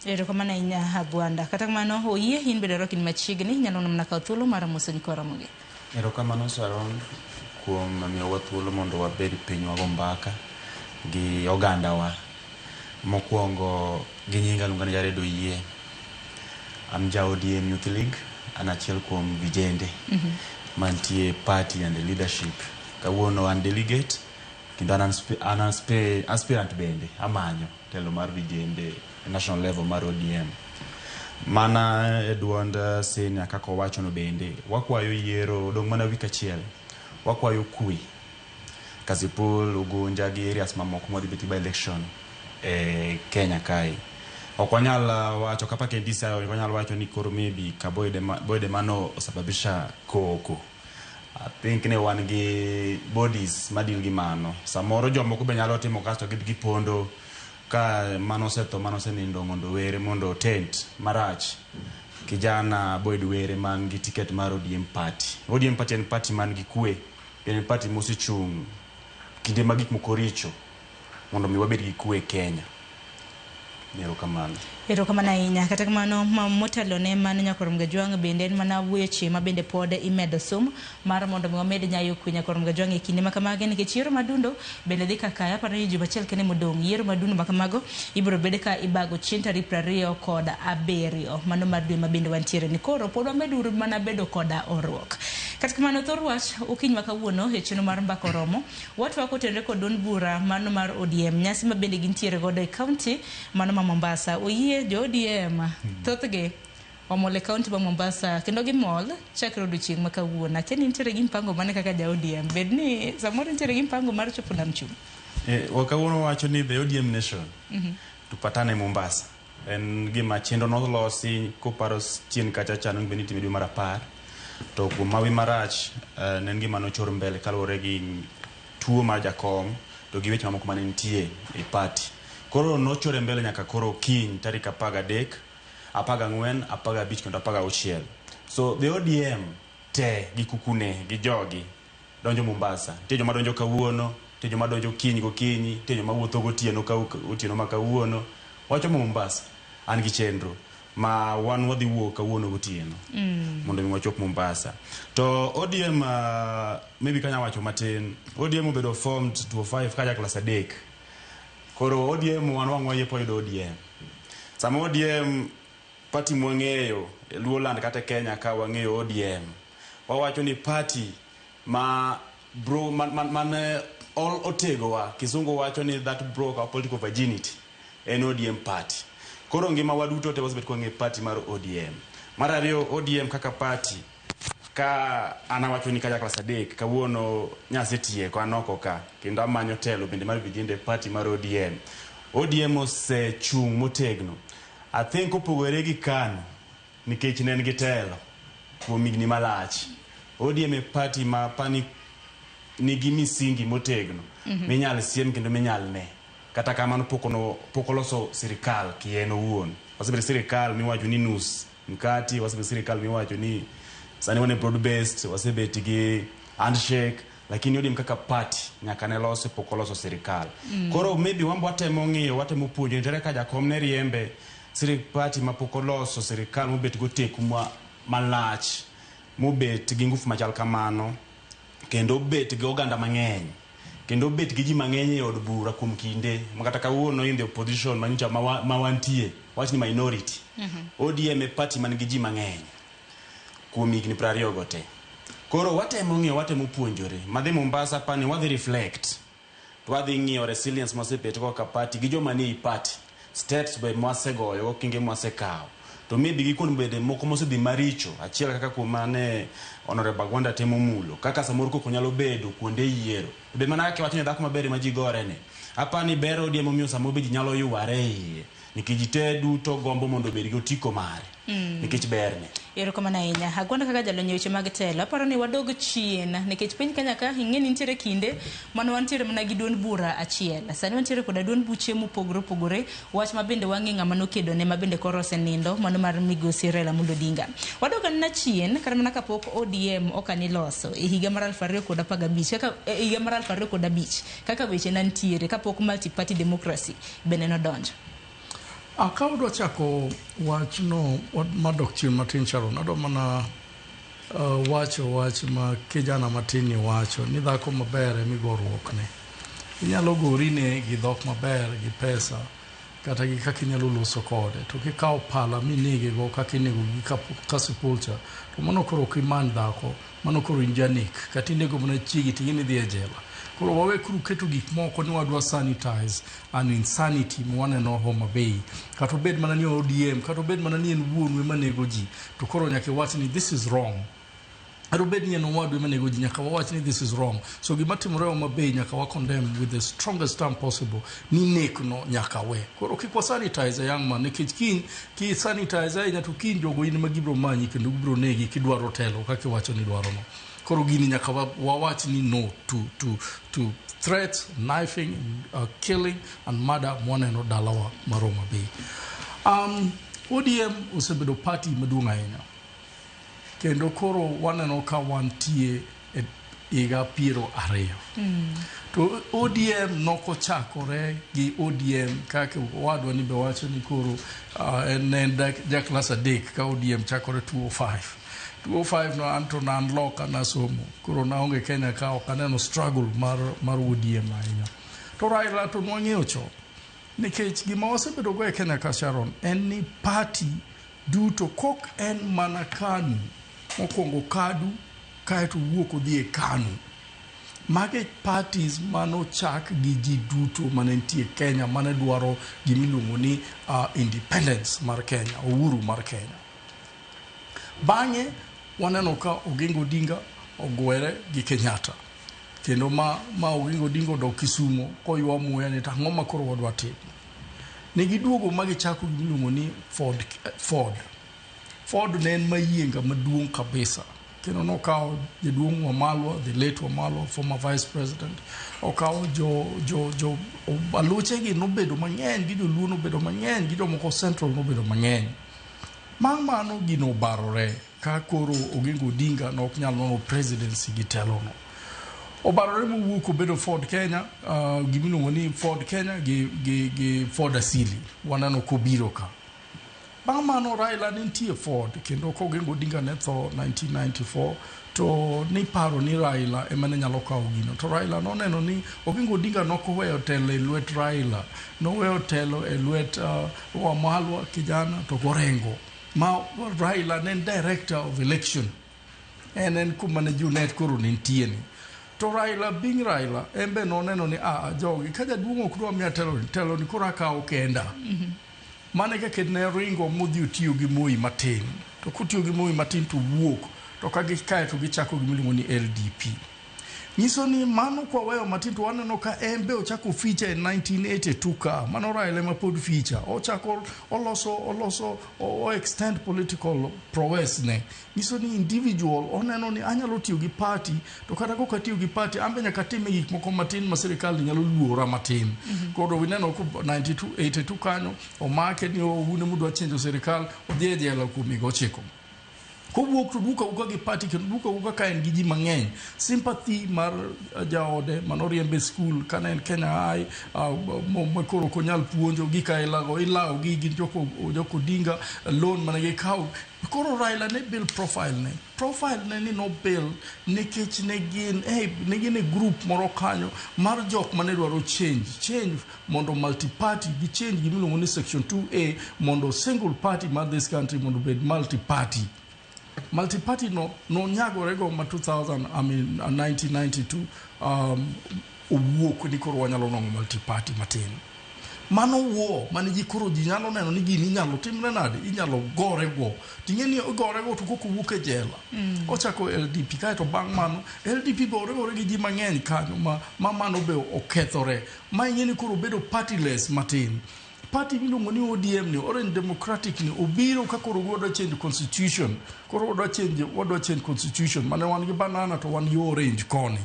Erokamano ahinya Agwanda. Kata kamano oyie in bende rwaki ni machiegni nyalo mana kawo thuolo mar moso nyikwa Ramogi. Erokamano Sharon kuom miyowa thuolo mondo wabed piny wago mbaka gi ogandawa. Mokwongo gi nyinga iluonga ni Jared Oyie. An ja ODM Youth League, an achiel kuom vijende mantie party and leadership. Kawuono an delegate kendo an aspirant bende amanyo telo mar vijende e national level mar ODM. Mana e duond senior kaka owachono bende, wakwayo yiero odong' mana wik achiel. Wakwayo kwe. Kasipul, Ugunja gi areas mamoko mwadhi bet gi by election e Kenya kae. Ok wanyal wacho kapa kendi sayo, ok wanyal wacho ni koro maybe Kaboyd ema no osababisha koko. I think ne wan gi bodies madeal gi mano. Samoro jomoko be nyalo timo kasto gidhi gipondo ka mano osetho, mano osenindo mondo were mondo tent marach. Kijana Boyd Were man gi ticket mar ODM party. ODM party en party man gi kwe, en party mosechung' kinde ma gik moko richo mondo mi wabed gi kwe e Kenya. Erokamano. Erokamano ahinya. Kata kamano, motelo ne mano Nyakor Mgajwang' bende en mana weche ma bende pod imedo sum mar mondo mi wamed nyayo kwe Nyakor Mgajwang' e kinde ma kamagi nikech yiero madundo bende dhi kaka aparo ni juma achiel kende modong' yiero madundo ma kamago ibiro bed ka ibago chieng' tarik 27 mano mar dwe ma bende wantiere ni koro pod wamed uru mana bedo koda horuok. Kata kamano thor wach okinyi ma kawuono e chenro mar mbaka oromo watwak otenore kod duond bura mano mar ODM nyasi ma bende gintiere godo e kaunti mano ma Mombasa. Oyie jo ODM thothgi omol e kaunti ma Mombasa kendo gimol chakre odiochieng' ma kawuono. Akia ni nitiere gi mpango mane kaka ja ODM bed ni samoro nitiere gi mpango mar chopo nam chumbi. Kawuono wacho ni the ODM nation tupatane Mombasa. En gima chenro nolosi koparo chien kacha cha nonego bed ni itime dwe mar 10 to kuom mawi marach ne en gima nochor mbele kaluwore gi tuo mar jakom to gi weche mamoko mane nitie e party. Koro nochore mbele nyaka koro kiny tarik 13, 14, 15 kendo 16. So the ODM te gi kukune gi jogi donjo Mombasa. Nitie joma donjo kawuono, nitie joma donjo kiny gokinyi, nitie joma wuotho gotieno otieno ma kawuono. Wachomo Mombasa, an gi chenro ma wan wadhi wuok kawuono gotieno mondo mi wachop Mombasa. To ODM maybe kanya wacho matin, ODM obedo formed 2005 kaja klas 3. Koro ODM wan wang' wayie poyudo ODM. Sama ODM party mwang'eyo e Luoland kata Kenya ka wang'eyo ODM, wawacho ni party ma bro man all otegowa, kisungu wacho ni that broke our political virginity, en ODM party. Koro ngima waduto te wasebet kwang'e party mar ODM. Mar ariyo, ODM kaka party, ka an awacho ni kaja klas 3, kawuono nyasetieko an oko ka, kendo amanyo telo bende mar vijende party mar ODM. ODM osechung' motegno. I think opogore gi KANU, nikech ne en gi telo kuom higni malach. ODM e party ma pani nigi misingi motegno minyal siem kendo minyal ne. Kata kamano pok oloso sirikal kien owuon. Wasebedo sirikal miwacho ni nus mkati, wasebedo sirikal miwacho ni sani wan e broad based, wasebet gi handshake, lakini ODM kaka party nyaka ne lose pok oloso sirikal. Koro maybe wan watemo ng'iyo, watemo puonjo nitiere ka jakom ne riembe sirik party ma pok oloso sirikal mobet goteku malach, mobet gi ngufu machal kamano, kendo obet gi oganda mang'eny, kendo obet gi ji mang'eny e od bura kuom kinde ma kata kawuono in the opposition manyicha ma wantie, wach ni minority. ODM e party man gi ji mang'eny kuom higni 20 go te. Koro watemo ng'iyo, watemo puonjore. Madhi Mombasa pani wadhi reflect. To wadhi ng'iyo resilience mwasebet go kaka party gi joma nie party. Steps be mwasegoyo go kinge mwasekawo. To maybe gi kuond bende moko mosedhi maricho, achiel kaka kuom mane Honorable Agwanda temo mulo, kaka samoro koko nyalo bedo kuonde yiero. To be mana kaka iwacho ni dhako maber ema ji gore ni. Apani ber ODM omiyo samoro be ji nyalo yware iye. Nikech ji te duto gombo mondo obed gi otiko mare. Nikech berne. Erokamano ahinya. Agwanda kaka jalony e weche mag telo, aparo ni wadog chien nikech piny Kenya ka ing'e ni nitiere kinde mane wantiere mana gi duond bura achiel. Sani wantiere koda duond buche mopogore opogore, wach ma bende wang'e ng'ama nokedo ne ma bende koro osenindo, mano mar migosi Raila Amolo Odinga. Wadog anena chien kata mana kapok ODM okani loso e higa mar 2015, kaka e higa mar 2005 kaka weche ne nitiere kapok multi party democracy bende nodonjo. Ka wadwa chako wachno madok chien matin Sharon, adwa mana wacho wach ma kijana matin ni wacho ni dhako maber ema igoruokne. Inyalo gorine gi dhok maber gi pesa kata gi kaka inyalo loso kode to kikawo pala minege go kaka inego gi kasipul cha to mano koro ok imany dhako mano koro in janek kata inego mana chiegi to ing'e ni idhi e jela. Koro wawe kuru keto gik moko ni wadwa sanitize an insanity ma waneno Homa Bay. Kata obed mana ni ODM, kata obed mana ni en wuonu ema nego ji, to koro nyaka iwach ni this is wrong. Kata obed ni en owadu ema nego ji, nyaka wawach ni this is wrong. So gima timore Homa Bay nyaka wa condemn with the strongest term possible ni nek no nyaka we. Koro kik wa sanitize a young man nikech kiny ki sanitize ahinya to kiny jogo in ema gibiro manyi kendo gibiro negi kidwaro telo kaka iwacho ni idwaro no. Koro gini nyaka wawach ni no to threats, knifing, killing and murder mwaneno dalawa mar Homa Bay. ODM osebedo party maduong' ahinya. Kendo koro waneno ka wantie e higa 20. To ODM nokochakore gi ODM kaka owadwa ni be wacho ni koro en ne en ja klas 3 ka ODM chakore 205. 205 no anto ne an loka nasomo. Koro naonge Kenya ka ok aneno struggle mar ODM ahinya. To Raila to nwang'eyo chon. Nikech gima wasebedo go e Kenya ka Sharon en ni party duto kok en mana KANU. Mokwongo KADU kaeto owuok odhi e KANU. Mage parties manochak gi ji duto mane nitie Kenya mane dwaro gimiluongo ni independence mar Kenya, uhuru mar Kenya. Bang'e waneno ka Oginga Odinga ogwere gi Kenyatta. Kendo ma Oginga Odinga odok Kisumo koywa muya ni to ang'o ma koro wadwa timo. Ne giduogo ma gichako gimiluongo ni Ford. Ford ne en mayienga maduong' kabisa. Kendo nokawo jaduong' Wamalwa, the late Wamalwa, former vice president. Okawo jo aluchegi nobedo mang'eny, gi joluo nobedo mang'eny, gi jomoko central nobedo mang'eny. Bang' mano gino obarore ka koro Oginga Odinga nok nyal nwang'o presidency gi telono. Obarore mowuok obedo Ford Kenya, gimiluongo ni Ford Kenya gi Ford Asili. Waneno kobiro ka. Bang' mano Raila ne nitie Ford kendo ka Oginga Odinga ne tho 1994 to niparo ni Raila ema ne nyalo kawo gino. To Raila noneno ni Oginga Odinga nokoweyo telo e lwet Raila, noweyo telo e lwet Wamalwa kijana to Gorengo. Ma Raila ne en director of election. En kuma ne Junet koro ne nitie ni. To Raila being Raila, en be noneno ni jogi ka jaduong' ok dwa miya telo ni koro akawo kenda. Mane kaka ne ringo modhi otiyo gi Moi matin. To kotiyo gi Moi matin to wuok. To ka gikae to gichako gimiluongo ni LDP. Nyiso ni mano kwa weyo matin to waneno ka en be ochako feature in 1982 ka. Mano Raila ema pod feature. Ochako oloso o extend political prowess ne. Nyiso ni individual oneno ni anyalo tiyo gi party to kata kok atiyo gi party an be nyaka atime gik moko matin ma sirikal ni nyalo luora matin. Koro wineno ko 82 kanyo omake ni un mudwa chenjo sirikal odhi e jela kuom higa 9. Kowuok to duoko awuoka gi party kendo duoko awuoka ka en gi ji mang'eny. Sympathy mar jaode manoriembe school kane en Kenya High ma koro ok onyal puonjo gik ailago ilawo gi gin jok Odinga loan mane gikawo. Koro Raila ne build profile ne. Profile ne ni no build nikech ne gin e group moro kanyo mar jok mane dwaro change mondo multi-party gi change gimiluongo ni section 2A mondo single party mar this country mondo obed multi-party. Multi-party no nyagore go ma 1992 owuok ni koro wanyalo nwang'o multi-party matin. Mano wuo mane ji koro ji nyalo neno ni gini inyalo timre nade, inyalo gore go. Ting'e ni ogore go to kok owuok e jela. Ochako LDP kaeto bang' mano LDP be oriwore gi ji mang'eny kanyo ma mano be okethore. Ma ing'e ni koro obedo partyless matin. Party miluongo ni ODM ni, Orange Democratic ni, obiro ka koro wadwa change constitution. Koro wadwa change constitution. Mane wan gi banana to wan gi orange koni.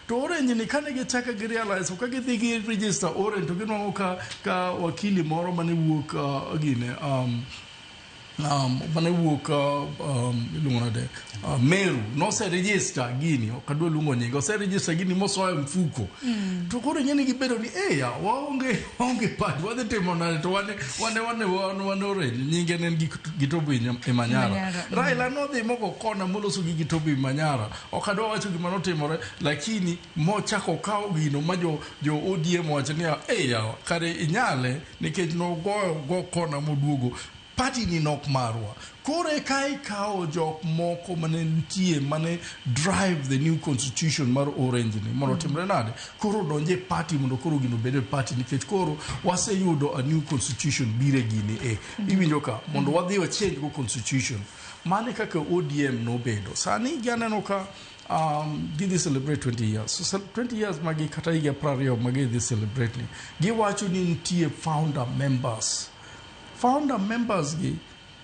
To orange ni kane gichako gi realize ka gidhi gi register orange to ginwang'o ka wakili moro mane wuok gine Mane wuok iluongo nade Meru nose register gini ok adwa luongo nyinge ose register gini mosoyo e mfuko to koro ing'e ni gibedo ni eh ya waonge waonge party wadhi timo nade to wane wane wane wan wan orange nyinge ne en Gitobu Imanyara Imanyara, Raila nodhi mogo kona moloso gi Gitobu Imanyara ok adwa wacho gima notimore lakini mochako okawo gino ma jo jo ODM owacho niya eh yawa kare inyale nikech nogoyo go kona moduogo party ni nok marwa koro eka ikawo jok moko mane nitie mane drive the new constitution mar orange ni mondo otimre nade koro donje party mondo koro gino obed e party nikech koro waseyudo a new constitution bire gini e iwinjo ka mondo wadhi wa change go constitution mane kaka ODM nobedo sani gianeno ka gidhi celebrate 20 years so 20 years magi kata higa 20 magi dhi celebrate ni giwacho ni nitie founder members founder members gi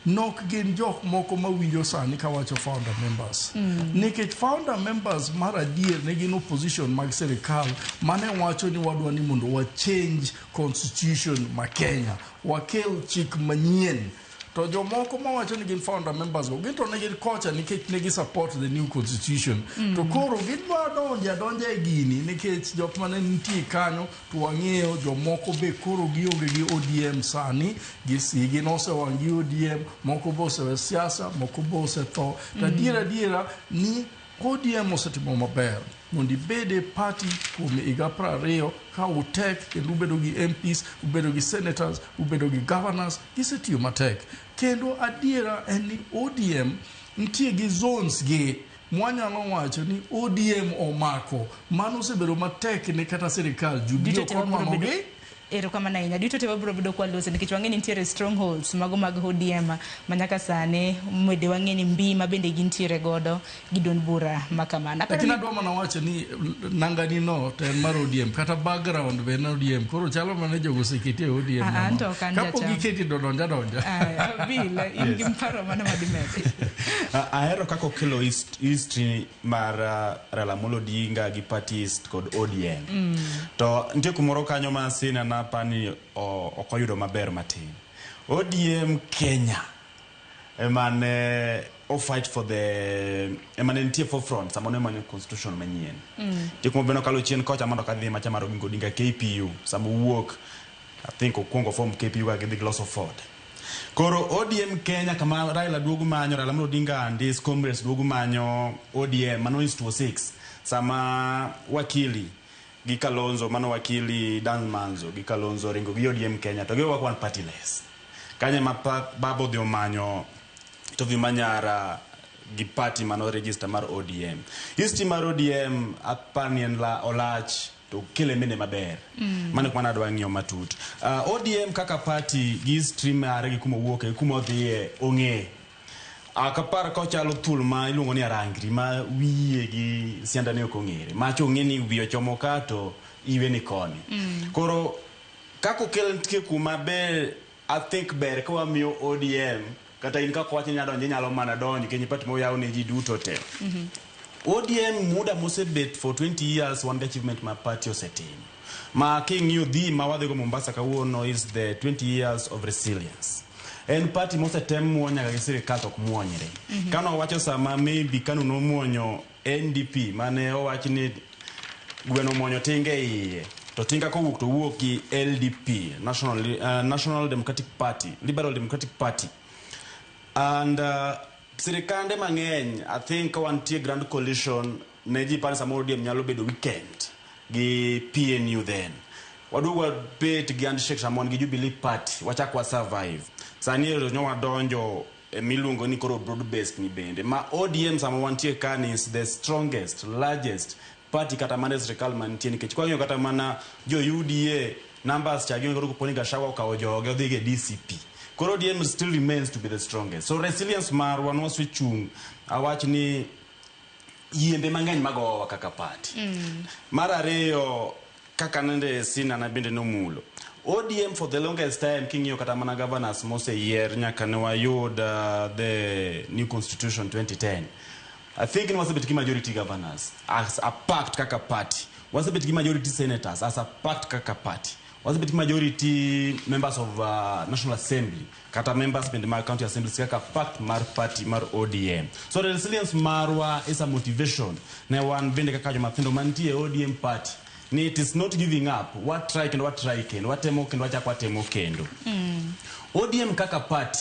nok gin jok moko mawinjo sani kawacho founder members nikech founder members mar adier ne gin opposition mag sirikal mane wacho ni wadwa ni mondo wa change constitution ma Kenya wakel chik manyien to jomoko mawacho ni gin founder members go gin to ne gin kocha nikech ne gi support the new constitution to koro gidwa donjo adonja e gini nikech jok mane nitie kanyo to wang'eyo jomoko be koro gionge gi ODM sani gin osewang' gi ODM moko be osewe siasa moko be osetho to adiera adiera ni ODM osetimo maber mondo ibed e party kuom higa 20 ka utek kendo ubedo gi MPs ubedo gi senators ubedo gi governors gisetiyo matek kendo adiera en ni ODM nitie gi zones gi mwanyalo wacho ni ODM omako mano osebedo matek ne kata sirikal Jubilee Duto te ok wabiro onwang'o bedo gi erokamano ahinya duto te wabiro bedo kwalose nikech wang'e ni nitiere strongholds mago mag ODM ma nyaka sani mwede wang'e ni mbi ma bende gintiere godo gi duond bura ma kamano Aparo lakini ni adwa mana wacho ni nangani no to en mar ODM kata background be en ODM koro chalo mana jogo oseketi e ODM Ah, no. an to ok an kapok jacham. giketi to donja donja Aya, Bill, in gi paro mane madimedi Ahero kaka okelo history mar Raila Amolo Odinga gi parties kod ODM. To nitie kumoro kanyo ma Sina napani ok oyudo maber matin. ODM Kenya emane o fight for the emane nitie forefront sama ne manyo constitution manyien. Nitie kuma be nokalo chien kocha mondo kadhi macha mar Oginga Odinga KPU sama owuok I think okwongo form KPU ka gidhi giloso Ford. Koro ODM Kenya kama Raila duogo manyo, Raila Amolo Odinga and his comrades duogo manyo ODM mano is 206 sama wakili gi Kalonzo mano wakili Dan Manzo gi Kalonzo ringo gi ODM Kenya to giwako wan partyless. Kanye ma baba odhi omanyo Tovi Manyara gi party mano register mar ODM. History mar ODM apar ni en la olach to kele mine maber. Mano kuma nadwa ng'iyo matut. ODM kaka party gi history mare gi kuma owuoke gi kuma odhiye ong'e. Ok apar ka ochalo thuol ma iluongo ni arangri ma wiye gi siandane ok ong'ere. Macha ong'e ni wiye ochomo ka to iwe ni koni. Koro kaka okel nitie kuma ber I think ber ka wamiyo ODM kata in kaka wacho ni inyalo donjo inyalo mana donjo nikech party moyaw ne ji duto te. ODM muda mosebet for 20 years wan gi achievement ma party osetimo. Ma king'iyo dhi ma wadhigo Mombasa kawuono is the 20 years of resilience. En party mosetem muony nyaka gi sirikal to ok muonyre. Kano wacho sama maybe Kanu nomuonyo NDP mane owach ni gweno omuonyo tinga e iye to tinga kowuok to wuok gi LDP National Democratic Party Liberal Democratic Party and sirikande mang'eny I think ka wantie grand coalition ne ji paro samoro ODM nyalo bedo weekend gi PNU then waduogo wabet gi handshake sama wan gi Jubilee Party wachak wa survive sani ero nyo wadonjo e miluongo ni koro broad based ni bende ma ODM sama wantie ka ni is the strongest largest party kata mana e sirikal mantie nikech kwang'iyo kata mana jo UDA numbers cha ging'o kopo ni Gachagua okawo joge odhi e DCP koro ODM still remains to be the strongest so resilience marwa nwasechung' awach ni yiembe mang'eny magowa kaka party mar ariyo kaka nende Sina na bende nomulo ODM for the longest time king'iyo kata mana governors moseyier nyaka ne wayud the new constitution 2010 I think ni wasebet gi majority governors as a pact kaka party wasebet gi majority senators as a pact kaka party Wasebet gi majority members of National Assembly kata members bende mag county assemblies kaka part mar party mar ODM. So the resilience marwa is a motivation ne wan bende kaka jomathindo mantie e ODM party ni it is not giving up, wa try kendo wa try kendo, watemo kendo wachako watemo kendo. ODM kaka party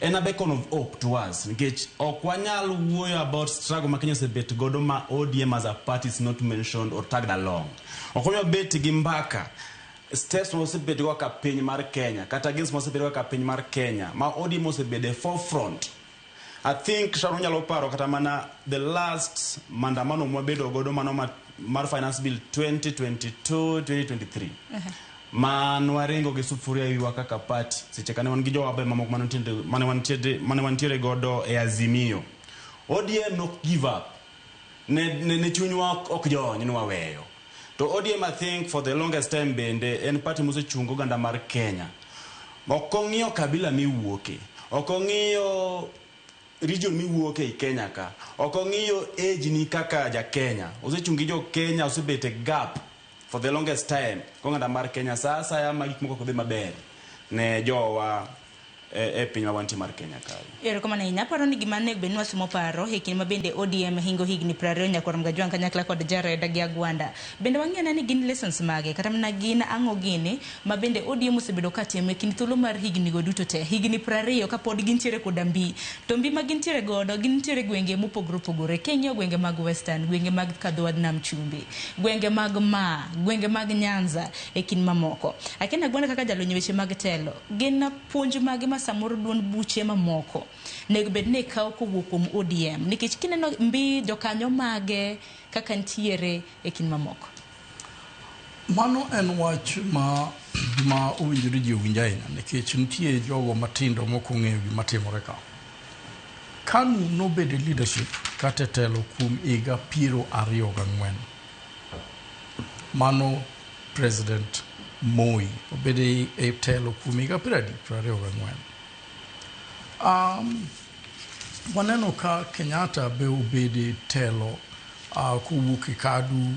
en a beacon of hope to us nikech ok wanyal wuoyo about struggle ma Kenya osebet godo ma ODM as a party is not mentioned or tagged along. Ok wanyal bet gi mbaka steps ma osebet go kaka piny mar Kenya kata gains ma osebet go kaka piny mar Kenya ma ODM osebedo e forefront. I think Sharon nyalo paro kata mana the last maandamano mwabedo godo mano mar finance bill 2022 2023 ma nwaringo gi sufuria e wiwa kaka party seche kane wan gi jowabe mamoko mane wantiere godo e Azimio. ODM nok give up ne chunywa ok jony ni waweyo. To ODM I think for the longest time bende en party mosechungo oganda mar Kenya. Ok ong'iyo kabila miwuoke, ok ong'iyo region miwuoke ei Kenya ka, ok ong'iyo age ni kaka ja Kenya. Osechung' gi jo Kenya, osebet e gap for the longest time koganda mar Kenya sa asaya ma gik moko ok dhi maber ne jowa e piny ma wantie mar Kenya kae. Erokamano ahinya. Aparo ni gima onego bed ni wasumo paro e kinde ma bende ODM hingo higni 20 nyaka Gajwang' kanyakla kod Jared gi Agwanda. Bende wang'iyo ni gin lessons mage kata mana gin ang'o gini ma bende ODM osebedo ka timo e kind thuolo mar higni go duto te. Higni 20 kapod gintiere koda mbi. To mbi ma gintiere godo gintiere gwenge mopogore opogore. King'iyo gwenge mag Western, gwenge mag Kadhowadh Nam Chumbi, gwenge mag Ma, gwenge mag Nyanza e kind mamoko. Akena Agwanda kaka jalony weche mag telo, gin puonj mage ma samoro duond buche mamoko nego bed ni kawo kowuok kuom ODM nikech kineno mbi jokanyo mage kaka ntiere e kind mamoko? Mano en wach ma owinjore ji owinj ahinya nikech nitie jogo matindo mok ong'eyo gima timore ka. KANU nobedo e leadership kata e telo kuom higa 24. Mano President Moi obedo e telo kuom higa 24. Waneno ka Kenyatta be obedo e telo kowuok e KADU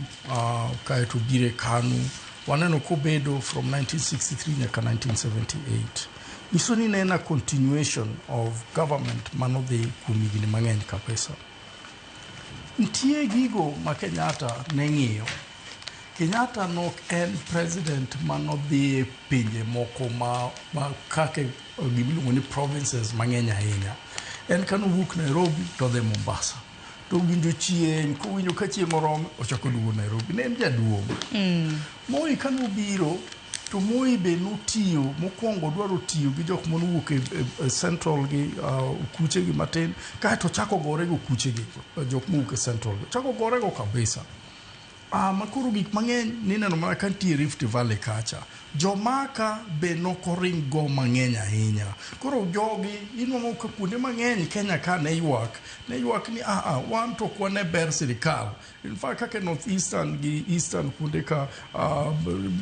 kaeto obiro e KANU. Waneno kobedo from 1963 nyaka 1978. Nyiso ni ne en a continuation of government manodhi kuom higni mang'eny kabisa. Nitie gigo ma Kenyatta ne ng'iyo. Kenyatta nok en president manodhi e pinje moko ma kaka gimiluongo ni provinces mang'eny ahinya. En kanowuok Nairobi to odhi Mombasa. To winjo chieng', kowinjo ka chieng' orome, ochako duogo Nairobi. Ne en jaduong'. Moi kanobiro, to Moi be notiyo, mokwongo dwaro tiyo gi jok manowuok e Central gi okuche gi matin, kaeto ochako gore gi okuche gi, jok mowuok e Central. Ochako gore go kabisa. Ma koro gik mang'eny nineno mana ka nitie Rift Valley kacha. Jomaka be nokoring go mang'eny ahinya. Koro jogi inwang'o ka kuonde mang'eny Kenya ka ne ywak ni wan to ok wane ber sirikal. In fact kaka North Eastern gi Eastern kuonde ka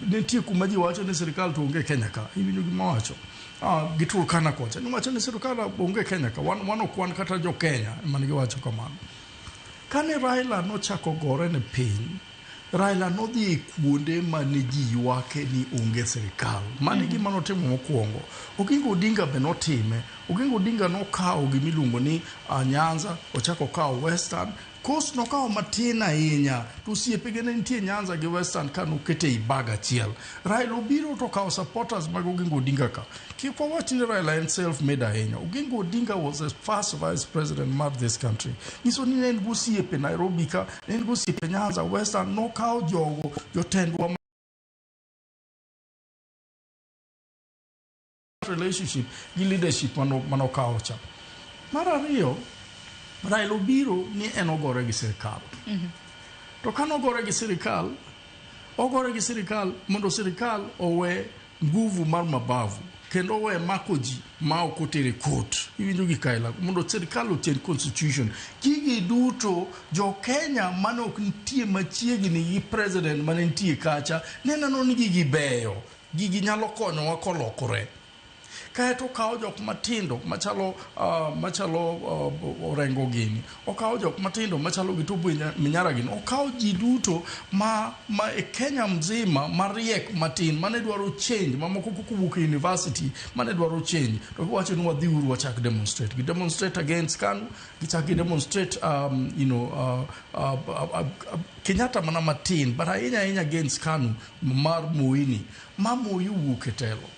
nitie kuma ji wacho ni sirikal to onge Kenya ka. Iwinjo gima wacho? Gi Turkana kocha. Niwacho ni sirikal onge Kenya ka. Wan ok wan kata jo Kenya ema ne giwacho kamano. Kane Raila nochako gore ne piny, Raila nodhi e kuonde mane ji ywake ni onge sirikal. Mano e gima notimo mokwongo. Oginga Odinga be notime. Oginga Odinga nokawo gimiluongo ni Nyanza, ochako okawo Western. Coast nokawo matin ahinya, to osiepege ne nitie Nyanza gi Western ka nokete ei bag achiel. Raila obiro to okawo supporters mag Oginga Odinga ka. Kik wawach ni Raila en self-made ahinya. Oginga Odinga was the first vice president mar this country. Nyiso ni ne en gi osiepe Nairobi ka, ne en gi osiepe Nyanza, Western, nokawo jogo, jotendwa relationship gi leadership manokawo cha. Mar ariyo, Raila obiro ni en ogore gi sirikal. To kanogore gi sirikal, ogore gi sirikal mondo sirikal owe nguvu mar mabavu kendo owe mako ji ma ok otere court. Iwinjo gi kaila mondo sirikal oter constitution. Gigi duto jo Kenya mane ok nitie machiegni gi president mane nitie kacha ne neno ni gigi beyo, gigi nyalo konyowa kolokore. Kaeto okawo jok matindo machalo Orengo gini, okawo jok matindo machalo gi Tubu Minyara gini, okawo ji duto ma e Kenya mzima mariek matin mane dwaro change, mamoko kowuok e university mane dwaro change, to giwacho ni wadhi uru wachak demonstrate. Gi demonstrate against KANU, gichak gi demonstrate Kenyatta mana matin, but ahinya ahinya against KANU mar Moi ma Moi owuok e telo.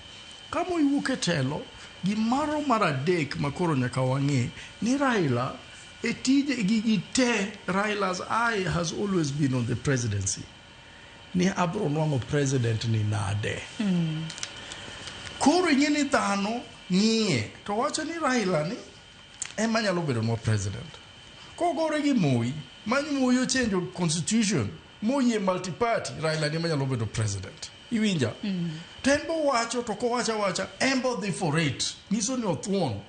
Ka Moi wuok e telo, gimaro mar adek ma koro nyaka wang'e ni Raila e tije gigi te, Raila's eye has always been on the presidency. Ni abro nwang'o president ni nade. Koro ing'e ni dhano ng'iye to wacho ni Raila ni ema nyalo bedo nwa president. Kogore gi Moi, ma Moi ochenjo constitution, moyie multi-party, Raila ni ema nyalo bedo president. Iwinja? To en bo wacho to kowacho awacha, en bo dhi for it. Nyiso ni othuon.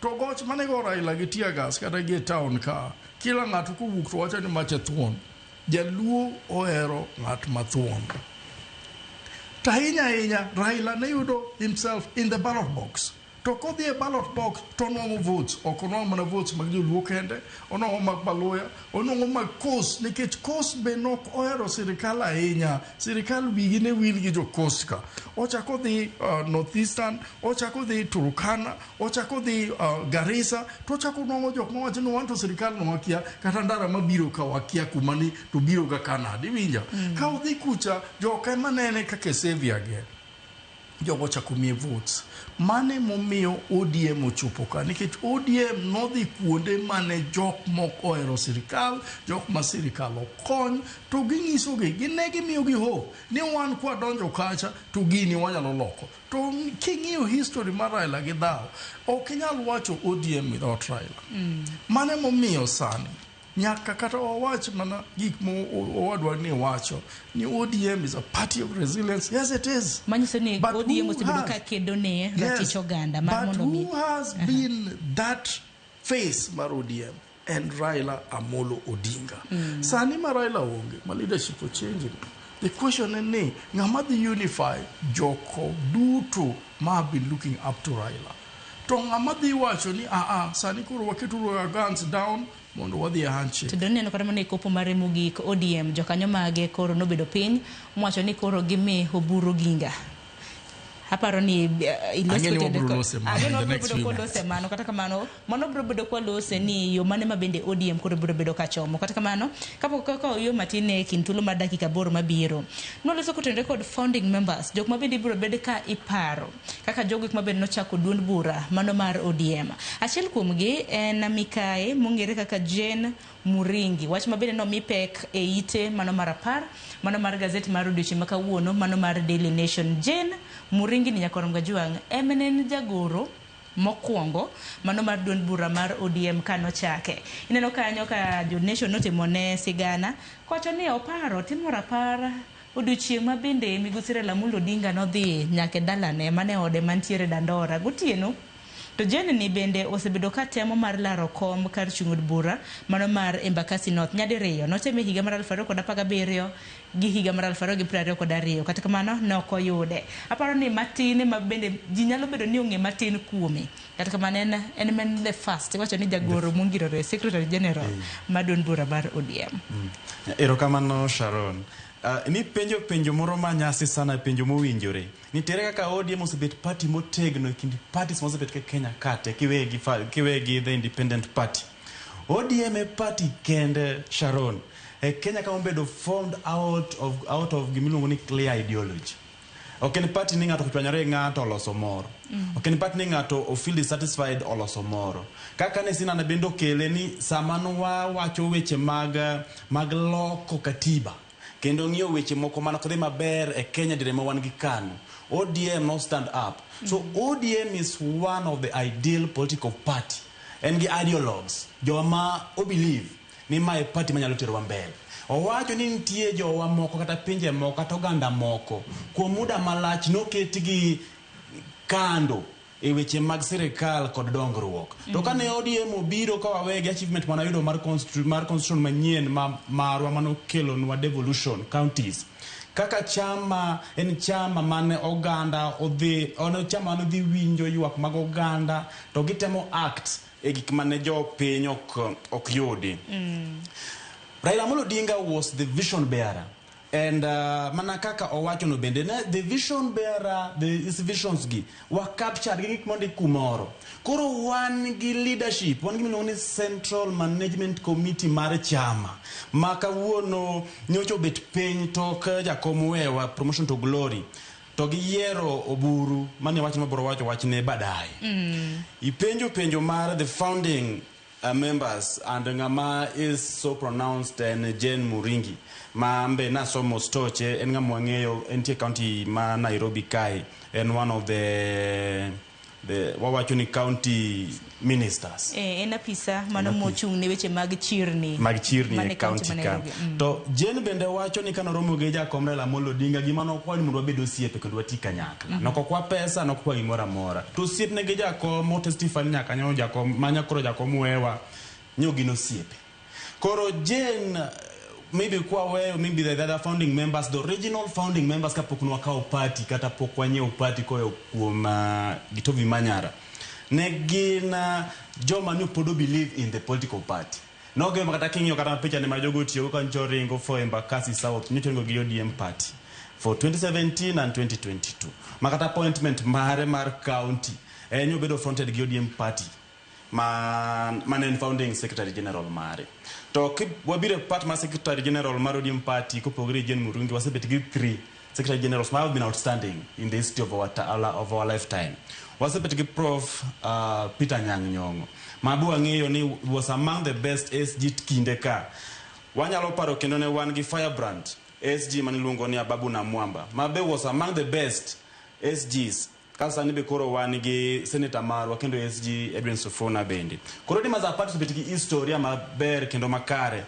To goch mane go Raila gi tear gas kata gi e town ka, kila ng'ato kowuok to wacho ni macha thuon. Jaluo ohero ng'at ma thuon. To ahinya ahinya, Raila ne yudo himself in the ballot box. To kodhi e ballot box to onwang'o votes, ok onwang'o mana votes mag joluo kende, onwang'o mag Baluya, onwang'o mag Coast, nikech Coast be nok ohero sirikal ahinya. Sirikal wigi ne wil gi jo Coast ka. Ochako dhi North Eastern, ochako dhi Turkana, ochako dhi Garissa, to ochako nwang'o jok mawacho ni wan to sirikal no wakia, kata ndara mabiro ka wakia kuma ni to biro ga kanade, iwinja? Ka odhi kucha, joka ema nene kaka savior gi. Jogo ochako miye votes. Mane momiyo ODM ochopo ka, nikech ODM nodhi kuonde mane jok mok ohero sirikal, jok ma sirikal ok kony, to ginyisogi, gine gimiyogi hope ni wan kwadonjo kacha to gini wanyalo loko. To king'iyo history mar Raila gi dhaw, ok inyal wacho ODM without Raila. Mane momiyo sani nyaka kata wawach mana gik mo owadwa ni wacho ni ODM is a party of resilience. Yes, it is. Manyiso ni ODM osebedo ka kedo ne ratich oganda mar mondo mi. But who has been that face mar ODM? And Raila Amolo Odinga. Sani ma Raila onge, ma leadership ochange. The question en ni, ng'ama dhi unify joko duto ma have been looking up to Raila. To ng'ama dhi wacho ni, sani koro waketuru our guns down mondo wadhi e handshake. To doneno kata mana e kopo mare mogik ODM jokanyo mage koro nobedo piny mowacho ni koro gimi Oburu Oginga. Aparo ni ilose mano, kata kamano mano biro bedo kwa lose ni yo mane ma bende ODM koro biro bedo kachomo. Kata kamano kapok kaka yo matin e kind thuolo mar dakika 8 mabiro noloso kotenore kod founding members, jok ma bende biro bedo ka iparo kaka jogo ma bende nochako duond bura mano mar ODM. Achiel kuomgi en Mikae mong'ere kaka Jane Muringi, wach ma bende nomi pek e ite mano mar 10 mano mar gazet mar odiochieng' ma kawuono mano mar Daily Nation. Jane Muringi ni nyakorom Gajuang' en jagoro mokwongo mano mar duond bura mar ODM kanochake. Ineno kanyo ka jo Nation notimone sigana kowacho ni oparo timo rapar odiochieng' ma bende migosi Raila Amolo Odinga nodhi nyaka e dalane mane ode mantiere Dandora gotieno. To Jane ni bende osebedo ka temo mar laro kom kar chung' od bura mano mar Embakasi North nyadiriyo. Noteme higa mar 2017 gi higa mar 2022. Kata kamano ne ok oyude. Aparo ni matin ma bende ji nyalo bedo ni ong'e matin kuome. Kata kamano en men the first. Iwacho ni jagoro mongirore Secretary General mar duond bura mar ODM. Erokamano Sharon. Ni penjo moro ma nyasi sana, penjo mowinjore. Nitiere kaka ODM osebet party motegno e kind parties mosebet ka Kenya kate kiwegi the Independent Party. ODM e party kende Sharon e Kenya kama obedo formed out of gimiluongo ni clear ideology. Ok en party ni ng'ato ochwanyore gi ng'ato oloso moro. Ok en party ni ng'ato o feel dissatisfied oloso moro. Kaka ne Sinana bende okele ni sama nwawacho weche mag loko katiba kendo ng'iyo weche moko mane ok dhi maber e Kenya diere ma wan gi KANU, ODM no stand up. So ODM is one of the ideal political party. En gi ideologues, joma o believe ni mae party manyalo terowa mbele. Owacho ni nitie jowa moko kata pinje moko kata oganda moko kuom muda malach noketgi kando e weche mag sirikal kod dongruok. To kane ODM obiro ka wawe gi achievement mane wayudo mar constitution manyien marwa manokelonwa devolution counties. Kaka chama en chama mane oganda odhi, en chama mane odhi winjo ywak mag oganda to gitemo act e gik mane jopiny ok yudi. Raila Amolo Odinga was the vision bearer. And mana kaka owacho no bende ne the vision bearer, the his visions gi were captured gi gik mondik kumoro. Koro wan gi leadership, wan gi miluongo ni Central Management Committee mar chama ma kawuono nyocha obet piny tok jakom wewa promotion to glory to giyiero Oburu mane wach mabiro wacho wachne baadaye. Ipenjo penjo mar the founding members and ng'ama is so pronounced en Jane Muringi ma mbe nasomo stoche en ng'ama wang'eyo entie county ma Nairobi kae, en one of the wawacho ni county ministers. En apisa mano En apisa. Mochung' ne weche mag chirni mag chirni mane e county ma ka. Nairobi. To Jane bende wacho ni kanoromo gi jakom Raila Amolo Odinga, gima nokwayo ni mondo wabed osiepe kendo wati kanyakla. Nokokwa pesa, nokokwa gimoro amora, to osiepne gi jakom otestify ni nyaka nyo jakom manya koro jakom wewa nyo gin osiepe. Koro Jane, maybe kwa weyo maybe the other founding members, the original founding members, kapok nwakawo party kata pok wanyiewo party koyo kuom Gitovi Manyara, ne gin joma ne pod believe in the political party. Nogemo kata king'iyo kata picha ne ma jogo otiyogo ka nyocha oringo for Embakasi South, nyocha oringo gi ODM party for 2017 and 2022, ma kata appointment mare mar county en obedo fronted gi ODM party ma mane en founding secretary general mare. To wabiro e part mar secretary general mar ODM party, kopogore gi Jane Murungi, wasebet gi three secretary generals ma have been outstanding in the history of our lifetime. Wasebet gi Prof Peter Anyang' Nyong'o ma be wang'eyo ni was among the best SG kinde ka. Wanyalo paro kendo ne wan gi firebrand SG maniluongo ni Ababu Namwamba ma be was among the best SGs. Ka sani be koro wan gi senator marwa kendo SG Edwin Sifuna bende. Koro ni Maza Party osebet gi historia maber kendo makare.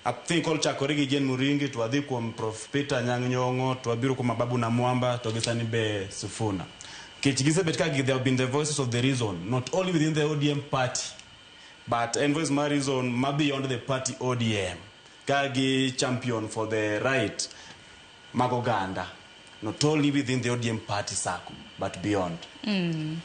I think chakore gi Jane Muringi to wadhi kuom Prof Peter Anyang' Nyong'o to wabiro kuom Ababu Namwamba to gi sani be Sifuna. Kech gisebet ka they have been the voices of the reason, not only within the ODM party but en voice mar reason ma beyond the party ODM, ka gi champion for the right mag oganda, not only within the ODM party circle but beyond.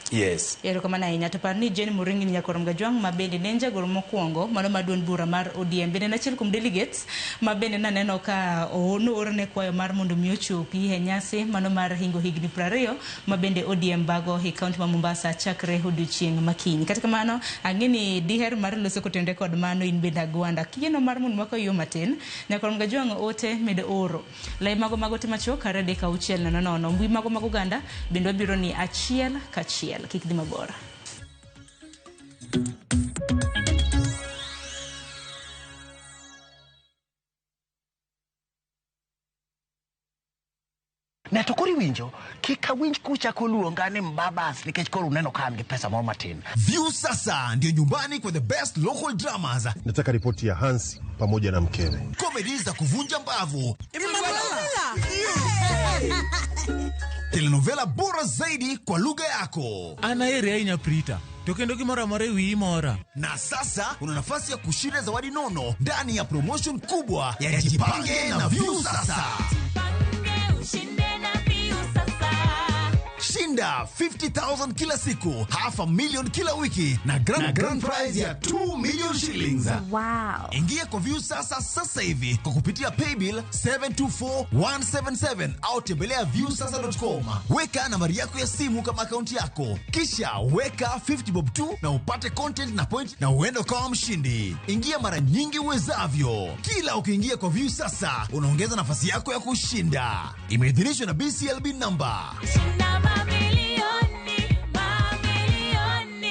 Yes. Erokamano ahinya. To par ni Jane Muringi ni nyakorom Gajwang' ma bende ne en jagoro mokwongo mano ma duond bura mar ODM, bende en achiel kuom delegates ma bende naneno ka noorne kwayo mar mondo mi ochopi e nyasi mano mar hingo higni 20 ma bende ODM bago e kaunti ma Mombasa chakre odiochieng' makiny. Kata kamano ang'e ni diher mar loso kotenore kod mano in bende Agwanda kieno mar mondo mako yo matin. Nyakorom Gajwang' ote med oro lai mago mag ote machuok 23600, mbui mago mag oganda bende wabiro ni achiel kachiel, kik dhi mabor. Ne to koro iwinjo kik awinj kuchako luonga ni mbabas nikech koro uneno ka an gi pesa moro matin. View sasa ndio nyumbani kwa the best local dramas. Nataka ripoti ya Hansi pamoja na mkewe. Comedy za kuvunja mbavu, telenovela bora zaidi kwa lugha yako. An aheri ahinya Prita, to kendo gimoro amora e wiyi mora. Na sasa una nafasi ya kushinda zawadi nono ndani ya promotion kubwa ya Jipange na View Sasa. Shinda 50,000 kila siku, 500,000 kila wiki na grand prize ya 2 million shillings. Wow. Ingia kwa View Sasa sasa hivi kwa kupitia paybill 724177 au tembelea viewsasa.com. Weka nambari yako ya simu kama akaunti yako, kisha weka 50 bob tu na upate content na point na uende ukawa mshindi. Ingia mara nyingi uwezavyo. Kila ukiingia kwa View Sasa unaongeza nafasi yako ya kushinda. Imeidhinishwa na BCLB number. Shinda mamilioni, mamilioni.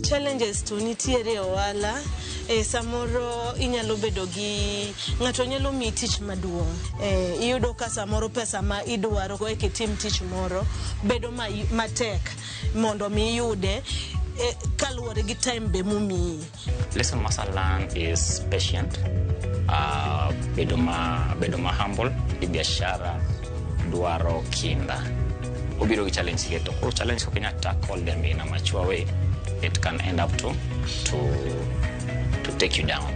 Challenges to nitiere e ohala samoro inyalo bedo gi ng'ato nyalo miyi tich maduong', iyudo ka samoro pesa ma idwaro go eka itim tich moro bedo matek mondo mi iyude, kaluwore gi time be momiyi. Lesson masa learn is patient, bedo ma humble, gi biashara dwaro kinda. Obiro gi challenge ge to koro challenge ok inyal tackle them in a mature way. It can end up to take you down.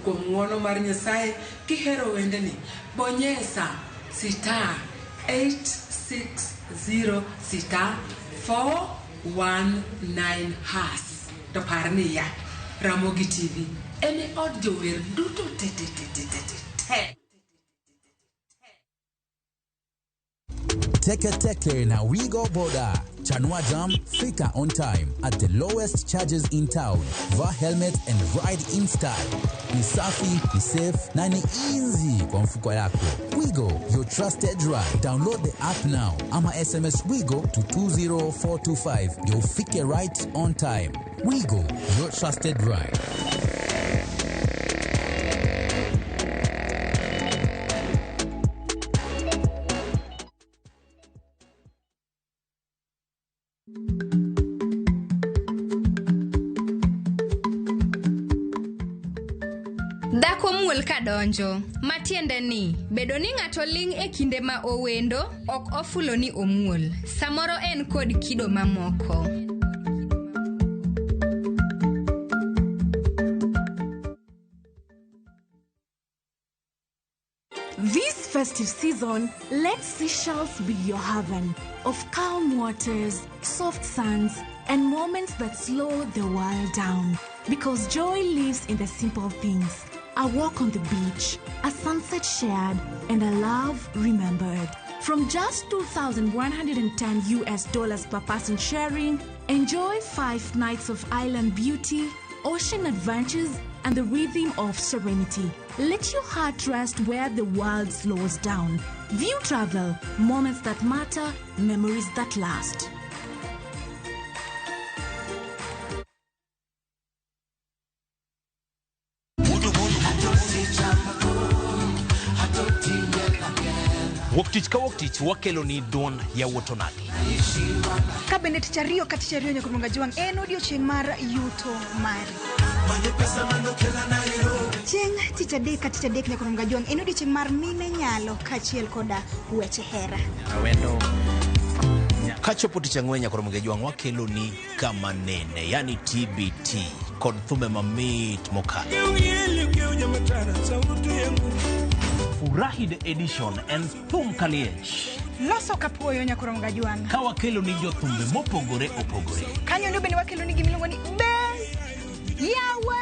Kuom ng'uono mar Nyasaye kihero wendeni, bonyesa star 860 star 419 hash. To par niya, Ramogi TV en e od jower duto te te te te te te te. Teke Teke na Wigo Boda. Chanua Jam, fika on time at the lowest charges in town. Vaa helmet and ride in style. Ni safi, ni safe na ni easy kwa mfuko yako. Wigo, your trusted ride. Download the app now ama SMS Wigo to 20425 ndio ufike right on time. Wigo, your trusted ride. Dhako muol kadonjo, matiende ni bedo ni ng'ato ling' e kinde ma owendo ok ofulo ni omuol. Samoro en kod kido mamoko. This festive season, let Seychelles be your haven of calm waters, soft sands, and moments that slow the world down. Because joy lives in the simple things. A walk on the beach, a sunset shared, and a love remembered. From just $2,110 US dollars per person sharing, enjoy 5 nights of island beauty, ocean adventures, and the rhythm of serenity. Let your heart rest where the world slows down. View Travel, moments that matter, memories that last. Wuok tich ka wuok tich wakelo ni duond yawuot onagi. Ka bende tich ariyo ka tich ariyo nyaka Jwang' en odiochieng' mar yuto mari. Chieng' tich adek ka tich adek nyaka Jwang' en odiochieng' mar mine nyalo kaachiel koda weche hera. Awendo. Kachopo tich ang'wen nyaka Jwang' wakelo ni kama nene, yani TBT kod thumbe mamit mokalo. Furahi the edition en thum kaliech. Loso kapuoyo nyaka Jwang'. Ka wakelo ni jothumbe mopogore opogore. Kanyo ndio bende wakelo ni gimiluongo ni be yawa.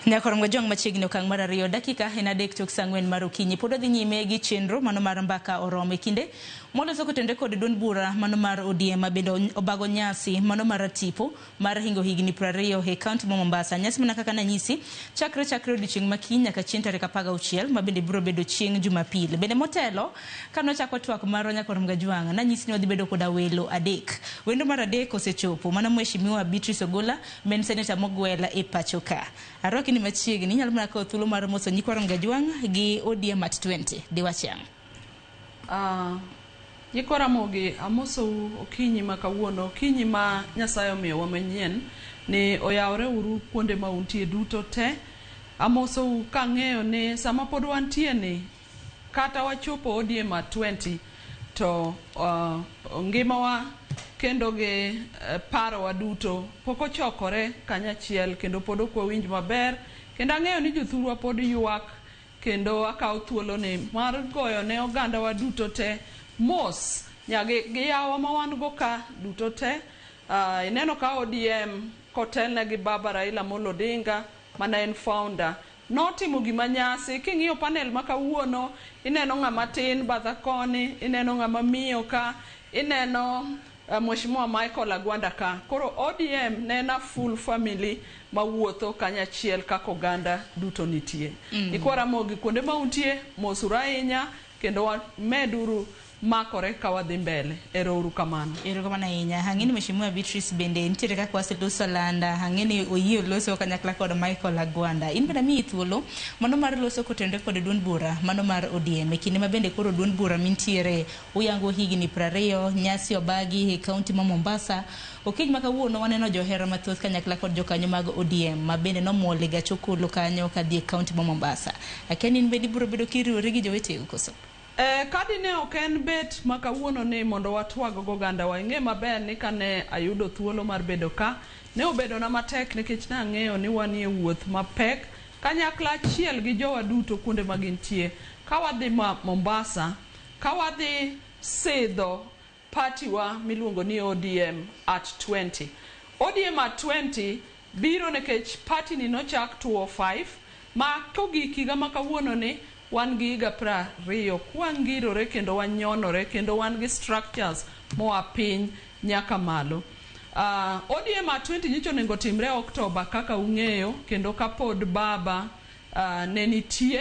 Nyakorom Jwang' machiegni okang' mar 2 dakika en 3 tok saa 4 mar okinyi. Pod wadhi nyime gi chenro mano mar mbaka oromo e kinde moloso kotende kod duond bura mano mar ODM ma bende obago nyasi mano mar tipo mar hingo higni 20 e kaunti ma Mombasa. Nyasi mana kaka nanyisi chakre odiochieng' ma kiny nyaka chieng' tarik 16 ma bende biro bedo chieng' Jumapil. Bende motelo kanochako twak marwa Nyakorom Jwang' nanyisi ni wadhi bedo koda welo 3. Wendo mar 3 osechopo mana Mheshimiwa Beatrice Ogola men seneta mogwela e pacho ka. Arwaki ni machiegni inyalo mana kawo thuolo mar moso nyikwa Ramogi Jwang' gi ODM at 20 diwachiang'. Nyikwa Ramogi amosou okinyi ma kawuono, okinyi ma Nyasaye omiyowa manyien ni oyawre uru kuonde ma untie duto te. Amosou kang'eyo ni sama pod wantie ni kata wachopo ODM at 20 to ngimawa kendo gi parowa duto pok ochokore kanyachiel kendo pod ok wawinj maber kendo ang'eyo ni jothurwa pod ywak kendo akawo thuoloni mar goyo ne ogandawa duto te mos nyagi gi yawa ma wan go ka duto te. Ineno ka ODM kotelne gi Baba Raila Amolo Odinga mana en founder notimo gima nyasi. King'iyo panel ma kawuono, ineno ng'ama tin batha koni, ineno ng'ama miyo ka, ineno Mheshimiwa Michael Agwanda ka. Koro ODM ne en a full family mawuotho kanyachiel kaka oganda duto nitie. Ikwa Ramogi kuonde ma untie, mosuru ahinya kendo wameduru makore ka wadhi mbele. Ero uru kamano. Erokamano ahinya. Ang'e ni Mheshimiwa Beatrice bende nitiere kaka waseloso landa. Ang'e ni oyie loso kanyakla kod Michael Agwanda. In bende amiyi thuolo mano mar loso kotenore kod duond bura mano mar ODM. E kinde ma bende koro duond bura mintiere uyango higni 20 nyasi obagi e kaunti ma Mombasa. Okinyi ma kawuono waneno johera mathoth kanyakla kod jokanyo mag ODM ma bende nomuol e gach okolo kanyo kadhi e kaunti ma Mombasa. Akia ni in bende ibiro bedo kiriwori gi joweteu koso? Kadi ne ok en bet ma kawuono ni mondo watwag gogandawa. Ing'e maber ni kane ayudo thuolo mar bedo ka, ne obedona matek nikech nang'eyo ni wanie wuoth mapek kanyakla achiel gi jowa duto kuonde ma gintie. Ka wadhi Mombasa, ka wadhi sidho party wa miluongo ni ODM at 20. ODM at 20 biro nikech party ni nochak 2005 ma kogik higa ma kawuono ni wan gi higa 20 kwangirore kendo wanyonore kendo wan gi structures moa piny nyaka malo. ODM at 20 nyocha onego timre Oktoba kaka ung'eyo kendo kapod baba ne nitie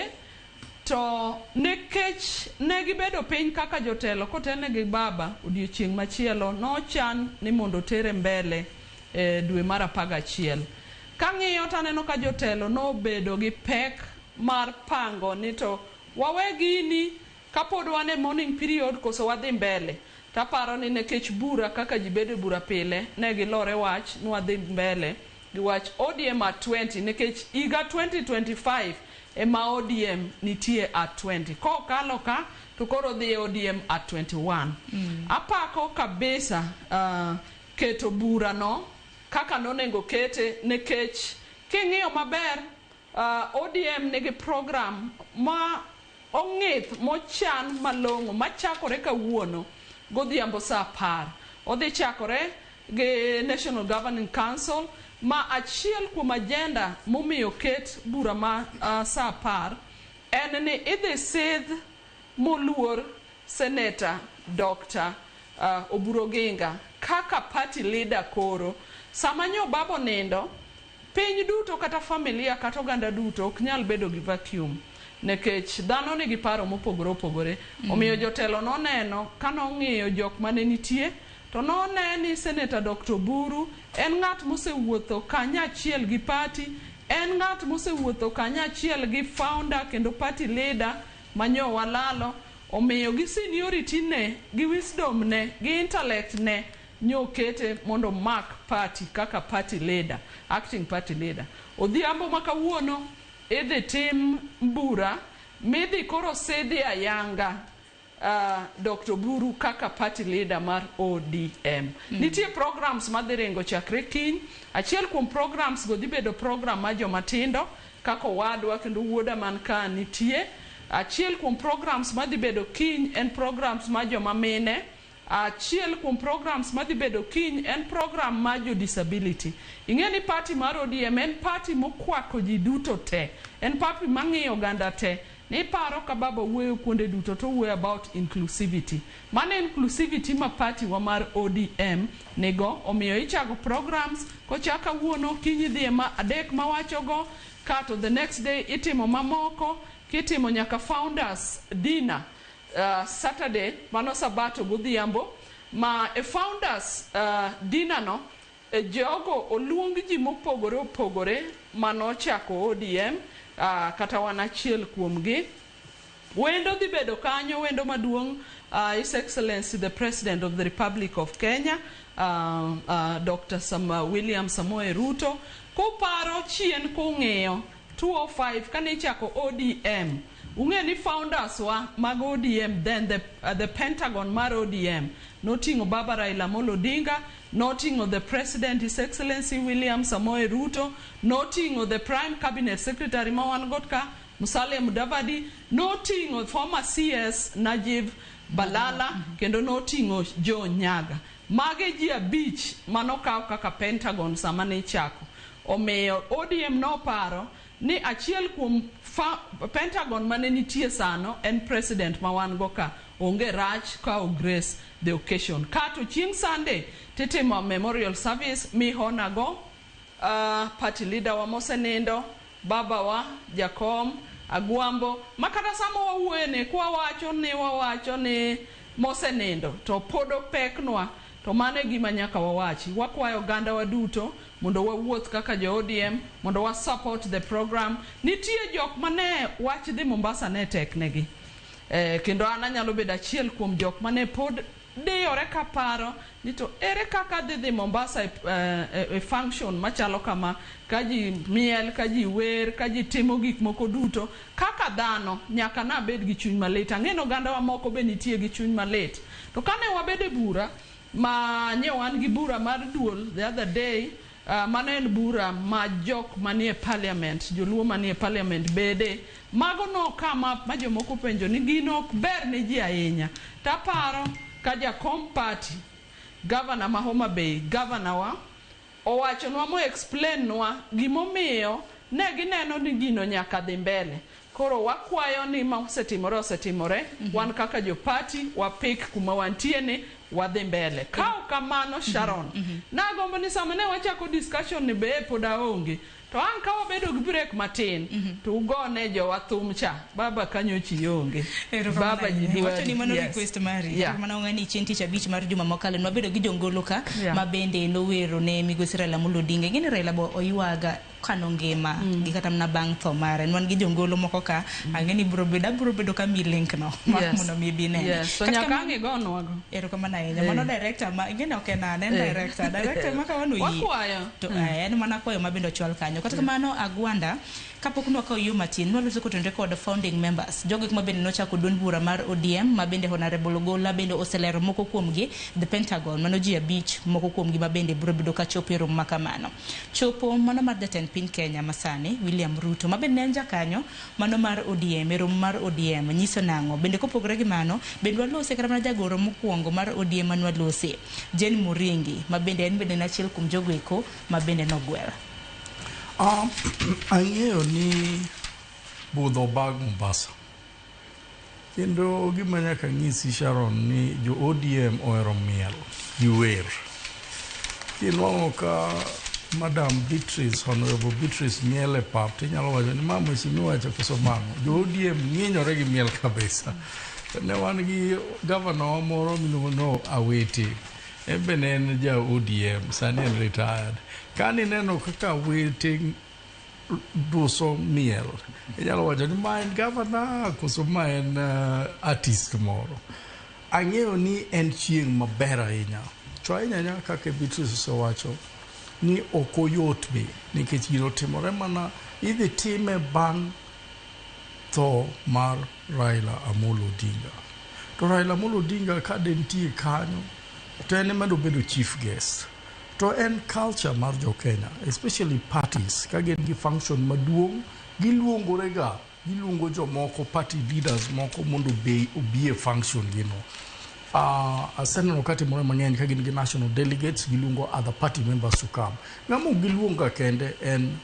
to nikech ne gibedo piny kaka jotelo kotelne gi baba odiochieng' machielo nochan ni mondo tere mbele dwe mar 11. Kang'iyo taneno ka jotelo nobedo gi pek mar pango ni to wawe gini kapod wan e morning period koso wadhi mbele. Taparo ni nikech bura kaka ji bedo e bura pile ne gilore wach ni wadhi mbele gi wach ODM at 20 nikech higa 2025 ema ODM nitie at 20. Kokalo ka to koro dhi e ODM at 21. Apako kabisa keto bura no kaka nonego kete nikech king'iyo maber ODM nigi program ma ong'ith mochan malong'o machakore kawuono godhiambo saa 10. Odhi chakore gi National Governing Council ma achiel kuom agenda momiyo ket bura ma saa 10 en ni idhi sidh moluor Senator Dr. Oburu Oginga kaka party leader koro. Sama nyo baba onindo, piny duto kata familia kata oganda duto ok nyal bedo gi vacuum nikech dhano nigi paro mopogore opogore. Omiyo jotelo noneno ka nong'iyo jok mane nitie to none ni Senator Dr. Oburu en ng'at mosewuotho kanyachiel gi party, en ng'at mosewuotho kanyachiel gi founder kendo party leader manyo walalo. Omiyo gi seniority ne, gi wisdom ne, gi intellect ne nyokete mondo mak party kaka party leader, acting party leader. Odhiambo ma kawuono idhi tim bura midhi koro sidhi ayanga Dr. Oburu kaka party leader mar ODM. Nitie programs madhi ringo chakre kiny. Achiel kuom programs go dhi bedo program mar joma tindo kaka owadwa kendo wuoda man ka nitie. Achiel kuom programs madhi bedo kiny en programs mar joma mine. Achiel kuom programs madhi bedo kiny en program mar jo disability. Ing'e ni party mar ODM en party mokwako ji duto te. En party mang'iyo oganda te. Niparo ka baba wuoyo kuonde duto to wuoyo about inclusivity. Mano inclusivity ma party wa mar ODM nigo. Omiyo ichako programs kochak kawuono kiny idhi e ma adek mawachogo kato the next day itimo mamoko kitimo nyaka founders dinner. Saturday mano sabato godhiambo ma e founders dinner no jogo oluong ji mopogore opogore manochako ODM kata wan achiel kuomgi. Wendo dhi bedo kanyo, wendo maduong' His Excellency the President of the Republic of Kenya Dr. William Samoei Ruto. Kuparo chien kung'iyo 2005 kane ichako ODM, ung'e ni founders wa mag ODM then the Pentagon mar ODM noting'o Baba Raila Amolo Odinga, noting'o the President His Excellency William Samoei Ruto, noting'o the Prime Cabinet Secretary ma wan go ka Musalia Mudavadi, noting'o former CS Najib Balala, kendo noting'o Joe Nyaga. Mage ji 5 manokaw kaka Pentagon sama ne ichako. Omiyo ODM noparo ni achiel kuom Pentagon mane nitie sano en president ma wan go ka onge rach ka o grace the occasion. Kato chieng' Sunday titimo memorial service mihona go party leader wa mosenindo, baba wa Jakom Agwambo, makata sama wawuoye ni kwa wawacho ni mosenindo to pod opeknwa, to mano e gima nyaka wawachi. Wakwayo oganda wa duto mondo wawuoth kaka jo ODM mondo wa support the program. Nitie jok mane wach dhi Mombasa ne tek negi. Kendo an anyalo bedo achiel kuom jok mane pod diyore kaparo ni to ere kaka dhi Mombasa e function machalo kama, ka ji miel, ka ji wer, ka ji timo gik moko duto. Kaka dhano nyaka nabed gi chuny malit. Ang'e ni ogandawa moko be nitie gi chuny malit. To kane wabedo e bura ma nye wan gi bura mar duol the other day, mano en bura ma jok manie parliament, joluo manie parliament bede, mago no kama ma jomoko penjo ni gino ok ber ne ji ahinya. Taparo ka jakom party, governor ma Homa Bay, governor wa owachonwa mo explain nwa gimomiyo ne gineno ni gino nyaka dhi mbele. Koro wakwayo ni ma osetimore osetimore, wan kaka jo party wapik kuma wantie ni wadhi mbele. Ka ok kamano Sharon, nagombo ni sama ne wachako discussion ni be pod aonge, to ang' ka wabedo gi break matin, to ugone jowa thum cha, baba kanyo chi onge. Baba ji dwari. Wacho ni mano request mari. Mana ong'ani chieng' tich abich mar juma mokalo nwabedo gi jongolo ka ma bende nowero ne migosi Raila Amolo Odinga. Ing'e ni Raila bo oywaga kanongima gi kata mana bang' tho mare. Nwan gi jongolo moko ka, ang'e ni biro bedo, abiro bedo ka mi link no mondo mi ibi nene. Yes. To Kata nyaka kamano- ang' igonwago. Erokamano ahinya. Mano director ma ing'e ni ok en an, en director. Director ma kawano yie. Wakwayo. To en mana kwayo ma bende ochwal kanyo. Kata kamano Agwanda, kapok nwakawo yo matin, nwaloso kotenore kod founding members. Jogo eko ma bende nochako duond bura mar ODM, ma bende Honorable Ogola bende oselero moko kuomgi, the Pentagon, mano ji 5 moko kuomgi ma bende biro bedo ka chopo e romo ma kamano. Chopo mano mar jatend piny Kenya masani, William Ruto, ma bende ne en jakanyo mano mar ODM, e romo mar ODM, nyiso nang'o? Bende kopogore gi mano, bende walose kata mana jagoro mokwongo mar ODM manwalose, Jane Muringi, ma bende en bende en achiel kuom jogo eko ma bende nogwel. Ang'eyo ni budho bag Mombasa. Kendo gima nyaka nyisi Sharon ni jo ODM ohero miel gi wer. Kinwang'o ka Madam Beatrice, Honorable Beatrice miel e pap, tinyalo wacho ni ma mheshimiwa cha koso mang'o. Jo ODM ng'inyore gi miel kabisa. Ne wan gi gavana wa moro miluongo no Awiti. En be ne en ja ODM, sani en retired. Kanineno kaka Awiti duso miel, inyalo wacho ni ma en gavana koso ma en artist moro. Ang'eyo ni en chieng' maber ahinya. To ahinya ahinya kaka Beatrice osewacho ni ok oyot be nikech gino timore mana idhi time bang' tho mar Raila Amolo Odinga. To Raila Amolo Odinga ka de nitie kanyo to en ema dobedo chief guest. To en culture mar jo Kenya, especially parties, ka gin gi function maduong', giluongore ga, giluongo jomoko, party leaders moko mondo obi e function gino. Aseneno ka timore mang'eny ka gin gi national delegates, giluongo other party members to come. Ng'ama ok giluong ga kende en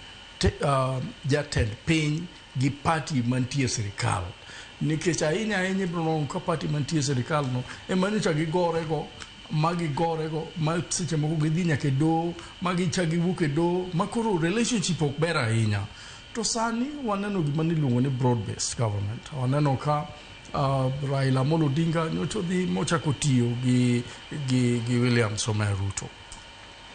jatend piny gi party mantie e sirikal. Nikech ahinya ahinya ibiro nwang'o ka party mantie e sirikal no ema nyocha gigorego, ma gigorego, ma seche moko gidhi nyaka e doho, ma gichak giwuok e doho, ma koro relationship ok ber ahinya. To sani waneno gima niluongo ni broad based government. Waneno ka Raila Amolo Odinga nyocha odhi mochako tiyo gi William Samoei Ruto.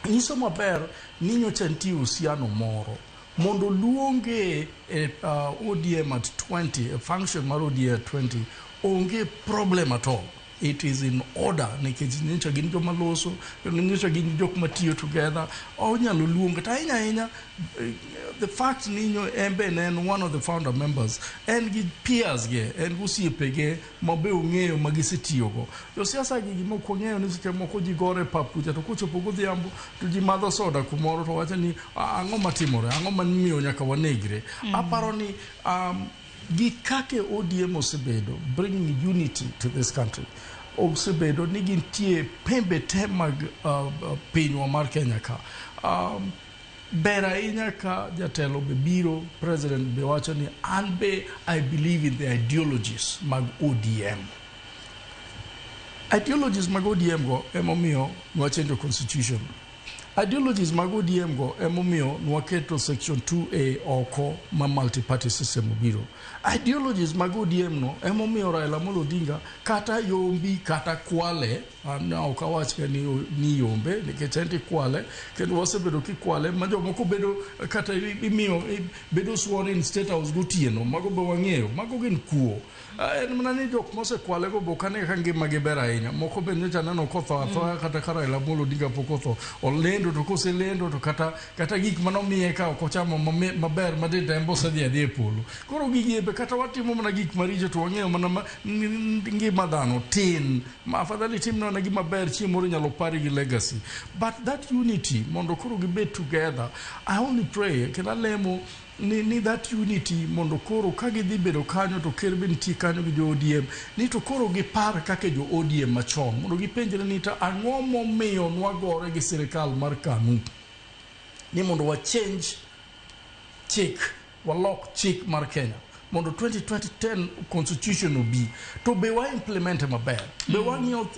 Nyiso maber ni nyocha nitie uhusiano moro mondo luonge e ODM at 20, e function mar ODM at 20, onge problem at all. It is in order nikech nyocha gin joma loso, kendo nyocha gin jok matiyo together. Onyalo luonge to ahinya ahinya the fact ni nyo en be ne en one of the founder members, en gi peers ge, en gi osiepege ma be ong'eyo ma gisetiyogo. Josiasa gi gima ok wang'eyo ni seche moko ji gore e pap kucha to kochopo godhiambo to ji madho soda kumoro to wacho ni ang'o matimore, ang'o mamiyo nyaka wanegre. Aparo ni gi kaka ODM osebedo bringing unity to this country, osebedo ni gintie pembe te mag pinywa mar Kenya ka. Ber ahinya ka jatelo be biro, president be wacho ni an be I believe in the ideologies mag ODM. Ideologies mag ODM go emomiyo nwachenjo constitution. Ideologies mag ODM go emomiyo nwaketo section 2A oko ma multi-party system obiro. Ideologies mag ODM no emomiyo Raila Amolo Odinga kata yombi kata kwale, an ok awach ka ni yombe nikech en tikwale kendo wasebedo kikwale ma jomoko bedo kata imiyo bedo sworn in State House gotieno, mago be wang'eyo, mago gin kuo. En mana ni jok mosekwale go be ok ane ka ngimagi ber ahinya. Moko be nyocha aneno kotho athoya kata ka Raila Amolo Odinga pok otho. Olendo to koselendo to kata gik manomiye ka ok ochamo maber ma dende en be osedhi adhiya e polo. Koro gigi be kata watimo mana gik maricho to wang'eyo mana ngima dhano tin. Ma afadhali timne mana gima ber chieng' moro inyalo pari gi legacy. But that unity mondo koro gibed together, I only pray kendo alemo ni that unity mondo koro ka gidhi bedo kanyo to ker be nitie kanyo gi jo ODM ni to koro gipar kaka jo ODM machon mondo gipenjre ni to ang'o momiyo nwagore gi sirikal mar KANU ni mondo wa change chik, walok chik mar Kenya mondo 2010 constitution obi to be wa implement maber, be wang'iyo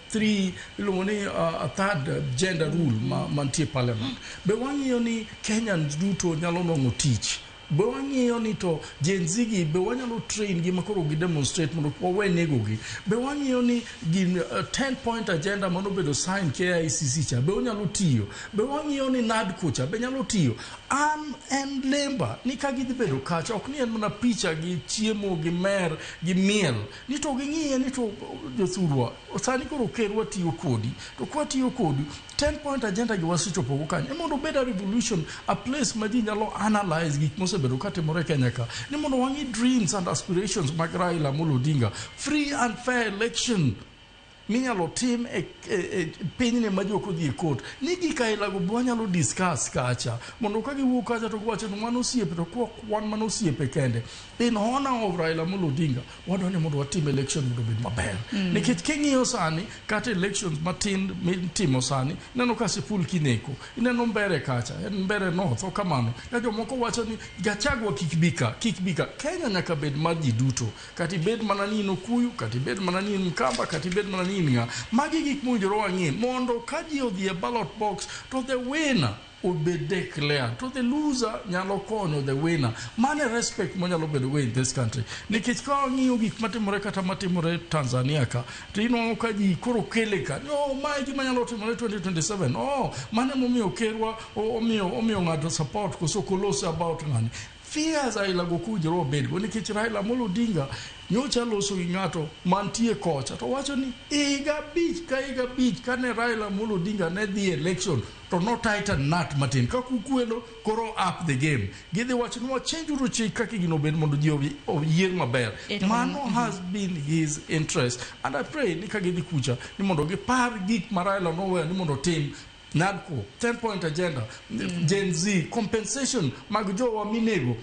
three iluongo ni a third gender rule mantie parliament, be wang'iyo ni Kenyans duto nyalo nwang'o tich, be wang'iyo ni to Gen Z gi be wanyalo train gi makoro gi demonstrate mondo wawe nego gi, be wang'iyo ni gin 10 point agenda manobedo sign KICC cha be onyalo tiyo, be wang'iyo ni NADCO cha be nyalo tiyo. An en lemba ni ka gidhi bedo kacha ok ni en mana picha gi chiemo gi mer gi miel ni to ging'iye ni to jothurwa sani koro ker watiyo kodi to kwatiyo kodi 10 point agenda gi wasechopo go kanyo mondo obed a revolution, a place ma ji nyalo analyze gik mosebedo katimore Kenya ka ni mondo wang'i dreams and aspirations mag Raila Amolo Odinga, free and fair election minyalo tim e pinyni ma ji ok odhi e court ni gik ailago be wanyalo discuss kacha mondo ka giwuok kacha to giwacho ni wan osiepe to ok wan mana osiepe kende. In honor of Raila Amolo Odinga wadwa ni mondo watim election mondo obed maber. Nikech king'iyo sani kata elections matin mitimo sani ineno ka Sipul kineko, ineno Mbere kacha, en Mbere North ok kamano ka jomoko wacho ni Gachagua kik bi ka, kik bi ka. Kenya nyaka bed mar ji duto, kata ibed mana ni in Okuyu, kata ibed mana ni in Mkamba, kata ibed mana ni in ng'a. Magi gik mowinjore wang'i mondo ka ji odhi e ballot box to the winner obed declared to the loser nyalo konyo the winner. Mano e respect monyalo bedo go in this country. Nikech ka wang'iyo gik matimore kata matimore Tanzania ka to inwang'o ka ji koro kele ka no mae gima nyalo timore 2027, oh mano emomiyo kerwa omiyo ng'ato support koso ok olose about ng'ani. Fears aila go ok owinjore wabedgo nikech Raila Amolo Odinga nyocha loso gi ng'ato mantie kocha to wacho ni higa abich ka higa abich kane Raila Amolo Odinga ne dhi election to no tighten nut matin ka kukwelo koro up the game gidhi wacho ni wachange uru chik kaka gino obed mondo ji oyier maber. Mano has been his interest and I pray ni ka gidhi kucha ni mondo gipar gik ma Raila noweyo ni mondo otim NADCO 10 point agenda, Gen Z compensation mag jowa minego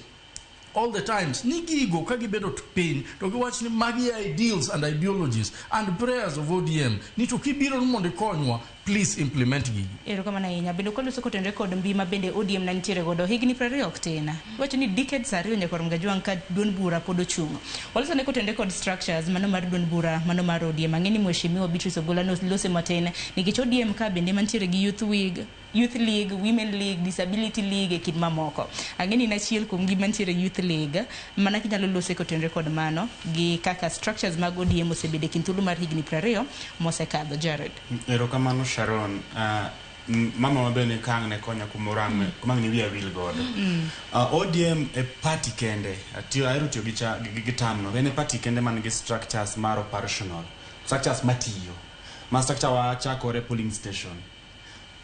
all the times ni gigo ka gibedo piny to giwach ni magi ideals and ideologies and prayers of ODM ni to kibiro ni mondo ikonywa, please implement gigi. Erokamano ahinya. Bende kwaloso kotenore kod mbi ma bende ODM na nitiere godo higni 20 ok tin. Iwacho ni decades 2 nyaka Ramogi Ajwang' ka duond bura pod ochung'. Waloso ne kotenore kod structures mano mar duond bura mano mar ODM. Ang'e ni Mheshimiwa Beatrice Ogola nolose matin nikech ODM ka bende mantiere gi Youth Wing, Youth League, Women League, Disability League e kind mamoko. Ang'e ni in achiel kuom gi mantiere Youth League, mana kinyalo lose kotenore kod mano gi kaka structures mag ODM osebedo e kind thuolo mar higni 20 mosekadho. Jared. Erokamano Sharon. Mama wa bende ka ang' ne konya kumoro ang' kuma ang' ne wiya wil godo. ODM e party kende, ahero tiyo gi term no, en e party kende man gi structures mar operational, structures matiyo. Ma structure wa chakore polling station.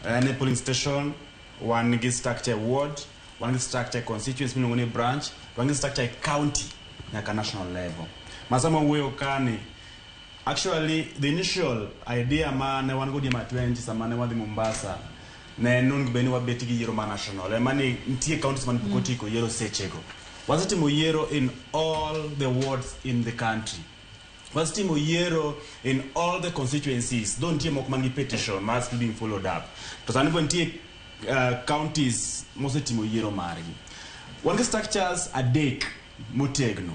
En e polling station, wan gi structure e ward, wan gi structure e constituency miluongo ni branch, wan gi structure e county nyaka national level. Ma sama wuoyo kani, actually the initial idea ma ne wan go ODM at 20 sama ne wadhi Mombasa ne en onego bed ni wabet gi yiero ma national ema ni nitie counties mane pok otieko yiero sechego. Wasetimo yiero in all the wards in the country. Wasetimo yiero in all the constituencies, though nitie moko man gi petition ma still being followed up. To sani bo nitie counties mosetimo yiero margi. Wan gi structures adek motegno.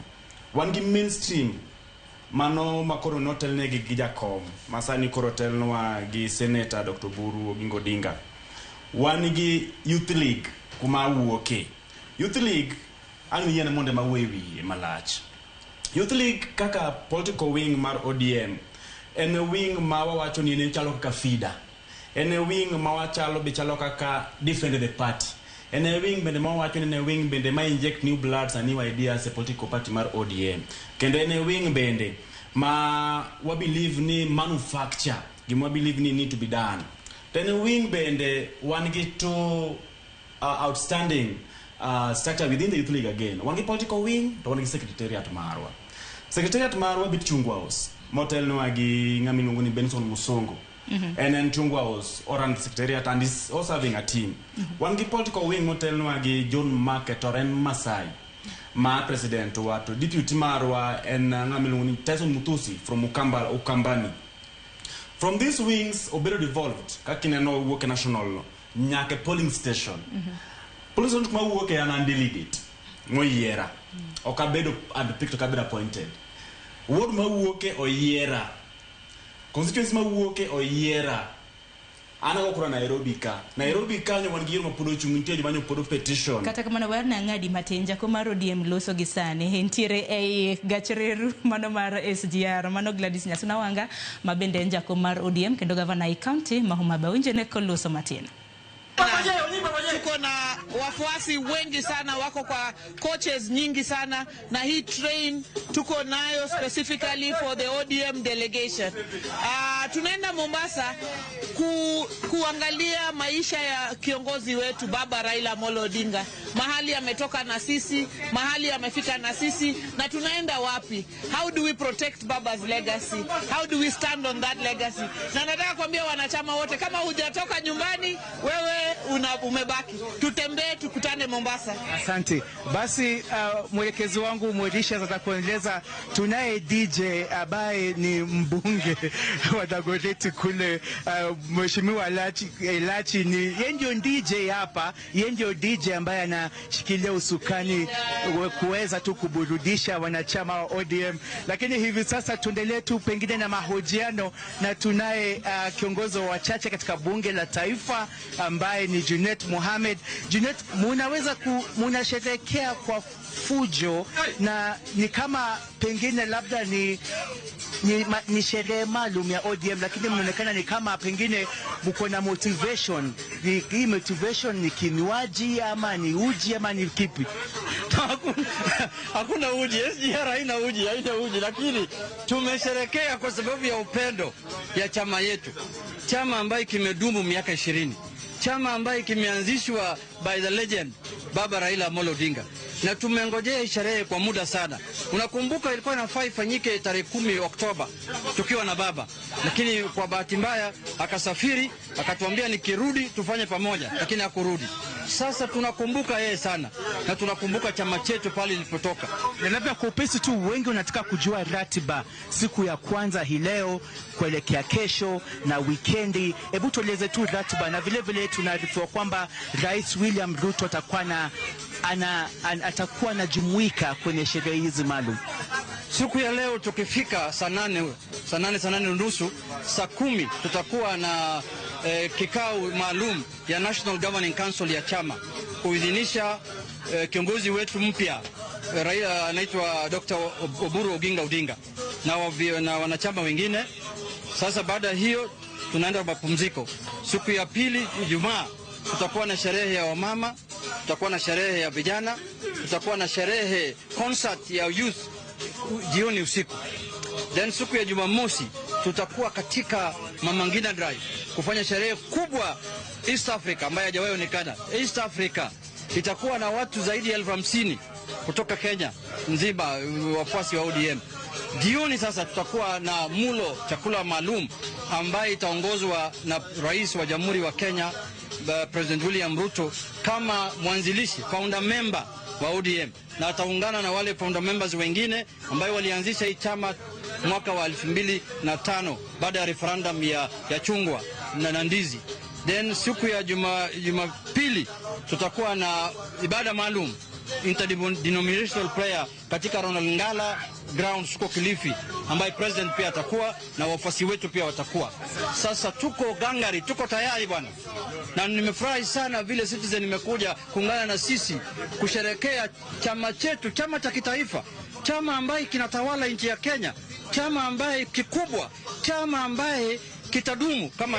Wan gi mainstream mano makoro notelnegi gi jakom ma sani koro telnwa gi Senator Dr. Oburu Oginga Odinga. Wan gi Youth League kuma awuoke. Youth League ang' yiene mondo ema awuo e wiye malach. Youth League kaka political wing mar ODM en wing ma wawacho ni en chalo kaka feeder. En wing ma wachalo be chalo kaka defend the party. En wing bende ma wawacho ni en wing bende ma inject new bloods and new ideas e political party mar ODM. Kendo en wing bende ma wa believe ni manufacture gima wa believe ni need to be done. To en wing bende wan gi two outstanding structure within the Youth League again. Wan gi political wing to wan gi secretariat marwa. Secretariat marwa bet Chungwa House motelnwa gi ng'ama iluongo ni Benson Musongo. En Chungwa House oran secretariat and is also having a team. Wan gi political wing motelnwa gi John Market or en Masai ma president wa, to deputy marwa en ng'ama iluongo ni Tyson Mutusi from Ukambani. From these wings obedo devolved kaka ineno wuok e national no nyaka e polling station. Polling station kuma wuoke an delegate moyiera. Ok abedo handpicked, ok abedo appointed. Ward mawuoke oyiera. Constituency mawuoke oyiera. An ago kura Nairobi ka. Nairobi kanyo wan gi yiero ma pod ochung', nitie joma nyo pod petition. Kata kamano wer na ng'adi matin jakom mar ODM loso gi sani entiere ei gach reru mano mar SGR mano Gladys Nyasuna Wanga ma bende en jakom mar ODM kendo gavana e county ma Homa Bay. Winje ne koloso matin. Tuko na wafuasi wengi sana, wako kwa coaches nyingi sana, na hii train tuko nayo specifically for the ODM delegation. Tunaenda Mombasa kuangalia maisha ya kiongozi wetu Baba Raila Amolo Odinga, mahali ametoka na sisi, mahali amefika na sisi, na tunaenda wapi? How do we protect Baba's legacy? How do we stand on that legacy? Na nataka kuambia wanachama wote, kama hujatoka nyumbani, wewe umebaki. Tutembee, tukutane Mombasa. Asante. Basi mwelekezi wangu Mwelisha atakueleza. Tunaye DJ ambaye ni mbunge wa Dagoretti kule, Mheshimiwa Lachi, Lachi ni yeye ndio DJ hapa, yeye ndio DJ ambaye anashikilia usukani kuweza tu kuburudisha wanachama wa ODM. Lakini hivi sasa tuendelee tu pengine na mahojiano na tunaye kiongozi wa wachache katika bunge la taifa ambaye ni Junet Mohamed. Junet, munasherehekea kwa fujo na ni kama pengine labda ni sherehe maalum ya ODM, lakini mnaonekana ni kama pengine mko na motivation. Hii motivation ni kinywaji ama ni uji ama ni kipi? Hakuna uji, SGR haina uji, haina uji, lakini tumesherekea kwa sababu ya upendo ya chama yetu, chama ambayo kimedumu miaka 20, chama ambayo kimeanzishwa by the legend Baba Raila Amolo Odinga, na tumengojea sherehe kwa muda sana. Unakumbuka ilikuwa inafaa ifanyike tarehe 10 Oktoba tukiwa na baba, lakini kwa bahati mbaya akasafiri, akatuambia nikirudi tufanye pamoja, lakini hakurudi. Sasa tunakumbuka yeye sana na tunakumbuka chama chetu pale ilipotoka. Na labda kwa upesi tu, wengi wanataka kujua ratiba siku ya kwanza hii leo kuelekea kesho na wikendi. Hebu tueleze tu ratiba, na vile vile tunaarifiwa kwamba Rais William Ruto atakuwa na ana, an, atakuwa anajumuika kwenye sherehe hizi maalum. Siku ya leo tukifika saa 8, saa 8, saa 8:30, saa 10 tutakuwa na kikao maalum ya National Governing Council ya chama kuidhinisha kiongozi wetu mpya Raila anaitwa Dr. Oburu Oginga Odinga na wanachama wengine. Sasa baada ya hiyo tunaenda mapumziko. Siku ya pili Ijumaa tutakuwa na sherehe ya wamama, tutakuwa na sherehe ya vijana, tutakuwa na sherehe concert ya youth jioni usiku. Then siku ya Jumamosi tutakuwa katika Mama Ngina Drive kufanya sherehe kubwa East Africa ambayo hajawahi onekana. East Africa itakuwa na watu zaidi ya 50,000 kutoka Kenya nzima, wafuasi wa ODM. Jioni sasa tutakuwa na mulo, chakula maalum ambaye itaongozwa na Rais wa Jamhuri wa Kenya President William Ruto kama mwanzilishi founder member wa ODM, na ataungana na wale founder members wengine ambayo walianzisha hii chama mwaka wa 2005 baada ya referendum ya chungwa na ndizi. Then siku ya Jumapili tutakuwa na ibada maalum interdenominational prayer katika Ronald Ngala grounds huko Kilifi, ambaye president pia atakuwa na wafuasi wetu pia watakuwa. Sasa tuko gangari, tuko tayari bwana, na nimefurahi sana vile Citizen imekuja kuungana na sisi kusherekea chama chetu, chama cha kitaifa, chama ambaye kinatawala nchi ya Kenya, chama ambaye kikubwa, chama ambaye kitadumu kama.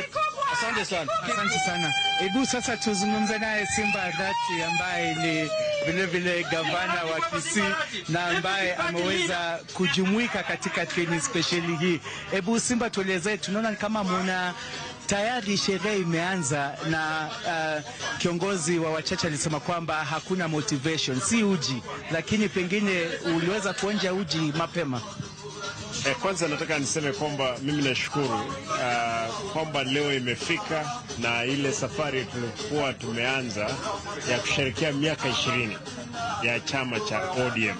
Asante sana. Asante sana. Hebu sasa tuzungumze naye Simba Arati ambaye ni vile vile gavana wa Kisii na ambaye ameweza kujumuika katika training speciali hii. Hebu Simba, tuelezee, tunaona kama muna tayari sherehe imeanza na kiongozi wa wachache alisema kwamba hakuna motivation, si uji, lakini pengine uliweza kuonja uji mapema. Kwanza nataka niseme kwamba mimi nashukuru kwamba leo imefika na ile safari tulikuwa tumeanza ya kusherehekea miaka 20 ya chama cha ODM.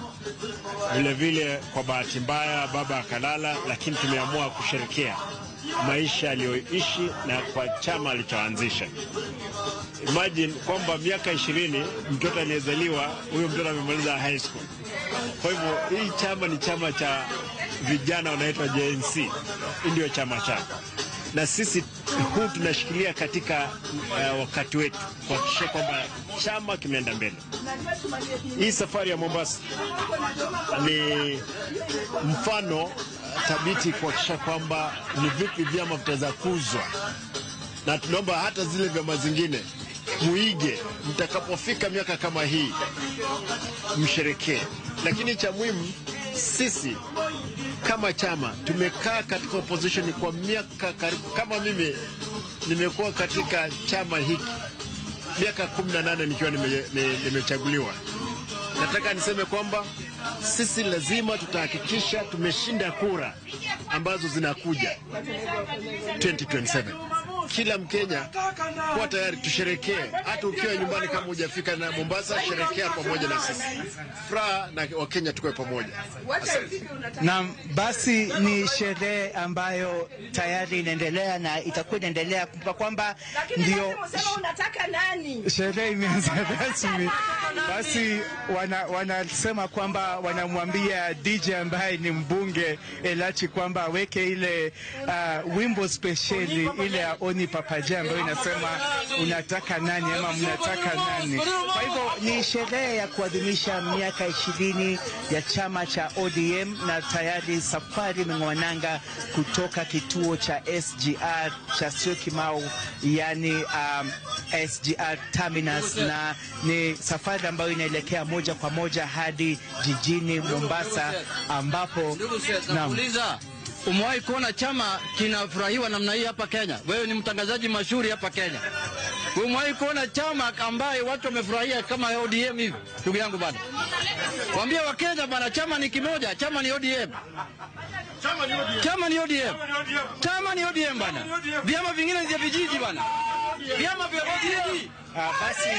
Vile vile kwa bahati mbaya baba akalala, lakini tumeamua kusherehekea maisha aliyoishi na kwa chama alichoanzisha. Imagine kwamba miaka 20 mtoto aliyezaliwa, huyo mtoto amemaliza high school. Kwa hivyo hii chama ni chama cha vijana wanaitwa JNC, hii ndio chama chao, na sisi huu tunashikilia katika wakati wetu kuhakikisha kwamba chama kimeenda mbele. Hii safari ya Mombasa ni mfano thabiti kuhakikisha kwamba ni vipi vyama vitaweza kuzwa, na tunaomba hata zile vyama zingine muige, mtakapofika miaka kama hii msherekee. Lakini cha muhimu, sisi kama chama tumekaa katika opposition kwa miaka karibu, kama mimi nimekuwa katika chama hiki miaka 18 nikiwa nimechaguliwa. Nataka niseme kwamba sisi lazima tutahakikisha tumeshinda kura ambazo zinakuja 2027. Kila Mkenya kuwa tayari tusherekee, hata ukiwa nyumbani kama hujafika na Mombasa, sherekea pamoja na sisi. Furaha na Wakenya tukoe pamoja. Asante. Naam, basi ni sherehe ambayo tayari inaendelea na itakuwa inaendelea. Kumbuka kwamba ndio unataka nani? Sherehe imeanza rasmi. Basi wanasema kwamba wanamwambia DJ ambaye ni mbunge Elachi kwamba aweke ile wimbo spesheli ile ya Oni Papaja ambayo inasema unataka nani ama mnataka nani. Kwa hivyo ni sherehe ya kuadhimisha miaka 20 ya chama cha ODM, na tayari safari imeng'oa nanga kutoka kituo cha SGR cha Syokimau, yani SGR Terminus, na ni safari ambayo inaelekea moja kwa moja hadi jijini Mombasa ambapo naam. Umewahi kuona chama kinafurahiwa namna hii hapa Kenya? Wewe ni mtangazaji mashuhuri hapa Kenya. Umewahi kuona chama ambaye watu wamefurahia kama ODM hivi? Ndugu yangu bana, waambie Wakenya bana, chama ni kimoja, chama ni ODM. Chama ni ODM. Chama ni ODM bana. Vyama vingine ni vya vijiji bana. Vyama vya ODM. Basi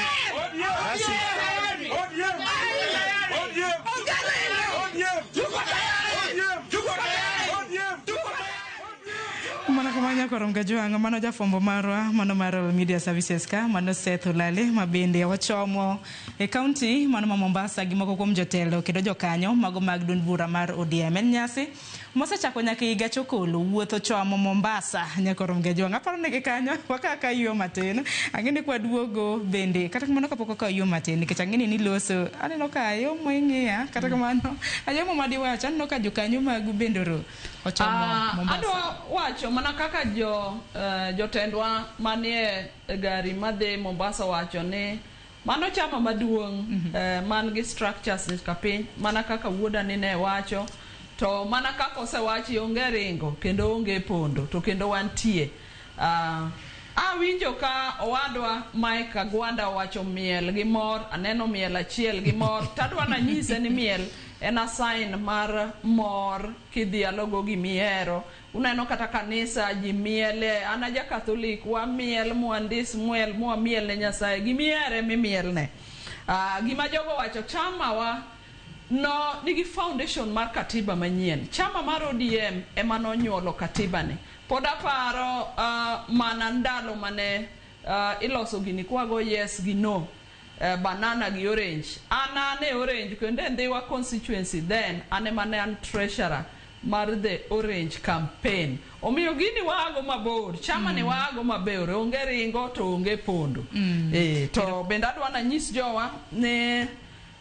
Mana kamanya korom gajuang mano jafwambo marwa mano mar Royal Media Services ka mano Seth Olale mabende wachomo e county mano ma Mombasa gi moko kuom jotelo kendo jokanyo mago mag duond bura mar ODM. En nyasi mosechako nyaka higa chokolo wuotho chomo Mombasa nyakorom gajuang aparo ni gi kanyo wakaka yo matin ang'e ni kwaduogo bende kata kamano kapok okawo yo matin nikech ang'e ni niloso aneno ka ayomo ing'iya kata kamano ayomo madiwacho aneno ka jokanyo magu bende oro ochomo Mombasa. Adwa wacho mana kaka jotendwa manie gari madhi Mombasa wacho ni mano chama maduong' man gi structures ka piny, mana kaka wuoda ni ne wacho, to mana kaka osewachi onge ringo kendo onge pondo to kendo wantie. Awinjo ka owadwa Mike Agwanda owacho miel gi mor, aneno miel achiel gi mor, tadwa nanyise ni miel en a sign mar mor kidhialogo gimihero. Uneno kata kanisa ji miele, an aja Catholic, wamiel mwandis mwel mwamiel ne Nyasaye, gimihere mimielne. Gima jogo wacho, chama wa no nigi foundation mar katiba manyien. Chama mar ODM ema nonyuolo katiba ni. Pod aparo mana ndalo mane Iloso gini kwago yes gi no, banana gi orange. An e orange, kendo e Ndhiwa constituency then an ema ne an treasurer mar the orange campaign. Omiyo gini waago mabor, chama ni waago mabor, onge ringo to onge pondo. To bende adwa nanyis jowa ni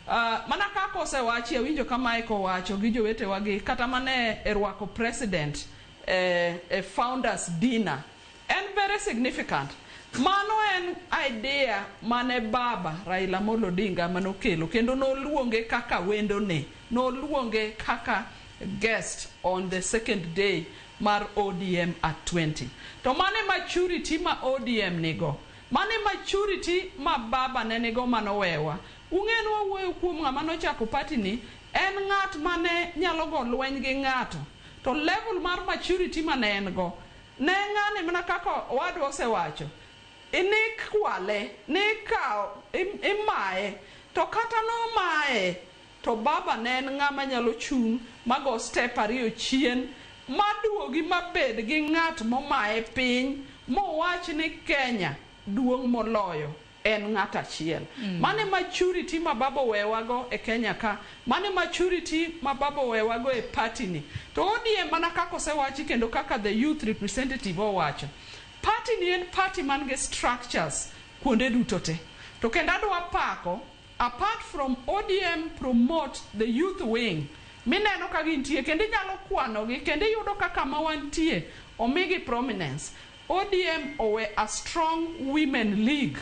mana kaka osewachi, awinjo ka Mike owacho gi jowetewa gi kata mana e rwako president e founders dinner en very significant. Mano en idea mane baba Raila Amolo Odinga manokelo, kendo noluonge kaka wendone, noluonge kaka guest on the second day mar ODM at 20. To mane maturity ma ODM nigo, mane maturity ma baba ne nigo manowewa. Ung'e ni wawuoyo kuom ng'ama nochako party ni, en ng'at mane nyalo go lweny gi ng'ato, to level mar maturity mane en go ne ng'ani, mana kaka owadwa osewacho, inikwale, nikawo, imaye, to kata nomaye to baba ne en ng'ama nyalo chung' mago step ariyo chien, maduogi mabed gi ng'at momaye piny, mowach ni Kenya duong' moloyo en ng'at achiel. Mane maturity ma baba owewago e Kenya ka, mane maturity ma baba owewago e party ni. To ODM, mana kaka osewachi kendo kaka the youth representative owacho, party ni en party man gi structures kuonde duto te. To kendo adwa pako, apart from ODM promote the youth wing mineno ka gintie, kendo inyalo kwanogi, kendo iyudo ka kama wantie omigi prominence. ODM owe a strong women league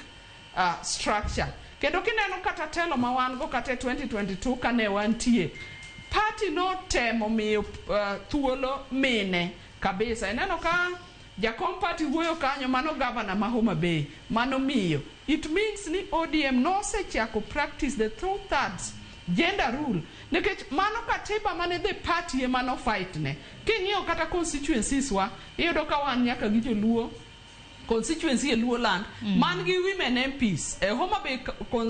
structure, kendo kineno kata telo ma wan go kata e 2022 kane wantie, party notemo miyo thuolo mine kabisa. Ineno ka jakom party wuoyo kanyo, mano governor ma Homa Bay, mano miyo. It means ni ODM nosechako practice the two thirds gender rule, nikech mano katiba mane the party ema no fight ne. King'iyo kata constituencies wa, iyudo ka wan nyaka gi joluo constituency e Luo land man gi women MPs e Homa Bay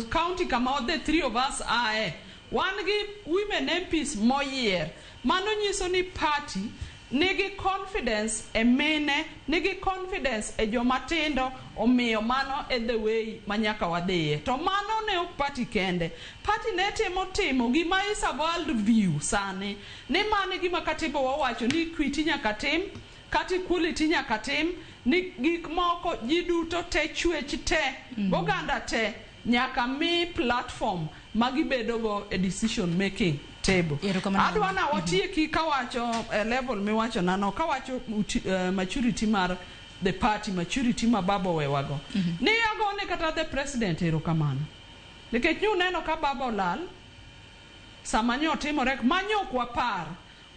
county, kama the three of us ae, wan gi women MPs moyier. Mano nyiso ni party nigi confidence e mine, nigi confidence e joma tindo. Omiyo mano e the way ma nyaka wadhiye. To mano ne ok party kende, party ne temo timo gima is a world view sani, ni mano gima katiba wawacho ni equity nyaka tim, kata equality nyaka tim, ni gik moko ji duto te, chwech te, oganda te nyaka mi platform ma gibedogo e decision making table. Erokamano. Adwa na watieki kawacho e level miwacho nano, kawacho maturity mar the party, maturity ma baba owewago, ni agone kata the president erokamano, nikech nuneno ka baba olal sama nyo otimore manyo ok wapar.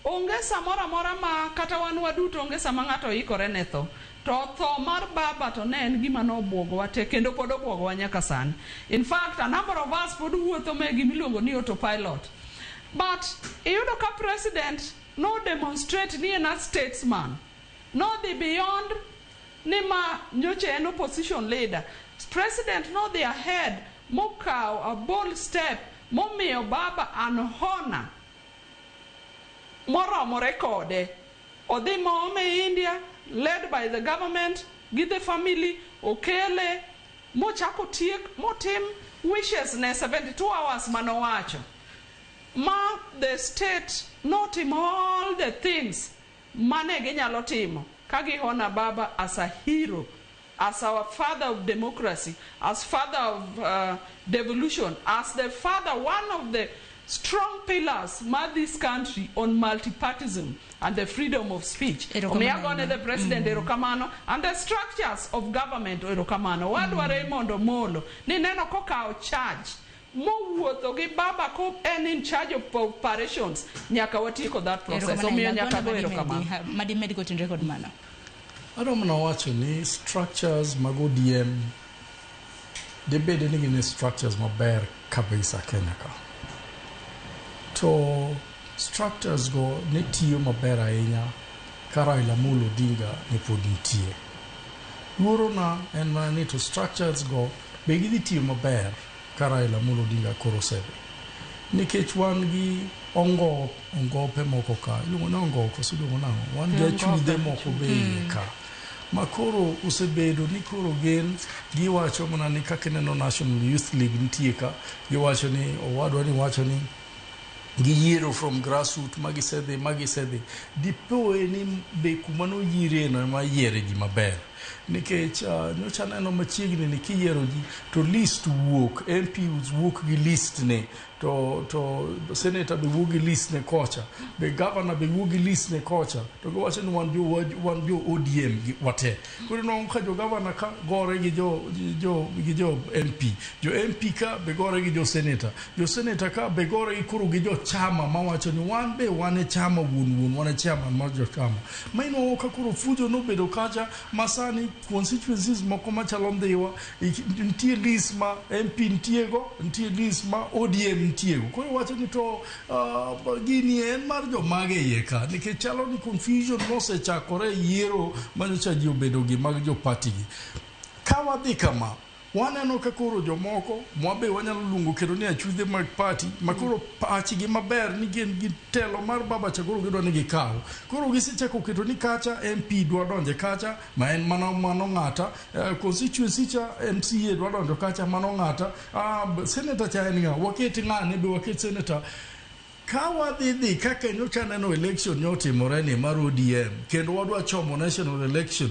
Onge samoro amora ma kata wan waduto, onge sama ng'ato ikore ne tho. To tho mar baba to ne en gima nobwogowa te, kendo pod obwogowa nyaka sani. In fact, a number of us pod wuotho me gimiluongo ni autopilot. But iyudo ka president no demonstrate ni en a statesman, nodhi beyond ni ma nyocha en opposition leader. President nodhi ahead mokawo a bold step momiyo baba an honor moromore kode. Odhi moome India, led by the government gi the family, okele mochako tiek motim wishes ne 72 hours manowacho, ma the state notimo all the things mane ginyalo timo ka gi honor baba as a hero, as our father of democracy, as father of devolution, as the father, one of the strong pillars mar this country on multipartism and the freedom of speech. Erokamano. Omiyo agone the president erokamano and the structures of government erokamano. Wadwa Raymond Omolo ni neno kokawo charge mowuotho gi baba ko en in charge of operations nyaka watieko that process. Omiyo nyaka go erokamano. Madimed kotenre kod mano. Adwa mana wacho ni structures mag ODM dibed ni gin structures maber kabisa Kenya ka. To structures go ne tiyo maber ahinya ka Raila Amolo Odinga ne pod nitie. Luorona en mana ni to structures go be gidhi tiyo maber ka Raila Amolo Odinga koro osedhi. Nikech wan gi ongo ongope moko ka, iluongo ni ongo koso iluongo nang'o? Wan gi achudhe moko be iye ka. Ma koro osebedo ni koro gin giwacho mana ni kaka ineno National Youth League nitie ka, giwacho ni owadwa ni wacho ni giyiero from grassroot magisedhi magisedhi dipoe ni be kuma noyirie no ema yiere ji maber nikech nyocha aneno machiegni ni kiyiero ji to list wuok MP wuok gi list ne to senator be wuok gi list ne kocha be governor be wuok gi list ne kocha to giwacho ni wan jo ODM gi wate. Koro inwang'o ka jo governor ka gore gi jo MP, jo MP ka be gore gi jo senator, jo senator ka be gore gi koro gi jo chama mawacho ni wan be wan e chama wuon wan e chairman mar jo chama. Ma inwang'o ka koro fujo nobedo kacha ma sani constituencies moko machalo Ndhiwa nitie list ma MP nitie go, nitie list ma ODM nitie go. Koro iwacho ni to gini en mar jomage iye ka nikech chalo ni confusion nosechakore e yiero manyocha ji obedo gi mag jo party gi. Ka wadhi kama, waneno ka koro jomoko mwabe wanyalo luongo kendo ni achudhe mag party ma koro pachgi maber ni gin gi telo mar baba cha koro gidwa ni gikaw. Koro gisechako keto ni kacha MP dwa donje kacha ma en mano ng'ata, constituency cha MCA dwa donjo kacha mano ng'ata, senator cha en ng'a, waket ng'ane be waket senator. Ka wadhi dhi kaka nyocha neno election nyotimore ni mar ODM kendo wadwa chomo national election,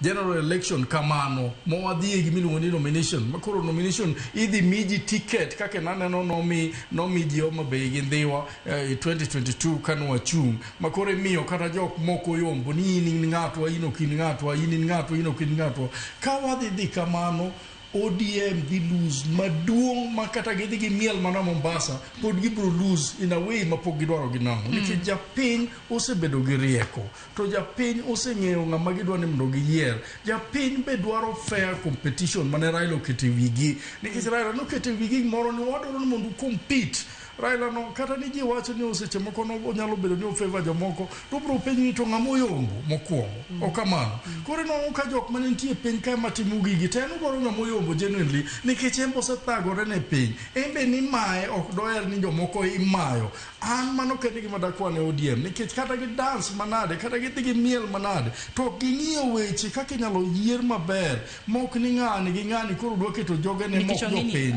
general election kamano mowadhiye gi miluongo ni nomination ma koro nomination idhi miji ticket kaka naneno nomi ji Homa Bay gi Ndhiwa e 2022 kane wachung' ma koro imiyo kata jok moko yombo ni in ng'atwa, in ok in ng'atwa, in in ng'atwa, in ok in ng'atwa. Ka wadhi dhi kamano ODM dhi lose maduong' ma kata gidhi gi miel mana Mombasa pod gibiro lose in a way ma pok gidwaro ginang'o nikech japiny osebedo gi rieko to japiny oseng'eyo ng'ama gidwa ni mondo giyier. Japiny be dwaro fair competition mane Raila oketo e wigi nikech Raila noketo e wigi gimoro ni wadwaro ni mondo compete. Raila no kata ni ji wacho ni seche moko no onyalo bedo ni ofavor jomoko to obiro penjo ni to ng'ama oyombo mokwongo. Ok kamano. Koro inwang'o ka jok mane nitie piny kae matimo gigi to en odwaro ng'ama oyombo genuinely nikech en be osethagore ne piny. En be nimaye ok doher ni jomoko imayo. An mano kende gima dakwane ODM nikech kata gi dance manade kata gidhi gi miel manade to ok ging'iyo weche kaka inyalo yier maber mok ni ng'ani gi ng'ani koro dwa keto jogene mok jopiny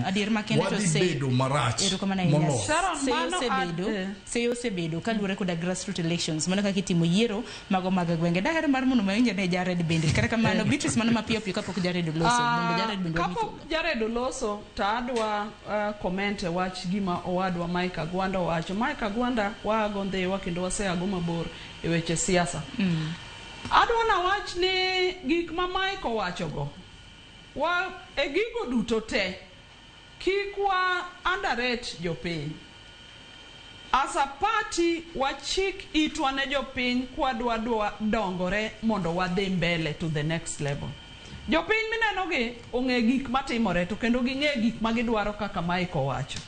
wadhi bedo marach moloyo. Seyo osebedo kaluwore koda grassroots elections mana kaka itimo yiero mago mag gwenge. Daher mar mondo mawinj ane Jared bende. Kata kamano Beatrice mano mapiyo piyo kapok Jared oloso mondo Jared bende wami Kapok Jared oloso to adwa comment e wach gima owadwa Mike Agwanda owacho. Mike Agwanda waago Ndhiwa kendo waseago mabor e weche siasa. Adwa nawach ni gik ma Mike owachogo wa e gigo duto te kik wa underrate jopiny. As a party wachik itwa ne jopiny kwadwa dongore mondo wadhi mbele to the next level. Jopiny mineno gi ong'e gik matimore to kendo ging'e gik ma gidwaro kaka Mike owacho.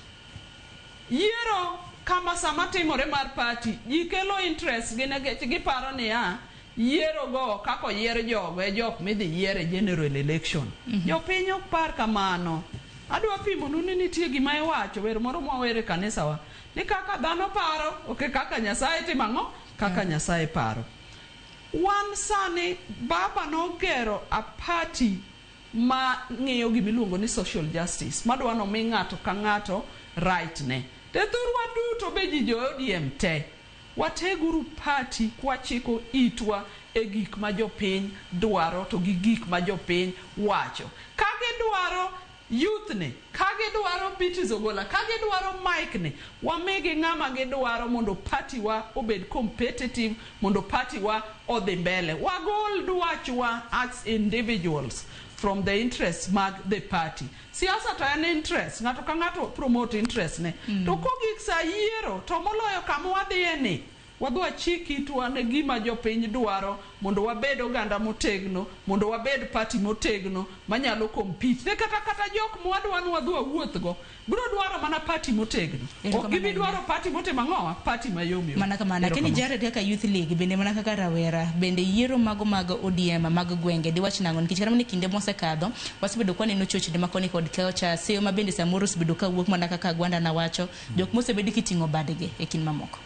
Yiero kama sama timore mar party ji kelo interest gi nikech giparo niya yiero go kaka oyier jogo e jok midhi yier e general election. Jopiny ok par kamano. Adwa pimonu ni nitie gima iwacho wer moro mwawer e kanisawa ni kaka dhano paro ok e kaka Nyasaye timo ang'o kaka Nyasaye paro. Wan sani baba nogero a party ma ng'iyo gimiluongo ni social justice madwa nomi ng'ato ka ng'ato right ne. Te thurwa duto be ji jo ODM te wateguru party kwachiko itwa e gik ma jopiny dwaro to gi gik ma jopiny wacho. Ka gidwaro youth ni, ka gidwaro Beatrice Ogola, ka gidwaro Mike ni, wamigi ng'ama gidwaro mondo party wa obed competitive, mondo party wa odhi mbele. Wagol dwachwa as individuals from the interests mag the party. Siasa to en interest, ng'ato ka ng'ato promote interest ne. To kogik sa yiero, to moloyo kama wadhiye ni, wadwa chik itwa ne gima jopiny dwaro mondo wabed oganda motegno, mondo wabed party motegno manyalo compete. Ne kata jok mwadwa ni wadhi wawuothgo biro dwaro mana party motegno. Ok gibi dwaro party motimo ang'owa, party mayom yom. Mana kamano. Lakini Jared kaka Youth League bende mana kaka rawera bende yiero mago mag ODM mag gwenge diwach nang'o nikech kata mana kinde mosekadho wasebedo kwa neno chochni ma koni kod kocha seyo ma bende samoro osebedo kawuok mana kaka Agwanda nawacho jok mosebed kiting'o badgi e kind mamoko.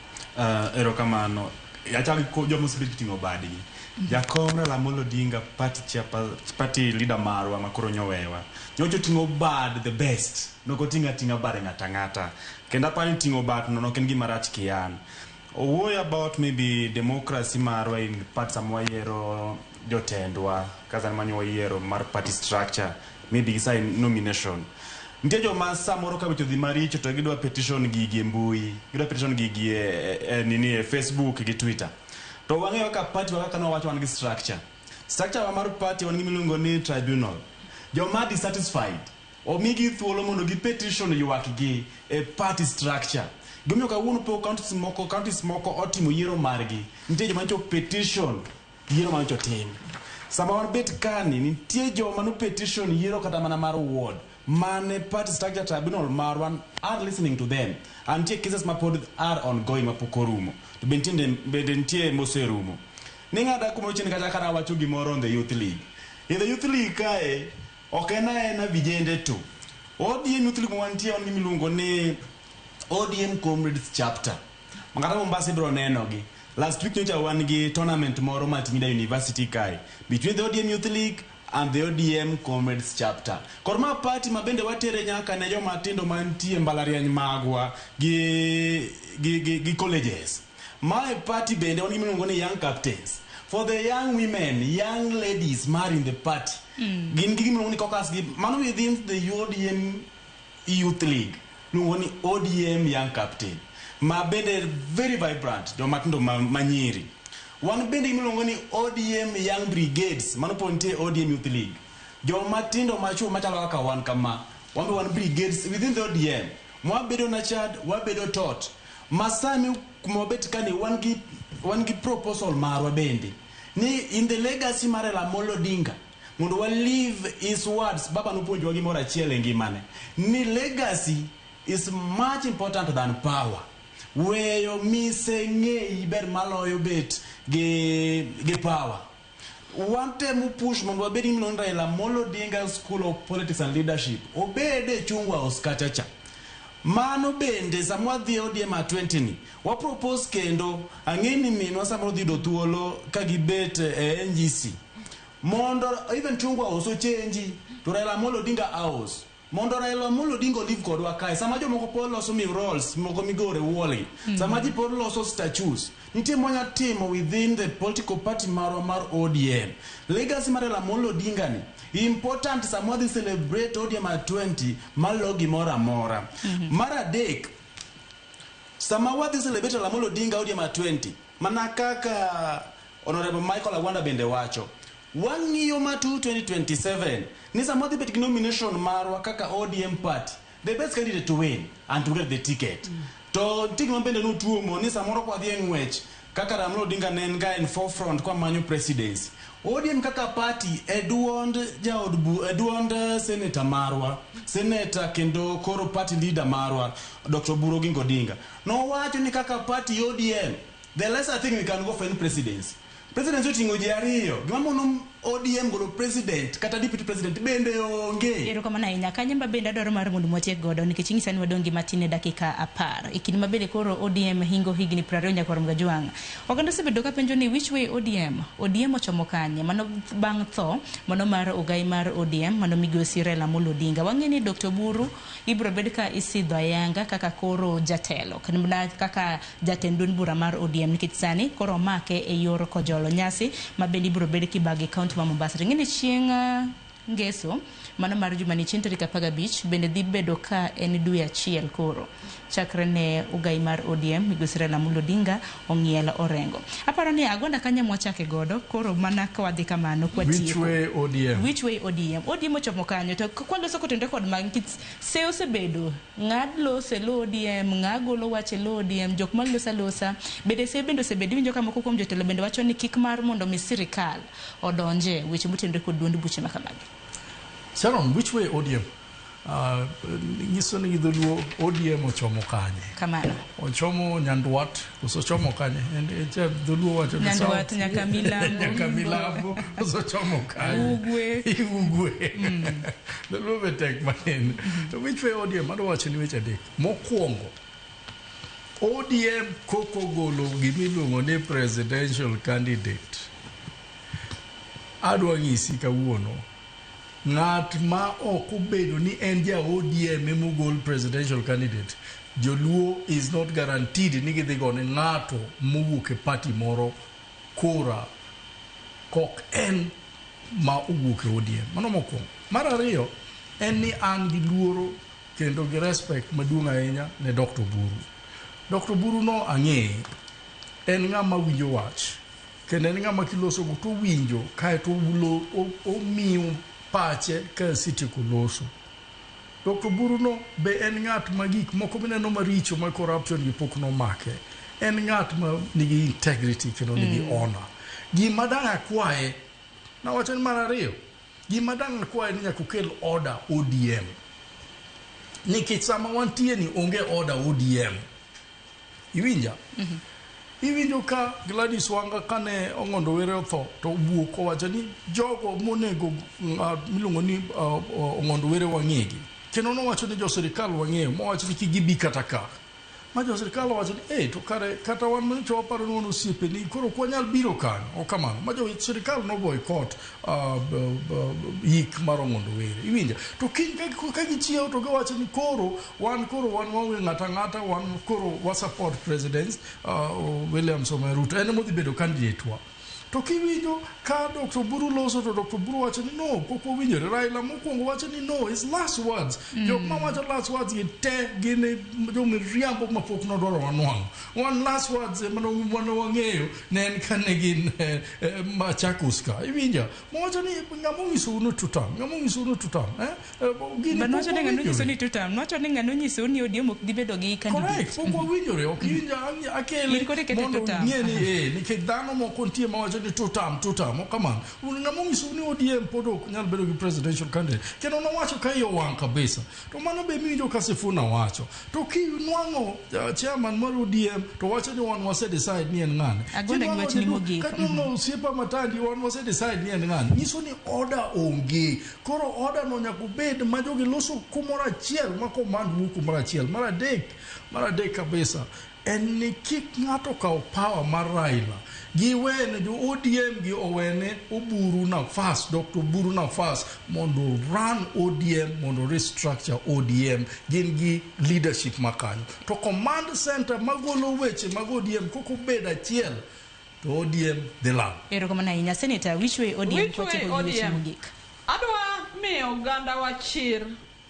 Erokamano. Achak gi joma osebet kiting'o badgi. Jakom Raila Amolo Odinga party chairpa, party leader marwa makoro nyowewa. Nyocha oting'o bad the best. Nok oting'o ating'a bade ng'ata ng'ata. Kendo aparo ni ting'o bat no nok en gima rach kian. Owuoyo about maybe democracy marwa in part sama wayiero jotendwa kaka manyo wayiero mar party structure maybe gi sign nomination. Nitie joma samoro ka weche odhi maricho to gidwa petition gigi e mbui, gidwa petition gigi e nini e Facebook gi Twitter. To wang'eyo kaka party wa kaka nowacho wan gi structure. Structure wa mar party wan gi miluongo ni tribunal. Joma dissatisfied omigi thuolo mondo gi petition ywak gi e party structure. Gimomiyo kawuono pok counties moko otimo yiero margi. Nitie joma nyocha petition yiero manyocha otim. Sama wan bet kani, nitie joma no petition yiero kata mana mar ward mane party structure tribunal marwa are listening to them. And nitie cases ma pod are ongoing mapok orumo. To bende nitie moserumo. Ning'ada kumoro chien kacha kana wacho gimoro on the youth league. In the youth league kae, ok en aena vijende to. ODM youth league mantie wan gi miluongo ni ODM Comrades Chapter. Makata Mombasa ibiro nenogi. Last week nyocha wan gi tournament moro Multimedia University kae between the ODM Youth League and the ODM Comrades Chapter. Kor ma party ma bende watere nyaka ne joma tindo mantie mbalariany magwa gi colleges. Mae party bende wan gi miluongo ni Young Captains. For the young women, young ladies mar in the party. Gin gi gimiluongo ni caucus gi mano within the ODM Youth League. Luongo ni ODM Young Captain. Ma bende very vibrant, joma tindo ma nyiri. Wan bende gimiluongo ni ODM Young Brigades, mano pod nitie ODM Youth League. Joma tindo machuo machalo kaka wan kama, wan be wan brigades within the ODM. Mwabedo nachad, wabedo tot. Masani kuma wabet kani wan gi proposal marwa bende. Ni in the legacy mar Raila Amolo Odinga, mondo wa live his words, baba nopuonjowa gimoro achiel e ngimane. Ni legacy is much important than power. Weyo mise ng'eyi ber maloyo bet gi power. Watemo push mondo wabed gi miluongo ni Raila Amolo Odinga School of Politics and Leadership. Obed e Chungwa House kacha cha. Mano bende sama wadhi e ODM at 20 ni, wa propose kendo ang'e ni minwa samoro dhi yudo thuolo ka gibet e NGC. Mondo even Chungwa House ochenji to Raila Amolo Odinga House. Mondo Raila Amolo Odinga olive kodwa kae. Sama jomoko pod loso murals moko migoro e wall gi. Sama ji pod loso statues. Nitie mwanya timo within the political party marwa mar ODM. Legacy mar Raila Amolo Odinga ni important sama wadhi celebrate ODM at 20 malo gimoro amora. Mar adek, sama wadhi celebrate Raila Amolo Odinga ODM at 20, mana kaka Honorable Michael Agwanda bende wacho, wang'iyo matut 2027 ni sama wadhi bet gi nomination marwa kaka ODM party, the best candidate to win and to get the ticket. To nitie gima bende notuomo ni samoro kwadhi e ng'wech kaka Raila Amolo Odinga ne en ga in forefront kwamanyo presidency. ODM kaka party e duond jaod bu e duond senator marwa, senator kendo koro party leader marwa Dr. Oburu Oginga Odinga nowacho ni kaka party ODM the lesser thing we can go for in presidency. Presidency oting'o ji ariyo. Gima mono ODM golo president kata deputy president bende onge. Erokamano ahinya. Kanyamba bende adwaro mar mondo watiek godo nikech inyisa ni wadong' gi matin e dakika 10. E kinde ma bende koro ODM hingo higni 20 nyaka Romga Jwang'. Oganda osebedo ka penjo ni which way ODM? ODM ochomo kanye? Mano bang' tho mano mar ogai mar ODM mano migosi Raila Amolo Odinga. Wang'e ni Dr. Oburu ibiro bed ka isidho ayanga kaka koro jatelo kendo kaka jatend duond bura mar ODM nikech sani koro omake e yor kojolo nyasi ma bende ibiro bed kibago e kaunti ma Mombasa. To ing'e ni chieng' ngeso mano mar juma ni chieng' tarik 15 bende dhi bedo ka en dwe achiel koro chakre ne ogai mar ODM migosi Raila Amolo Odinga ong'iel orengo. Aparo ni Agwanda kanyo mwachake godo koro mana ka wadhi kamano Which kwatieko. way ODM? Which way ODM? ODM ochomo kanyo to kwaloso kotenore kod magi nikech se osebedo ng'ad loso e lo ODM, ng'a golo wach e lo ODM, jok maloso alosa bende se bende osebedo iwinjo ka moko kuom jotelo bende wacho ni kik mar mondo mi sirikal odonje weche motenore kod duond buche ma kamagi. Sharon, which way ODM? Nyiso ni gi dholuo ODM ochomo kanye? Kamano. Ochomo Nyandwat, koso ochomo kanye? Dholuo wacho ni Nyandwat south. nyaka milambo. Nyaka milambo, koso ochomo kanye? Ugwe. Ugwe. Dholuo be tek matin. To which way ODM? Adwa wacho ni weche adek. Mokwongo, ODM kok ogolo gimiluongo ni presidential candidate. Adwa nyisi kawuono ng'at ma ok obedo ni en ja ODM emogol presidential candidate joluo is not guaranteed ni gidhi gone ng'ato mowuok e party moro kura kok en ma owuok e ODM. Mano mokwongo. Mar ariyo en ni an gi luoro kendo gi respect maduong' ahinya ne Dr. Oburu. Dr. Oburu no ang'eye, en ng'ama winjo wach kendo en ng'ama kilosogo to owinjo kaeto omiyo pache ka isetieko loso. Dr. Oburu no be en ng'at ma gik moko mineno maricho ma corruption gi pok nomake. En ng'at ma nigi integrity kendo nigi honor. Gima dang' akwaye, nawacho ni mar ariyo, gima dang' akwaye ni nyaka okel order ODM. Nikech sama wantie ni onge order ODM. Iwinja? Iwinjo ka Gladys Wanga kane Ong'ondo Were otho to owuok owacho ni jogo monego miluongo ni Ong'ondo Were wang'egi. Kendo nowacho ni jo sirikal wang'eyo mowacho ni kik gibi kata ka. Ma jo sirikal owacho ni eh to kare kata wan manyocha waparo ni wan osiepeni koro ok wanyal biro kanyo. Ok kamano. Ma jo sirikal no boycott yik mar Ong'ondo Were. Iwinja? To kiny ka gichiewo to giwacho ni koro wan koro wan waonge ng'ata ang'ata wan koro wa support president William Samoei Ruto en ema odhi bedo candidate wa. To kiwinjo ka Dr. Oburu loso to Dr. Oburu wacho ni no pok wawinjore. Raila mokwongo wacho ni no his last words. Jok ma wacho last words gi te gin jomiriambo ma pok nodwaro wanwang'o. Wan last words ema mane wang'eyo ne en kane gin Machakos ka. Iwinja? Mowacho ni ng'ama onyisou ni tutam, ng'ama onyisou ni tutam. Gini But pok nowacho ni ng'ano onyisou wawinjore. ni tutam. Nowacho ni ng'ano onyisou ni ODM ok dhi bedo gi candidate. Correct, pok wawinjore, ok iwinja akele In koro ikete mondo tutam. ng'e ni nikech dhano moko nitie mawacho ni tutam, tutam, ok kamano. Ng'ama onyisou ni ODM pod ok nyal bedo gi presidential candidate. Kendo nowacho ka iye owang' kabisa. To mano be miwinjo ka Sifuna wacho. To kinwang'o chairman mar ODM to wacho ni wan wase decide ni en ng'ane. Agonda gi wachni mogik. Kinwang'o osiepa Matandi wan wase decide ni en ng'ane. Nyiso ni order onge. Koro order no nyaka obed ma jogi loso kumoro achiel ma command wuok kumoro achiel. Mar adek kabisa en ni kik ng'ato kaw power mar Raila. Giwene jo ODM gi owene Oburu nafas, Dr. Oburu nafas mondo run ODM, mondo restructure ODM. Gin gi leadership makanyo. To command center magolo weche mag ODM kok obed achiel to ODM dhi lal. Erokamano ahinya. Senator, which way ODM Which way kwatieko gi weche ODM? mogik? Adwa miyo oganda wa chir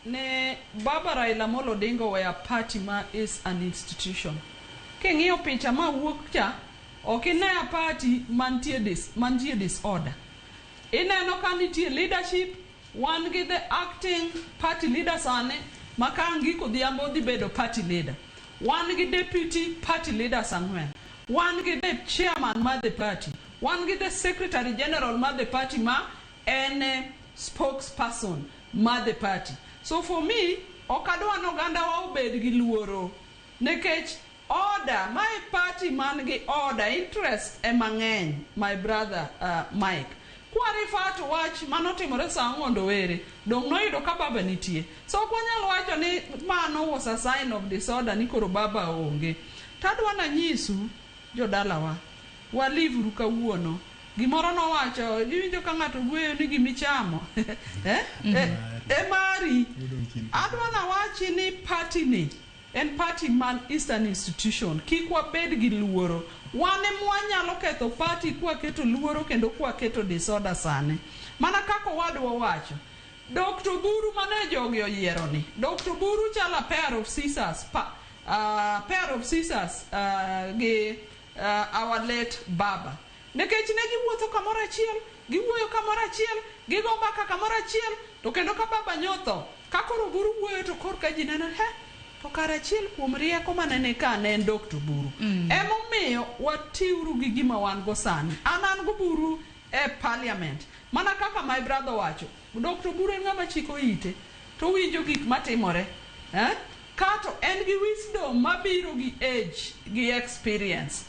ne Baba Raila Amolo Odinga oweyo party ma is an institution. King'iyo picha ma wuok cha, ok ine a party mantie disorder. Ineno ka nitie leadership, wan gi the acting party leader sani, ma ka Angiko Odhiambo dhi bedo party leader. Wan gi deputy party leaders ang'wen. Wan gi the chairman mar the party. Wan gi the secretary general mar the party ma en spokesperson mar the party. So for me, ok adwa ni oganda wa obed gi luoro. Nikech order, my party man gi order, interest ema ng'eny, my brother Mike. Kwa refer to wach manotimore sa Ong'ondo Were, dong' noyudo ka baba nitie. So ok wanyal wacho ni mano was a sign of disorder ni koro baba onge. Tadwa nanyisu jodalawa, walivuru kawuono. Gimoro nowacho, iwinjo ka ng'ato gweyo ni gimichamo. E mari. Adwa nawachi ni party ni en party man Eastern institution. Kik wabed gi luoro. Wan ema wanyalo ketho party kwaketo luoro kendo kwaketo disorder sani. Mana kaka owadwa wacho, Dr. Oburu mane jogi oyiero ni. Dr. Oburu chalo a pair of scissors, pair of scissors gi our late baba. Nikech ne giwuotho kamoro achiel, giwuoyo kamoro achiel, gigo mbaka kamoro achiel, to kendo ka baba nyotho, ka koro Oburu wuoyo to kor ka ji neno, he, to kar achiel kuom rieko mane ni ka ne en Dr. Oburu. Emomiyo watiuru gi gima wan go sani. An goburu e parliament. Mana kaka my brother wacho, Dr. Oburu en ng'ama chiko ite, to winjo gik matimore. Kato en gi wisdom mabiro gi age, gi experience.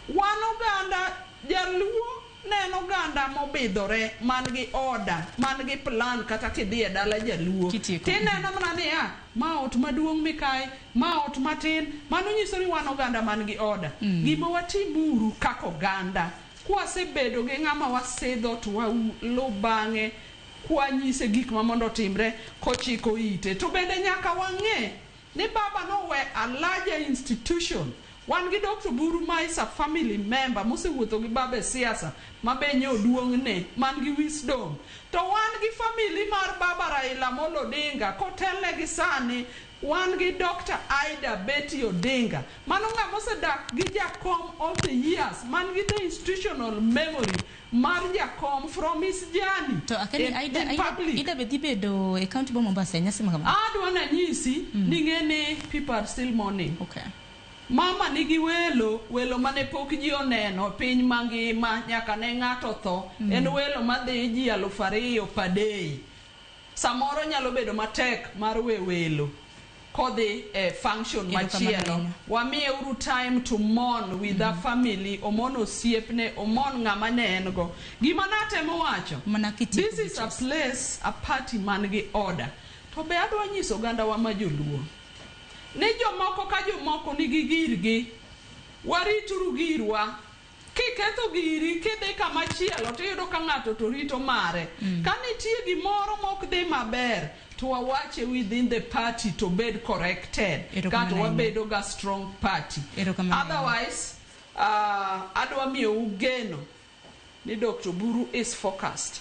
Wan oganda jaluo ne en oganda mobidhore, man gi order, man gi plan kata kidhi e dala jaluo. Tineno mana niya, ma ot maduong' mikae, ma ot matin, mano nyiso ni wan oganda man gi order. Gima watimuru kaka oganda. Kwasebedo gi ng'ama wasidho to walu bang'e kwanyise gik ma mondo otimre kochiko ite. To bende nyaka wang'e ni baba nowe a larger institution. Wan gi Dr. Buru ma is a family member mosewuotho gi baba e siasa ma be nyoduong'ne man gi wisdom. To wan gi family mar baba Raila Amolo Odinga kotelne gi sani wan gi Dr. Ida Betty Odinga. Mano ng'ama osedak gi jakom all the years man gi the institutional memory mar jakom from his journey To akani in, Aida, in Aida, public. Ida be dhi bedo e county ma Mombasa e nyasi ma kama? Adwa nanyisi ni ng'e ni people are still mourning. Okay. Mama nigi welo, welo mane pok ji oneno piny mangima nyaka ne ng'ato tho. En welo madhi ji 2,000 per day. Samoro nyalo bedo matek mar we welo kodhi e function Erokamano machielo. ahinya. Wamiye uru time to mourn with the family, omon osiepne, omon ng'ama ne en go. Gima natemo wacho, this is a place, a party man gi order. To be adwa nyiso ogandawa ma joluo ni jomoko ka jomoko nigi girgi, warituru girwa. Kiketho giri kidhi kama chielo tiyudo ka ng'ato to rito mare. Ka nitie gimoro mok dhi maber to wawache within the party to bed corrected. Erokamano Kato ahinya. wabedo ga strong party. Erokamano ahinya. Otherwise, adwa miyou geno ni Dr. Buru is focused.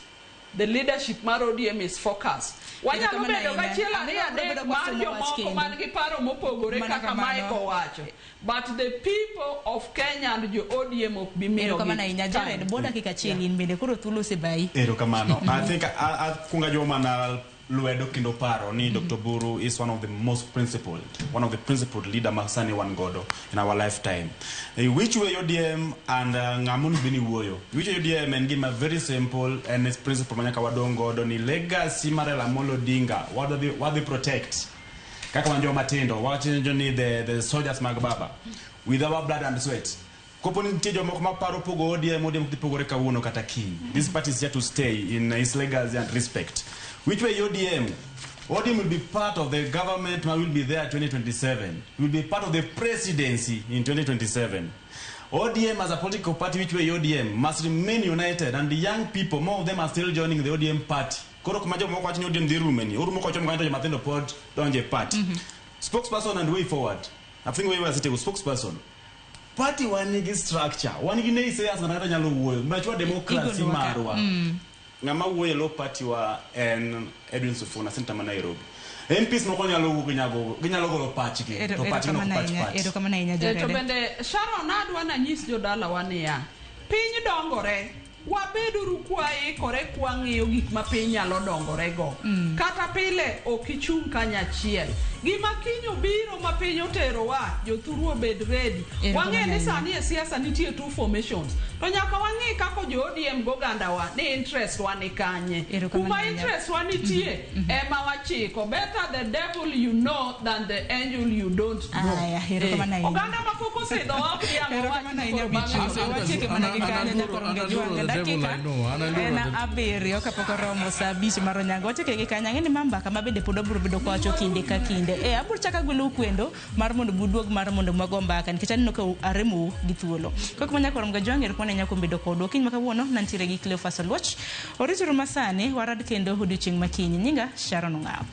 The leadership mar ODM is focused. Wanyalo Erokamano bedo ahinya. gachiel Ang'eyo ariyo wabiro adek bedo mar kwasomo wach jomoko kendo. man gi paro mopogore Mana kaka kamano. Mike owacho. But the people of Kenya and jo ODM ok bi miyogi Erokamano ahinya. time. Jared, bo dakika achiel in bende koro thuolo osebayi. Erokamano. I think akunga joma na lwedo kendo paro ni Dr. Buru is one of the most principled, one of the principled leader ma sani wan godo in our lifetime. Which way ODM and ng'ama onego bed ni wuoyo? Which way ODM en gima very simple and its principle ma nyaka wadong godo ni legacy mar Raila Amolo Odinga wadhi protect. Kaka wan joma tindo, wawacho ni the soldiers mag baba with our blood and sweat. Kopo ni nitie jomoko maparo pogo ODM, ODM ok dhi pogore kawuono kata kiny. This party is here to stay in its legacy and respect. Which way ODM? ODM will be part of the government will be there 2027. Will be part of the presidency in 2027. ODM as a political party, which way ODM must remain united, and the young people, more of them are still joining the ODM party. Koro kuma jomoko wacho ni ODM dhi rumeni, orumo kochomo kanyo to joma pod donjo e party. Spokesperson and way forward. I think we were sitting with spokesperson. Party wan nigi structure, wan gi naysayers ng'ato ng'ato nyalo wuoyo. Machwa democracy Igolowa ka. marwa. Ng'ama wuoyo e lo party wa en Edwin Sifuna, senator ma Nairobi. MPs moko nyalo wuok ginyalo golo pachgi, to pachgi ok Erokamano pach ahinya. party. Erokamano ahinya Eh, to Jared. bende Sharon adwa nanyis jodalawa niya, piny dongore, wabeduru kwaikore kwang'iyo gik ma piny nyalo dongorego. Kata pile ok ichung' kanyachiel. Gima kiny obiro ma piny oterowa, jothuru obed ready. Erokamano Wang'e ni ahinya. sani e siasa nitie two formations. To nyaka wang'i kako jo ODM gogandawa ni interest wa ni kanye. Erokamano Kuma ahinya. interest wa nitie ema wachiko. Better the devil you know than the angel you don't know. Aya, erokamano ahinya. Oganda ma pok osidhowa ok diang' Erokamano owach ahinya koro bang'e Beatrice. to Watieke mana gi kanyo nyakoro Ngejwang'. Dakika en 7 kapok oromo sa 5 mar onyango. Watieke gi kanyo. Ang'e ni ma mbaka ma bende pod wabiro bedo kwawacho kinde ka kinde. E abiro chako agwelou kwendo mar mondo buduog mar mondo mwago mbaka nikech aneno ka aremou gi thuolo. Kok ma nyakoro Ngejwang' erokamano ahinya kuom bedo kodwa. Okinyi ma kawuono nantiere gi Cleophas Oluoch. Orituru masani warad kendo odiochieng' makinyi. Nyinga Sharon Ong'awo.